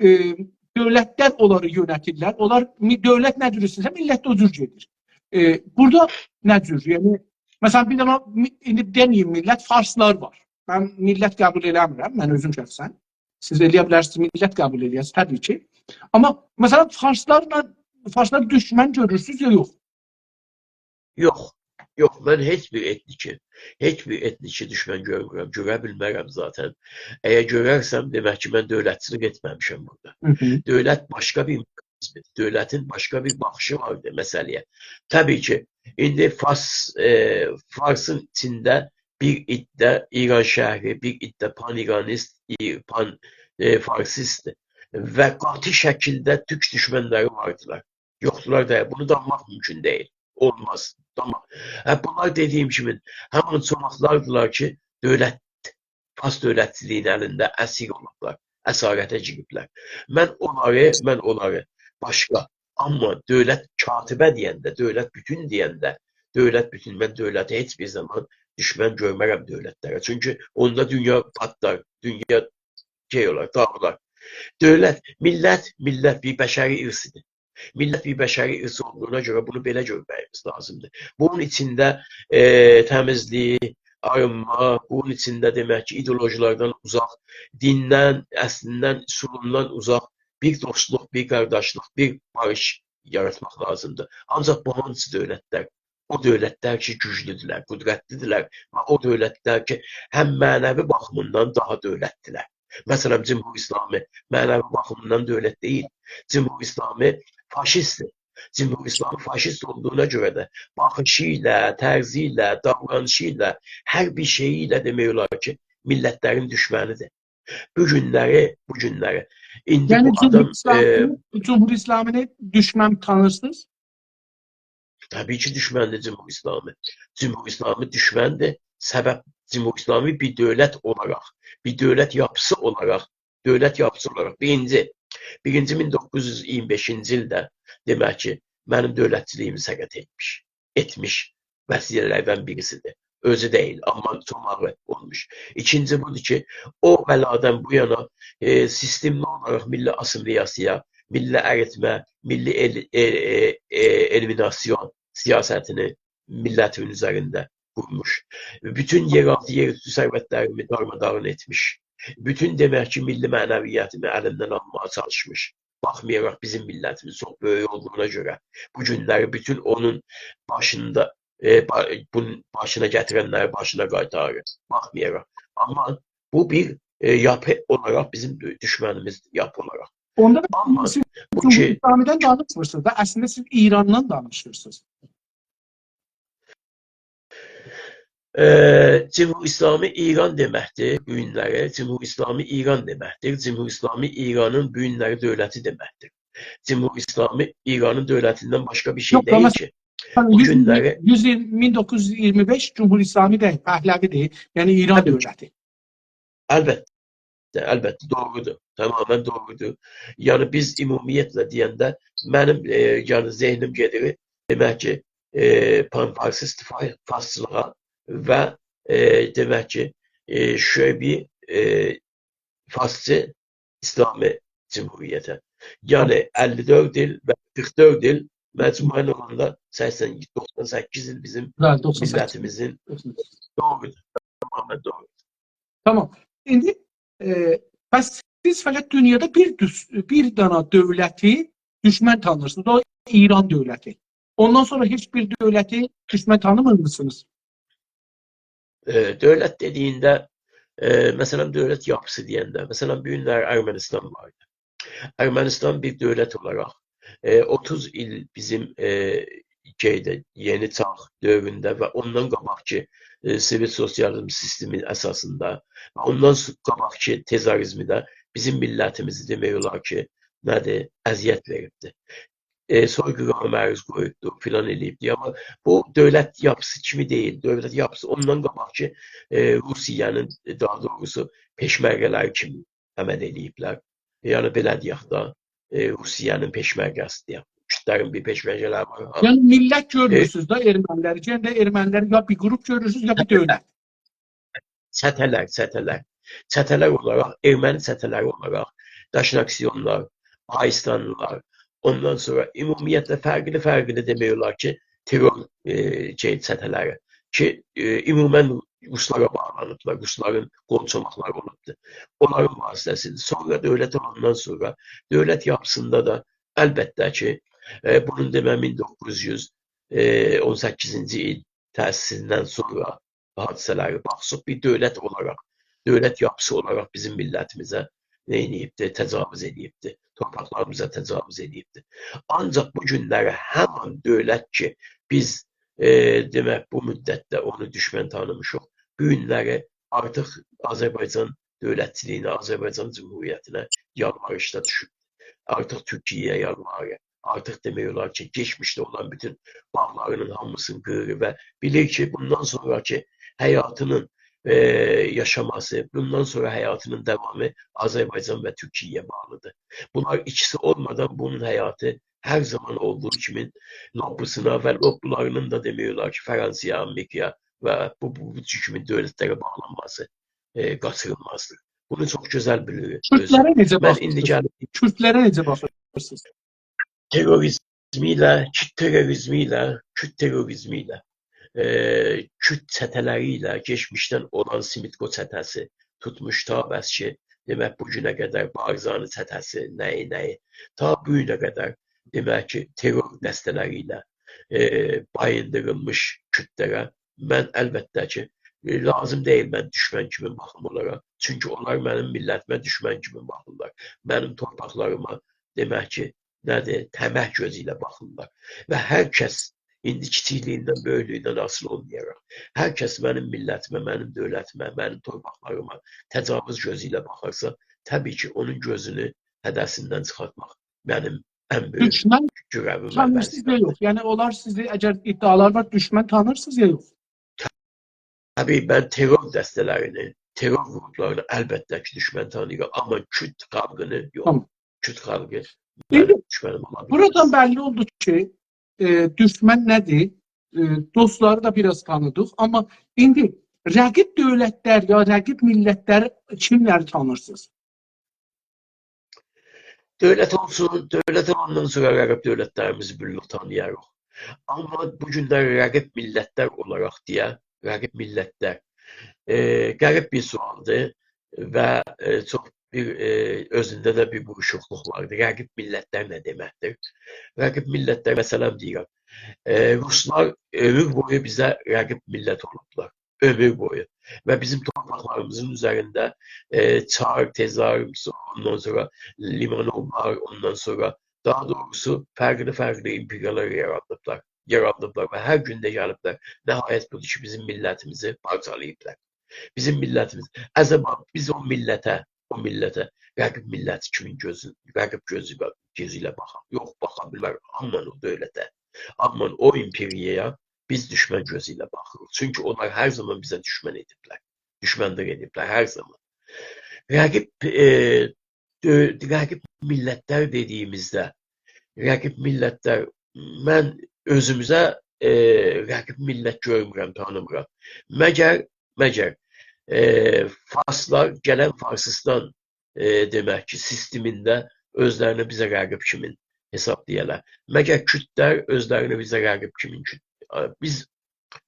ائ، دؤولتلر اونلاری یؤنتیرلر. اونلار می-، دؤولت نه جور ایسته‌ییرسه، میللت ده او جور گئدیر. ائ، بورادا نه جور؟ یعنی، مثلا، بیر دنه می-، ایندی دئمه‌ییم میللت، فارسلار وار. من میللت قبول ائله‌میرم، من اؤزوم شخصا. سیز ائلیه بیلرسینیز، میللت قبول ائلیه‌سینیز، طبیعی کی. آمما، مثلا، فارسلارلا، فارسلاری دوشمن گؤرورسونوز یا یوخ؟ یوخ، یوخ، من هئچ بیر ائتنیکی، هئچ بیر ائتنیکی دوشمن گؤرمورم، گؤره بیلمرم ذاتا. اگر گؤررسم، دئمک کی، من دؤولتچیلیک ائتمه‌میشم بورادا. هی هی. دؤولت باشقا بیر مکانیزمدیر، دؤولتین باشقا بیر باخیشی واردیر مسئله‌یه. طبیعی کی، ایندی فارس، ائ، فارسین ایچینده بیر عده ایرانشهری، بیر عده پان‌ایرانیست، ای-، پان، ائ، فارسیست و قاتی شکیلده تورک دوشمنلری واردیلار. یوخدولار دا، بونو دانماق مومکون دئییل. اولماز. دانماق. هه، بونلار دئدیییم کیمی، همان چوماقلاردیلار کی، دؤولت، فارس دؤولتچیلیگینین الینده اسیر اولوبلار، اسارته گیریبلر. من اونلاری، من اونلاری باشقا، آمما دؤولت کاتبه دئینده، دؤولت بوتون دئینده، دؤولت بوتون، من دؤولته هئچ بیر زامان دوشمن گؤرمرم دؤولتلره. چونکی اوندا دونیا پاتلار، دونیا شئی اولار، داغیلار. دؤولت، میللت، میللت بیر بشری ارثیدیر. میللت بیر بشری ارث اولدوغونا گؤره بونو بئله گؤرمه‌ییمیز لازیمدیر. بونون ایچینده، ائ، تمیزلیک، آرینما، بونون ایچینده دئمک کی، ایدئولوژیالاردان اوزاق، دیندن، اصلیندن، اصولوندان اوزاق بیر دوستلوق، بیر قارداشلیق، بیر باریش یاراتماق لازیمدیر. آنجاق بو هانسی دؤولتلر؟ او دؤولتلر کی، گوجلودولر، قدرتلیدیرلر و او دؤولتلر کی، هم معنوی باخیمیندان داها دؤولتلیدیرلر. مثلا، جمهوری اسلامی معنوی باخیمیندان دؤولت دئییل. جمهوری اسلامی فاشیستدیر. جمهوری اسلامی فاشیست اولدوغونا گؤره ده باخیشی ایله، طرزی ایله، داورانیشی ایله، هر بیر شئیی ایله دئمک اولار کی، میللتلرین دوشمنیدیر. بو گونلری، بو گونلری. ایندی یعنی بو جمهوری آدام، اسلامی، ائ، جمهوری اسلامینی دوشمن تانیرسینیز؟ طبیعی کی، دوشمندیر جمهوری اسلامی. جمهوری اسلامی دوشمندیر. سبب، جمهوری اسلامی بیر دؤولت اولاراق، بیر دؤولت یاپیسی اولاراق، دؤولت یاپیسی اولاراق، بیرینجی، بیرینجی مین دوققوز یوز اییرمی بئشینجی ایلده، دئمک کی، منیم دؤولتچیلیگیمی سقط ائتمیش، ائتمیش وسیله‌لردن بیریسیدیر. اؤزو دئییل، آمما چوماغی اولموش. ایکینجی بودور کی، او بلادان بو یانا، ائ، سیستملی اولاراق میللی آسیمیلیاسیا، میللی اریتمه، میللی ال-، ائ، ائ، ائ، الیمیناسیون سیاستینی میللتین اوزرینده قورموش. بوتون یئرآلتی، یئراوستو ثروتلریمی دارماداغین ائتمیش. بوتون، دئمک کی، میللی معنویتیمی الیمدن آلماغا چالیشمیش. باخمایاراق بیزیم میللتیمیز چوخ بؤیوک اولدوغونا گؤره بو گونلری بوتون اونون باشیندا، ائ، با-، بونون باشینا گتیرنلری باشینا قایتاریر. باخمایاراق. آمما بو بیر، ائ، یاپی اولاراق بیزیم دو-، دوشمنیمیز یاپی اولاراق. اوندا دا آمما سیز بو جمهوری کی اسلامی‌دن دانیشمیرسینیز دا، اصلینده سیز ایراندان دانیشیرسینیز. ائ، جمهوری اسلامی ایران دئمکدیر بو گونلری. جمهوری اسلامی ایران دئمکدیر. جمهوری اسلامی ایرانین بو گونلری دؤولتی دئمکدیر. جمهوری اسلامی ایرانین دؤولتیندن باشقا بیر شئی یوخ، دئییل آمما کی. سن بو یوز، گونلری یوز ایل، مین دوققوز یوز اییرمی بئش جمهوری اسلامی دئییل، پهلوی دئییل. یعنی ایران طبیعی کی. دؤولتی. البته، البته، دوغرودور. تمامیله دوغرودور. یعنی، بیز عمومیتله دئینده، منیم، ائ، یعنی، ذهنیم گئدیر، دئمک کی، ائ، پان‌فارسیست فا-، فارسچیلیغا و، ائ، دئمک کی، ائ، شعبی، ائ، فارسچی اسلامی جمهوریته. یعنی، اللی دؤرد ایل و قیرخ دؤرد ایل مجموعاً اولاندا سکسن، دوخسان سککیز ایل بیزیم بلی، دوخسان سککیز. میللتیمیزین دوغرودور. تمامیله دوغرودور. تامام. ایندی، ائ، بس سیز فقط دونیادا بیر دوش-، بیر دانا دؤولتی دوشمن تانیرسینیز. او ایران دؤولتی. اوندان سونرا هئچ بیر دؤولتی دوشمن تانیمیرمیسینیز؟ ائ، دؤولت دئدیگینده، ائ، مثلا، دؤولت یاپیسی دئینده، مثلا، بو گونلر ارمنیستان واردی. ارمنیستان بیر دؤولت اولاراق، ائ، اوتوز ایل بیزیم، ائ، شئیده، یئنی چاغ دؤورونده و اوندان قاباقکی، ائ، سووئت سوسیالیزم سیستمی اساسیندا و اوندان سو-، قاباقکی تزاریزمی ده بیزیم میللتیمیزی دئمک اولار کی، نه‌دیر، اذیت وئریبدیر. ائ، سوی‌قیراغا معروض قویوبدور، فلان ائله‌ییبدیر. آمما بو دؤولت یاپیسی کیمی دئییل. دؤولت یاپیسی اوندان قاباقکی، ائ، روسیه‌نین، ائ، داها دوغروسو پئشمرگه‌لری کیمی عمل ائله‌ییبلر. یعنی، بئله دئیک ده، ائ، روسیه‌نین پئشمرگه‌سی دئیک. کوردلرین بیر پئشمرگه‌لری وار، ها. یعنی میللت ائ، گؤرمورسونوز ده ائرمنی‌لری. یعنی ده ائرمنی‌لری یا بیر گروپ گؤرورسونوز، یا بیر دؤولت. چته‌لر، چته‌لر. چته‌لر اولاراق، ائرمنی چته‌لری اولاراق، داشناکسیونلار، آییستانلیلار، اوندان سونرا عمومیتله فرقلی-فرقلی دئمک اولار کی، ترور، ائ، شئی، چته‌لری کی، ائ، عموماً روسلارا باغلانیبلار، روسلارین قول‌چوماقلاری اولوبدور. اونلارین واسطه‌سیله. سونرا دؤولت اولاندان سونرا، دؤولت یاپیسیندا دا البته کی، ائ، بونون دئمک مین دوققوز یوز اون سککیزینجی ایل تأسیسیندن سونرا حادثه‌لری باخساق، بیر دؤولت اولاراق، دؤولت یاپیسی اولاراق بیزیم میللتیمیزه نه ائدیبدیر؟ تجاوز ائدیبدیر. تورپاقلاریمیزا تجاوز ائدیبدیر. آنجاق بو گونلری همان دؤولت کی، بیز، ائ، دئمک، بو مدتده اونو دوشمن تانیمیشیق، بو گونلری آرتیق آذربایجان دؤولتچیلیگینه، آذربایجان جمهوریتینه یالواریشدا دوشوب. آرتیق تورکیه‌یه یالواریر. آرتیق دئمک اولار کی، کئچمیشده اولان بوتون باغلارینین هامیسینی قیریر و بیلیر کی، بوندان سونراکی حیاتینین، ائ، یاشاماسی، بوندان سونرا حیاتینین داوامی آذربایجان و تورکیه‌یه باغلیدیر. بونلار ایکیسی اولمادان بونون حیاتی هر زامان اولدوغو کیمی لوبی‌سینه و لوبی‌لارینین دا دئمک اولار کی، فرانسایا، آمریکایا و بو، بو، بو کیمی دؤولتلره باغلانماسی، ائ، قاچیریلمازدیر. بونو چوخ گؤزل بیلیریک. کوردلره نئجه باخیرسینیز؟ کوردلره نئجه باخیرسینیز؟ تروریزمی ایله، کورد تروریزمی ایله، کورد تروریزمی ایله، ائ، کورد چته‌لری ایله، کئچمیشدن اولان سیمیتقو چته‌سی توتموش تا بس کی، دئمک، بو گونه قدر بارزانی چته‌سی، نه‌یی، نه‌یی، تا بو گونه قدر، دئمک کی، ترور دسته‌لری ایله، ائ، باییندیریلمیش کوردلره من البته کی، ائ، لازیم دئییل من دوشمن کیمی باخیم اونلارا. چونکی اونلار منیم میللتیمه دوشمن کیمی باخیرلار. منیم تورپاقلاریما، دئمک کی، نه‌دیر، طمع گؤزو ایله باخیرلار. و هر کس، ایندی کیچیکلیگیندن، بؤیوکلویوندن آسیلی اولمایاراق، هر کس منیم میللتیمه، منیم دؤولتیمه، منیم تورپاقلاریما تجاوز گؤزو ایله باخارسا، طبیعی کی، اونون گؤزونو هده‌سیندن چیخارتماق منیم ان بؤیوک دوشمن گؤره‌ویم و تانیرسینیز یا وظیفه‌مدیر. یوخ؟ یعنی، اونلار سیزی، اگر ادعالار وار، دوشمن تانیرسینیز یا یوخ؟ طبیعی، من ترور دسته‌لرینی، ترور گروپلارینی البته کی، دوشمن تانییرام. آمما کورد خالقینی یوخ. تامام. کورد خالقی ایندی منیم دوشمنیم اولا بیلمز. بورادان بللی اولدو کی، ائ، دوشمن نه‌دیر؟ ائ، دوستلاری دا بیر آز تانیدیق. آمما ایندی رقیب دؤولتلر یا رقیب میللتلر کیملری تانیرسینیز؟ دؤولت اولسون، دؤولت اولاندان سونرا رقیب دؤولتلریمیزی بیللیک، تانییاریق. آمما بو گونلر رقیب میللتلر اولاراق دئیه، رقیب میللتلر، ائ، غریب بیر سؤالدیر و، ائ، چوخ بیر، ائ، اؤزونده ده بیر بوروشوقلوق واردیر. رقیب میللتلر نه دئمکدیر؟ رقیب میللتلر، مثلا دئییرم، ائ، روسلار عؤمور بویو بیزه رقیب میللت اولوبلار. عؤمور بویو. و بیزیم تورپاقلاریمیزین اوزرینده، ائ، چار، تزار، اوندان سونرا لیمانوولار، اوندان سونرا، داها دوغروسو، فرقلی-فرقلی ایمپریالار یارادیبلار، یارادیبلار و هر گون ده گلیبلر. نهایت بودور کی، بیزیم میللتیمیزی پارچالاییبلار. بیزیم میللتیمیز، عجبا بیز او میللته، او میللته رقیب میللت کیمی گؤزو، رقیب گؤزو، گؤزو ایله باخاق؟ یوخ، باخا بیلمریک. آمما او دؤولته، آمما او ایمپریایا بیز دوشمن گؤزو ایله باخیریق. چونکی اونلار هر زامان بیزه دوشمن ائدیبلر. دوشمنلیک ائدیبلر هر زامان. رقیب، ائ، دؤ-، رقیب میللتلر دئدیییمیزده، رقیب میللتلر، من اؤزوموزه، ائ، رقیب میللت گؤرمورم، تانیمیرام. مگر، مگر، ائ، فارسلار گلن فارسیستان، ائ، دئمک کی، سیستمینده اؤزلرینی بیزه رقیب کیمین حسابلایالار. مگر کوردلر اؤزلرینی بیزه رقیب کیمین، ائ، بیز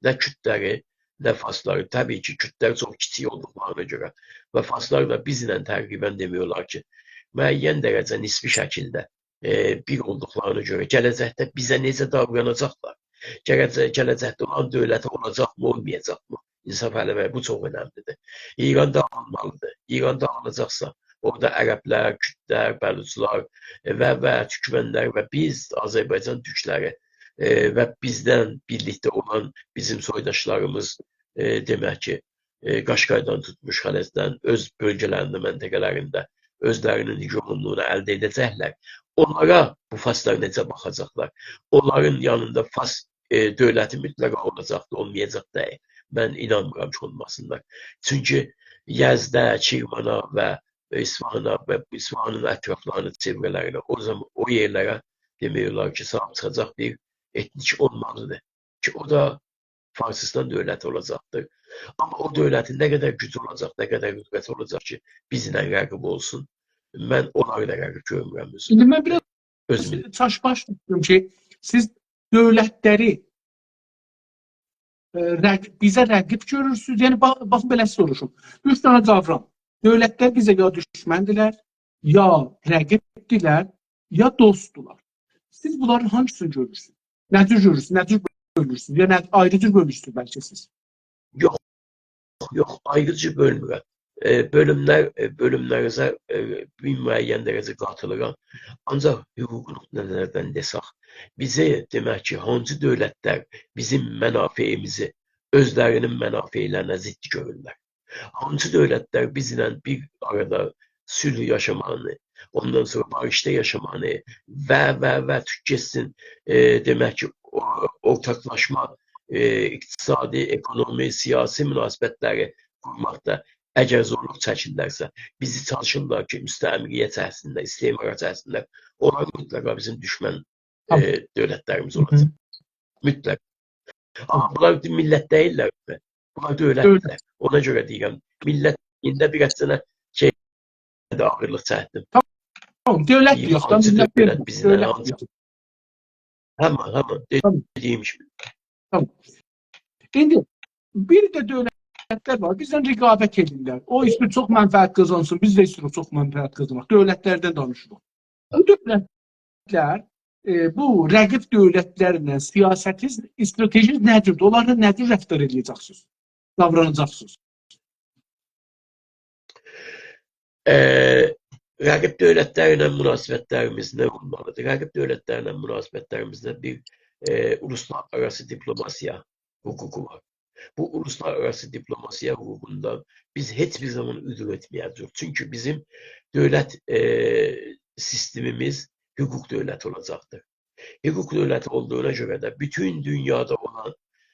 نه کوردلری، نه فارسلاری، طبیعی کی، کوردلر چوخ کیچیک اولدوقلارینا گؤره و فارسلار دا بیزله تقریبا دئمک اولار کی، معین درجه نسبی شکیلده، ائ، بیر اولدوقلارینا گؤره گله‌جکده بیزه نئجه داوراناجاقلار؟ گله‌جه-، گله‌جکده اولان دؤولته اولاجاقمی، اولمایاجاقمی؟ انصافعلی بی، بو چوخ اؤنملیدیر. ایران داغیلمالیدیر. ایران داغیلاجاقسا، اورادا عربلر، کوردلر، بلوچلار، ائ، و، و تورکمنلر و بیز، آذربایجان تورکلری، ائ، و بیزدن بیرلیکده اولان بیزیم سویداشلاریمیز، ائ، دئمک کی، ائ، قاشقایدان توتموش خلجدن اؤز بؤلگه‌لرینده، منطقه‌لرینده اؤزلرینین هژمونلوغونو الده ائده‌جکلر. اونلارا بو فارسلار نئجه باخاجاقلار؟ اونلارین یانیندا فارس، ائ، دؤولتی مطلقا اولاجاقدیر، اولمایاجاق دئییل. من اینانمیرام کی، اولماسینلار. چونکی یزده، کرمانا و اصفهانا و اصفهانین اطرافلارینا، چئوره‌لرینه، او زامان او یئرلره دئمک اولار کی، صاحیب چیخاجاق بیر ائتنیک اولمالیدیر کی، او دا فارسیستان دؤولتی اولاجاقدیر. آمما او دؤولتین نه قدر گوجو اولاجاق، نه قدر قدرتی اولاجاق کی، بیزله رقیب اولسون، من اونلاری دا رقیب گؤرمورم اؤزومه. ایندی من بیر آز اؤزومون چاشباش دوشدوم کی، سیز دؤولتلری، ائ، رق-، بیزه رقیب گؤرورسونوز؟ یعنی، با-، باخین، بئله سوروشوم. اوچ دنه قاورام. دؤولتلر بیزه یا دوشمندیرلر، یا رقیبدیرلر، یا دوستدولار. سیز بونلارین هانسینی گؤرورسونوز؟ نه جور گؤرورسونوز؟ نه جور بؤلورسونوز؟ یا نه، آیری جور بؤلورسونوز بلکه سیز؟ یوخ، یوخ، آیریجا بؤلمورم. ائ، بؤلوملر، ائ، بؤلوملرینیزه، ائ، بیر معین درجه قاتیلیرام. آنجاق حقوقی نقطه‌نظردن دئسک، بیزه دئمک کی، هانسی دؤولتلر بیزیم منافعیمیزی اؤزلرینین منافعلرینه ضد گؤرورلر؟ هانسی دؤولتلر بیزله بیر آرادا صلح یاشاماغینی، اوندان سونرا باریشدا یاشاماغینی و، و، و توت گئتسین، ائ، دئمک کی، او-، اورتاقلاشما، ائ، اقتصادی، اکونومی، سیاسی مناسبتلری قورماقدا اگر زورلوق چکیرلرسه، بیزی چالیشیرلار کی، مستعمره‌یه چکسینلر، استعمارا چکسینلر، اونلار مطلقا بیزیم دوشمن، تامام. ائ، دؤولتلریمیز اولاجاق. مطلق. آمما بونلار میللت دئییللر. بونلار دؤولتدیرلر. دؤولت. اونا گؤره دئییرم، میللت ایندی بیر آز سنه شئی ده آغیرلیق چکدیم. تامام، دؤولت دئییم، دئیک دا، هانسی میللت دؤولت دئییل. بیزله، دؤولت هانسی؟ دئیک. تامام، تامام. تامام. دئدیییم کیمی. تامام. ایندی بیر ده دؤولتلر وار، بیزله رقابت ائدیرلر. او ایسته‌ییر چوخ منفعت قازانسین، بیز ده ایسته‌ییریک چوخ منفعت قازاناق. دؤولتلردن دانیشیریق. بو دؤولتلر، ائ، بو رقیب دؤولتلرله سیاستینیز، استراتژینیز نه جوردور؟ اونلارلا نه جور رفتار ائده‌جکسینیز؟ داوراناجاقسینیز؟ ائ، رقیب دؤولتلرله مناسبتلریمیز نه اولمالیدیر؟ رقیب دؤولتلرله مناسبتلریمیزده بیر، ائ، اولوسلارآراسی دیپلوماسیا حقوقو وار. بو اولوسلارآراسی دیپلوماسیا حقوقوندان بیز هئچ بیر زامان عدول ائتمه‌یه‌جه‌ییک. چونکی بیزیم دؤولت، ائ، سیستمیمیز حقوق دؤولتی اولاجاقدیر. حقوق دؤولتی اولدوغونا گؤره ده بوتون دونیادا اولان،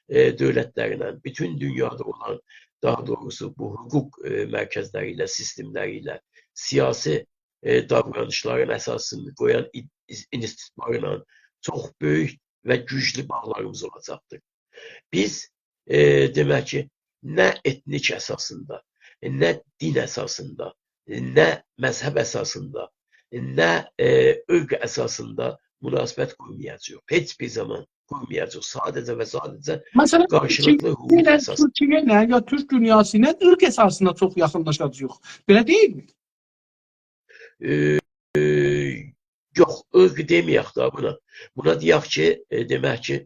ائ، دؤولتلرله، بوتون دونیادا اولان، داها دوغروسو، بو حقوق، ائ، مرکزلری ایله، سیستملری ایله، سیاسی، ائ، داورانیشلارین اساسینی قویان ای-، ای-، اینستیتوتلارلا چوخ بؤیوک و گوجلو باغلاریمیز اولاجاقدیر. بیز، ائ، دئمک کی، نه ائتنیک اساسیندا، نه دین اساسیندا، نه مذهب اساسیندا، نه، ائ، عرق اساسیندا مناسبت قورمایاجاغیق. هئچ بیر زامان قورمایاجاغیق. ساده‌جه و ساده‌جه، مثلا، قارشیلیقلی تورکیه حقوق ایله، اساسیندا. تورکیه ایله یا تورک دونیاسی ایله عرق اساسیندا چوخ یاخینلاشاجاغیق. بئله دئییلمی؟ ائ، ائ، یوخ، عرق دئمه‌یک ده بونا. بونا دئیک کی، ائ، دئمک کی،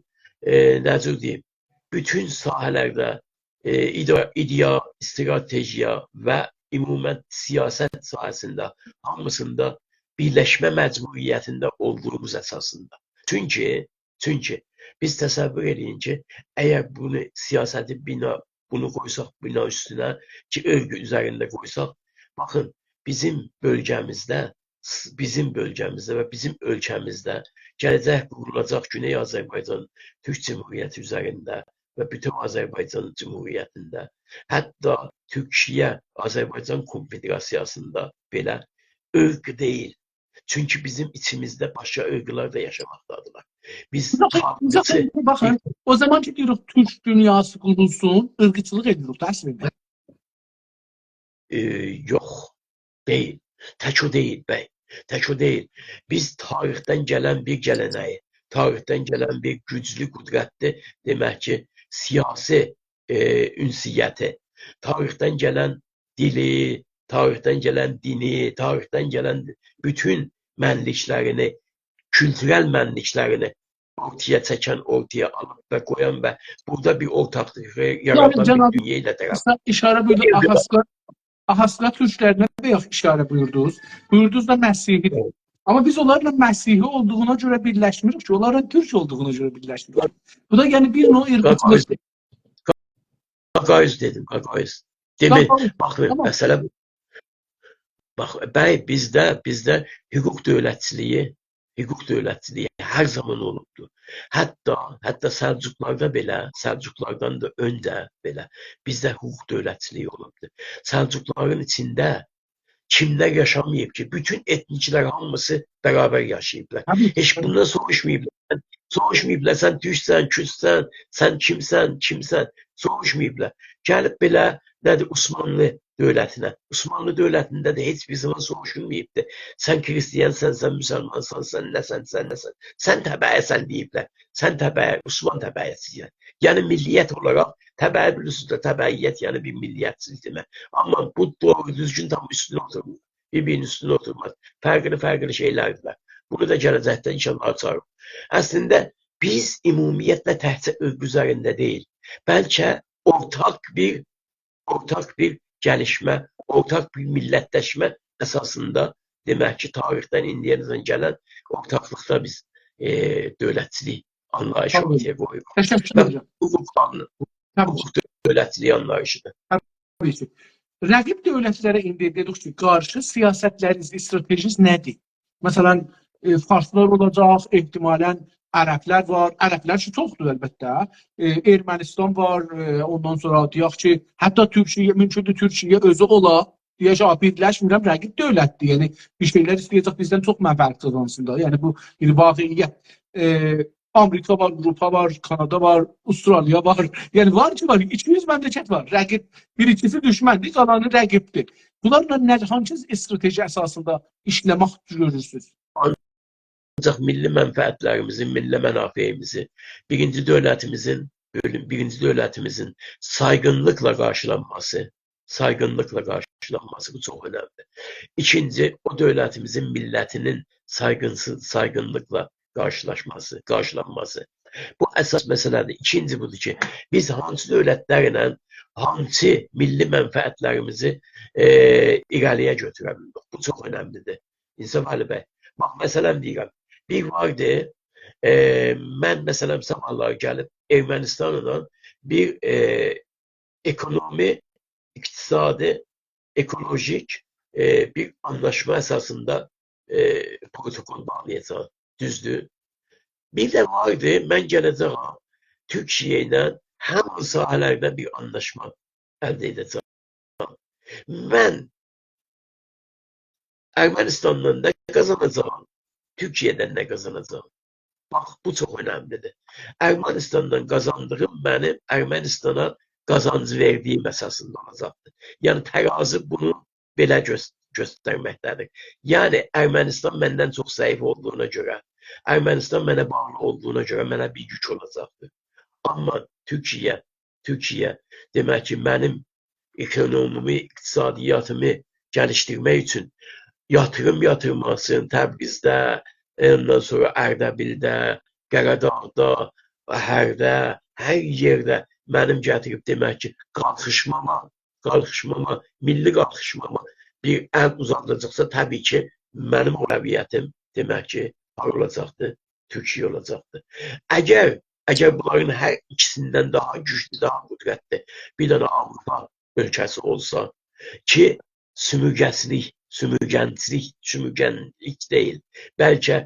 ائ، نه جور دئییم، بوتون ساحه‌لرده، ائ، ایده-، ایدئا، استراتژیا و عموماً سیاست ساحه‌سینده هامیسیندا بیرلشمه مجبوریتینده اولدوغوموز اساسیندا. چونکی، چونکی بیز تصور ائله‌یین کی، اگر بونو، سیاستی بنا، بونو قویساق بنا اوستونه، کی، عرق اوزرینده قویساق، باخین، بیزیم بؤلگه‌میزده، بیزیم بؤلگه‌میزده و بیزیم اؤلکه‌میزده گله‌جک قورولاجاق گونئی آذربایجان تورک جمهوریتی اوزرینده و بوتون آذربایجان جمهوریتینده، حتی تورکیه، آذربایجان کنفدراسیاسیندا بئله عرق دئییل. چونکی بیزیم ایچیمیزده باشقا عرقلار دا یاشاماقدادیرلار. بیز، اوزاق، اوزاق، تاریخی، باخین، او زامان کی دئییریک تورک دونیاسی قورولسون، عرقچیلیق ائدیریک ده اصلینده. ائ، یوخ، دئییل. تک او دئییل، بی. تک او دئییل. بیز تاریخدن گلن بیر گله‌نگی، تاریخدن گلن بیر گوجلو، قدرتلی، دئمک کی، سیاسی، ائ، انسیتی، تاریخدن گلن دیلی، تاریخدن گلن دینی، تاریخدن گلن بوتون منلیکلرینی، کولتورل منلیکلرینی اورتایا چکن، اورتایا آلیب و قویان و بورادا بیر اورتاقلیق یارادان بیر دونیا ایله طرف. یعنی، جناب، ایشاره بویوردوز، آهاسقا، آهاسقا تورکلرینه ده یوخ، ایشاره بویوردونوز. بویوردونوز دا مسیحی‌دیر. ائوت. آمما بیز اونلارلا مسیحی اولدوغونا گؤره بیرلشمیریک کی، اونلارلا تورک اولدوغونا گؤره بیرلشمیریک. بو دا، یعنی، بیر نوع عرقچیلیق. قاقایوز دئدیم، قاقایوز. دئمک، قاقایوز، باخمایین، تامام. مسئله بو. باخ، بی، بیزده، بیزده حقوق دؤولتچیلیگی، حقوق دؤولتچیلیگی هر زامان اولوبدور. حتی، حتی سلجوقلاردا بئله، سلجوقلاردان دا اؤنجه بئله بیزده حقوق دؤولتچیلیگی اولوبدور. سلجوقلارین ایچینده کیملر یاشاماییب کی، بوتون ائتنیکلر هامیسی برابر یاشاییبلار. طبیعی کی، هئچ بوندان سوروشماییبلار. سوروشماییبلار، سن تورکسن، کوردسن، سن کیمسن، کیمسن. سوروشماییبلار. گلیب بئله، نه‌دیر، عثمانلی دؤولتینه. عثمانلی دؤولتینده ده هئچ بیر زامان سوروشولماییبدی. سن کریستیانسان، سن مسلمانسان، سن نه‌سن، سن نه‌سن. سن تبعه‌سن دئییبلر. سن تبعه، عثمان تبعه‌سی‌سن. یعنی ملیت اولاراق تبعه، بیلیرسینیز ده، تبعیت، یعنی بیر ملیتچیلیک دئمک. آمما بو دوغرو دوزگون تام اوستونه اوتورمور. بیر-بیرینین اوستونه اوتورماز. فرقلی-فرقلی شئیلردیرلر. بونو دا گله‌جکده ان‌شاءالله آچاریق. اصلینده بیز عمومیتله تکجه اؤزوموز اوزرینده دئییل، بلکه اورتاق بیر، اورتاق بیر گلیشمه، اورتاق بیر میللتلشمه اساسیندا، دئمک کی، تاریخدن ایندییه‌جن گلن اورتاقلیقدا بیز، ائ، دؤولتچیلیک آنلاییشی طبیعی. اورتایا قویوروق. تشکر و ائدیرم. حقوق آن-، طبیعی. حقوق دؤولتچیلیک آنلاییشی‌دیر. طبیعی کی. رقیب دؤولتلره ایندی دئدیک کی، قارشی سیاستلرینیز، استراتژیز نه‌دیر؟ مثلا، ائ، فارسلار اولاجاق، احتمالا عربلر وار. عربلر کی، چوخدور البته. ائ، ارمنستان وار، ائ، اوندان سونرا دئیک کی، حتی تورکیه، مومکوندور تورکیه اؤزو اولا. دئیک کی، «آ، بیرلشمیرم»، رقیب دؤولتدیر. یعنی، بیر شئیلر ایسته‌یه‌جک بیزدن چوخ منفعت قازانسین دا. یعنی، بو بیر واقعیت. ائ، آمریکا وار، آوروپا وار، کانادا وار، استرالیا وار. یعنی، وار کی، وار. ایکی یوز مملکت وار. رقیب، بیر ایکیسی دوشمندیر، قالانی رقیبدیر. بونلارلا نه، هانسی استراتژی اساسیندا ایشله‌مک گؤرورسونوز؟ آنجاق میللی منفعتلریمیزی، میللی منافعیمیزی، بیرینجی دؤولتیمیزین، بؤلوم، بیرینجی دؤولتیمیزین سایغینلیقلا قارشیلانماسی، سایغینلیقلا قارشیلانماسی، بو چوخ اؤنملی‌دیر. ایکینجی، او دؤولتیمیزین میللتینین سایغینسی-، سایغینلیقلا قارشیلاشماسی، قارشیلانماسی. بو اساس مسئله‌دیر. ایکینجی بودور کی، بیز هانسی دؤولتلرله هانسی میللی منفعتلریمیزی، ائ، ایره‌لی‌یه گؤتوره بیلریک. بو چوخ اؤنملی‌دیر. انصافعلی بی، باخ، مثلا دئییرم، بیر واردی، ائ، من، مثلا، صاباحلاری گلیب ارمنستانلا بیر، ائ، اکونومی، اقتصادی، اکولوژیک، ائ، بیر آنلاشما اساسیندا، ائ، پروتوکول باغلایاجاغام. دوزدور؟ بیر ده واردی، من گله‌جه‌یم تورکیه ایله همین ساحه‌لرده بیر آنلاشما الده ائده‌جه‌یم. من ارمنستاندان نه قازاناجاغام، تورکیه‌دن نه قازاناجاغام؟ باخ، بو چوخ اؤنملی‌دیر. ارمنستاندان قازاندیغیم منیم ارمنستانا قازانج وئردیگیم اساسیندا اولاجاقدیر. یعنی، ترازی بونو بئله گؤس-، گؤسترمکده‌دیر. یعنی، ارمنستان مندن چوخ ضعیف اولدوغونا گؤره، ارمنستان منه باغلی اولدوغونا گؤره منه بیر یوک اولاجاقدیر. آمما تورکیه، تورکیه، دئمک کی، منیم اکونومیمی، اقتصادیاتیمی گلیشدیرمک اوچون یاتیریم یاتیرماسین تبریزده، اوندان سونرا اردبیلده، قاراداغدا، هرده، هر یئرده منیم گتیریب، دئمک کی، قالخیشماما، قالخیشماما، میللی قالخیشماما بیر ال اوزاداجاقسا، طبیعی کی، منیم اولویتیم، دئمک کی، هارا اولاجاقدیر؟ تورکیه اولاجاقدیر. اگر، اگر بونلارین هر ایکیسیندن داها گوجلو، داها قدرتلی بیر دنه آوروپا اؤلکه‌سی اولسا کی، سومورگه‌چیلیک، سومورگه‌چیلیک، سومورگه‌لیک دئییل، بلکه،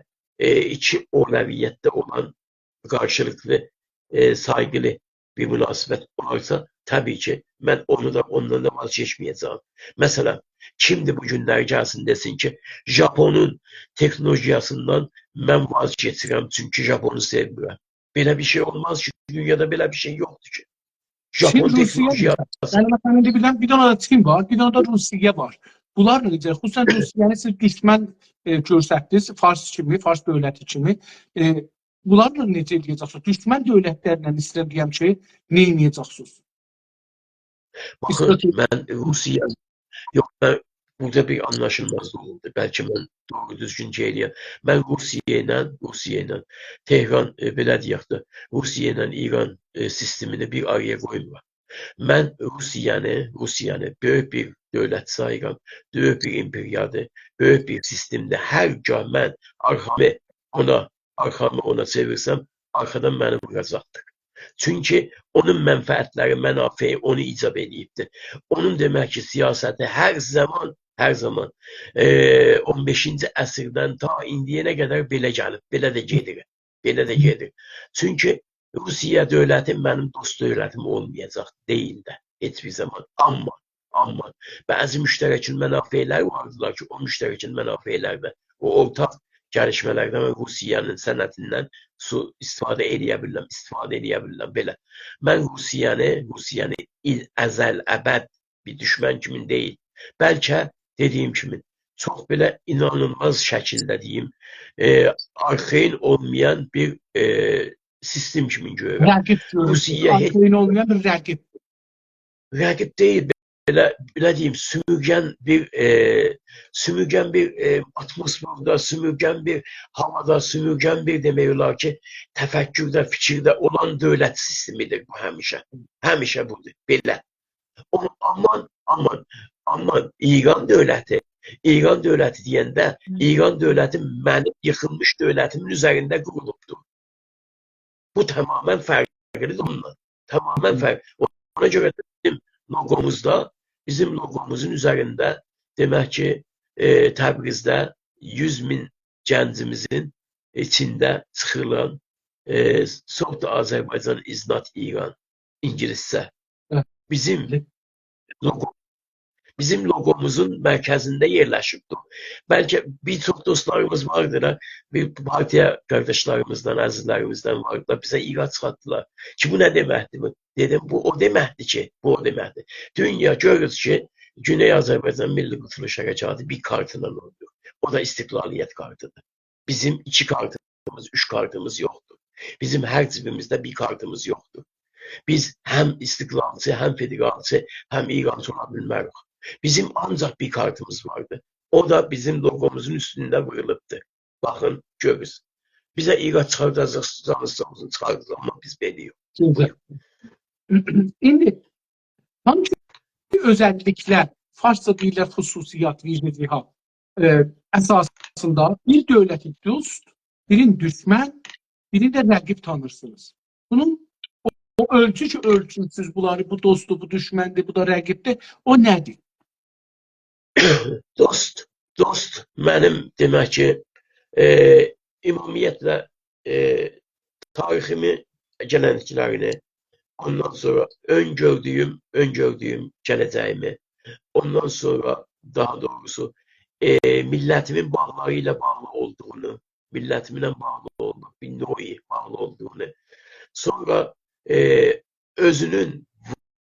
ائ، ایکی اولویتده اولان قارشیلیقلی، ائ، سایغیلی بیر مناسبت اولارسا، طبیعی کی، من اونو دا، اوندان دا واز کئچمه‌یه‌جه‌یم. مثلا، کیمدیر بو گونلری گلسین دئسین کی، ژاپونون تکنولوژیاسیندان من واز کئچیرم، چونکی ژاپونو سئومیرم؟ بئله بیر شئی اولماز کی، دونیادا بئله بیر شئی یوخدور کی. ژاپون تکولوژیا. یعنی، مثلا، ایندی بیر دنه، بیر دنه ده چین وار، بیر دنه ده روسیه وار. بونلارلا نئجه، خصوصا روسیه‌نی سیز دوشمن، ائ، گؤرستدینیز، فارس کیمی، فارس دؤولتی کیمی. ائ، بونلارلا نئجه ائله‌یه‌جکسینیز؟ دوشمن دؤولتلرله ایسته‌ییرم دئیم کی، نه ائده‌جکسینیز؟ باخین، من روسیه، یوخ، من بورادا بیر آنلاشیلمازلیق اولدو. بلکه من دوغرو دوزگون شئی ائله‌یم. من روسیه ایله، روسیه ایله، تهران، ائ، بئله دئیک ده، روسیه ایله ایران، ائ، سیستمینی بیر آرایا قویمورام. من روسیه‌نی، روسیه‌نی بؤیوک بیر دؤولت ساییرام، بؤیوک بیر ایمپریادیر، بؤیوک بیر سیستمدیر. هر گاه من آرخامی اونا، آرخامی اونا چئویرسم، آرخادان منی ووراجاقدیر. چونکی اونون منفعتلری، منافعی اونو ایجاب ائله‌ییبدیر. اونون، دئمک کی، سیاستی هر زامان، هر زامان، ائ، اون بئشینجی عصردن تا ایندی‌یه نه قدر بئله گلیب، بئله ده گئدیر، بئله ده گئدیر. چونکی روسیه دؤولتی منیم دوست دؤولتیم اولمایاجاق، دئییل ده، هئچ بیر زامان. آمما، آمما بعضی مشترک المنافع‌لر واردیلار کی، او مشترک المنافع‌لردن، او اورتاق گلیشمه‌لردن و روسیه‌نین صنعتیندن سو-، استفاده ائله‌یه بیلیرم، استفاده ائله‌یه بیلیرم. بئله، من روسیه‌نی، روسیه‌نی ایل، ازل، ابد بیر دوشمن کیمی دئییل. بلکه، دئدیگیم کیمی، چوخ بئله اینانیلماز شکیلده دئییم، ائ، آرخایین اولمایان بیر، ائ، سیستم کیمی گؤرورم. رقیب گؤرورسونوز. روسیه هئچ آرخایین اولمایان بیر رقیب. رقیب دئییل، بئله، بئله دئییم، سومورگن بیر، ائ، سومورگن بیر، ائ، آتموسفردا، سومورگن بیر هاوادا، سومورگن بیر، دئمک اولار کی، تفکرده، فیکیرده اولان دؤولت سیستمی‌دیر بو همیشه. همیشه بودور، بئله. او، آمما، آمما، آمما ایران دؤولتی، ایران دؤولتی دئینده، هی. ایران دؤولتی منیم ییخیلمیش دؤولتیمین اوزرینده قورولوبدور. بو تمامیله فرقلی‌دیر اوندان. تمامیله هی. فرق. اونا گؤره ده بیزیم لوگوموزدا، بیزیم لوگوموزون اوزرینده، دئمک کی، ائ، تبریزده یوز مین گنجیمیزین ایچینده چیخیرلان، ائ، «صبح آذربایجان is not Iran»، اینگیلیسجه. هه. بیزیم بلی. لوگو، بیزیم لوگوموزون مرکزینده یئرلشیبدیر. بلکه بیر چوخ دوستلاریمیز واردیلار، بیر پارتیا قارداشلاریمیزدان، عزیزلریمیزدن واردیلار، بیزه ایراد چیخارتدیلار کی، بو نه دئمکدیر بو؟ دئدیم، بو او دئمکدیر کی، بو او دئمکدیر. دونیا گؤرور کی، گونئی آذربایجان میللی قورتولوش حرکاتی بیر کارتلا اوینایر. او دا استقلالیت کارتی‌دیر. بیزیم ایکی کارتیمیز، اوچ کارتیمیز یوخدور. بیزیم هر جیبیمیزده بیر کارتیمیز یوخدور. بیز هم استقلالچی، هم فدرالچی، هم ایرانچی اولا بیلمه‌ریک. بیزیم آنجاق بیر کارتیمیز واردی. او دا بیزیم لوگوموزون اوستونده وورولوبدور. باخین، گؤرورسونوز. بیزه ایراد چیخارداجاقسینیز، جانینیز ساغ اولسون، چیخاردین، آمما بیز بئله‌ییک. گؤزل. ایندی هانسی اؤزللیکلر، فارسجا دئییرلر خصوصیات، ویژگی‌ها، ائ، اساسیندا بیر دؤولتی دوست، بیرینی دوشمن، بیرینی ده رقیب تانیرسینیز؟ بونون او، او اؤلچو کی، اؤلچورسوز بونلاری، بو دوستدور، بو دوشمندیر، بو دا رقیبدیر، او نه‌دیر؟ دوست، دوست منیم، دئمک کی، ائ، عمومیتله، ائ، تاریخیمی، گلندیکلرینی، اوندان سونرا اؤن‌گؤردویوم، اؤن‌گؤردویوم گله‌جه‌ییمی، اوندان سونرا، داها دوغروسو، ائ، میللتیمین باغلاری ایله باغلی اولدوغونو، میللتیمله باغلی اولدوغونو، بیر نوعی باغلی اولدوغونو، سونرا، ائ، اؤزونون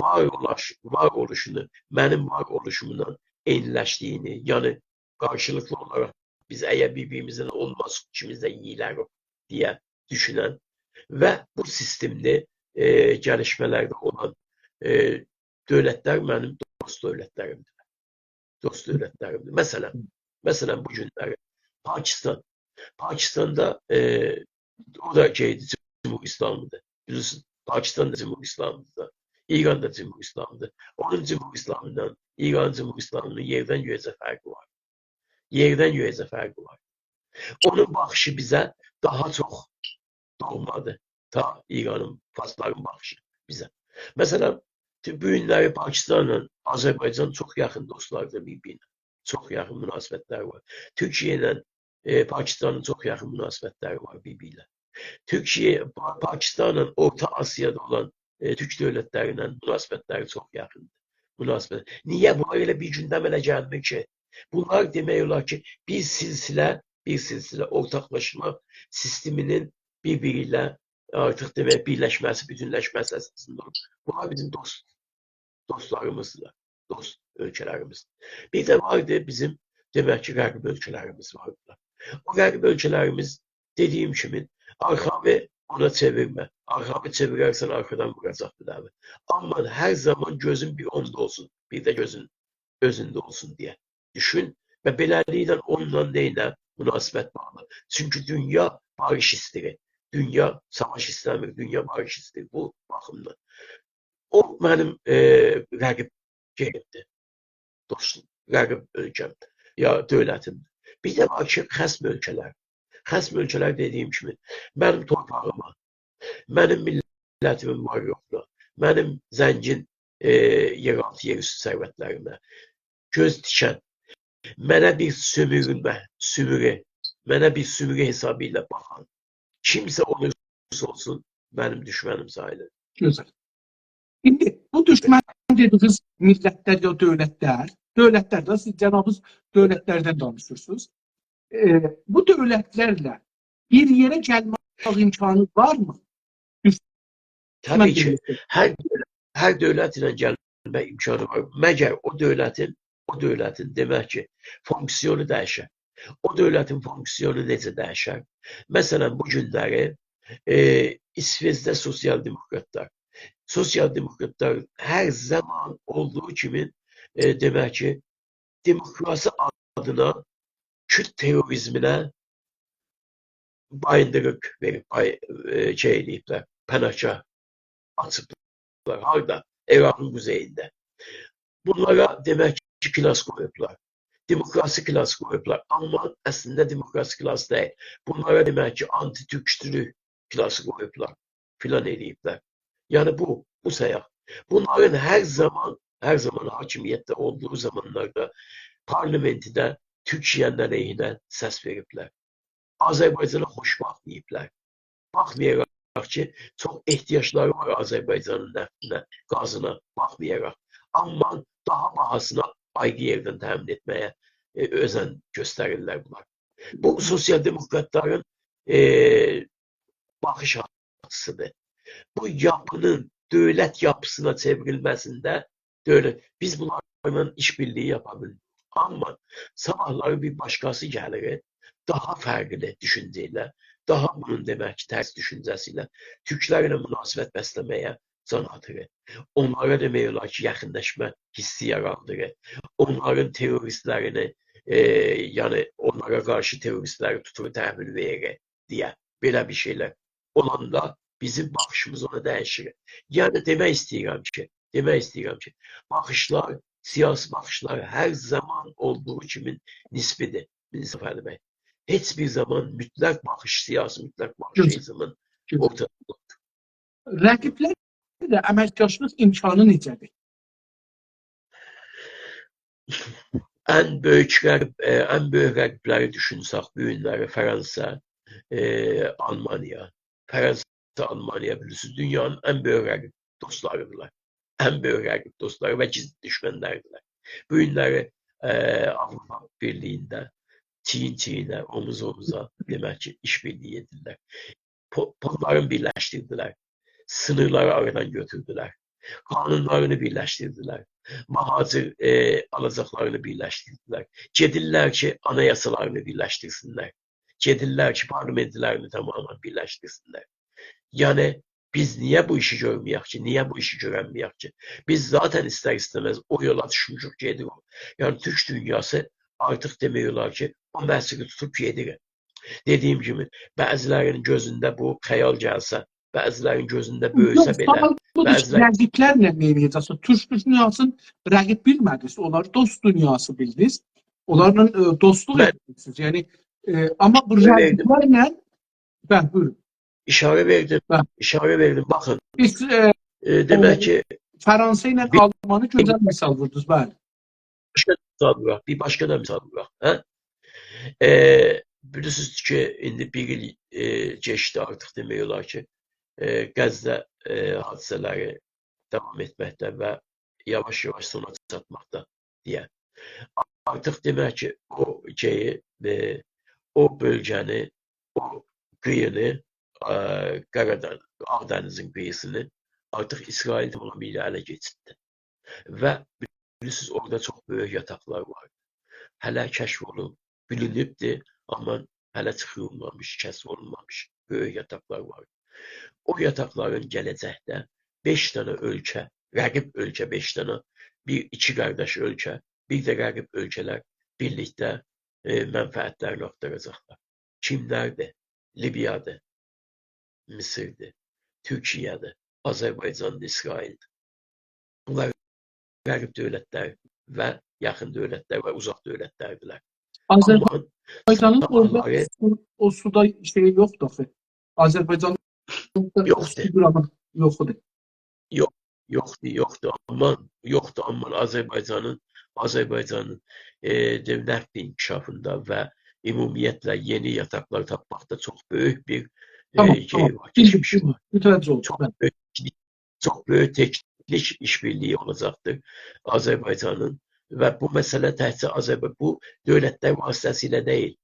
وار اولاش-، وار اولوشونو، منیم وار اولوشوملا عینی‌لشدیگینی، یعنی قارشیلیقلی اولاراق بیز اگر بیر-بیریمیزله اولماساق، ایکیمیز ده یئییلریک دئیه دوشونن و بو سیستمده، ائ، گلیشمه‌لرده اولان، ائ، دؤولتلر منیم دوست دؤولتلریمدیر. دوست دؤولتلریمدیر. مثلا، مثلا، بو گونلری پاکستان، پاکستاندا، ائ، او دا شئیدیر، جمهوری اسلامی‌دیر. بیلیرسینیز، پاکستان دا جمهوری اسلامی‌دیر دا. ایران دا جمهوری اسلامی‌دیر. اونون جمهوری اسلامی‌یلا ایرانین جمهوری اسلامی‌نین یئردن گؤیه‌جه فرقی وار. یئردن گؤیه‌جه فرقی وار. اونون باخیشی بیزه داها چوخ دوغمادیر تا ایرانین، فارسلارین باخیشی بیزه. مثلا، بو گونلری پاکستانلا آذربایجان چوخ یاخین دوستلاردیر بیر-بیرینه. چوخ یاخین مناسبتلری وار. تورکیه ایله، ائ، پاکستانین چوخ یاخین مناسبتلری وار بیر-بیری ایله. تورکیه، پا-، پاکستانلا اورتا آسیادا اولان، ائ، تورک دؤولتلری ایله مناسبتلری چوخ یاخیندیر. مناسبت. نییه؟ بونلار ائله بیر گونده عمله گلمیر کی. بونلار دئمک اولار کی، بیر سلسله، بیر سلسله اورتاقلاشما سیستمی‌نین بیر-بیری ایله آرتیق، دئمک، بیرلشمه‌سی، بوتونلشمه‌سی اساسیندا اولور. بونلار بیزیم دوست، دوستلاریمیزدیر، دوست اؤلکه‌لریمیز. بیر ده واردی بیزیم، دئمک کی، غریب اؤلکه‌لریمیز واردی. او غریب اؤلکه‌لریمیز، دئدیگیم کیمی، آرخاوی اونا چئویرمه. آرخاوی چئویررسن، آرخادان ووراجاق بیر داها. آمما هر زامان گؤزون بیر اوندا اولسون، بیر ده گؤزون اؤزونده اولسون دئیه دوشون و بئله‌لیکله اونونلا نئینه؟ مناسبت باغلا. چونکی دونیا باریش ایسته‌ییر. دونیا ساواش ایسته‌میر، دونیا باریش ایسته‌ییر بو باخیمدان. او منیم، ائ، رقیب شئییمدیر. دوستوم، رقیب اؤلکه‌مدیر، یا دؤولتیمدیر. بیر ده وار کی، خصم اؤلکه‌لر. خصم اؤلکه‌لر دئدیگیم کیمی، منیم تورپاغیما، منیم دؤولتیمین وار یوخدور. منیم زنگین، ائ، یئرآلتی، یئراوستو ثروتلریمه گؤز دیکن، منه بیر سؤمورمه، سؤموره، منه بیر سؤموره حسابی ایله باخان کیمسه اولورسا اولسون، منیم دوشمنیم ساییلیر. گؤزل. ایندی بو دوشمن دئدیگینیز میللتلر یا دؤولتلر، دؤولتلر ده، سیز جنابینیز دؤولتلردن دانیشیرسینیز. ائ، بو دؤولتلرله بیر یئره گلمک امکانی وارمی؟ طبیعی کی، دوشمن دئدیگینیز. هر، هر دؤولت ایله گلمک امکانی وار. مگر او دؤولتین، او دؤولتین، دئمک کی، فونکسیونو دییشر. او دؤولتین فونکسیونو نئجه دییشر؟ مثلا، بو گونلری، ائ، ایسوئچده سوسیال دموکراتلار، سوسیال دموکراتلار هر زامان اولدوغو کیمی، ائ، دئمک کی، دموکراسی آدینا کورد تروریزمینه بایندیریق وئریب، بای-، ائ، شئی ائله‌ییبلر، پناهگاه آچیبلار. هاردا؟ عراقین قوزئیینده. بونلارا دئمک کی، کلاس قویوبلار. دموکراسی کلاسی قویوبلار. آمما اصلینده دموکراسی کلاسی دئییل. بونلارا دئمک کی، آنتی‌تورکچولوک کلاسی قویوبلار. فلان ائله‌ییبلر. یعنی بو، بو سایاق. بونلارین هر زامان، هر زامان حاکمیتده اولدوغو زامانلاردا پارلامئنتده تورکیه‌نین علیهینه سس وئریبلر. آذربایجانا خوشبخت دئییبلر. باخمایاراق کی، چوخ احتیاجلاری وار آذربایجانین نفتینه، گازینا، باخمایاراق. آمما داها باهاسینا آیری یئردن تأمین ائتمه‌یه، ائ، اؤزن گؤستریرلر بونلار. بو سوسیال دموکراتلارین، ائ، باخیش آچیسیدیر. بو یاپینین دؤولت یاپیسینا چئوریلمه‌سینده دؤولت، بیز بونلارلا ایش‌بیرلیگی یاپا بیلمیریک. آمما صاباحلاری بیر باشقاسی گلیر، داها فرقلی دوشونجه ایله، داها بونون، دئمک کی، ترس دوشونجه‌سی ایله تورکلرله مناسبت بسله‌مه‌یه جان آتیر. اونلارا دئمک اولار کی، یاخینلاشما حیسی یارادیر. اونلارین تروریستلرینی، ائ، یعنی اونلارا قارشی تروریستلری توتور تحویل وئریر دئیه، بئله بیر شئیلر اولاندا بیزیم باخیشیمیز اونا دییشیر. یعنی دئمک ایسته‌ییرم کی، دئمک ایسته‌ییرم کی، باخیشلار، سیاسی باخیشلار هر زامان اولدوغو کیمی نسبی‌دیر، مصطفی علی بی. هئچ بیر زامان مطلق باخیش، سیاسی مطلق باخیش، گؤزل، هئچ زامان، گؤزل، اورتادا یوخدور. رقیبلرله امکداشلیق امکانی نئجه‌دیر؟ ان بؤیوک رقیب، ائ، ان بؤیوک رقیبلری دوشونسک، بو گونلری فرانسا، ائ، آلمانیا، فرانسا، آلمانیا، بیلیرسینیز، دونیانین ان بؤیوک رقیب دوستلاریدیرلار. ان بؤیوک رقیب دوستلاری و گیزلی دوشمنلریدیرلر. بو گونلری، ائ، آوروپا بیرلیگینده چیین-چیینه، اوموز-اوموزا، دئمک کی، ایش‌بیرلیگی ائدیرلر. پو-، پوللارینی بیرلشدیردیلر. سینیرلاری آرادان گؤتوردولر. قانونلارینی بیرلشدیردیلر. مهاجر، ائ، آلاجاقلارینی بیرلشدیردیلر. گئدیرلر کی، آنایاسالارینی بیرلشدیرسینلر. گئدیرلر کی، پارلامئنتلرینی تمامیله بیرلشدیرسینلر. یعنی، بیز نییه بو ایشی گؤرمه‌یک کی؟ نییه بو ایشی گؤرنمه‌یک کی؟ بیز ذاتاً ایستر-ایسته‌مز او یولا دوشموشوک، گئدیریک. یعنی، تورک دونیاسی آرتیق دئمک اولار کی، او مسیری توتوب گئدیر. دئدیگیم کیمی، بعضی‌لرینین گؤزونده بو خیال گلسه، بعضی‌لرینین گؤزونده بؤیوسه، یوخ، بئله، سوال بودور کی، بعضی‌لر رقیبلرله نه ائده‌جکسینیز؟ تورک دونیاسینی رقیب بیلمه‌دینیز، اونلاری دوست دونیاسی بیلدینیز. اونلارلا، ائ، دوستلوق، من، ائده‌جکسینیز. یعنی، ائ، آمما بو، ائشاره وئردیم، رقیبلرله، بلی، بویورون. اشاره وئردیم، بلی، اشاره وئردیم. باخین، بیز، ائ، ائ، دئمک، ائ، کی، فرانسه ایله بیر، آلمانی گؤزل مثال ووردونوز، بلی. باشقا دا مثال ووراق، بیر باشقا دا مثال ووراق، هه؟ ائ، بیلیرسینیز کی، ایندی بیر ایل، ائ، کئچدی آرتیق، دئمک اولار کی، ائ، غزه، ائ، حادثه‌لری داوام ائتمکده و یاواش-یاواش سونا چاتماقدا دئیه. آرتیق دئمک کی، او شئیی، ائ، او بؤلگه‌نی، او قیینی، ائ، قارادن-، آغ دنیزین قیییسینی آرتیق اسرائیل تمامیله اله کئچیبدی. و بیلیرسینیز، اورادا چوخ بؤیوک یاتاقلار واردی. هله کشف اولونوب، بیلینیبدی، آمما هله چیخیریلمامیش، کشف اولونمامیش بؤیوک یاتاقلار واردی. او یاتاقلارین گله‌جکده بئش دنه اؤلکه، رقیب اؤلکه بئش دنه، بیر، ایکی قارداش اؤلکه، بیر ده رقیب اؤلکه‌لر بیرلیکده، ائ، منفعتلرینی آختاراجاقلار. کیملردیر؟ لیبیادیر، مصردیر، تورکیه‌دیر، آذربایجاندیر، اسرائیلدیر. بونلار غریب دؤولتلر و یاخین دؤولتلر و اوزاق دؤولتلردیرلر. آمما آذربایجانین اورادا صاباحلاری سو، او سودا شئیی یوخدور آخی. آذربایجانین یوخدور. سو قیراغی. یوخودور. یوخ، یوخدور، یوخدور. آمما، یوخدور، آمما آذربایجانین، آذربایجانین، ائ، دئ-، نفت انکشافیندا و عمومیتله یئنی یاتاقلار تاپماقدا چوخ بؤیوک بیر، ائ، تامام، شئی تامام. وار، بیلدیم، کشیش وار. بیلدیم. متوجه اولدوم، چوخ بلی. بؤیوک، چوخ بؤیوک تکنیک ایش‌بیرلیگی اولاجاقدیر آذربایجانین و بو مسئله تکجه آذربایجان، بو دؤولتلر واسطه‌سیله دئییل،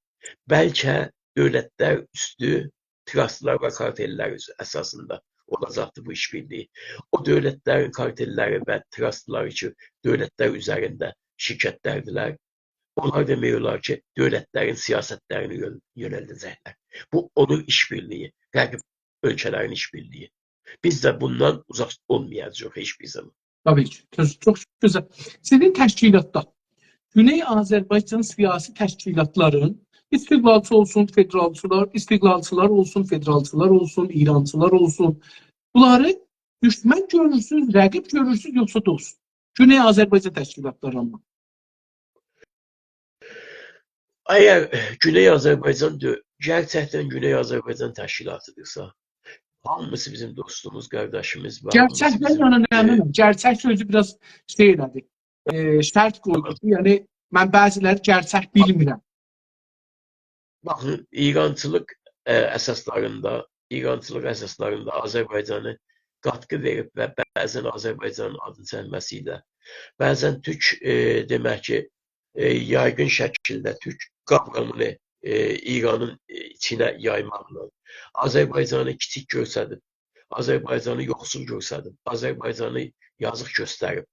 بلکه دؤولتلر اوستو تراستلار و کارتللر اوز-، اساسیندا اولاجاقدیر بو ایش‌بیرلیگی. او دؤولتلرین کارتللری و تراستلاری کی، دؤولتلر اوزرینده شرکتلردیرلر، اونلار دئمک اولار کی، دؤولتلرین سیاستلرینی یؤن-، یؤنلده‌جکلر. بو اونون ایش‌بیرلیگی، رقیب اؤلکه‌لرین ایش‌بیرلیگی. بیز ده بوندان اوزاق اولمایاجاغیق هئچ بیر زامان. طبیعی کی. چوخ، چوخ گؤزل. سیزین تشکیلاتلار، گونئی آذربایجان سیاسی تشکیلاتلارین، استقلالچی اولسون، فدرالچیلار، استقلالچیلار اولسون، فدرالچیلار اولسون، ایرانچیلار اولسون، بونلاری دوشمن گؤرورسونوز، رقیب گؤرورسونوز، یوخسا دوست؟ گونئی آذربایجان تشکیلاتلاری آمما. اگر گونئی آذربایجان دؤ-، گئرچکدن گونئی آذربایجان تشکیلاتی‌دیرسا، هامیسی بیزیم دوستوموز، قارداشیمیز و هامیسی گئرچکدن، بیزیم، یعنی نه ائ، منه؟ گئرچک سؤزو بیر آز شئی ائله‌دی. ائ، شرط قویدو کی، یعنی من بعضی‌لری گئرچک بیلمیرم. باخین، ایرانچیلیق، ائ، اساسلاریندا، ایرانچیلیق اساسلاریندا آذربایجانی قاتقی وئریب و بعضا آذربایجانین آدینی چکمه‌سی ایله، بعضا تورک، ائ، دئمک کی، ائ، یایغین شکیلده تورک قاورامینی، ائ، ایرانین، ائ، ایچینه یایماقلا آذربایجانی کیچیک گؤرسدیب، آذربایجانی یوخسول گؤرسدیب، آذربایجانی یازیق گؤستریب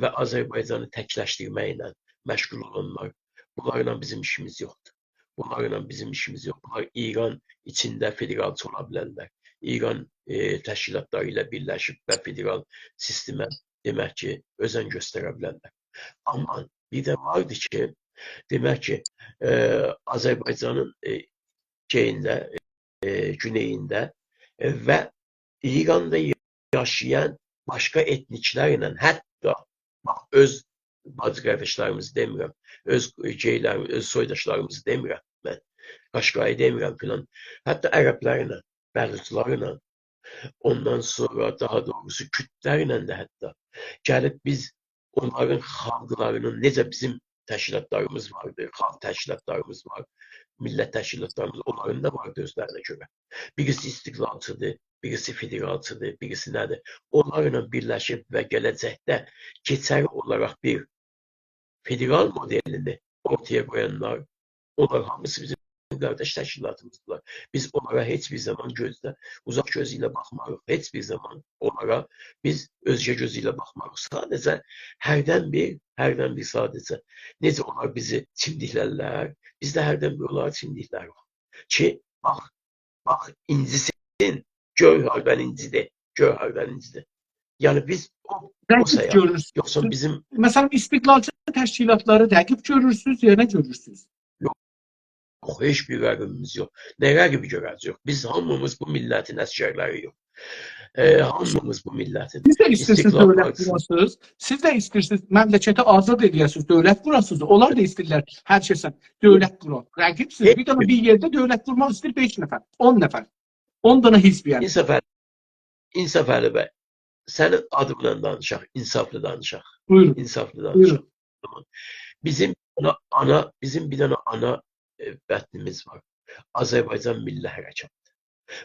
و آذربایجانی تکلشدیرمکله مشغول اولانلار، بونلارلا بیزیم ایشیمیز یوخدور. بونلارلا بیزیم ایشیمیز یوخ. بونلار ایران ایچینده فدرالچی اولا بیلرلر. ایران، ائ، تشکیلاتلاری ایله بیرلشیب و فدرال سیستمه، دئمک کی، اؤزن گؤستره بیلرلر. آمما بیر ده واردی کی، دئمک کی، ائ، آذربایجانین، ائ، شئیینده، ائ، گونئیینده، ائ، و ایراندا یاشایان باشقا ائتنیکلرله، حتی، باخ، اؤز باجی قارداشلاریمیزی دئمیرم، اؤز، ائ، گئیلریمی، اؤز سویداشلاریمیزی دئمیرم من، قاشقایی دئمیرم فلان، حتی عربلرله، بلوچلارلا، اوندان سونرا داها دوغروسو کوردلرله ده حتی گلیب بیز اونلارین خالقلارینین، نئجه بیزیم تشکیلاتلاریمیز واردی، خالق تشکیلاتلاریمیز وار، میللت تشکیلاتلاریمیز، اونلارین دا واردی اؤزلرینه گؤره. بیریسی استقلالچی‌دیر، بیریسی فدرالچی‌دیر، بیریسی نه‌دیر؟ اونلارلا بیرلشیب و گله‌جکده کئچری اولاراق بیر فدرال مودئلینی اورتایا قویانلار، اونلار هامیسی بیزیم قارداش تشکیلاتیمیزدیرلار. بیز اونلارا هئچ بیر زامان گؤزده، اوزاق گؤز ایله باخماریق. هئچ بیر زامان اونلارا بیز اؤزگه گؤز ایله باخماریق. ساده‌جه هردن بیر، هردن بیر ساده‌جه. نئجه اونلار بیزی چیمدیکلرلر، بیز ده هردن بیر اونلاری چیمدیکلریک. کی، باخ، باخ، اینجیسین، گؤر هاردان اینجیدیر، گؤر هاردان اینجیدیر. یعنی بیز او، او رقیب سایاق. گؤرورسونوز. یوخسا بیزیم مثلا، استقلالچی تشکیلاتلاری رقیب گؤرورسونوز، یا نه گؤرورسونوز؟ یوخ، هئچ بیر رقیبیمیز یوخ. نه رقیبی گؤره‌جه‌ییک؟ بیز هامیمیز بو میللتین عسگرلری‌ییک. ائ، هامیمیز بو میللتین. سیز ده ایسته‌ییرسینیز استقلال دؤولت پارتیسی. قوراسینیز. سیز ده ایسته‌ییرسینیز مملکتی آزاد ائله‌یه‌سینیز، دؤولت قوراسینیز. اونلار دا ایسته‌ییرلر هر کسه دؤولت قورا. رقیبسینیز. بیر دنه بیر یئرده دؤولت قورماق ایسته‌ییر بئش نفر، اون نفر. اون دنه حزب، یعنی. انصافعلی، انصافعلی بی، سنین آدینلا دانیشاق، انصافلی دانیشاق. بویورون. انصافلی بویورون. دانیشاق. بیزیم آنا، آنا، بیزیم بیر دنه آنا، ائ، وطنیمیز وار. آذربایجان میللی حرکاتی.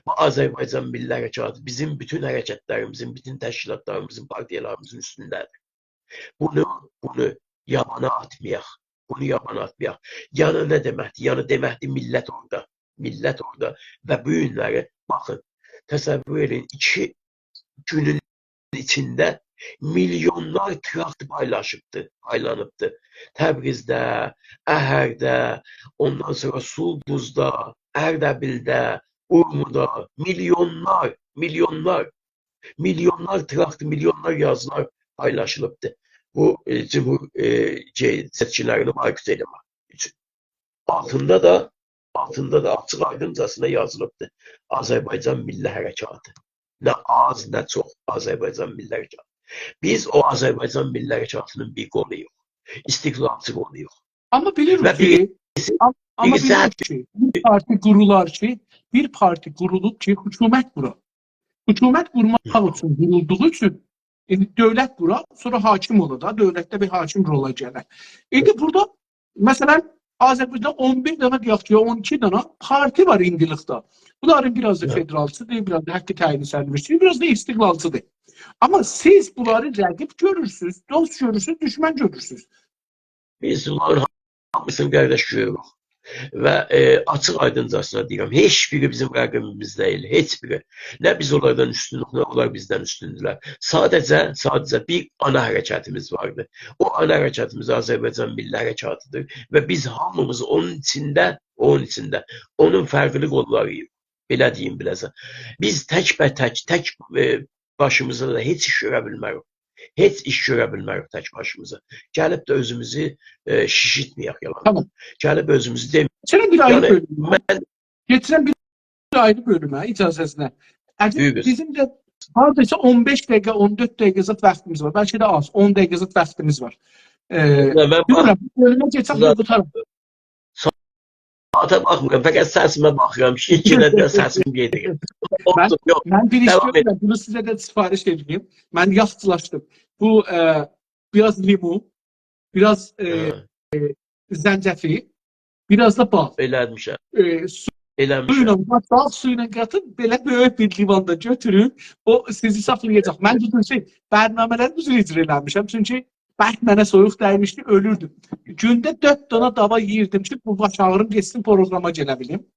بو آذربایجان میللی حرکاتی بیزیم بوتون حرکتلریمیزین، بوتون تشکیلاتلاریمیزین، پارتیالاریمیزین اوستونده‌دیر. بونو، بونو یابانا آتمایاق. بونو یابانا آتمایاق. یعنی نه دئمکدیر؟ یعنی دئمکدیر، میللت اورادا. میللت اورادا. و بو گونلری، باخین، تصور ائدین، ایکی گونون ایچینده میلیونلار تراکت پایلاشیبدی، پایلانیبدی. تبریزده، اهرده، اوندان سونرا سولدوزدا، اردبیلده، اورمودا میلیونلار، میلیونلار، میلیونلار تراکت، میلیونلار یازیلار پایلاشیلیبدی. بو، ائ، جمهور، ائ، شئی، سئچکینلرینی بایکوت ائله‌مک اوچون. آلتیندا دا، آلتیندا دا آچیق آیدینجاسینا یازیلیبدی: آذربایجان میللی حرکاتی. نه آز، نه چوخ، آذربایجان میللی حرکاتی. بیز او آذربایجان میللی حرکاتینین بیر قولویوق. استقلالچی قولویوق. آمما بیلیریک و کی، بیریسی، آم-، آمما بیریسی بیلیریک کی، بیر پارتی قورولار کی، بیر پارتی قورولوب کی، حکومت قورا. حکومت قورماق اوچون قورولدوغو اوچون ایندی دؤولت قوراق، سونرا حاکم اولا دا، دؤولتده بیر حاکم رولا گله. ایندی بورادا، مثلا، آذربایجاندا اون بیر دنه، دئیک کی، اون ایکی دنه پارتی وار ایندیلیکده. بونلارین بیر آز دا، یا، فدرالچی‌دیر، بیر آز دا حق تعیین سرنوشت‌چی‌دیر، بیر آز دا استقلالچی‌دیر. آمما سیز بونلاری رقیب گؤرورسونوز، دوست گؤرورسونوز، دوشمن گؤرورسونوز. بیز بونلارین هامیسینی قارداش گؤروروک. و، ائ، آچیق آیدینجاسینا دئییرم، هئچ بیری بیزیم رقیبیمیز دئییل، هئچ بیری. نه بیز اونلاردان اوستونوک، نه اونلار بیزدن اوستوندولر. ساده‌جه، ساده‌جه بیر آنا حرکتیمیز واردی. او آنا حرکتیمیز آذربایجان میللی حرکتی‌دیر و بیز هامیمیز اونون ایچینده، اونون ایچینده، اونون فرقلی قوللاری‌ییق. بئله دئییم بیله‌زه. بیز تک‌به‌تک، تک، ائ، باشیمیزا دا هئچ ایش گؤره بیلمه‌ریک. هئچ ایش گؤره بیلمه‌ریک تک باشیمیزا. گلیب ده اؤزوموزو، ائ، شیشیتمه‌یک یالان. تامام. گلیب اؤزوموزو دئمه‌یک. کئچیرم بیر آیری، یعنی، بؤلومه. من گئچیرم بیر آیری بؤلومه، اجازه‌نیزله. عزیز، بویورون. بیزیم ده هارداسا اون بئش دقیقه، اون دؤرد دقیقه زاد واختیمیز وار. بلکه ده آز، اون دقیقه زاد واختیمیز وار. ائ، یا، من بیلمیرم، باخ-، بو بؤلومه کئچک، سیزه بو طرف. ساعاتا باخمیرام، فقط سسیمه باخیرام کی، یئنه ده سسیم گئدیر. من، اولسون، یوخ، من بیر ایش داوام ائت. گؤرورم، بونو سیزه ده سفارش ائدیرم. من یاخچیلاشدیم. بو، ائ، بیر آز لیمو، بیر آز، ائ، هه. ائ، زنجفیل، بیر آز دا بال. ائله‌میشم. ائ، سو-، سو ائله‌میشم. ایله، باخ، بال سویو ایله قاتین، بئله بؤیوک بیر لیواندا گؤتورون، او سیزی ساخلایاجاق. من دوزون شئی، برنامه‌لری دوزون اجرا ائله‌میشم، چونکی برک منه سویوق دَیمیشدی، اؤلوردوم. گونده دؤرد دنه داوا یئییردیم کی، بو باش آغریم گئتسین، پروگراما گله بیلیم.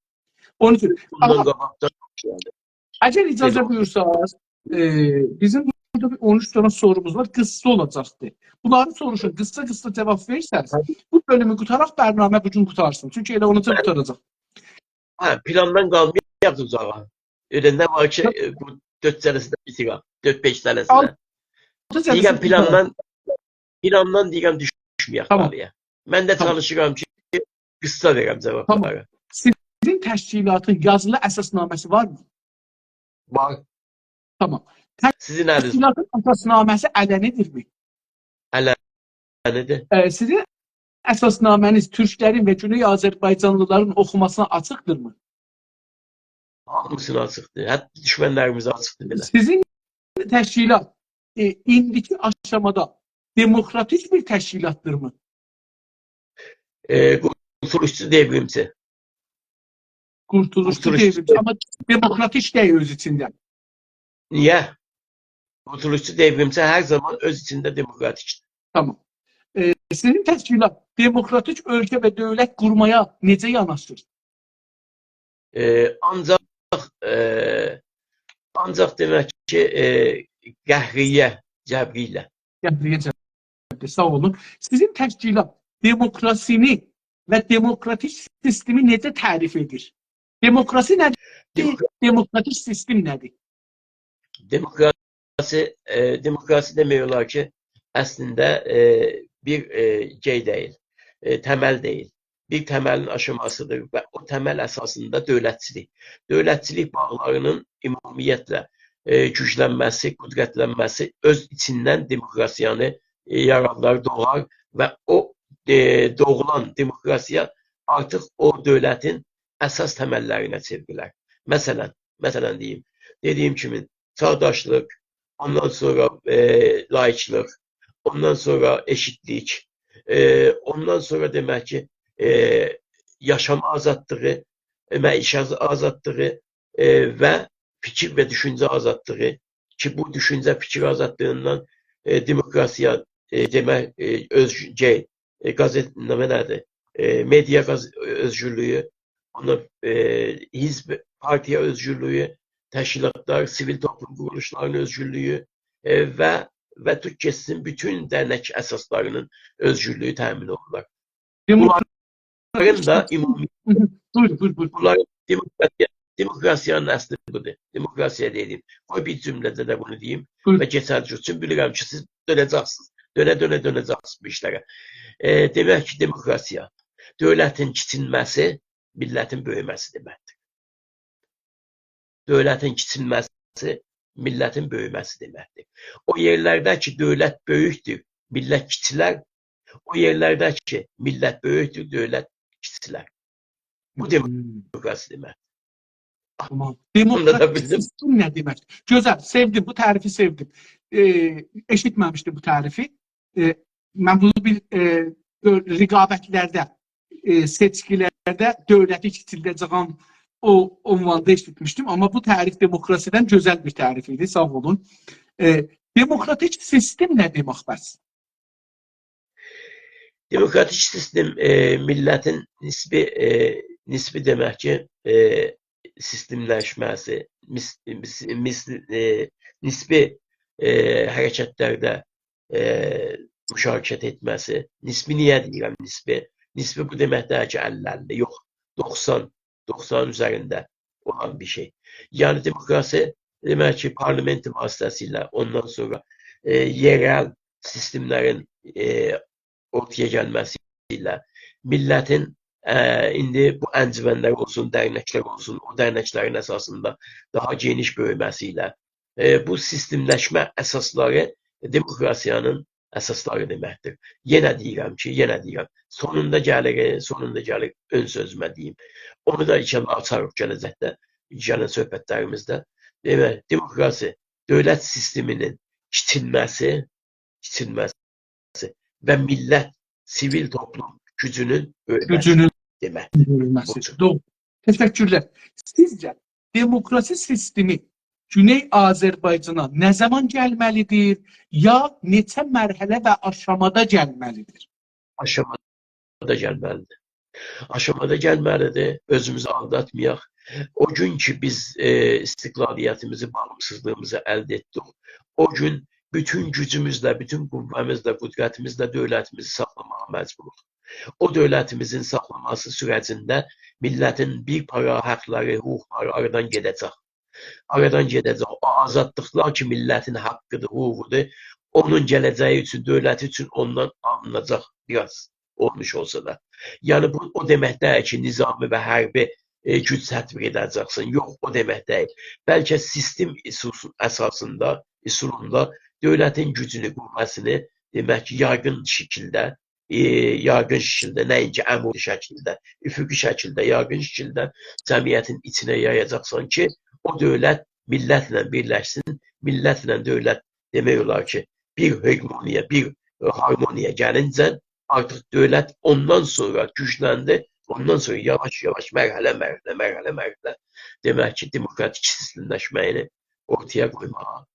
اونون اوچون، بوندان آمما قاباقدان، اگر اجازه، ائله اولسون، بویورساز، ائ، بیزیم بورادا بیر اون اوچ دنه سوروموز وار، قیسا اولاجاقدی. بونلاری سوروشون، قیسا-قیسا جاواب وئرسز، هه، بو بؤلومو قوتاراق، برنامه بو گون قوتارسین. چونکی ائله اونو دا، هه، قوتاراجاق. هه، پلاندان قالمایاق اوزاغا. ائله نه وار کی، یوخ، ائ، بو دؤرد جلسه‌ده بیتیرک، دؤرد-بئش جلسه‌ده. آلتی جلسه دئییرم، بیتیرک. پلاندان، پلاندان دئییرم، دوشمه‌یک، تامام، آرایا. من ده، تامام، چالیشیرام کی، قیسا وئرم جاوابلاری. تامام. سیزین تشکیلاتین یازیلی اساسنامه‌سی وارمی؟ وار. تامام. سیزین الینیزده. تشکیلاتین اساسنامه‌سی علنی‌دیرمی؟ علنی‌دیر. ائ، سیزین اساسنامه‌نیز تورکلرین و گونئی آذربایجانلیلارین اوخوماسینا آچیقدیرمی؟ هامیسینا آچیقدیر. حتی دوشمنلریمیزه آچیقدیر بئله. سیزین تشکیلات، ائ، ایندیکی آشامادا دموکراتیک بیر تشکیلاتدیرمی؟ ائ، قورتولوشچو دئوریمچی. قورتولوشچو، قورتولوشچو دئوریمچی، دئو- آمما دموکراتیک دئییل اؤز ایچینده. نییه؟ قورتولوشچو دئوریمچی هر زامان اؤز ایچینده دموکراتیکدیر. تامام. ائ، سیزین تشکیلات دموکراتیک اؤلکه و دؤولت قورمایا نئجه یاناشیر؟ ائ، آنجاق، ائ، آنجاق دئمک کی، ائ، قهریه، جبری ایله. قهریه، جبری. ساغ اولون. سیزین تشکیلات دموکراسینی و دموکراتیک سیستمی نئجه تعریف ائدیر؟ دموکراسی نه‌دیر؟ دموکرا- دموکراتیک سیستم نه‌دیر؟ دموکراسی، ائ، دموکراسی دئمک اولار کی، اصلینده، ائ، بیر، ائ، شئی دئییل، ائ، تمل دئییل. بیر تملین آشاماسی‌دیر و او تمل اساسیندا دؤولتچیلیک. دؤولتچیلیک باغلاری‌نین عمومیتله، ائ، گوجلنمه‌سی، قدرتلنمه‌سی اؤز ایچیندن دموکراسیانی، ائ، یارادار، دوغار و او، ائ، دوغولان دموکراسیا آرتیق او دؤولتین اساس تمللرینه چئوریلر. مثلا، مثلا دئییم، دئدیییم کیمی، چاغداشلیق، اوندان سونرا، ائ، لائیکلیق، اوندان سونرا ائشیتلیک، ائ، اوندان سونرا دئمک کی، ائ، یاشام آزادلیغی، ائ، معیشت آزادلیغی، ائ، و فیکیر و دوشونجه آزادلیغی کی، بو دوشونجه فیکیر آزادلیغیندان، ائ، دموکراسیا، ائ، دئمک، ائ، اؤزگور، ائ، قازئت، نه، نه‌دیر؟ ائ، مئدیا قاز-، اؤزگورلویو، اوندان، ائ، حزب، پارتیا اؤزگورلویو، تشکیلاتلار، سیویل توپلوم قورولوشلاری‌نین اؤزگورلویو، ائ، و، و توت گئتسین بوتون درنک اساسلاری‌نین اؤزگورلویو تأمین اولونار. دموکرات- بونلارین دا عمومی، بویورون، بویورون، بویورون. بونلارین دموکراسیا، دموکراسیانین اصلی بودور. دموکراسیا دئدیم. قوی بیر جمله‌ده ده بونو دئییم، بویورون، و کئچک. چونکی بیلیرم کی، سیز دؤنه‌جکسینیز. دؤنه، دؤنه، دؤنه‌جکسینیز بو ایشلره. ائ، دئمک کی، دموکراسیا، دؤولتین کیچینمه‌سی، میللتین بؤیومه‌سی دئمکدیر. دؤولتین کیچینمه‌سی، میللتین بؤیومه‌سی دئمکدیر. او یئرلرده کی، دؤولت بؤیوکدور، میللت کیچیلر، او یئرلرده کی، میللت بؤیوکدور، دؤولت کیچیلر. بو، هوم، دموکراسی دئمکدیر. تامام. دموکراتیک سیستم نه دئمکدیر؟ گؤزل، سئودیم، بو تعریفی سئودیم. ائ، ائشیتمه‌میشدیم بو تعریفی. ائ، من بونو بیر، ائ، گؤر-، رقابتلرده، ائ، سئچکیلرده دؤولتی کیچیلده‌جه‌یم او عنواندا ائشیتمیشدیم. آمما بو تعریف دموکراسی‌دن گؤزل بیر تعریف ایدی. ساغ اولون. ائ، دموکراتیک سیستم نه دئمک بس؟ دموکراتیک سیستم، ائ، میللتین نسبی، ائ، نسبی دئمک کی، ائ، سیستملشمه‌سی، میس-، میس-، میس-، ائ، نسبی، ائ، حرکتلرده، ائ، مشارکت ائتمه‌سی. نسبی نییه دئییرم نسبی؟ نسبی بو دئمک دئییل کی، اللی اللی، یوخ، دوخسان، دوخسانین اوزرینده اولان بیر شئی. یعنی دموکراسی، دئمک کی، پارلامئنت واسطه‌سیله، اوندان سونرا، ائ، یئرل سیستملرین، ائ، اورتایا گلمه‌سی ایله میللتین، ائ، ایندی بو انجمنلر اولسون، درنکلر اولسون، او درنکلرین اساسیندا داها گئنیش بؤیومه‌سی ایله، ائ، بو سیستملشمه اساسلاری دموکراسی‌نین اساسلاری دئمکدیر. یئنه دئییرم کی، یئنه دئییرم، سونوندا گلیر، سونوندا گلیر، اؤن سؤزومه دئییم. اونو دا ان‌شاءالله آچاریق گله‌جکده، گلن صحبتلریمیزده. دئمک، دموکراسی، دؤولت سیستمینین کیچیلمه‌سی، کیچیلمه‌سی و میللت، سیویل توپلوم گوجونون اؤلمه‌سی گوجونون دئمک. اؤلمه‌سی. بودور. دوغرو. تشکرلر. سیزجه دموکراسی سیستمی گونئی آذربایجانا نه زامان گلمه‌لیدیر، یا نئچه مرحله و آشامادا گلمه‌لیدیر؟ آشامادا گلمه‌لیدیر. آشامادا گلمه‌لیدیر، اؤزوموزو آلداتمایاق. او گون کی، بیز، ائ، استقلالیتیمیزی، باغیمسیزلیغیمیزی الده ائتدیک، او گون بوتون گوجوموزله، بوتون قوه‌میزله، قدرتیمیزله دؤولتیمیزی ساخلاماغا مجبوروق. او دؤولتیمیزین ساخلانماسی سورجینده میللتین بیر پارا حاقلاری، حقوقلاری آرادان گئده‌جک. آرادان گئده‌جک. او آزادلیقلار کی، میللتین حاققیدیر، حقوقودور، اونون گله‌جه‌یی اوچون، دؤولتی اوچون اوندان آلیناجاق بیر آز اولموش اولسا دا. یعنی، بو او دئمک دئییل کی، نظامی و حربی، ائ، گوج تطبیق ائده‌جکسن. یوخ، او دئمک دئییل. بلکه سیستم اصول-، اساسیندا، اصولوندا دؤولتین گوجونو، قوه‌سینی، دئمک کی، یایغین شکیلده، ائ، یایغین شکیلده، نه اینکی عمودی شکیلده، افقی شکیلده، یایغین شکیلده جمعیتین ایچینه یایاجاقسان کی، او دؤولت میللتله بیرلشسین، میللتله دؤولت دئمک اولار کی، بیر هگمونیا، بیر، ائ، هارمونیا گلینجه آرتیق دؤولت اوندان سونرا گوجلندی، اوندان سونرا یاواش-یاواش، مرحله-مرحله، مرحله-مرحله، دئمک کی، دموکراتیک سیستملشمه‌یینی اورتایا قویماغا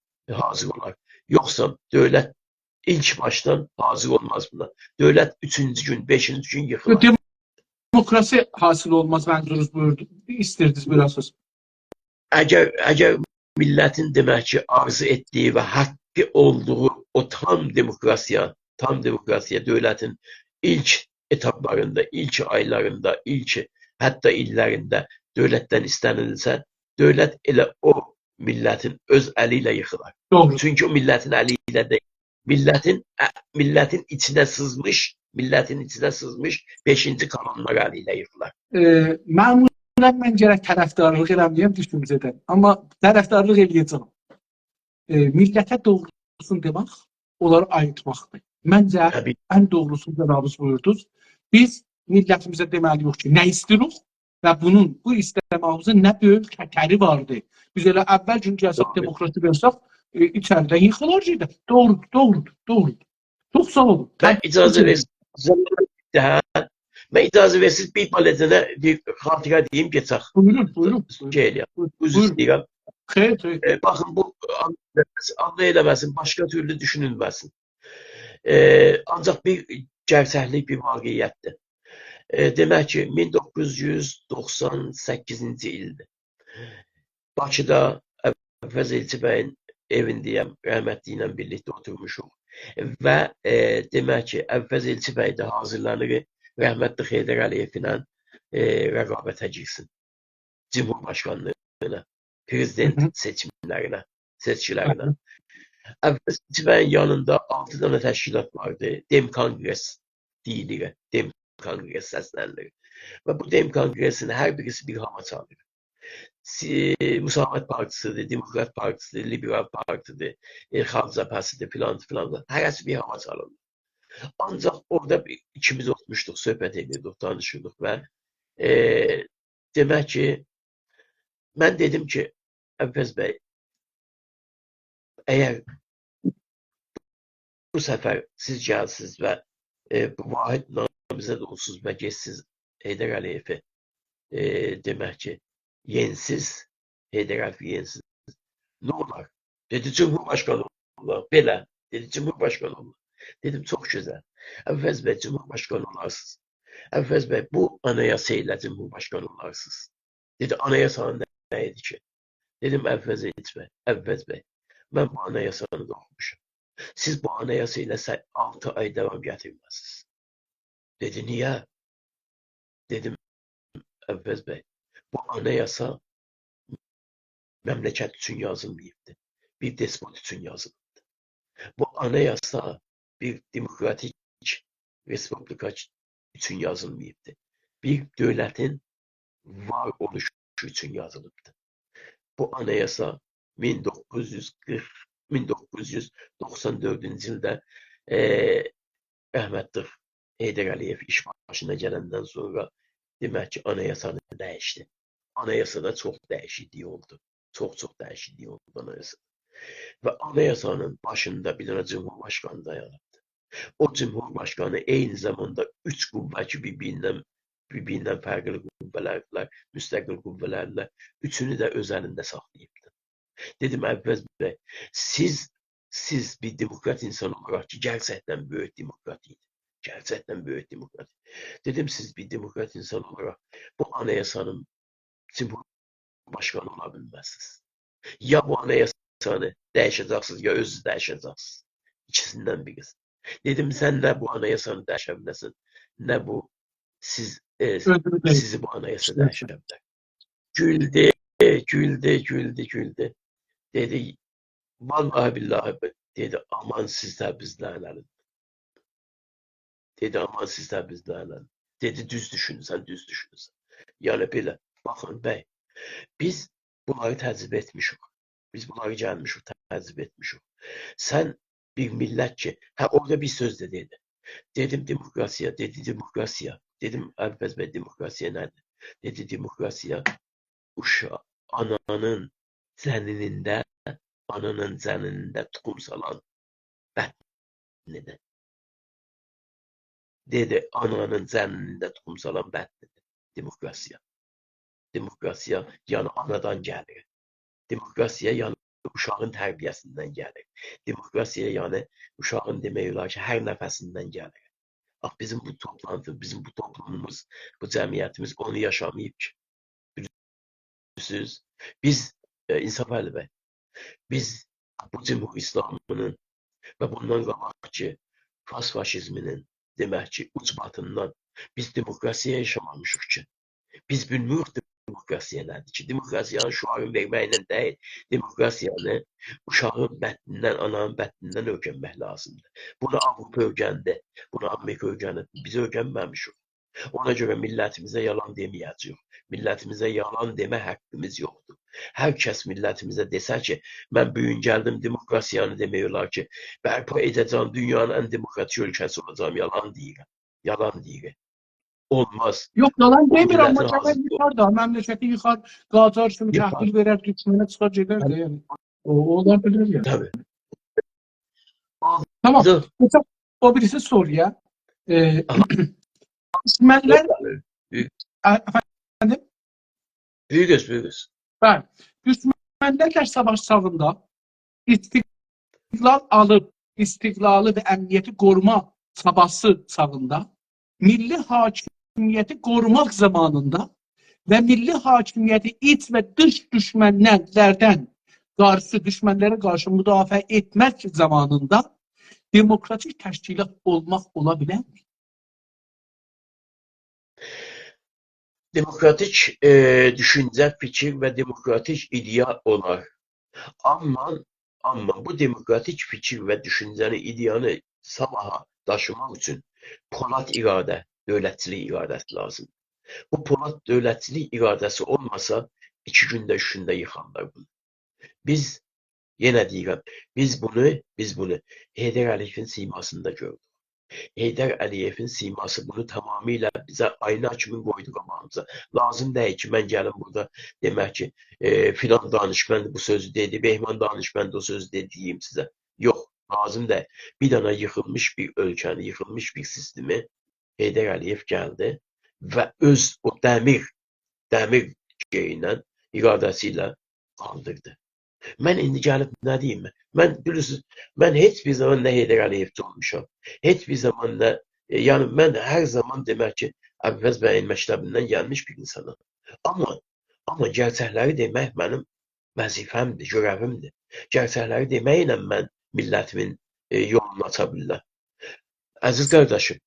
حاضر اولار. یوخسا دؤولت ایلک باشدان حاضر اولماز بونا. دؤولت اوچونجو گون، بئشینجی گون ییخیلار. دموکراسی حاصل اولماز، منظوروز بویوردو. ایستیردینیز بویوراسینیز. سؤز. اگر، اگر میللتین، دئمک کی، آرزو ائتدیگی و حاققی اولدوغو او تام دموکراسی‌یا، تام دموکراسی‌یا دؤولتین ایلک ائتاپلاریندا، ایلک آیلاریندا، ایلک حتی ایللرینده دؤولتدن ایسته‌نیلسه، دؤولت ائله او میللتین اؤز الی ایله ییخیلار. دوغرو. چونکی او میللتین الی ایله دئییل. میللتین، ا، میللتین ایچینه سیزمیش، میللتین ایچینه سیزمیش بئشینجی کالونلار الی ایله ییخیلار. ائ، معمولا من گرک طرفدارلیق ائله‌مه‌یم دوشونجه‌دن. آمما طرفدارلیق ائله‌یه‌جم. ائ، میللته دوغروسونو دئمک، اونلاری آییلتماقدیر. منجه، طبیعی. ان دوغروسونو جنابینیز بویوردونوز. بیز میللتیمیزه دئمه‌لی‌ییک کی، نه ایسته‌ییریک و بونون، بو ایسته‌مه‌ییمیزین نه بؤیوک خطری واردیر. بیز ائله اول گون گلسک، دوغرو. دموکراسی وئرسک، ائ، ایچریده ییخیلار گئدر. دوغرودور، دوغرودور، دوغرودور. چوخ ساغ اولون. من اجازه وئرسز، زامانیم بیتدی، هه؟ من اجازه وئرسز، بیر بالاجا دا بیر خاطره دئییم، کئچک. بویورون، بویورون، بویورون. شئی ائله‌یم. بویورون. عذر ایسته‌ییرم. خیر، خیر. ائ، باخین، بو، الله ائله‌مه‌سین، باشقا تورلو دوشونولمه‌سین. ائ، آنجاق بیر گئرچکلیک، بیر واقعیتدیر. ائ، دئمک کی، مین دوققوز یوز دوخسان سککیزینجی ایلدیر. باکیدا عباس ائلچی‌بیین ائوینده‌یم، رحمتلی ایله بیرلیکده اوتورموشوق. و، ائ، دئمک کی، عباس ائلچی‌بی ده حاضیرلانیر رحمتلی حیدر علی‌یئولا، ائ، رقابته گیرسین. جمهورباشقانلیغینا، پرزیدنت هی هی. سئچیملرینه، سئچکیلرینه. هی هی. عباس ائلچی‌بیین یانیندا آلتی دنه تشکیلات واردی. دم‌کونگرس دئییلیر، دم‌کونگرس سسله‌نیلیر. و بو دم‌کونگرسین هر بیریسی بیر هاوا چالیر. سی-، مساوات پارتیسی‌دیر، دموکرات پارتیسی‌دیر، لیبرال پارتی‌دیر، ائ، خالق جبهه‌سی‌دیر، فلان، فلان. هره‌سی بیر هاوا چالیردی. آنجاق اورادا بیر، ایکیمیز اوتورموشدوق، صحبت ائدیردیک، دانیشیردیق و، ائ، دئمک کی، من دئدیم کی، عباس بی، اگر بو سفر سیز گلسیز و، ائ، بو واحد نامزد اولسوز و گئتسیز حیدر علی‌یئوی، ائ، دئمک کی، یئنسیز، حیدر علی‌یئوی یئنسیز، نه اولار؟ دئدی، جمهورباشقانی اولار، بئله. دئدی، جمهورباشقانی اولار. دئدیم، چوخ گؤزل. عباس بی، جمهورباشقانی اولارسینیز. عباس بی، بو آنایاسا ایله جمهورباشقانی اولارسینیز. دئدی، آنایاسانین نه، نه ایدی کی؟ دئدیم، عباس بی، عباس بی، من بو آنایاسانی قورخموشام. سیز بو آنایاسا ایله سه-، آلتی آی داوام گتیرمزسینیز. دئدی، نییه؟ دئدیم، عباس بی، بو آنایاسا مملکت اوچون یازیلماییبدی. بیر دسپوت اوچون یازیلیبدی. بو آنایاسا بیر دموکراتیک رسپوبلیکا اوچون یازیلماییبدی. بیر دؤولتین وار اولوشو اوچون یازیلیبدی. بو آنایاسا مین دوققوز یوز قیرخ، مین دوققوز یوز دوخسان دؤردونجو ایلده، ائ، رحمتلی حیدر علی‌یئو ایش باشینا گلندن سونرا، دئمک کی، آنایاسانی دییشدی. آنایاسادا چوخ دییشیکلیک اولدو. چوخ-چوخ دییشیکلیک اولدو آنایاسادا. و آنایاسانین باشیندا بیر دنه جمهورباشقانی دایانیبدی. او جمهورباشقانی عینی زاماندا اوچ قوه کی، بیر-بیریندن، بیر-بیریندن فرقلی قوه‌لردیلر، مستقل قوه‌لردیلر، اوچونو ده اؤز الینده ساخلاییبدی. دئدیم، عباس بی، سیز، سیز بیر دموکرات اینسان اولاراق کی، گئرچکدن بؤیوک دموکرات ایدی. گئرچکدن بؤیوک دموکرات ایدی. دئدیم، سیز بیر دموکرات اینسان اولاراق بو آنایاسانین جمهورباشقانی اولا بیلمزسینیز. یا بو آنایاسانی دییشه‌جکسینیز، یا اؤزونوز دییشه‌جکسینیز. ایکیسیندن بیریسی. دئدیم، سن نه بو آنایاسانی دییشه بیله‌سن، نه بو سیز، ائ، اؤزونو دییش-، سیزی بو آنایاسا دییشه بیلر. گولدو، گولدو، گولدو، گولدو. دئدی، واللهی بیللهی، دئدی، آمان سیز تبریزلی‌لرین الیندن. دئدی، آمان سیز تبریزلی‌لرین الیندن. دئدی، دوز دوشونورسن، دوز دوشونورسن. یعنی بئله، باخین، بی، بیز بونلاری تجربه ائتمیشیک. بیز بونلاری گلمیشیک، تجربه ائتمیشیک. سن بیر میللت کی، هه، اورادا بیر سؤز ده دئدی. دئدیم، دموکراسیا، دئدی، دموکراسیا. دئدیم، عباس بی، دموکراسیا نه‌دیر؟ دئدی، دموکراسیا اوشا-، آنانین جنینینده، آنانین جنینینده توخوم سالان بدنی‌دیر. دئدی، آنانین جنینینده توخوم سالان بدنی‌دیر. دموکراسیا. دموکراسیا، یعنی آنادان گلیر. دموکراسیا، یعنی اوشاغین تربیه‌سیندن گلیر. دموکراسیا، یعنی اوشاغین دئمک اولار کی، هر نفسیندن گلیر. باخ، بیزیم بو توپلانتی، بیزیم بو توپلوموموز، بو جمعیتیمیز اونو یاشاماییب کی. بیلیرسینیز، بیز، ائ، انصافعلی بی، بیز بو جمهوری اسلامی‌نین و بوندان قاباقکی فارس فاشیزمی‌نین، دئمک کی، اوجباتیندان بیز دموکراسیا یاشامامیشیق کی. بیز بیلمیریک دموکراسیا نه‌دیر کی. دموکراسیانین شعارینی وئرمکله دئییل، دموکراسیانی اوشاغین بدنیندن، آنانین بدنیندن اؤیرنمک لازیمدیر. بونو آوروپا اؤیرندی، بونو آمریکا اؤیرندی، بیز اؤیرنمه‌میشیک. اونا گؤره میللتیمیزه یالان دئمه‌یه‌جه‌ییک. میللتیمیزه یالان دئمه حاققیمیز یوخدور. هر کس میللتیمیزه دئسه کی، من بو گون گلدیم دموکراسیانی دئمک اولار کی، برپا ائده‌جم، دونیانین ان دموکراتیک اؤلکه‌سی اولاجاغام، یالان دئییر. یالان دئییر. اولماز. یوخ، یالان دئمیر، آمما میللتین گلر حاضر ییخار دا، مملکتی ییخار، قاجار کیمی، ییخار، تحویل وئرر، دوشمنه چیخار گئدر، یعنی، ده، یعنی. او، اولار بیلر، یعنی. طبیعی. تامام. آلدی. کئچک او بیریسی سورویا. ائ، آها. دوشمنلر، یوخ، یعنی، بویور. ا، افندیم؟ بویور، بویور. بلی. دوشمنلرله ساواش چاغیندا استقلال آلیب، استقلالی و امنیتی قوروما چاباسی چاغیندا، میللی حاکمیتی قوروماق زامانیندا و میللی حاکمیتی ایچ و دیش دوشمنلردن قارشی، دوشمنلره قارشی مدافعه ائتمک زامانیندا دموکراتیک تشکیلات اولماق اولا بیلرمی؟ دموکراتیک، ائ، دوشونجه، فیکیر و دموکراتیک ایده‌یا اولار. آمما، آمما بو دموکراتیک فیکیر و دوشونجه‌نی، ایده‌یانی صاباحا داشیماق اوچون پولاد اراده، دؤولتچیلیک اراده‌سی لازیمدیر. بو پولاد دؤولتچیلیک اراده‌سی اولماسا، ایکی گونده، اوچ گونده ییخارلار بونو. بیز، یئنه دئییرم، بیز بونو، بیز بونو حیدر علی‌یئوین سیماسیندا گؤردوک. حیدر علی‌یئوین سیماسی بونو تمامیله بیزه آینا کیمی قویدو قاباغیمیزا. لازیم دئییل کی، من گلیم بورادا دئمک کی، ائ، فلان دانشمند بو سؤزو دئدی، بهمان دانشمند او سؤزو دئدی دئییم سیزه. یوخ، لازیم دئییل. بیر دنه ییخیلمیش بیر اؤلکه‌نی، ییخیلمیش بیر سیستمی حیدر علی‌یئو گلدی و اؤز او دمیر، دمیر شئیی ایله، اراده‌سی ایله قالدیردی. من ایندی گلیب نه دئییم؟ من، بیلیرسینیز، من هئچ بیر زامان نه حیدر علی‌یئوچو اولموشام، هئچ بیر زامان نه، ائ، یعنی من هر زامان دئمک کی، ابوالفضل بیین مکتبیندن گلمیش بیر اینسانام. آمما، آمما گئرچکلری دئمک منیم وظیفه‌مدیر، گؤره‌ویمدیر. گئرچکلری دئمکله من میللتیمین، ائ، یولونو آچا بیلیرم. عزیز قارداشیم،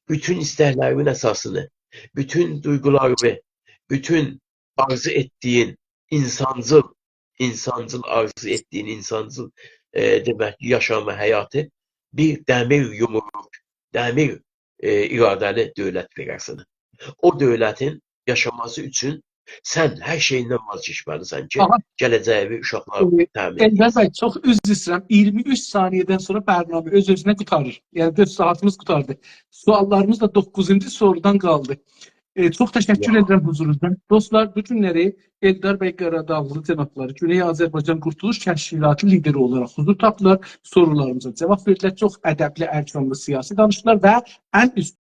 بوتون ایستکلریمین اساسینی، بوتون دویغولاریمی، بوتون آرزو ائتدیگین اینسانجیل، اینسانجیل آرزو ائتدیگین اینسانجیل، ائ، دئمک، یاشامی، حیاتی بیر دمیر یومروق، دمیر، ائ، اراده‌لی دؤولت وئررسن. او دؤولتین یاشاماسی اوچون سن هر شئییندن واز کئچمه‌لیسن کی، آها. گله‌جگیوی اوشاقلارین ائ، تأمین ائلدر ائده‌سن. بی، چوخ عذر ایسته‌ییرم. اییرمی اوچ ثانیه‌دن سونرا برنامه اؤز-اؤزونه قوتاریر. یعنی، دؤرد ساعاتیمیز قوتاردی. سؤاللاریمیز دا دوققوزونجو سوردان قالدی. ائ، چوخ تشکر یوخ. ائدیرم حضورونوزدان. دوستلار، بو گونلری ائلدار بی قاراداغلی جنابلاری گونئی آذربایجان قورتولوش تشکیلاتی لیدری اولاراق حضور تاپدیلار. سورولاریمیزا جاواب وئردیلر. چوخ ادبلی، ارکانلی، سیاسی دانیشدیلار و ان اوست